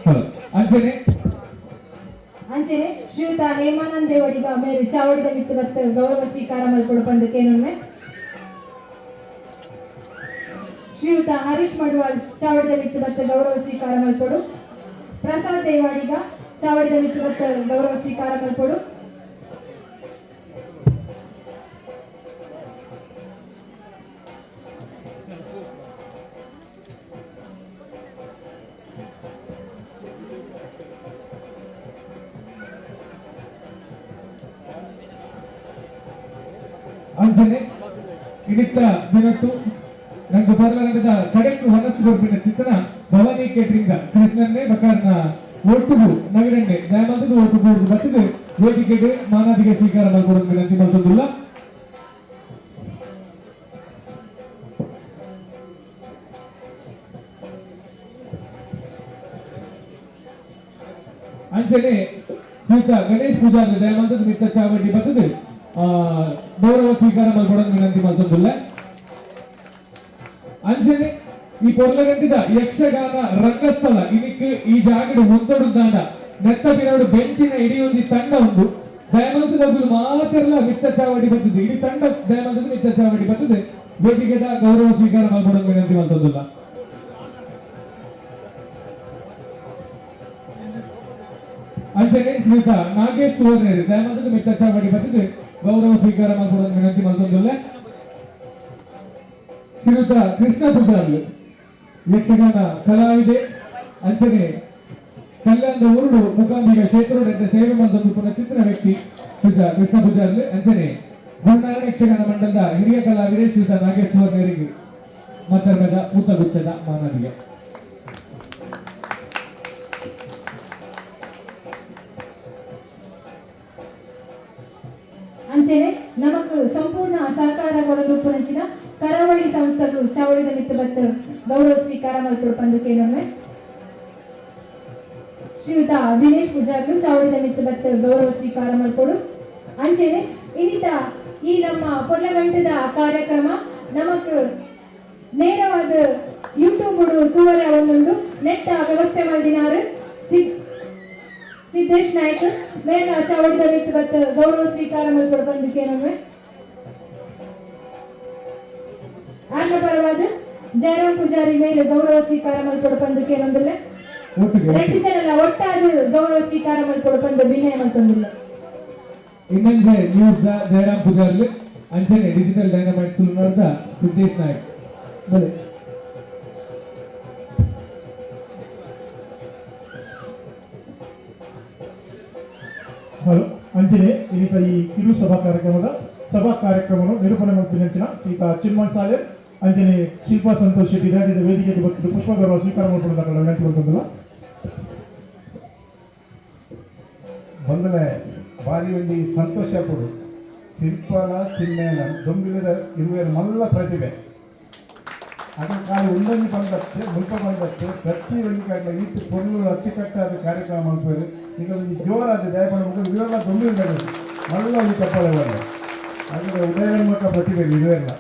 ಹಲೋ, ಅಂಚನೆ ಅಂಚನೆ ಶ್ರೀಯುತ ನೇಮಾನಂದ ದೇವಡಿಗ ಮೇರು ಚಾವಡಿದ ಮಿತ್ತು ಬತ್ತ ಗೌರವ ಸ್ವೀಕಾರ ಮಲ್ಕೊಡು ಪಂದಕೇನೊಮ್ಮೆ. ಶ್ರೀಯುತ ಹರೀಶ್ ಮಡ್ವಾಳ್ ಚಾವಡಿದ ಮಿತ್ತು ಬತ್ತ ಗೌರವ ಸ್ವೀಕಾರ ಮಲ್ಕೊಡು. ಪ್ರಸಾದ್ ದೇವಾಡಿಗ ಚಾವಡಿದ ಮಿತ್ತು ಬತ್ತ ಗೌರವ ಸ್ವೀಕಾರ ಮಲ್ಕೊಡು. ಅಂಚನೆ ಇನ್ನಿತ್ತ ದಿನಟ್ಟು ನಂಗೆ ಬರ್ಲ ಕಡೆಕ್ ಹೊನಸು ಕೊರ್ಪಿನ ಚಿತ್ರಣ ಭವಾನಿ ಕೇಟರಿಂಗ್ ಕೃಷ್ಣನ್ನೇ ಬಕಾರ್ನ ಒಟ್ಟುಗು ನಗರಣ್ಣೆ ದಯಮಂತದ ಒಟ್ಟುಗು ಬರ್ತದೆ ವೇದಿಕೆಗೆ ಮಾನಾದಿಗೆ ಸ್ವೀಕಾರ ಮಾಡ್ಕೊಡೋದು ವಿನಂತಿ ಮಾಡ್ತದಿಲ್ಲ. ಅಂಚನೆ ಶ್ರೀಯುತ ಗಣೇಶ್ ಪೂಜಾರಿ ದಯಮಂತದ ಮಿತ್ತ ಚಾವಡಿ ಬರ್ತದೆ ಗೌರವ ಸ್ವೀಕಾರ ಮಾಡ್ಕೊಡೋದು ವಿನಂತಿ ಮಾಡ್ತದಿಲ್ಲ. ಅಂಚನೆ ಈ ಪೊರ್ಲಗಂಟಿದ ಯಕ್ಷಗಾನ ರಂಗಸ್ಥಳ ಇದಕ್ಕೆ ಈ ಜಾಗಡು ಹೊಂತಡುದಾಂಡ ನೆತ್ತ ಬಿರಡು ಬೆಂಚಿನ ಇಡೀ ಒಂದು ತಂಡ ಉಂಟು ದಯಮಂತದ ಮಾತ್ರ ಮಿತ್ತ ಚಾವಡಿ ಬರ್ತದೆ ಇಡೀ ತಂಡ ದಯಮಂತದ ಮಿತ್ತ ಚಾವಡಿ ಬರ್ತದೆ ವೇದಿಕೆದ ಗೌರವ ಸ್ವೀಕಾರ ಮಾಡ್ಕೊಡೋದು ವಿನಂತಿ ಮಾಡ್ತದಿಲ್ಲ. ಅಂಚನೆ ಶ್ರೀಯುತ ನಾಗೇಶ್ ಸುವರ್ಣೇರಿ ದಯಮಂತದ ಮಿತ್ತ ಚಾವಡಿ ಬರ್ತದೆ ಗೌರವ ಸ್ವೀಕಾರ ಮಾಡ್ಕೊಡೋದು ವಿನಂತಿ ಮಾಡ್ತದಿಲ್ಲ. ಶ್ರೀಯುತ ಕೃಷ್ಣ ಪೂಜಾರಿ ಯಕ್ಷಗಾನ ಕಲಾವಿದೆ ಅಂಚನೆ ಕಲ್ಯಾಣದ ಊರುಡು ಮೂಕಾಂಬಿಕ ಕ್ಷೇತ್ರೋಡೆಂತ ಸೇವೆ ಮಂದೊಂದು ಪುನಃ ಚಿತ್ರ ವ್ಯಕ್ತಿ ಶ್ರೀಯುತ ಕೃಷ್ಣ ಪೂಜಾರಿ ಅಂಚನೆ ಗುರುನಾರಾಯಣ ಯಕ್ಷಗಾನ ಮಂಡಲದ ಹಿರಿಯ ಕಲಾವಿದೆ ಶ್ರೀಯುತ ನಾಗೇಶ್ ಸುವರ್ಣೇರಿಗೆ ಮತ್ತರ್ಗದ ಊತಗುಚ್ಛದ ಮಾನವಿಗೆ. ಅಂಚನೆ ನಮಕ್ ಸಂಪೂರ್ಣ ಸಹಕಾರ ಕೊರದು ಪುನಂಚಿನ ಕರಾವಳಿ ಸಂಸ್ಥೆಗಳು ಚಾವಡಿದ ಮಿತ್ತು ಬತ್ತು ಗೌರವ ಸ್ವೀಕಾರ ಮಲ್ಪೊಡು ಪಂದಕೇನೊಮ್ಮೆ. ಶ್ರೀಯುತ ದಿನೇಶ್ ಪೂಜಾರ್ಲು ಚಾವಡಿದ ಮಿತ್ತು ಬತ್ತು ಗೌರವ ಸ್ವೀಕಾರ ಮಲ್ಪೊಡು. ಅಂಚನೆ ಇನ್ನಿತ ಈ ನಮ್ಮ ಪೊರ್ಲಗಂಟದ ಕಾರ್ಯಕ್ರಮ ನಮಕ್ ನೇರವಾದ ಯೂಟ್ಯೂಬ್ ತೂವರೆ ಒಂದುಂಡು ನೆಟ್ಟ ವ್ಯವಸ್ಥೆ ಮಲ್ದಿನಾರು ಸಿದ್ದೇಶ್ ನಾಯ್ಕ್ ಮೇಲ ಚಾವಡಿದ ಮಿತ್ತು ಬತ್ತು ಗೌರವ ಸ್ವೀಕಾರ ಮಲ್ಪೊಡು ಪಂದಕೇನೊಮ್ಮೆ. ಆಂಧ್ರ ಪರವಾದ ಜಯರಾಮ್ ಪೂಜಾರಿ ಮೇಲೆ ಗೌರವ ಸ್ವೀಕಾರ ಮಲ್ಪೊಡು ಪಂದಕೇನೊಂದಿಲ್ಲ. ರೆಡ್ಡಿ ಜನಲ ಒಟ್ಟಾದ ಗೌರವ ಸ್ವೀಕಾರ ಮಲ್ಪೊಡು ಪಂದ ವಿನಯ ಮಲ್ತೊಂದಿಲ್ಲ. ಇನ್ನೊಂದು ನ್ಯೂಸ್ the Jayaram Pujari ಅಂಚನೆ ಡಿಜಿಟಲ್ ಡೈನಮೈಟ್ ಸುಳ್ನಾಡ್ದ ಸಿದ್ದೇಶ್ ನಾಯ್ಕ್ ಬಲೆ. ಹಲೋ, ಅಂಚನೆ ಇನ್ನಿತ ಈ ಕಿರು ಸಭಾ ಕಾರ್ಯಕ್ರಮದ ಸಭಾ ಕಾರ್ಯಕ್ರಮವನ್ನು ನಿರೂಪಣೆ ಮಲ್ಪಿನಂಚಿನ ಶ್ರೀತ ಚಿನ್ಮನ್ ಸಾಲೆ ಅಂಚನೆ ಶಿಲ್ಪಾ ಸಂತೋಷ್ ಶೆಟ್ಟಿ ರಾಜ್ಯದ ವೇದಿಕೆಗೆ ಬತ್ತಿದ್ದು ಪುಷ್ಪ ಗೌರವ ಸ್ವೀಕಾರ ಮಾಡಿಕೊಂಡು ವಿನಂತಿ ಮಾಡ್ಕೊಂಡಲ್ಲ. ಬಂದಲೆ ಬಾರಿ ಒಂಜಿ ಸಂತೋಷ ಕೊಡು ಶಿಲ್ಪನ ಸಿನ್ಮೇನ ದೊಂಬಿಲದ ಇರುವೆರ ಮಲ್ಲ ಪ್ರತಿಭೆ ಅದರ ಕಾಲ ಒಂದೊಂದು ಬಂದತ್ತೆ ಮುಲ್ಪ ಬಂದತ್ತೆ ಪ್ರತಿ ಒಂದು ಕಡೆ ಈತ ಪೊರ್ಲು ಅಚ್ಚುಕಟ್ಟಾದ ಕಾರ್ಯಕ್ರಮ ಮಾಡ್ತಾರೆ. ಈಗ ಒಂದು ಜೋರಾದ ದಯಪಡ ಮುಖ ಇವೆಲ್ಲ ದೊಂಬಿಲ ಮಲ್ಲ ಒಂದು ಚಪ್ಪಾಳೆ ಬರಲ್ಲ ಅದರ ಉದಯೋನ್ಮುಖ ಪ್ರತಿಭೆ ಇರುವೆಲ್ಲ.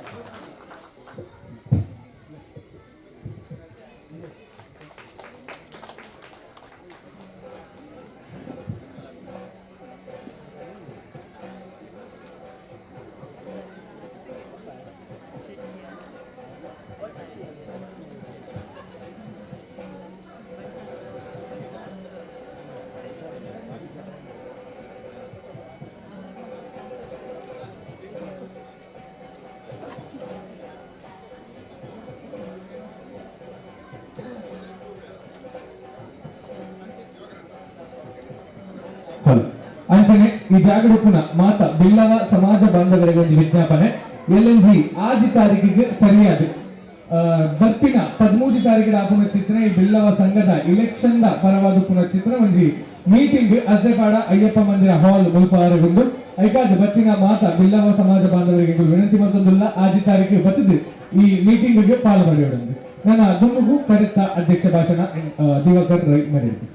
ಹಲೋ ಅಂಚನೆ ಈ ಜಾಗಡುಪ್ಪುನ ಮಾತ ಬಿಲ್ಲವ ಸಮಾಜ ಬಾಂಧವರಿಗೆ ಒಂದು ವಿಜ್ಞಾಪನೆ. ಎಲ್ಎನ್ಜಿ ಆಜಿ ತಾರೀಕಿಗೆ ಸರಿಯಾದ ಬರ್ಪಿನ 13 ತಾರೀಕಿನ ಆಪುನ ಚಿತ್ರ ಈ ಬಿಲ್ಲವ ಸಂಘದ ಇಲೆಕ್ಷನ್ the ಪರವಾದ ಪುನಃ ಚಿತ್ರ ಒಂಜಿ ಮೀಟಿಂಗ್ ಅಸ್ದೆಪಾಡ ಅಯ್ಯಪ್ಪ ಮಂದಿರ ಹಾಲ್ ಮುಲ್ಪಾರಗುಂಡು ಐಕಾದ್ ಬತ್ತಿನ ಮಾತ ಬಿಲ್ಲವ ಸಮಾಜ ಬಾಂಧವರಿಗೆ ವಿನಂತಿ ಮತ್ತೊಂದುಲ್ಲ ಆಜಿ ತಾರೀಕು ಬತ್ತಿದ್ದು ಈ ಮೀಟಿಂಗ್ ಪಾಲು ಪಡೆಯೋದು. ನನ್ನ ದುಮ್ಮುಗು ಕರೆತ ಅಧ್ಯಕ್ಷ ಭಾಷಣ ದಿವಾಕರ್ ರೈ ಮರೆಯಿತು.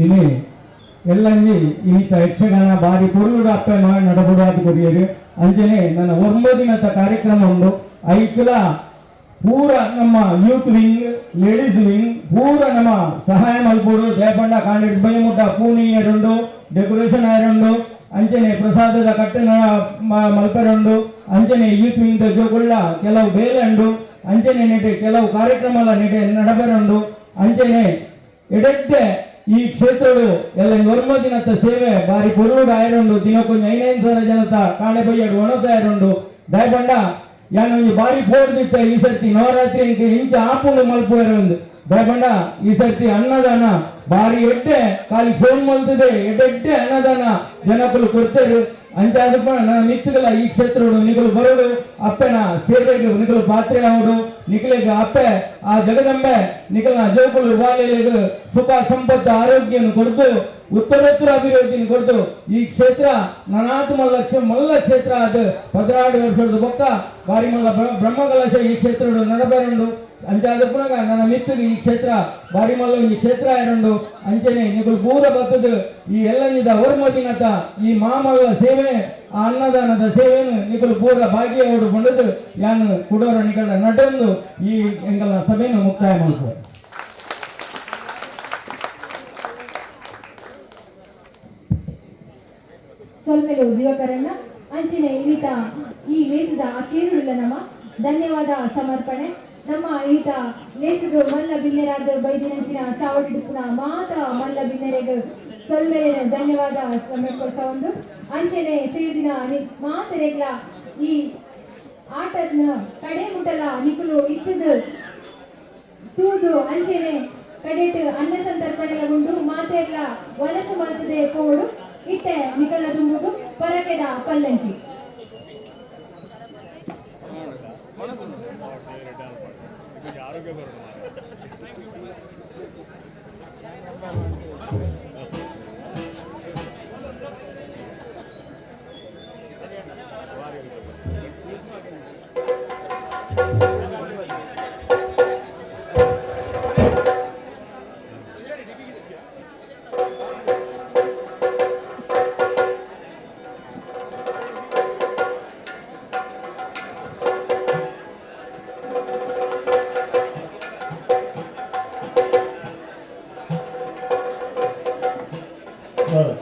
ಇನಿ ಎಲ್ಲಂಜಿ ಇನ್ನಿತ ಯಕ್ಷಗಾನ ಬಾರಿ ಪೊರ್ಲುಡು ಅಪ್ಪೆ ಮಾಡಿ ನಡಬುಡಾದ ಕೊರಿಯರು. ಅಂಚನೆ ನನ್ನ 9 ದಿನದ ಕಾರ್ಯಕ್ರಮ ಉಂಡು. ಐಕ್ಲ ಪೂರ ನಮ್ಮ ಯೂತ್ ವಿಂಗ್, ಲೇಡೀಸ್ ವಿಂಗ್ ಪೂರ ನಮ್ಮ ಸಹಾಯ ಮಲ್ಪೋಡು. ಜಯಪಂಡ ಕಾಂಡಿಡ್ ಬೈಮುಟ್ಟ ಪೂನಿಯರುಂಡು, ಡೆಕೋರೇಷನ್ ಆಯರುಂಡು, ಅಂಚನೆ ಪ್ರಸಾದದ ಕಟ್ಟಣ ಮಲ್ಪರುಂಡು. ಅಂಚನೆ ಯೂತ್ ವಿಂಗ್ ಜೋಗುಳ್ಳ ಕೆಲವು ಬೇಲೆ ಉಂಡು. ಅಂಚನೆ ನೆಟೆ ಕೆಲವು ಕಾರ್ಯಕ್ರಮ ನೆಟೆ ನಡಬರುಂಡು. ಅಂಚನೆ ಎಡೆಟ್ಟೆ ಈ ಕ್ಷೇತ್ರಡು ಎಲ್ಲ 9 ದಿನದ ಸೇವೆ ಬಾರಿ ಪೊರ್ಲುಡು ಆಯರುಂಡು. ದಿನಕ್ಕೊಂಜಿ 5,000 ಜನತ ಕಾಣೆ ಬಯ್ಯಡು ಒಣತಾಯರುಂಡು. ದಯಪಂಡ ಯಾನ್ ಒಂಜಿ ಬಾರಿ ಪೋಡ್ದಿತ್ತ ಈ ಸರ್ತಿ ನವರಾತ್ರಿ ಇಂಚ ಆಪುಂಡು ಮಲ್ಪುವೆರುಂದು. ದಯಪಂಡ ಈ ಸರ್ತಿ ಅನ್ನದಾನ ಬಾರಿ ಎಡ್ಡೆ ಖಾಲಿ ಫೋನ್ ಮಲ್ತದೆ ಎಡ್ಡೆ ಅನ್ನದಾನ ಜನಕುಲು ಕೊಡ್ತೇರು. ಅಂಚಾದಪ್ಪ ನನ್ನ ಮಿತ್ತುಗಳ ಈ ಕ್ಷೇತ್ರಡು ನಿಕಲು ಬರೋಡು ಅಪ್ಪೆನ ಸೇವೆಗೆ ನಿಕಲು ಪಾತ್ರೆ ಆವಡು. ನಿಕಲಿಗೆ ಅಪ್ಪೆ ಆ ಜಗದಂಬೆ ನಿಕಲ್ನ ಜೋಕುಲು ಬಾಲೆಗೆ ಸುಖ ಸಂಪತ್ತು ಆರೋಗ್ಯವನ್ನು ಕೊಡ್ದು ಉತ್ತರೋತ್ತರ ಅಭಿವೃದ್ಧಿಯನ್ನು ಕೊಡ್ದು ಈ ಕ್ಷೇತ್ರ ನನಾತ್ ಮಲ್ಲ ಮಲ್ಲ ಕ್ಷೇತ್ರ ಅದು 12 ವರ್ಷದ ಬೊಕ್ಕ ಬಾರಿ ಮಲ್ಲ ಬ್ರಹ್ಮಕಲಶ ಈ ಕ್ಷೇತ್ರಡು ನಡಬರುಂಡು. ಅಂಚಾದಪ್ಪನಾಗ ನನ್ನ ಮಿತ್ತಿಗೆ ಈ ಕ್ಷೇತ್ರ ಬಾರಿ ಮಲ್ಲ ಈ ಕ್ಷೇತ್ರ ಇರುಂಡು. ಅಂಚನೆ ನಿಕುಲು ಪೂರ ಬತ್ತದು ಈ ಎಲ್ಲನಿದ ಹೊರ್ಮದಿನತ ಈ ಮಾಮಲ್ಲ ಸೇವೆ ಆ ಅನ್ನದಾನದ ಸೇವೆಯನ್ನು ನಿಕುಲು ಪೂರ ಭಾಗ್ಯ ಬಂಡದು ಯಾನು ಕುಡೋರ ನಿಕಲ ನಟೊಂದು ಈ ಎಂಗಲ ಸಭೆಯನ್ನು ಮುಕ್ತಾಯ ಮಾಡ್ತಾರೆ. ಸೊಲ್ಮೆಲು ದಿವಾಕರಣ್ಣ ಅಂಚಿನ ಇನ್ನಿತ ಈ ಲೇಸದ ಅಕೇರುಳ್ಳ ನಮ್ಮ ಧನ್ಯವಾದ ಸಮರ್ಪಣೆ. ನಮ್ಮ ಈತ ಲೇಸುಗು ಮಲ್ಲ ಬಿನ್ನೆರಾದ ಬೈದಿನಂಚಿನ ಚಾವಡಿಡುಪ್ಪುನ ಮಾತ ಮಲ್ಲ ಬಿನ್ನೆರೆಗ್ ಸೊಲ್ಮೆಲಿನ ಧನ್ಯವಾದ ಸಮರ್ಪಿಸ ಒಂದು ಅಂಚನೆ ಸೇರಿನ ಮಾತರೆಗ್ಲ ಈ ಆಟದ ಕಡೆ ಮುಟಲ ನಿಕುಲು ಇತ್ತದು ತೂದು ಅಂಚನೆ ಕಡೆಟ್ ಅನ್ನ ಸಂತರ್ಪಣೆಲ ಉಂಡು ಮಾತೆರ್ಲ ವಲಸು ಮಲ್ತದೆ ಕೋಡು ಇತ್ತೆ ನಿಕಲ ದುಂಬುಗು ಪರಕೆದ ಪಲ್ಲಂಕಿ. Oh,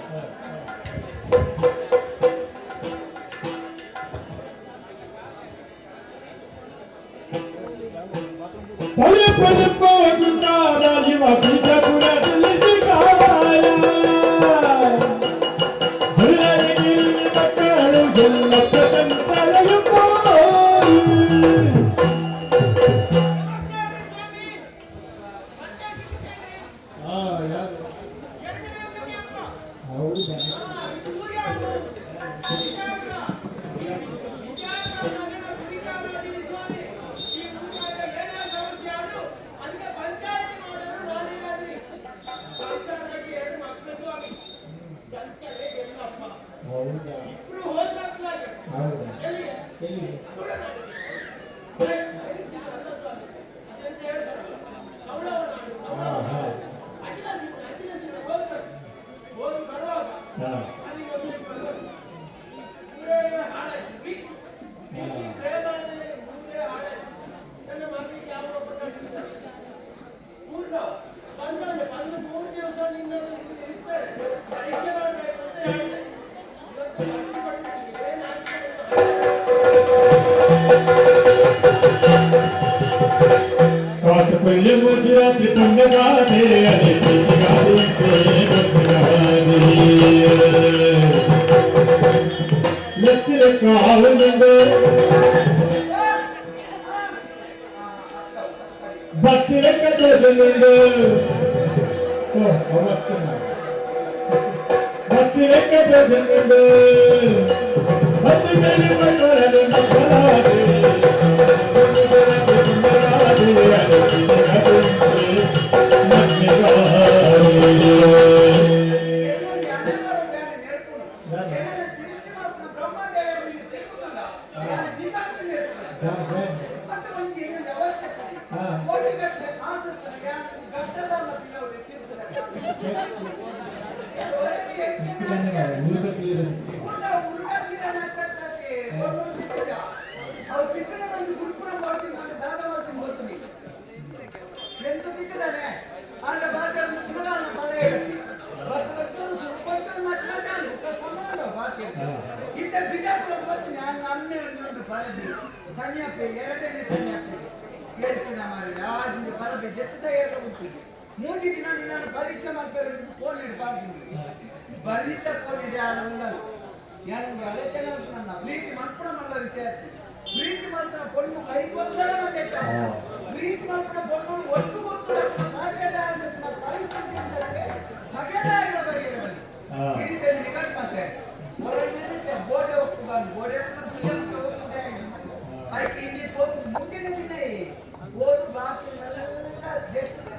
ಬತ್ತಿಲೆಕ್ಕ ತೋಜುಂಡು ಬತ್ತಿ ಮೇಲೆ ಮಕ್ಕಳನ್ನು ಮಕ್ಕಳಾದೆ ಮೂಜಿ ದಿನ ನಿನ್ನನ್ನು ಪರೀಕ್ಷೆ ಮಾಡ್ತಾರೆ ಕೋಲ್ ಇಡಬಾರ್ದು ಬರಿತ ಕೋಲಿದೆ ಉಂಡಲ್ಲ ಏನಂದ್ರೆ ಅಲೆತೇನೆ ನನ್ನ ಪ್ರೀತಿ ಮಲ್ಪುಣ ಮಲ್ಲ ವಿಷಯ ಪ್ರೀತಿ ಮಲ್ತನ ಪೊಣ್ಣು ಕೈ ಕೊಲ್ಲಲ ಬಂದೈತ ಪ್ರೀತಿ ಮಲ್ಪುಣ ಪೊಣ್ಣು ಒಟ್ಟು ಗೊತ್ತು ಪರಿಸ್ಥಿತಿ ಅಂತಂದ್ರೆ ಬಗೆದ ಇಲ್ಲ ಬರಿಯರ ಬಲ್ಲಿ ಹಿಡಿತಲ್ಲಿ ನಿಗಡಿ ಮಾಡ್ತಾರೆ ಹೊರಗೆ ಬೋಡೆ ಒಪ್ಪುಗಾನು ಬೋಡೆ ಒಪ್ಪುದೇ ಅದಕ್ಕೆ ಇಲ್ಲಿ ಮುಂದಿನ ದಿನ ಓದು ಬಾಕಿ ಎಲ್ಲ ದೇಶಕ್ಕೆ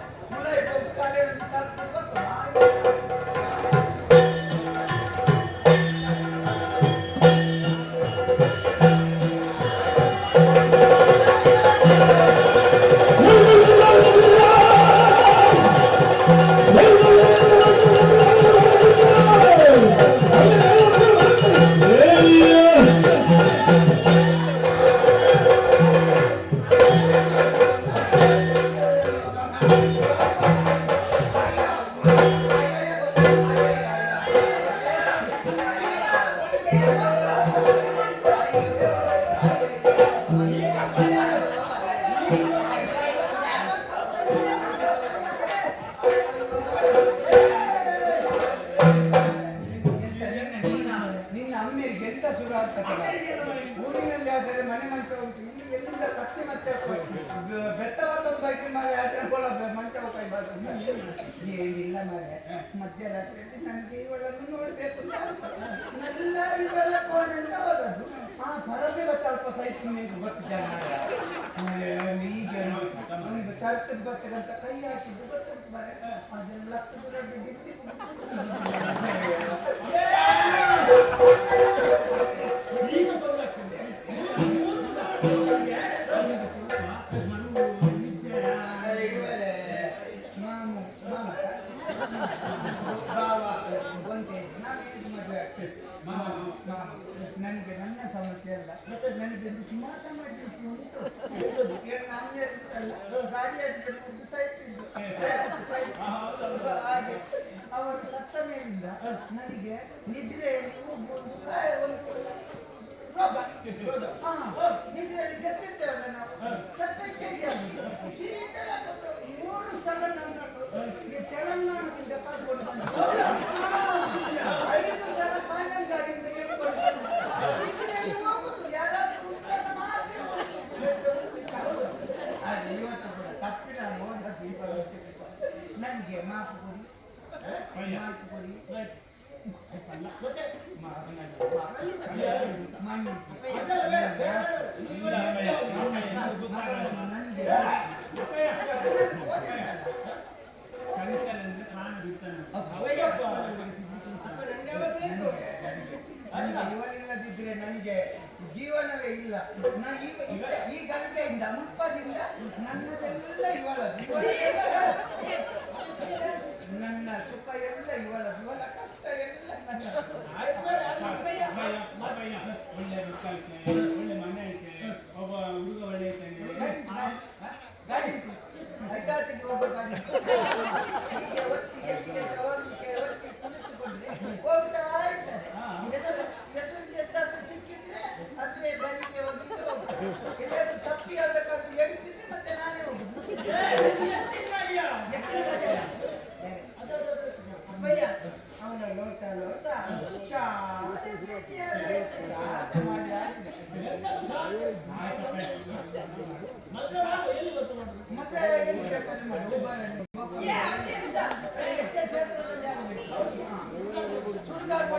ಏನಿಲ್ಲ ಮಾರೆ, ಮಧ್ಯರಾತ್ರಿಯಲ್ಲಿ ನನಗೆ ಇವಳನ್ನು ನೋಡಬೇಕು ಎಲ್ಲ ಇವಳ ಕೋಣೆಂತ ಹೋದದ್ದು. ಆ ಪರಸೆ ಅಲ್ಪ ಸಹಿತ ನಿಂಗೆ ಗೊತ್ತಿದ್ದ ಈಗ ಒಂದು ಸರ್ಸದ ಬರ್ತಕ್ಕಂತ ಕೈ ಹಾಕಿದ್ದು ಗೊತ್ತುಂಟು ಮರೆ, ಅದೆಲ್ಲ ದಿಟ್ಟಿ. ನನಗೆ ನನ್ನ ಸಮಸ್ಯೆ ಅಲ್ಲ, ನನಗೆ ಸುಮಾರು ಸಮಸ್ಯೆ ಉಂಟು. ಗಾಡಿ ಸಾಯ್ತಿದ್ದು ಹಾಗೆ ಅವರು ಸತ್ತ ಮೇಲಿಂದ ನನಗೆ ನಿದ್ರೆಯಲ್ಲಿ ಒಂದು ಒಂದು ರೋಗ. ನಿದ್ರೆಯಲ್ಲಿ ಜತ್ತಿರ್ತೇವಲ್ಲ ನಾವು, ತಪ್ಪೆಚ್ಚರಿಕೆ ಆಗುದು ಶೀತಲ. 3 ಸಲ ನನ್ನನ್ನು ಈ ತೆಲಂಗಾಣದಿಂದ ಕರ್ಕೊಂಡು ಬಂದ, 5 ಸಲ ಕಾನಂಗಾಡಿಂದ ಎತ್ಕೊಂಡು ಬಂದ. ನಿದ್ರೆಯಲ್ಲಿ ಹೋಗುದು ಯಾರಾದ್ರೂ ಉಂಟನ್ನು ಮಾತ್ರ ಹೋಗುದು. ಆದರೆ ಇವತ್ತು ಕೂಡ ತಪ್ಪಿನ ಹೋದದ್ದು. ನನಗೆ ಮಾಫು ಕೊಡಿ, ಮಾಫು ಕೊಡಿ, ಇವಳಿಲ್ಲದಿದ್ರೆ ನನಗೆ ಜೀವನವೇ ಇಲ್ಲ. ಈ ಗಳಿಗೆಯಿಂದ ಮುಪ್ಪದಿಂದ ನನ್ನದೆಲ್ಲ ಇವಳ, ನನ್ನ ಸುಖ ಎಲ್ಲ ಇವಳ, ಇವಳ ಕಷ್ಟ ಎಲ್ಲ ನನ್ನ. ಒಳ್ಳೆ ಮಕ್ಕಳೈತೆ, ಒಳ್ಳೆ ಮನೆ ಐತೆ, ಒಬ್ಬ ಹುಡುಗ ಒಳ್ಳೆ ಐತಾನೆ. ಗಾಡಿ ಐತಾಸಿಗೆ ಒಬ್ಬ ಗಾಡಿ ಹೀಗೆ ಒತ್ತಿ ಎಲ್ಲಿಗೆ ಹೋಗ್ಲಿಕ್ಕೆ ಒತ್ತಿ ಕುಳಿತುಕೊಂಡ್ರೆ ಹೋಗ್ತಾ ಇರ್ತದೆ. ಎದುರಿಗೆ ಎಂತಾದ್ರೂ ಸಿಕ್ಕಿದ್ರೆ ಅದೇ ಬಲಿಗೆ ಹೋಗಿ ಹೋಗುದು. ಎಲ್ಲಾದ್ರೂ ತಪ್ಪಿ ಆಗ್ಬೇಕಾದ್ರೂ ಎಡಪಿದ್ರೆ ಮತ್ತೆ ನಾನೇ ಹೋಗುದು. ಅಪ್ಪಯ್ಯ ಅವನ ನೋಡ್ತಾ ನೋಡ್ತಾ ಶಾಂತ ಮಾಡಿ ಮತ್ತೆ ಎಲ್ಲಿ ಬೇಕಾದ್ರೂ ಮಾಡಿ ಕ್ಷೇತ್ರದಲ್ಲಿ ಆಗಬೇಕು. ಸುಡುಗಾಡು.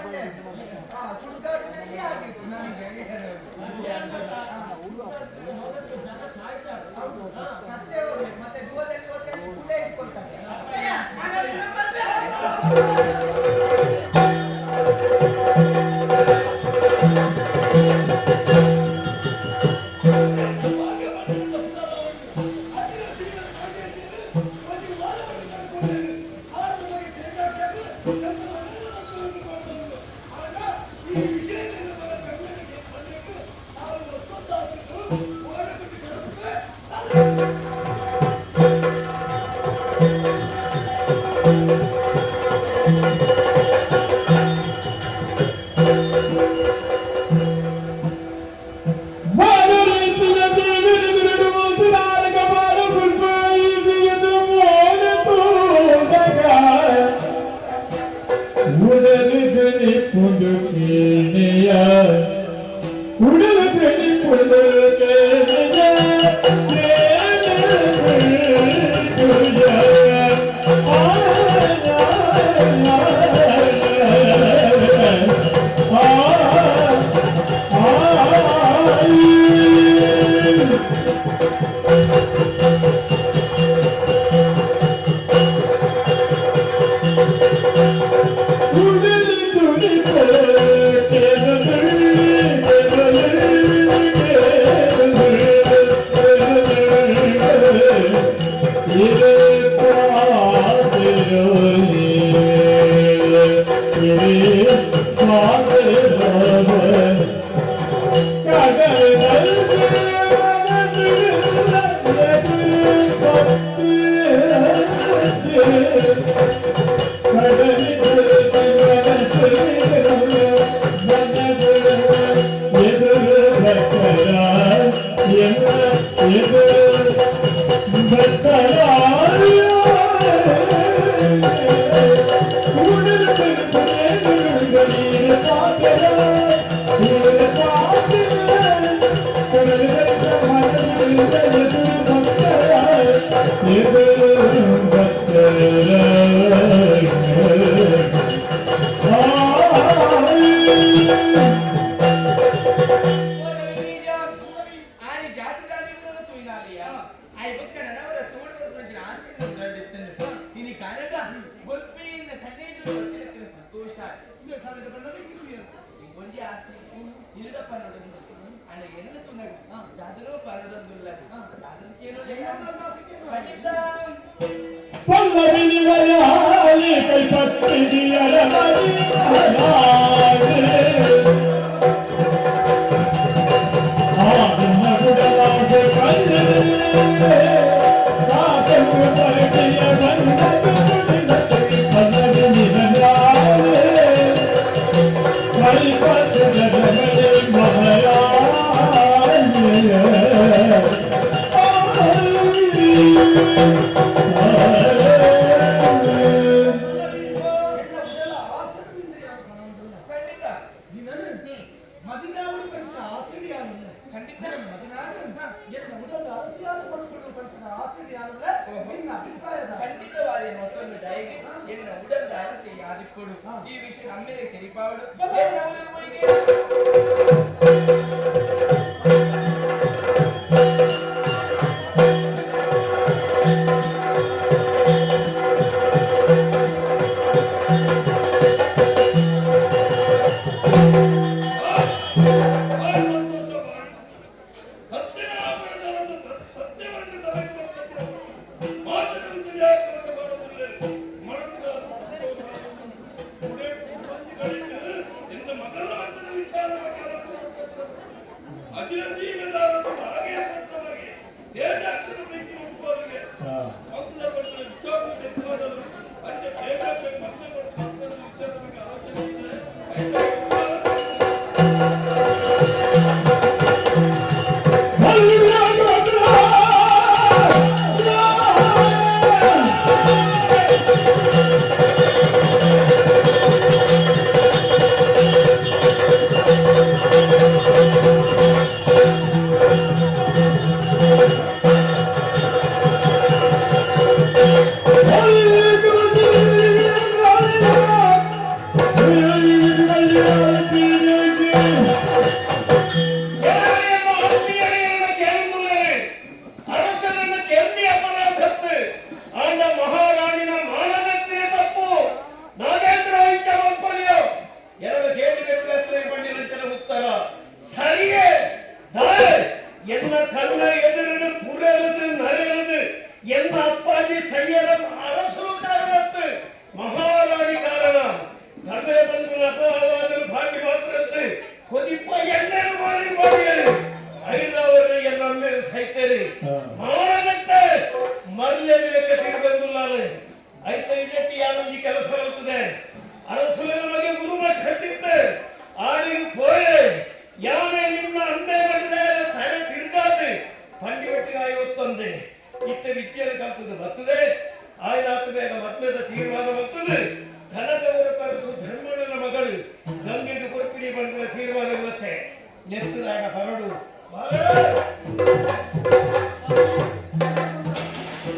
ನೆತ್ತದಾಯಡ ಬರಡು.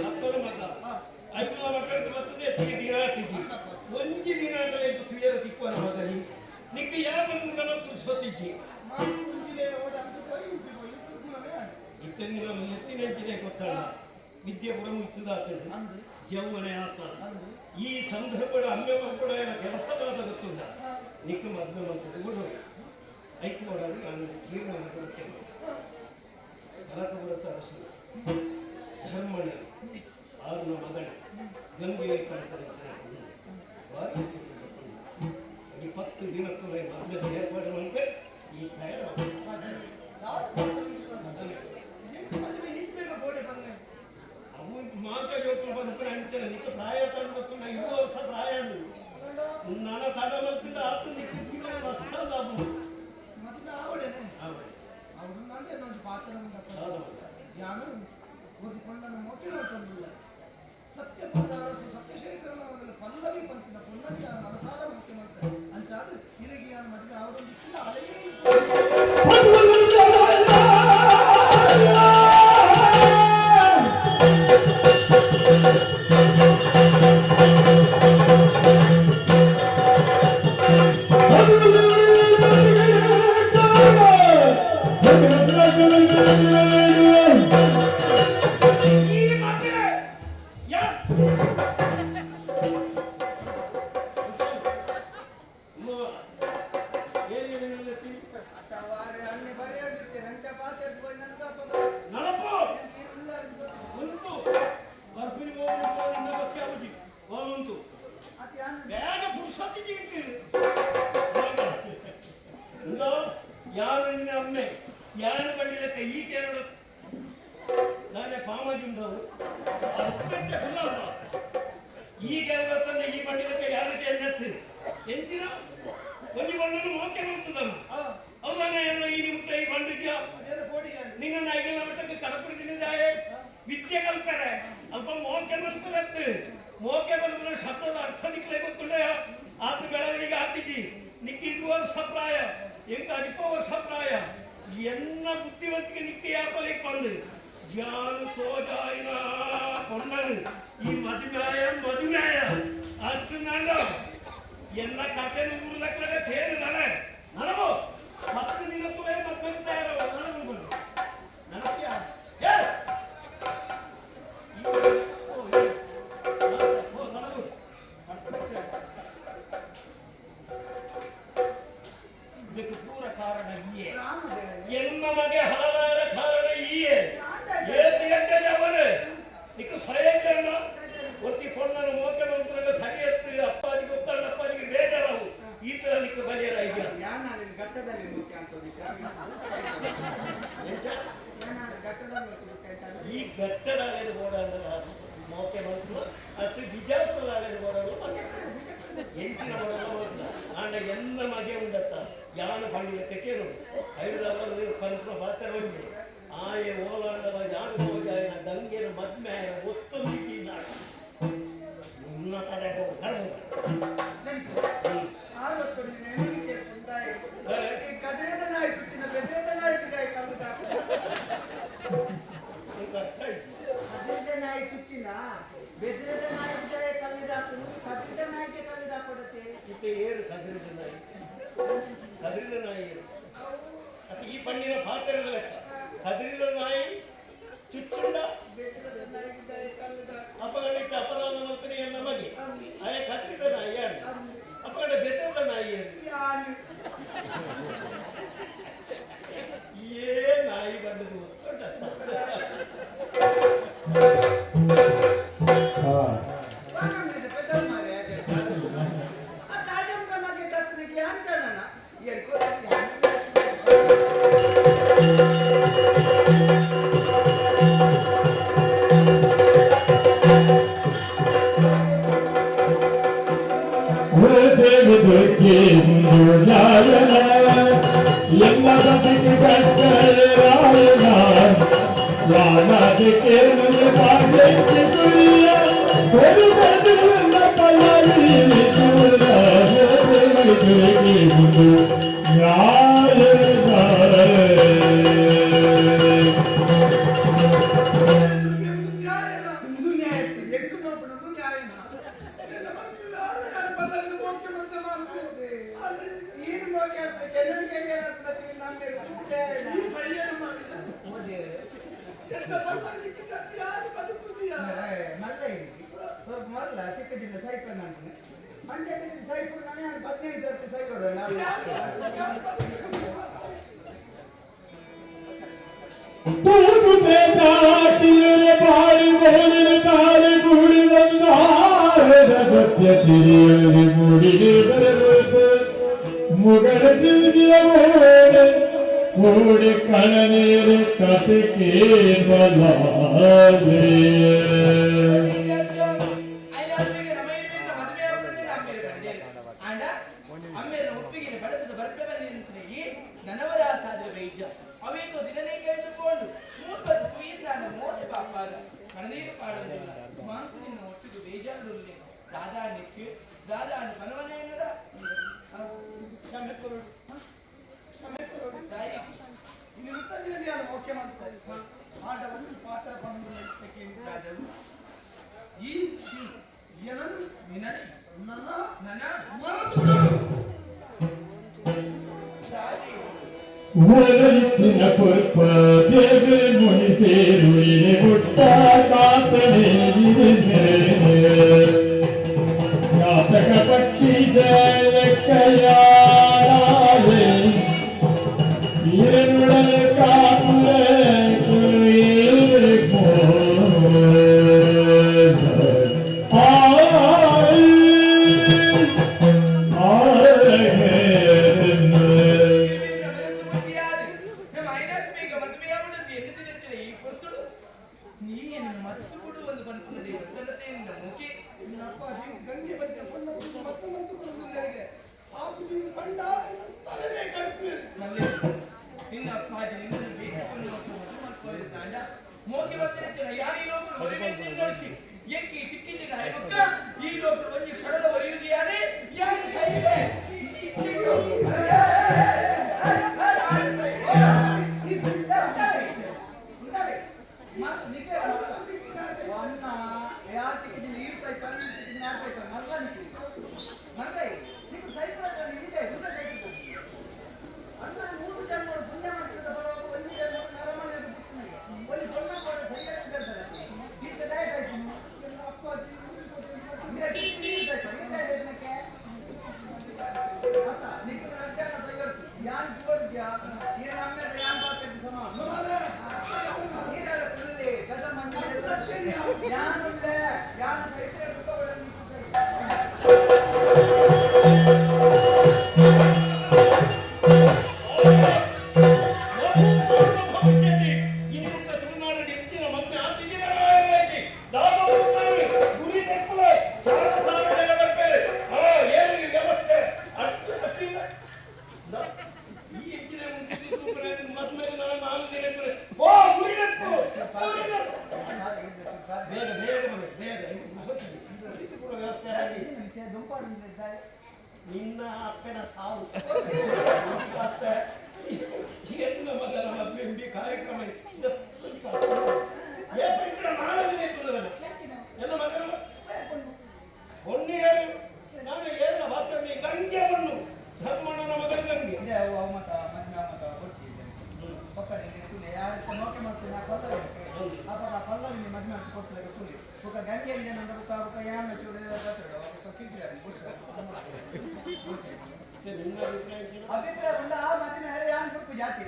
ಅತ್ತರು ಮಗ ಐದು ಮಕ್ಕಳು ಬರ್ತದೆ ಹೆಚ್ಚಿಗೆ ದಿನ ಆತಿಜಿ ಒಂಜಿ ದಿನ ಅಂದ್ರೆ ತುಯರ ತಿಕ್ಕುವನ ಮಗನಿ ನಿಕ್ಕ ಯಾವ ನನ್ನ ಪುರುಷೋತಿಜ್ಜಿ ಇತ್ತೆಂದಿನ ಎತ್ತಿನಂಚಿನೇ ಗೊತ್ತಲ್ಲ ವಿದ್ಯೆ ಪುರಮು ಇತ್ತದಾತಂಡು ಜೌವನೆ ಆತ ಈ ಸಂದರ್ಭದ ಅಮ್ಮೆ ಮಕ್ಕಳ ಏನ ಕೆಲಸದಾದ ಗೊತ್ತುಂಡ ನಿಕ್ಕ ಮದ್ನ ಮಂತದ ಗುಡು ಐಕ್ಯ ಕೊಡಲು ನಾನು ತೀರ್ಮಾನ ಕೊಡುತ್ತೇನೆ. ಕನಕಪುರದ ಅರಸು ಧರ್ಮಣ ಆರುನ ಮಗನ ಗಂಗೆ ಕನಕದಂಚಿನ ಬಾರಿ ಈ 10 ದಿನಕ್ಕೂ ಮದ್ಯದ ಏರ್ಪಾಡು ಮಾಡ್ಬೇಕು ಈ ತಯಾರು. ಅವು ಮಾತ ಜೋಕುಲು ಪನ್ಪುನ ಅಂಚನೆ ನಿಕ್ಕ ಪ್ರಾಯ ತಂದು ಗೊತ್ತುಂಡ 20 ವರ್ಷ ಪ್ರಾಯ ಉಂಡು ನನ ತಡ ಮಲ್ತಿಂದ ಆತು ನಿಕ್ಕ ಜೀವನ ನಷ್ಟ ಆಪುಂಡು. ಮದುವೆ ಆವಡೇನೆ. ಆವಡೆ. ಅವడుಂದಾಂಡೆ ಒಂಜಿ ಪಾತ್ರ ಉಂಡಪ್ಪ. ಯಾನು ಒಂದು ಪೊಣ್ಣನ ಮೋತಿನ ತಂದಿಲ್ಲ. ಸತ್ಯಪದ ಅರಸು ಸತ್ಯಶೇಖರನ ಮೊದಲು ಪಲ್ಲವಿ ಪಂಪಿನ ಪೊಣ್ಣನ್ ಯಾನು ಮನಸಾರ ಮೋಕೆ ಮಲ್ತೆ. ಅಂಚಾದ್ ಇರೆಗೆ ಯಾನು ಮದುವೆ ಆವಡೊಂದಿತ್ತಿಲ್ಲ ಅಲೆಯೇ. ವಿದ್ಯೆ ಕಲ್ಪರೆ ಅಲ್ಪ ಮೋಕೆ ಮಲ್ಪದತ್ತು ಮೋಕೆ ಮಲ್ಪನ ಶಬ್ದದ ಅರ್ಥ ನಿಕ್ಲೆ ಗೊತ್ತುಂಡ ಆತ ಬೆಳವಣಿಗೆ ಆತಿಜಿ ನಿಕ್ಕ 20 ವರ್ಷ ಪ್ರಾಯ ಎಂಕ 20 ವರ್ಷ ಪ್ರಾಯ ಎನ್ನ ಬುದ್ಧಿವಂತಿಕೆ ನಿಕ್ಕ ಯಾಪಲೆ ಪಂದು ಜಾನು ತೋಜಾಯಿನ ಪೊಣ್ಣನು ಈ ಮದುಮ್ಯಾಯ ಮದುಮ್ಯಾಯ ಅರ್ಥನಾಂಡ ಎನ್ನ ಕಥೆನು ಊರ್ಲಕ್ಲಗ ತೇನು ನನಗೋ 10 ದಿನಕ್ಕೂ ಮದ್ವೆಗೆ ತಯಾರವ ನನಗೂ ನನಗೆ ಇದಕ್ಕೆ ಪೂರ ಕಾರಣ ಈಯೇ. ಎನ್ನ ಮಗೆ ಹಲವಾರ ಕಾರಣ ಈಯೇ. ಏತು ಗಂಟೆ ಜವನು ನಿಕ್ಕ ಸ್ವಯಂಕರಣ ಒತ್ತಿ ಪೊಣ್ಣನು ಮೋಕೆ ಮಲ್ಪುನಗ ಸರಿ ಎತ್ತು ಅಪ್ಪಾಜಿಗೆ ಗೊತ್ತಾಡ ಅಪ್ಪಾಜಿಗೆ ಬೇಜಾರವು ಈ ತರ ನಿಕ್ಕ ಬಲಿಯರ ಐಜ ಘಟ್ಟದಲ್ಲಿ ಮುಖ್ಯ ಅಂತ ಈ ಘಟ್ಟದಾಳೆನು ಬೋಡಂದ್ರೆ ಮೋಕೆ ಮಲ್ಪುವ ಅತ್ತು ಬಿಜಾಪುರದಾಳೆನು ಬೋಡಲು ಎಂಚಿನ ಬೋಡಲ್ಲ ಮಲ್ಪುವ ಆಂಡ ಎನ್ನ ಮಗೆ ಉಂಡತ್ತ ಯಾನ ಪಂಡಿಲಕ್ಕೆ ಕೇಳು ಐದು ಪಂಪುನ ಪಾತ್ರ ಬಂದೆ ಆಯೆ ಓಲಾಂಡವ ಯಾನು ಹೋಗಾಯನ ಗಂಗೆನ ಮದ್ಮ್ಯಾಯ ಒತ್ತೊಂದು ಚೀಲ ನಿನ್ನ ತಲೆ ಕದಿರದ ನಾಯಿ ತುಟ್ಟಿನ ಬೆದರದ ನಾಯಿ ದಾಯಿ ಕಲ್ಲುದ ಅರ್ಥ ಆಯ್ತು. ಕದಿರದ ನಾಯಿ ತುಚ್ಚಿನ ಬೆದರದ ನಾಯಿ ದಾಯ ಕಲ್ಲುದಾಕು ಕದಿರದ ನಾಯಿಗೆ ಕಲ್ಲುದಾಕೊಡತೆ. ಇತ್ತೆ ಏರು ಕದಿರದ ನಾಯಿ ಕದಿರಿದ ನಾಯಿ ಏರು ಅದು ಈ ಪಣ್ಣಿನ ಪಾತ್ರದ ಲೆಕ್ಕ ಕದಿರಿದ ನಾಯಿ ಚುಚ್ಚುಂಡ ಅಪಗಣಕ್ಕೆ ಅಪರಾಧ ಮಲ್ತನೆ ಎನ್ನ ಮಗೆ ಆಯ ಕದಿರಿದ ನಾಯಿ ಅಣ್ಣ ಅಪಗಣ ಬೆದರದ ನಾಯಿ ಏರು ಏ ನಾಯಿ ಬಂದದ್ದು ಗೊತ್ತುಂಟ. ನ್ಯಾಯ. ಎನ್ನನ್ನು ಕೇಳಿಯಲ್ಲ ನಮ್ಮ ಕೂಟೆ. ಈ ಸಯ್ಯನ ಮಾರ್ರೆ. ಎನ್ನ ಬಲ್ಲಗ ದಿಕ್ಕಿದ ಯಾರು ಬದುಕುದಿಯ? ಮಲ್ಲ ಮಲ್ಲ ಚಿಕ್ಕ ಜಿಲ್ಲೆ ಸೈಕಲ್ ನಾನು ಮಂಡ್ಯ ಸೈಕಲ್ ನಾನೇ 15 ಸರ್ತಿ ಸೈಕಲ್. ತೂತು ಪ್ರೇತಾಕ್ಷಿಯಲೆ ಬಾಳಿ ಬೋಲಿನ ತಾಳಿ ಗೂಡಿ ಬಂದಾರದ ಸತ್ಯ ತಿರಿಯಲಿ ಮೂಡಿ ಬರಬೇಕು ಮುಗರ ತಿರುಗಿಯ ಮೋಡೆ ಕೂಡಿ ಕಣನೀರು ಕತೆ ಕೇಳಲಾದೆ. ಆಂಡ ಅಮ್ಮೇರ್ನ ಒಪ್ಪಿಗೆ ಬಡತದ ಬರ್ಪೆ ಬಂದಿನ ನನವರ ಸಾದ್ರ ವೈದ್ಯ ಅವೇತೋ ದಿನನೇ ಕರೆದುಕೊಂಡು ಮೂಸತ್ತು ತುಯಿದ್ದಾನ ಮೋದಿ ಬಾಪಾದ ಕಣನೀರು ಪಾಡೊಂದಿಲ್ಲ ಮಾಂತು ನಿನ್ನ ಒಟ್ಟಿಗೆ ಬೇಜಾರುಳ್ಳೆ ದಾದಾ ನಿಕ್ಕು ದಾದಾ ಅಣ್ಣ ಪನವನೆ ಎನ್ನಡ. ಕ್ಷಮೆ ಕೊರಡು, ಕ್ಷಮೆ ಕೊರಡು. ಇನ್ನು ಉತ್ತದಿನ ನಾನು ಓಕೆ ಮಾಡ್ತಾರೆ. ಆಂಡ ಒಂದು ಪಾತ್ರ ಬಂದು ಈ ಏನನು ನಿನನೆ ನನ್ನ ನನ ಮನಸ್ಸು ಬಿಡೋದು. ಒಲಯಿತ್ತಿನ ಪೊರ್ಪ ದೇವರ ಮುನಿ ಸೇರುಯಿನೆ ಪುಟ್ಟ ಕಾತನೆ ಜಾತಕ ಪಕ್ಷಿ ಕಯಾಲಾಲೆ ಈರನುಡಲ ಕಾಪುರ ನಮ್ಮ ಐನಾತ್ಮಿಕ ಮದುವೆಯಾಗುವುದು ಎನ್ನು ದಿನಚ್ಚಿನ ಈ ಪೊರ್ತುಡು ನೀ ಎನ್ನ ಮತ್ತು ಬಿಡು ಒಂದು ಪನ್ಪುನಡಿ ಒತ್ತಡತೆ ನಿನ್ನ ಮುಖಿ. ನಿನ್ನ ಅಪ್ಪಾಜಿ ಗಂಗೆ ಬಂದ ಪಣ್ಣ ಮತ್ತೆ ಮಂತು ಕೊರದಿಲ್ಲರಿಗೆ ಆಪುಜಿ ಪಂಡ ತರನೇ ಕಡುಪೇರು. ಮಲ್ಲೆ ನಿನ್ನ ಅಪ್ಪಾಜಿ ನಿನ್ನನ್ನು ಬೇಗ ಪಣ್ಣು ಮಕ್ಕಳು ಮದುವೆ ಮಲ್ಪೋರು ತಾಂಡ ಮೋಕೆ ಬರ್ತಿನ ಯಾರು ಈ ಲೋಕಡು ಹೊರಬೇಕು ನೋಡಿಸಿ ಎಂಕಿ ತಿಕ್ಕಿದ್ದ ಹೈಬಕ್ಕ ಈ ಲೋಕಡು ಒಂಜಿ ಕ್ಷಣದ ಬರೆಯುವುದು ಯಾರೇ ಯಾರು ಸೈಲೆ. ಬೇಗ ಬೇಗ ಬನ್ನಿ, ಬೇಗ ಪೂರ ವ್ಯವಸ್ಥೆ ಆಗಿ. ನಿನ್ನ ಅಪ್ಪನ ಸಾವು ಕಾಸ್ತ ಎನ್ನ ಮಗನ ಮದುವೆ ಎಂಬಿ ಕಾರ್ಯಕ್ರಮ ಎನ್ನ ಮಗನ ಹೊಣ್ಣು ಏನು ನಾನು ಏನ ಮಾತಾಡಿ ಗಂಗೆ ಮಣ್ಣು ಧರ್ಮಣ್ಣನ ಮಗನ ಗಂಗೆ. ನಿನ್ನ ಅಭಿಪ್ರಾಯ ಏನು? ಅಭಿಪ್ರಾಯ ಬಂದ ಆ ಮದುವೆ ಯಾನ್ ಸ್ವಲ್ಪ ಜಾತಿ.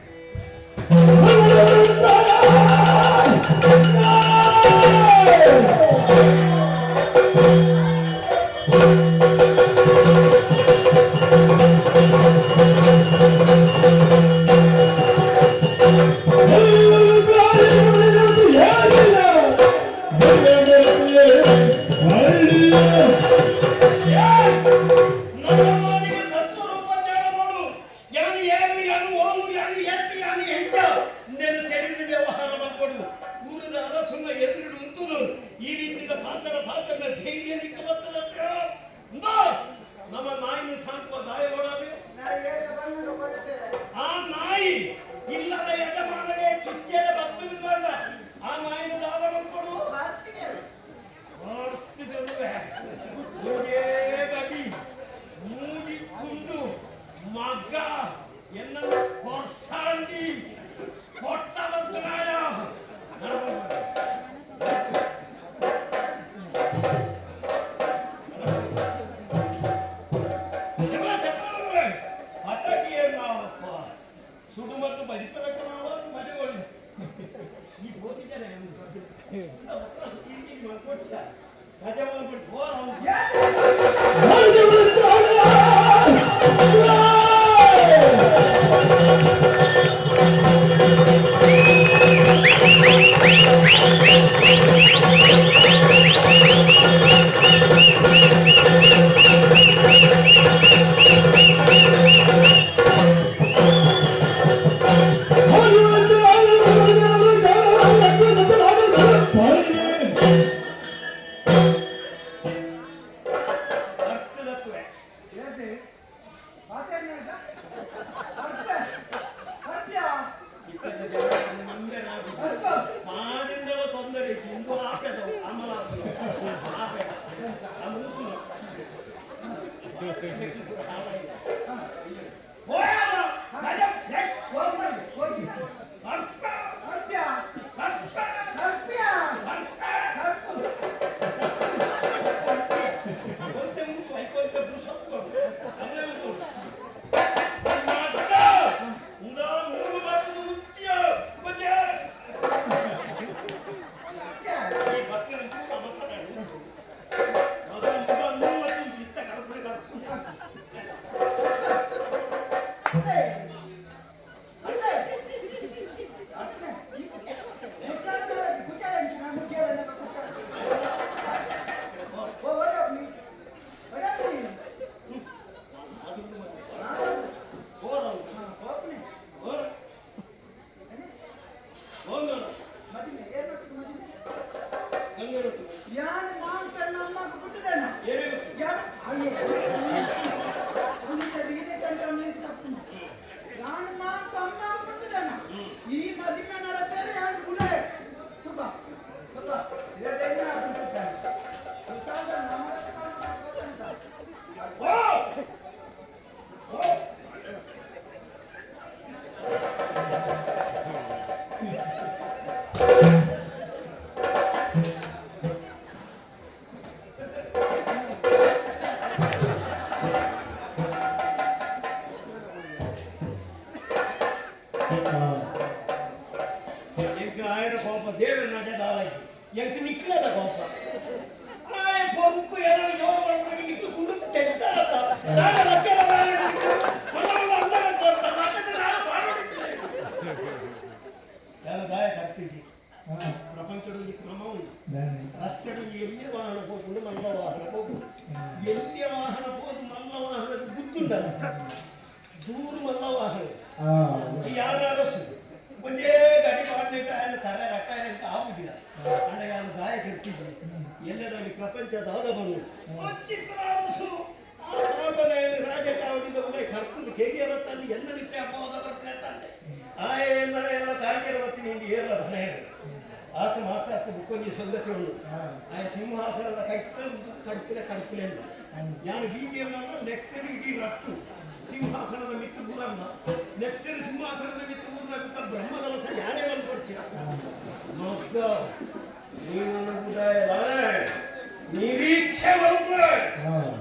ನನ್ನ ಮಗನಿಗೆ ಸತ್ಸ್ವರೂಪ ಜ್ಞಾನ ನೋಡು. ಯಾನು ಏನು, ಯಾನು ಓನು, ಯಾನು ಎತ್ತು, ಯಾನು ಹೆಂಚ. ಪಾಡಿಂದಲ ತೊಂದರೆ ಇಂದು ಆಪೆದವು ಅಮಲ ಆಪೆ ಆ ಮೂಸುನ ಸಿಂಹಾಸನದ ಕೈತಂದು ಕಡುಪುಲೆ ಕಡುಪುಲೆ ಅಂದ ಯಾನು ಬೀದಿ ಅಂದ ನೆತ್ತರು ಇಡೀ ರಟ್ಟು ಸಿಂಹಾಸನದ ಮಿತ್ತು ಬೂರಂದ ನೆತ್ತರು ಸಿಂಹಾಸನದ ಮಿತ್ತು ಬೂರ್ನ ಬ್ರಹ್ಮಗಲಸ ಯಾರೇ ಬಂದು ಕೊಡ್ತೀರ ಮಗ್ಗ ನೀನು ನಿರೀಕ್ಷೆ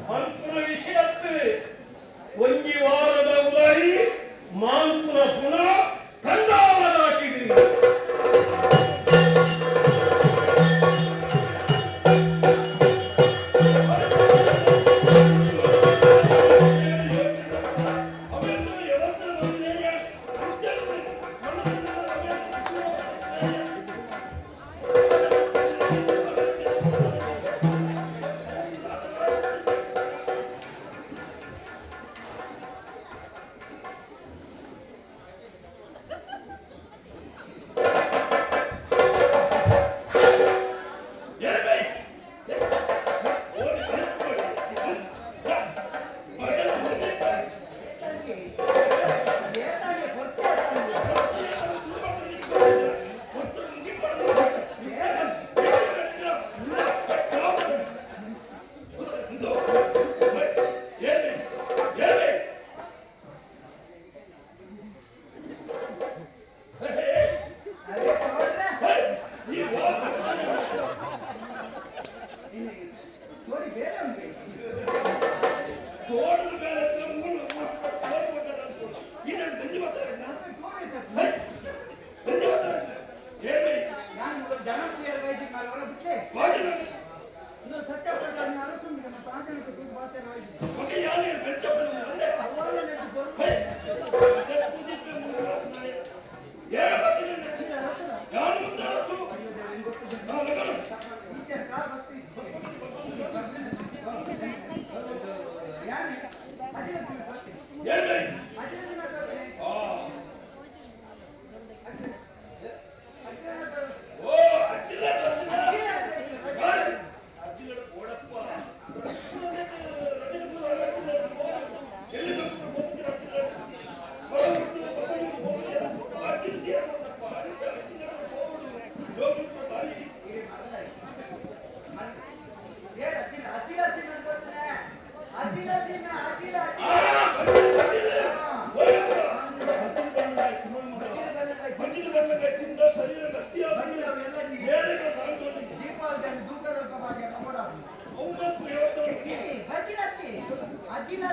ಪಂಪುನ ವಿಷಯತ್ತು ಒಂಜಿ ವಾರದ ಉಲಾಯಿ ಮಾಂಪುನ ಪುನಃ ಕಂದಾವದಾಟಿಡಿ.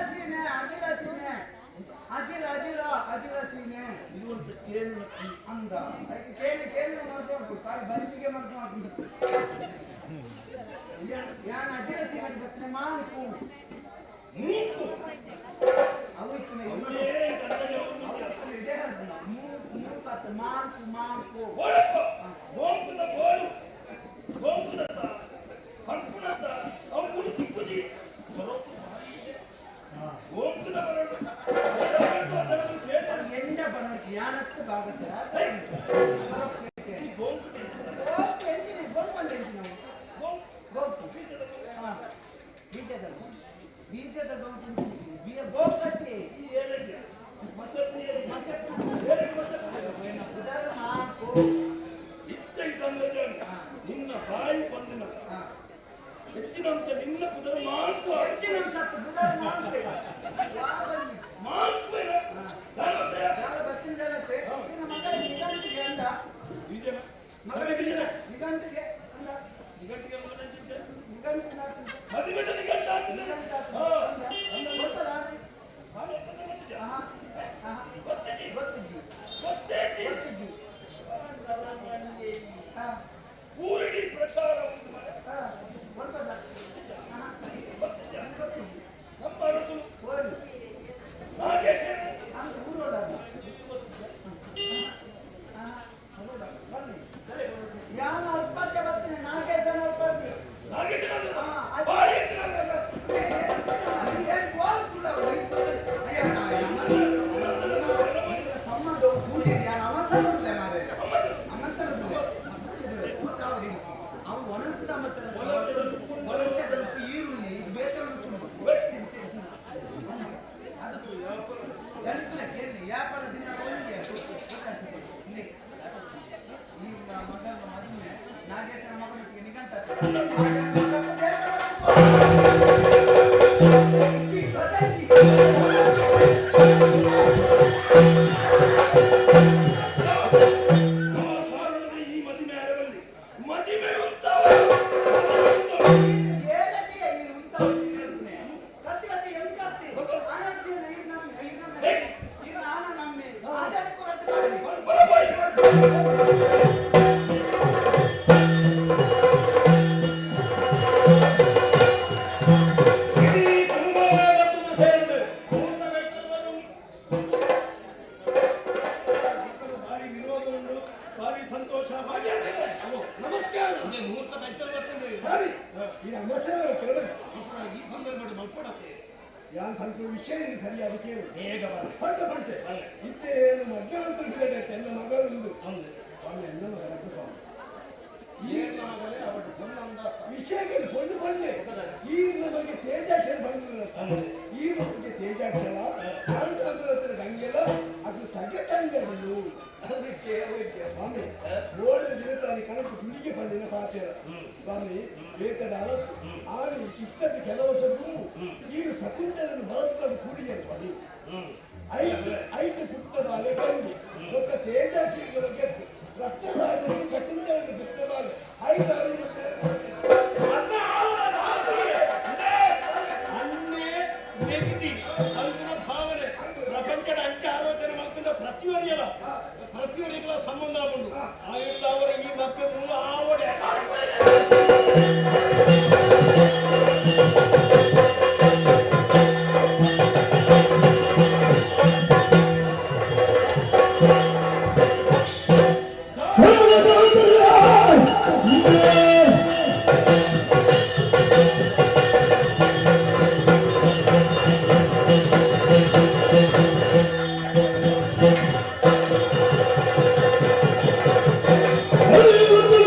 ಸೀಮೆ ಅಜಿಲ ಸೀಮೆ ಅಜಿಲ ಅಜಿಲ ಅಜಿಲ ಸೀಮೆ ಇದು ಅಂತ ಕೇಳಿ ಅಂದ ಅದಕ್ಕೆ ಕೇಳಿ ಕೇಳಿ ಮಾಡ್ಕೊಂಡು ಕಾಲು ಬಂದಿಗೆ ಮಾಡ್ಕೊಂಡು ಯಾನ್ ಅಜಿಲ ಸೀಮೆ ಬರ್ತನೆ ಮಾಂಕು ಮೂಕು ಅವು ಇತ್ತನೆ ಅವನೇ ಇದೇ ಹೇಳ್ತಾನ ಮೂಕು ಮೂಕತ್ತ ಮಾಂಕು ಮಾಂಕು ಓಡಪ್ಪ ಗೋಂಕುದ ಬೋಳು ಗೋಂಕುದತ್ತ ಪಂಪುನತ್ತ ಅವು ಮುಳು ತಿಪ್ಪುಜಿ ಸೊರೊತ್ತು ಭಾರಿ ಇದೆ. ಗೋಂಕುದ ಬರಡು ಎಂಡ ಬರೋಕೆ ಯಾನತ್ತು ಬಾಗತ್ತ ಈ ಗೋಂಕು ಗೋಂಕು ಎಂಚಿನ ಗೋಂಕು ಅಂದ್ರೆ ಎಂಚಿನ ಗೋಂಕು ಹಾ ಬೀಜದ ಬೀಜದ ಗೋಂಕು ಬೀಜ ಗೋಂಕತ್ತಿ ಈ ಏಲಕ್ಕಿ ಮಸಪ್ಪು ಏಲಕ್ಕಿ ಏಲಕ್ಕಿ ಮಸಪ್ಪು ಉದರ ಮಾಂಕು ಇತ್ತ ಕಂದಜ ನಿನ್ನ ಬಾಯಿ ಬಂದಿನ ಹೆಚ್ಚಿನ ಅಂಶ ನಿನ್ನ ಕುದರ ಮಾಂಕು ಹೆಚ್ಚಿನ ಅಂಶ ಬುಧರ ಮಾಂಕು ಮಾಂಕು ಬತ್ತಿನ ನಿನ್ನ ಮಗಳ ನಿಘಂಟಿಗೆ ಅಂದ ಬೀಜನ ಮಗಳ ನಿಘಂಟಿಗೆ ಅಂದ ನಿಘಂಟಿಗೆ ಮಗನ ನಿಘಂಟಿನ ಮದುವೆದ ನಿಘಂಟ ಆತಿಲ್ಲ ಹಾ ಗೊತ್ತಲ್ಲ ಗೊತ್ತಜಿ ಗೊತ್ತಿಜಿ ಗೊತ್ತೇಜಿ ಗೊತ್ತಿಜಿ ಊರಿಡಿ ಪ್ರಚಾರ ಉಂಟು ಮರೆ. ಗೊತ್ತಿಜಿ ನಮ್ಮ ಅರಸು ನಾಗೇಶ ಯಾನ ಅಲ್ಪದ್ಯ ಬರ್ತೀನಿ ನಾಗೇಶನ ಅಲ್ಪದ್ಯ ನಾಗೇಶನ ನಾಗೇಶನ ಮಗನಿಗೆ ನಿಘಂಟ ಈ ಮದಿಮೆ ಅರವಲ್ಲಿ ಮದಿಮೆ ಭಾರಿ ವಿರೋಧ ಉಂಟು ಭಾರಿ ಸಂತೋಷ ನಮಸ್ಕಾರ ಮುಹೂರ್ತದ ಎಚ್ಚರ ಬರ್ತದೆ ಸರಿ ಈ ನಮಸ್ಕಾರ ಕೇಳು ಈ ಸಂದರ್ಭದಲ್ಲಿ ಮಲ್ಪಡತ್ತೆ ಯಾನ್ ಪಂಪ ವಿಷಯ ನೀನು ಸರಿಯಾದ ಕೇಳು ಬೇಗ ಬರ ಪಂಟ ಪಂಟೆ ಇತ್ತೆ ಏನು ಮಧ್ಯಾಹ್ನ ಬಿಡದೆ ಎಲ್ಲ ಮಗಳೊಂದು ಅವನು ಎಲ್ಲ ಮಗಳ ಮಗಳೇ ಅವಳು ಗಮನದ ವಿಷಯಗಳು ಕೊಂಡು ಬಂದೆ ಈ ನಮಗೆ ತೇಜಾಕ್ಷರ ಬಂದಿಲ್ಲ ಈ ಬಗ್ಗೆ ತೇಜಾಕ್ಷರ ಕಾಂತಾಂತರ ಗಂಗೆಲ ಅದು ತಗೆ ತಂಗಡಿಲು ಅವಕ್ಕೆ ಅವಕ್ಕೆ ಸ್ವಾಮಿ ಓಡಿದ ದಿನತಾನೆ ಕನಕು ಗುಳಿಗೆ ಬಂದಿನ ಪಾತ್ರ ಸ್ವಾಮಿ ಬೇಕಾದ ಅಲತ್ತು ಆನೆ ಇತ್ತದ್ದು ಕೆಲ ವರ್ಷ ಈಗ ಶಕುಂತಲನ್ನು ಬಲತ್ಕೊಂಡು ಕೂಡಿಯರು ಸ್ವಾಮಿ ಐಟು ಐಟು ಪುಟ್ಟದಾಲೆ ಕಂದಿ ಒಕ್ಕ ತೇಜಾಕ್ಷರಿಗೆ ಬಗ್ಗೆ ರಕ್ತರಾಜರಿಗೆ ಶಕುಂತಲನ್ನು ಪುಟ್ಟದಾಲೆ ಐಟು ಅನ್ನೇ ನೆಗೆತಿ ಕಲ್ಪನ ಭಾವನೆ ಪ್ರಪಂಚದ ಅಂಚೆ ಆಲೋಚನೆ ಮಾಡ್ತುಂಡ ಪ್ರತಿಯೊರಿಯಲ ಪ್ರತಿಯೊರಿಗಳ ಸಂಬಂಧ ಉಂಟು ಆ ಅವರ ಈ ಮಧ್ಯೆ ಮೂಲ ಆವಡೆ Hey!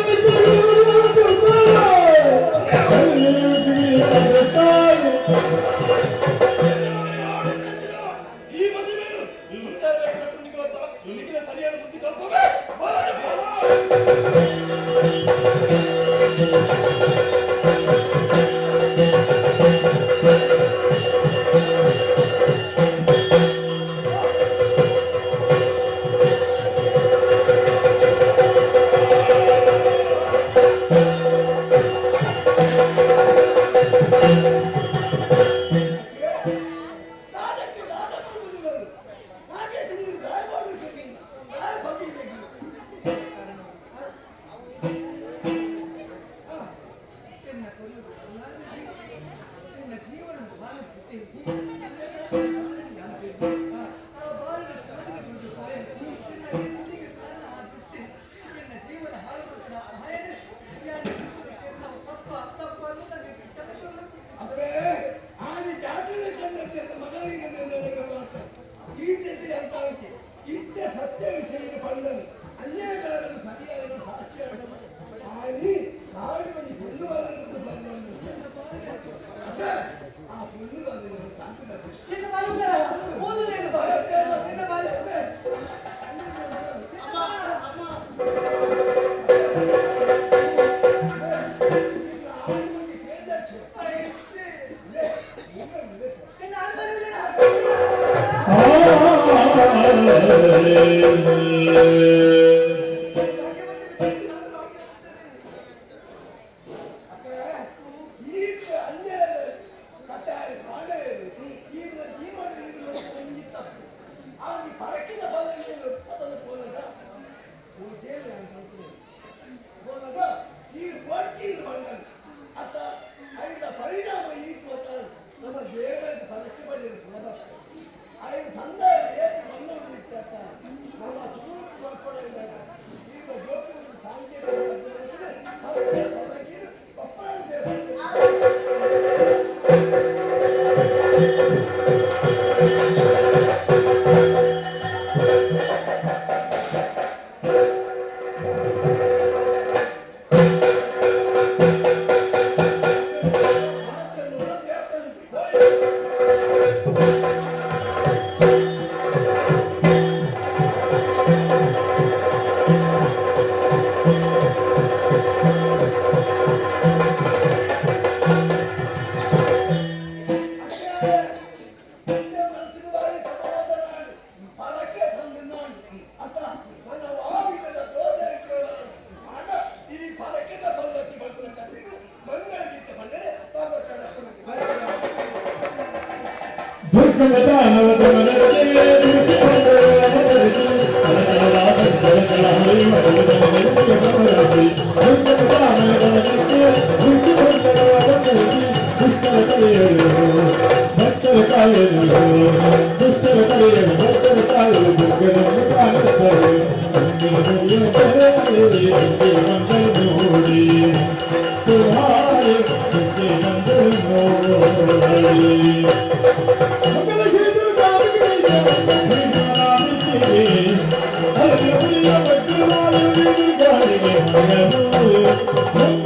Thank you.